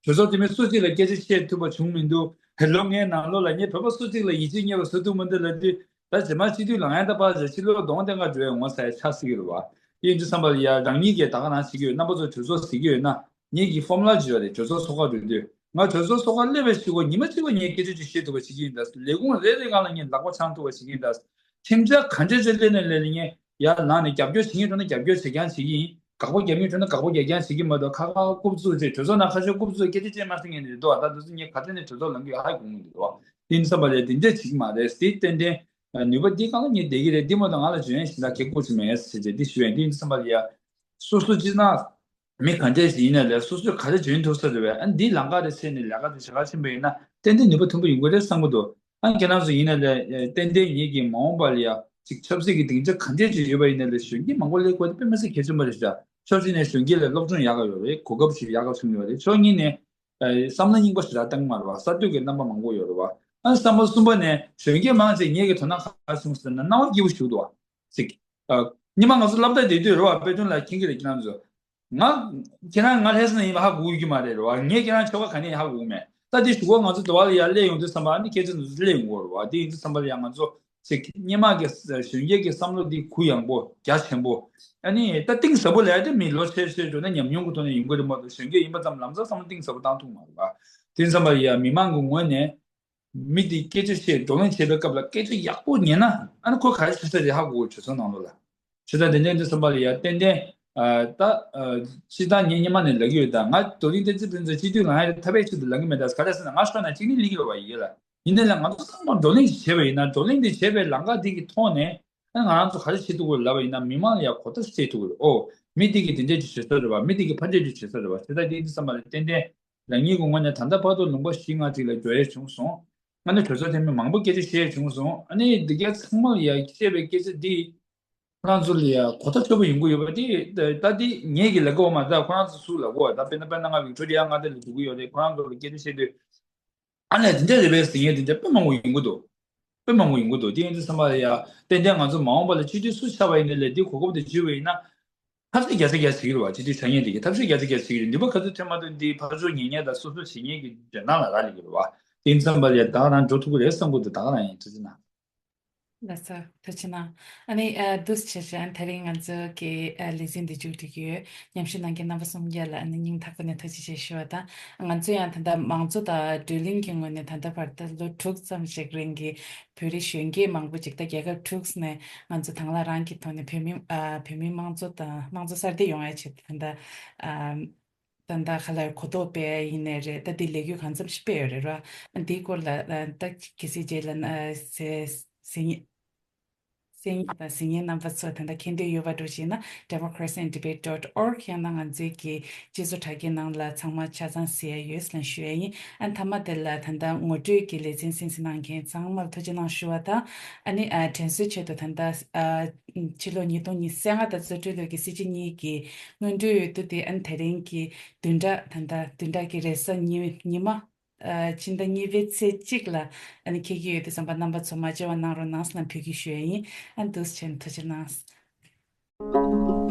གྲོས་ཚོགས་འཐུས་མི་སུ་གཅིག་ལ་སྐད་ཆ་བཤད་ཐུབ་པ་བྱུང་མི་འདུག་ལོ་ལྔའི་ནང་ལོགས་ལ་ངས་བོད་པ་སུ་གཅིག་ལ་ཡིད་ཆེས་རྙེད་པ་བཟོ་ཐུབ་མི་འདུག་ལབ་དུས། ད་རྗེས་མ་སྤྱི་འཐུས་ལངས་ཡ་ད་ཕར་རྗེས་ཕྱི་ལོ་གདོང་སྟོན་ག་འགྲོ་ཡ་ངོ་ཚ་ཡ་ཆགས་སྲིད་ཀྱི་རེད་བ། དེ་ཡིན་དུས་ཙམ་པ་ལ་ཡ་རང་ཉིད་ཀྱིས་ད་ག་རང་བྱེད་ཀྱི་ཡོད། རྣམ་པ་ཚོ་གྲོས་ཚོགས་ཟེར་གྱི་ཡོད་ན། ངེད་ཀྱི་ཕོར་མུ་ལ་ཅིག་ཡོད་རེད། གྲོས་ཚོགས་ཚོགས་ཁག་འགྲོ་དུས་ང་གྲོས་ཚོགས་ཚོགས་ཁག་སླེབས་པའི་གཞུག་གུ་ཉི་མ་གཅིག་ལ་ངས་སྐད་ཆ་ཅིག་བཤད་ཐུབ་པ་བྱེད་ཀྱི་ཡིན་ད། ལས་ཁུངས་རེ་རེ་སྒང་ལ་ངས་ལག་པ་འཆང་ཐུབ་པ་བྱེད་ཀྱི་ཡིན་ད། ཁྲིམས་འཆར་ག་འདྲ་ཅིག་སླེབས་ནའི་སླེབས་ནའི་ངས་ཡར་ལངས་ནས་རྒྱབ་སྐྱོར་བྱེད་མཁན་འགྲོ་ན་རྒྱབ་སྐྱོར་བྱེད་རྐྱང་བྱེད་ཀྱི་ཡིན། དགག་པ་རྒྱབ་མཁན་འགྲོ་ན་དགག་པ་རྒྱག་རྐྱང་བྱེད་ཀྱི་མ་གཏོགས། ཁ་ཁ་རྐུབ་བཙུགས་བྱས། གྲོས་ཚོགས་ནང་ཁ་ཤས་རྐུབ་བཙུགས་སྐད་ཆ་བཤད་མ་ཤེས་མཁན་དེ་འདུག་ད་དུང་ངས་ག་ཚོད་ནས་གྲོས་ཚོགས་ལངས་ཀྱི་ཡོད་ཧ་གོ་མི་འདུག་དེ་ཡིན་ཙམ་པ་ལ་དེ་འདྲ་བྱེད་ཀྱི་མ་རེད། དེ་ཏན་ཏན་ནུས་པ་འདི་སྒང་ལ་ངས་བསྡད་ཀྱི་རེད། འདི་མ་གཏོགས་ང་ལ་འཇོན་ཡ་ཞིག་ད་གལ་དགོས་ཀྱི་མེད་ཟེར་བྱས་འདི་ཞུ་ཡ་ཡིན། དེ་ཡིན་ཙམ་པ་ལ་ཡ་སོ་སོ་སྤྱིར་ན་མི་ག་འདྲ་ཞིག་ཡིན་ནའི་ལས། སོ་སོས་ག་རེ་འཇོན་ཐུབ་ས་རེད་པས། ཨ། འདིའི་ལམ་ཁ་རེ་འཚོལ་ནས་ལས་ཀ་དེ་བྱེད་ག་ཕྱིན་པ་ཡིན་ན་ཏན་ཏན་ནུས་པ་ཐོན་པོ་ཡོང་གི་རེད་བསམ་གྱི་འདུག་ཨ། ཁྱེད་རང་ཚོ་ཡིན་ནའི་ལས་ཏན་ཏན་ངེད་ཀྱི་མ་འོངས་པ་ལ་ཡ་ཅིག་ཆབ་སྲིད་ཀྱི་སྡིངས་ཆ་ག་འདྲས་ཅིག་ཡོད་པ་ཡིན་ནའི་ལས། གཞོན་སྐྱེས་མང་པོ་སླེབས་དགོས་དེ་དཔེ་མི་སྲིད་གལ་ཆེན་པོ་རེད་ཤག་ཕྱོགས་གཅིག་ནས་གཞོན་སྐྱེས་ལ་སློབ་སྦྱོང་ཡག་ག་ཡོད་རེད། གོ་སྐབས་ཤིག་ཡག་ག་བྱུང་ཡོད་རེད། ཕྱོགས་གཉིས་ནས་ཨ། བསམ་བློ་རྙིང་པ་ཞེ་དྲག་བཏང་གི་མ་རེད་བ། གསར་གཏོད་ཀྱི་རྣམ་པ་མང་པོ་ཡོད་རེད་བ། ཨ། བསམ་བློ་གསུམ་པ་ནས་གཞོན་སྐྱེས་མང་ཆེ་ངེད་ཀྱི་དོ་སྣང་ག་རེ་བྱུང་ཟེར་ན་སྣང་བ་སྐྱིད་པོ་ཞིག་འདུག་བ། ཅིག་ཨ། སྔོན་མ་ང་ཚོ་སློབ་གྲྭ་བསྡད་དུས་རེད་བ། དཔེ་སྟོན་ལ་མཁྱེན་གྱི་རེད། ཁྱེད་རང་ཚོ། ང་། ཁྱེད་རང་ང་ལྷ་ས་ནས་ཡིན་པ་ཧ་གོ་གི་མ་རེད་རེད་བ། ངས་ཁྱེད་རང་ཆོལ་ཁ་ག་ནས་ཡིན་ཧ་གོ་གི་མེད། ད་དེ་གཞུག་གུ་ང་ཚོ་འདི་བ་ལ་ཡར་སླེབས་ཡོང་དུས་ཙམ་པ་ཨ་ནི་སྐད་ཆ་འདི་ཚོ་སླེབས་ཡོང་གི་རེད་བ། དེ་ཡིན་དུས་ཙམ་པ་ལ་ཡང་ང་ཚོ་ཅིག་སྔོན་མ་གི་གཞོན་སྐྱེས་ཀྱི་བསམ་བློ་འདི་གུ་ཡངས་པོ་རྒྱ་ཆེན་པོ། ཨ་ནི་ད་གཏིང་ཟབ་པོ་ལས་དེ་མི་ལོ་ཆེ་ཆེ་འགྲོ་ན་ཉམས་མྱོང་གི་ཐོག་ནས་ཡོང་གི་རེད་མ་གཏོགས། གཞོན་སྐྱེས་ཡིན་པ་ཙམ་ལམ་སང་བསམ་བློ་གཏིང་ཟབ་པོ་བཏང་ཐུབ་མ་རེད་བ། དེ་ཡིན་ཙམ་པ་ལ་ཡང་མི་མང་གི་ངོས་ནས། མི་དེས་སྐད་ཆ་བཤད། བགྲོ་གླེང་བྱེད་པའི་སྐབས་ལ་སྐད་ཆ་ཡག་པོ་ཉན་ན། ཨ་ནི་ཁོ་ག་རེ་ཞུ་ས་རེད་ཧ་གོ་གི་རེད། གྲོས་ཚོགས་ནང་ལོགས་ལ། བྱས་ཙང་དེ་འདྲ་ཡིན་དུས་ཙམ་པ་ལ་ཡ་ཏན་ཏན། ཨ། ད། ཨ། སྤྱིར་བཏང་ངས་སྔོན་མ་ནས་ལབ་ཀྱི་ཡོད། ད་ང་རྡོར་གླིང་བསྟན་འཛིན་ཕུན་ཚོགས་སྤྱི་འཐུས་ལངས་ཡ་ཐབས་ཤེས་ཆེད་དུ་ལབ་ཀྱི་མེད། ད་ག་རེ་ཟེར་ན་ང་ཤོར་ན་གཅིག་ནི་ལིག་ཡོད་པ་ཡིན་ལ། ཡིན་ནའི་ལ་ང་ཚོ་ཚང་མ་བགྲོ་གླེང་ཞིག་བྱས་པ་ཡིན་ན། བགྲོ་གླེང་དེ་བྱས་པའི་ལམ་ཁ་དེ་གི་ཐོག་ནས། ཨ། ང་རང་ཚོ་ག་རེ་བྱེད་ཐུབ་ཀྱི་ལབ་པ་ཡིན་ན། མི་མང་ལ་ཡ་གོ་བརྡ་སྤྲད་ཐུབ་ཀྱི་རེད། ཨོ། མི་དེ་གིས་དེ་འདྲས་ཅིག་བྱེད་ས་རེད་བ། མི་དེ་གིས་ཕར་འདྲས་ཅིག་བྱེད་ས་རེད་བ། དེ་ལྟར་དེ་ཡིན་དུས་ཙམ་པ་ལ་ཏན་ཏན། རང་ཉིད་ཀྱི་ངོས་ནས་ད་ལྟ་བར་དུ་ལུང་པ་བཞི་ལྔ་ཅིག་ལ་འགྲོ་ཡས་བྱུང་སོང་། ཨ་ནི་གྲོས་ཚོགས་འཐུས་མི་མང་པོ་སྐད་ཆ་བཤད་བྱུང་སོང་། ཨ་ནི་འདི་ག་ཚང་མ་ལ་ཡ་བཤད་པའི་སྐད་ཆ་འདི་ཁོ་རང་ཚོ་ལ་ཡ་གོ་བརྡ་ཆེན་པོ་ཡོང་གི་ཡོད་པ་འདི། ད་འདི་ངེད་ཀྱིས་ལབ་དགོས་མ་རེད། ད་ཁོ་རང་ཚོ་ཚུར་ལབ་དགོས། ད་དཔེར་ན་དཔེར་ན་ང་བིག་ཊོ་རི་ཡ་མངའ་སྡེ་ལ་འགྲོ་གི་ཡོད་རེད། ཁོ་རང་ཚོ་ལ་སྐད་ཆ་བཤད་དུས། ཨ་ལས་དེ་འདྲ་རེད་པས་ཟེར་མཁན་དེ་འདྲ་དཔེ་མང་པོ་ཡོང་གི་འདུག་དཔེ་མང་པོ་ཡོང་གི་འདུག་དེ་ཡིན་དུས་ཙམ་པ་ལ་ཡ་ཏན་ཏན་ང་ཚོ་མ་འོངས་པ་ལ་སྤྱི་འཐུས་སུ་ཆགས་པ་ཡིན་ནའི་ལས། དེ་གོ་སྐབས་དེ་འཇུས་པ་ཡིན་ན། ཐབས་ཤེས་བརྒྱ་ཆ་བརྒྱ་བྱེད་ཀྱི་རེད་བ། སྤྱི་འཐུས་ཆགས་མཁན་དེ་གིས་ཐབས་ཤེས་བརྒྱ་ཆ་བརྒྱ་བྱེད་ཀྱི་རེད། ནུས་པ་ག་ཚོད་ཐོན་མ་ཐོན་དེ་ཕར་ཕྱོགས་ཉན་མཁན་དང་སོ་སོ་བྱེད་མཁན་གྱི་འཇོན་ཐང་ལ་རག་ལས་ཀྱི་རེད་བ། དེ་ཡིན་ཙམ་པ་ལ་ཡ་ད་ག་རང་འགྲོ་ཐུབ་ཀྱི་རེད་བསམ་གྱི་འདུག་ད་ག་རང་ཡིན། ཐུགས་རྗེ་གནང་། ལགས་སོ། ཐུགས་རྗེ་གནང་། ཨ་ནི། ཨ། འདུག་སེ་བྱས་བྱས་ཨ་ནི་དེ་རིང་ང་ཚོ་གི། ཨ། ལེ་ཚན་འདི་མཇུག་སྒྲིལ་གྱི་ཡོད། མཉམ་ཞུགས་གནང་མཁན་རྣམ་པ་གསུམ་ཀ་ལ་ཨ་ནི་སྙིང་ཐག་པ་ནས་ཐུགས་རྗེ་ཆེ་ཞུ་བ་དང་། ང་ཚོ་ཡང་ད་ལྟ་མང་གཙོ་དང་བགྲོ་གླེང་གི་ངོས་ནས་ད་ལྟ་བར་དུ་ལོ་དྲུག་ཙམ་ཞིག་རིང་གི་བོད་རིགས་གཞོན་སྐྱེས་མང་པོ་ཅིག་ད་རྒྱལ་ཁབ་དྲུག་ནས་ང་ཚོ་དང་བླངས་རང་གི་ཐོག་ནས་བོད་མི། ཨ། བོད་མི་དམངས་གཙོ་དང་དམངས་གཙོ་གསར་གཏོད་ཡོང་ཡ་ཆེད་དུ་ད་ལྟ། ཨ། ད་ལྟ་ག་ལ་གོ་རྟོགས་སྤེལ་ཡིན་ནའི་རེད། ད་འདི་ལས་འགུལ་གང་འཚམ་ཞིག་སྤེལ་ཡོད་རེད་ར། འདིའི་སྐོར་ལ་ད་གལ་སྲིད་རྗེས་ལ་ཟེར་ཟེར་ཉེ་ གསན་མཁན་དང་གཟིགས་མཁན་རྣམ་པ་ཚོ་ད་ལྟ་མཁྱེན་འདོད་ཡོད་པ་འདྲ་བོ་ཅིག་ཡིན་ན་democracy and debate dot org ཡང་ན་ང་ཚོའི་གི་སྤྱི་ཚོགས་དྲ་རྒྱའི་ནང་ལ་ཚང་མ་ཆ་ཚང་གཟིགས་ཡ་ཡོད་ལབ་ཞུ་ཡ་ཡིན། ཨ་མཐའ་མ་དེ་ལ་ད་ལྟ་ངོ་སྤྲོད་ཀྱི་ལེ་ཚན་གསན་གཟིགས་གནང་མཁན་ཚང་མར་ཐུགས་རྗེ་གནང་ཞུ་བ་དང་། ཨ་ནི་ཨ་དྲན་གསོའི་ཆེད་དུ་ད་ལྟ་ཨ་ཕྱི་ལོ་ཉིས་སྟོང་ཉི་ཤུ་རྩ་ལྔ་དང་རྩིས་སྤྲོད་ལོ་གི་སྲིད་སྤྱི་གཉིས་ཀྱི་སྔོན་འགྲོའི་འོས་བསྡུ་དེ་ཨ་ནི་དེ་རིང་གི་བདུན་ཕྲག་ད་ལྟ་བདུན་ཕྲག་གི་རེས་གཟའ་ཉི་ཉི་མ། ཨ་ཕྱི་ཟླ་གཉིས་པའི་ཚེས་གཅིག་ལ་ཨ་ནི་འཁེལ་གྱི་ཡོད་དུས་ཙམ་པ་རྣམ་པ་ཚོ་མ་བརྗེད་པ་གནང་རོགས་གནང་ཟེར་ནས་འབོད་སྐུལ་ཞུ་ཡ་ཡིན། ཨ་འདུག་སེ་བྱས་ནས་ཐུགས་རྗེ་གནང་།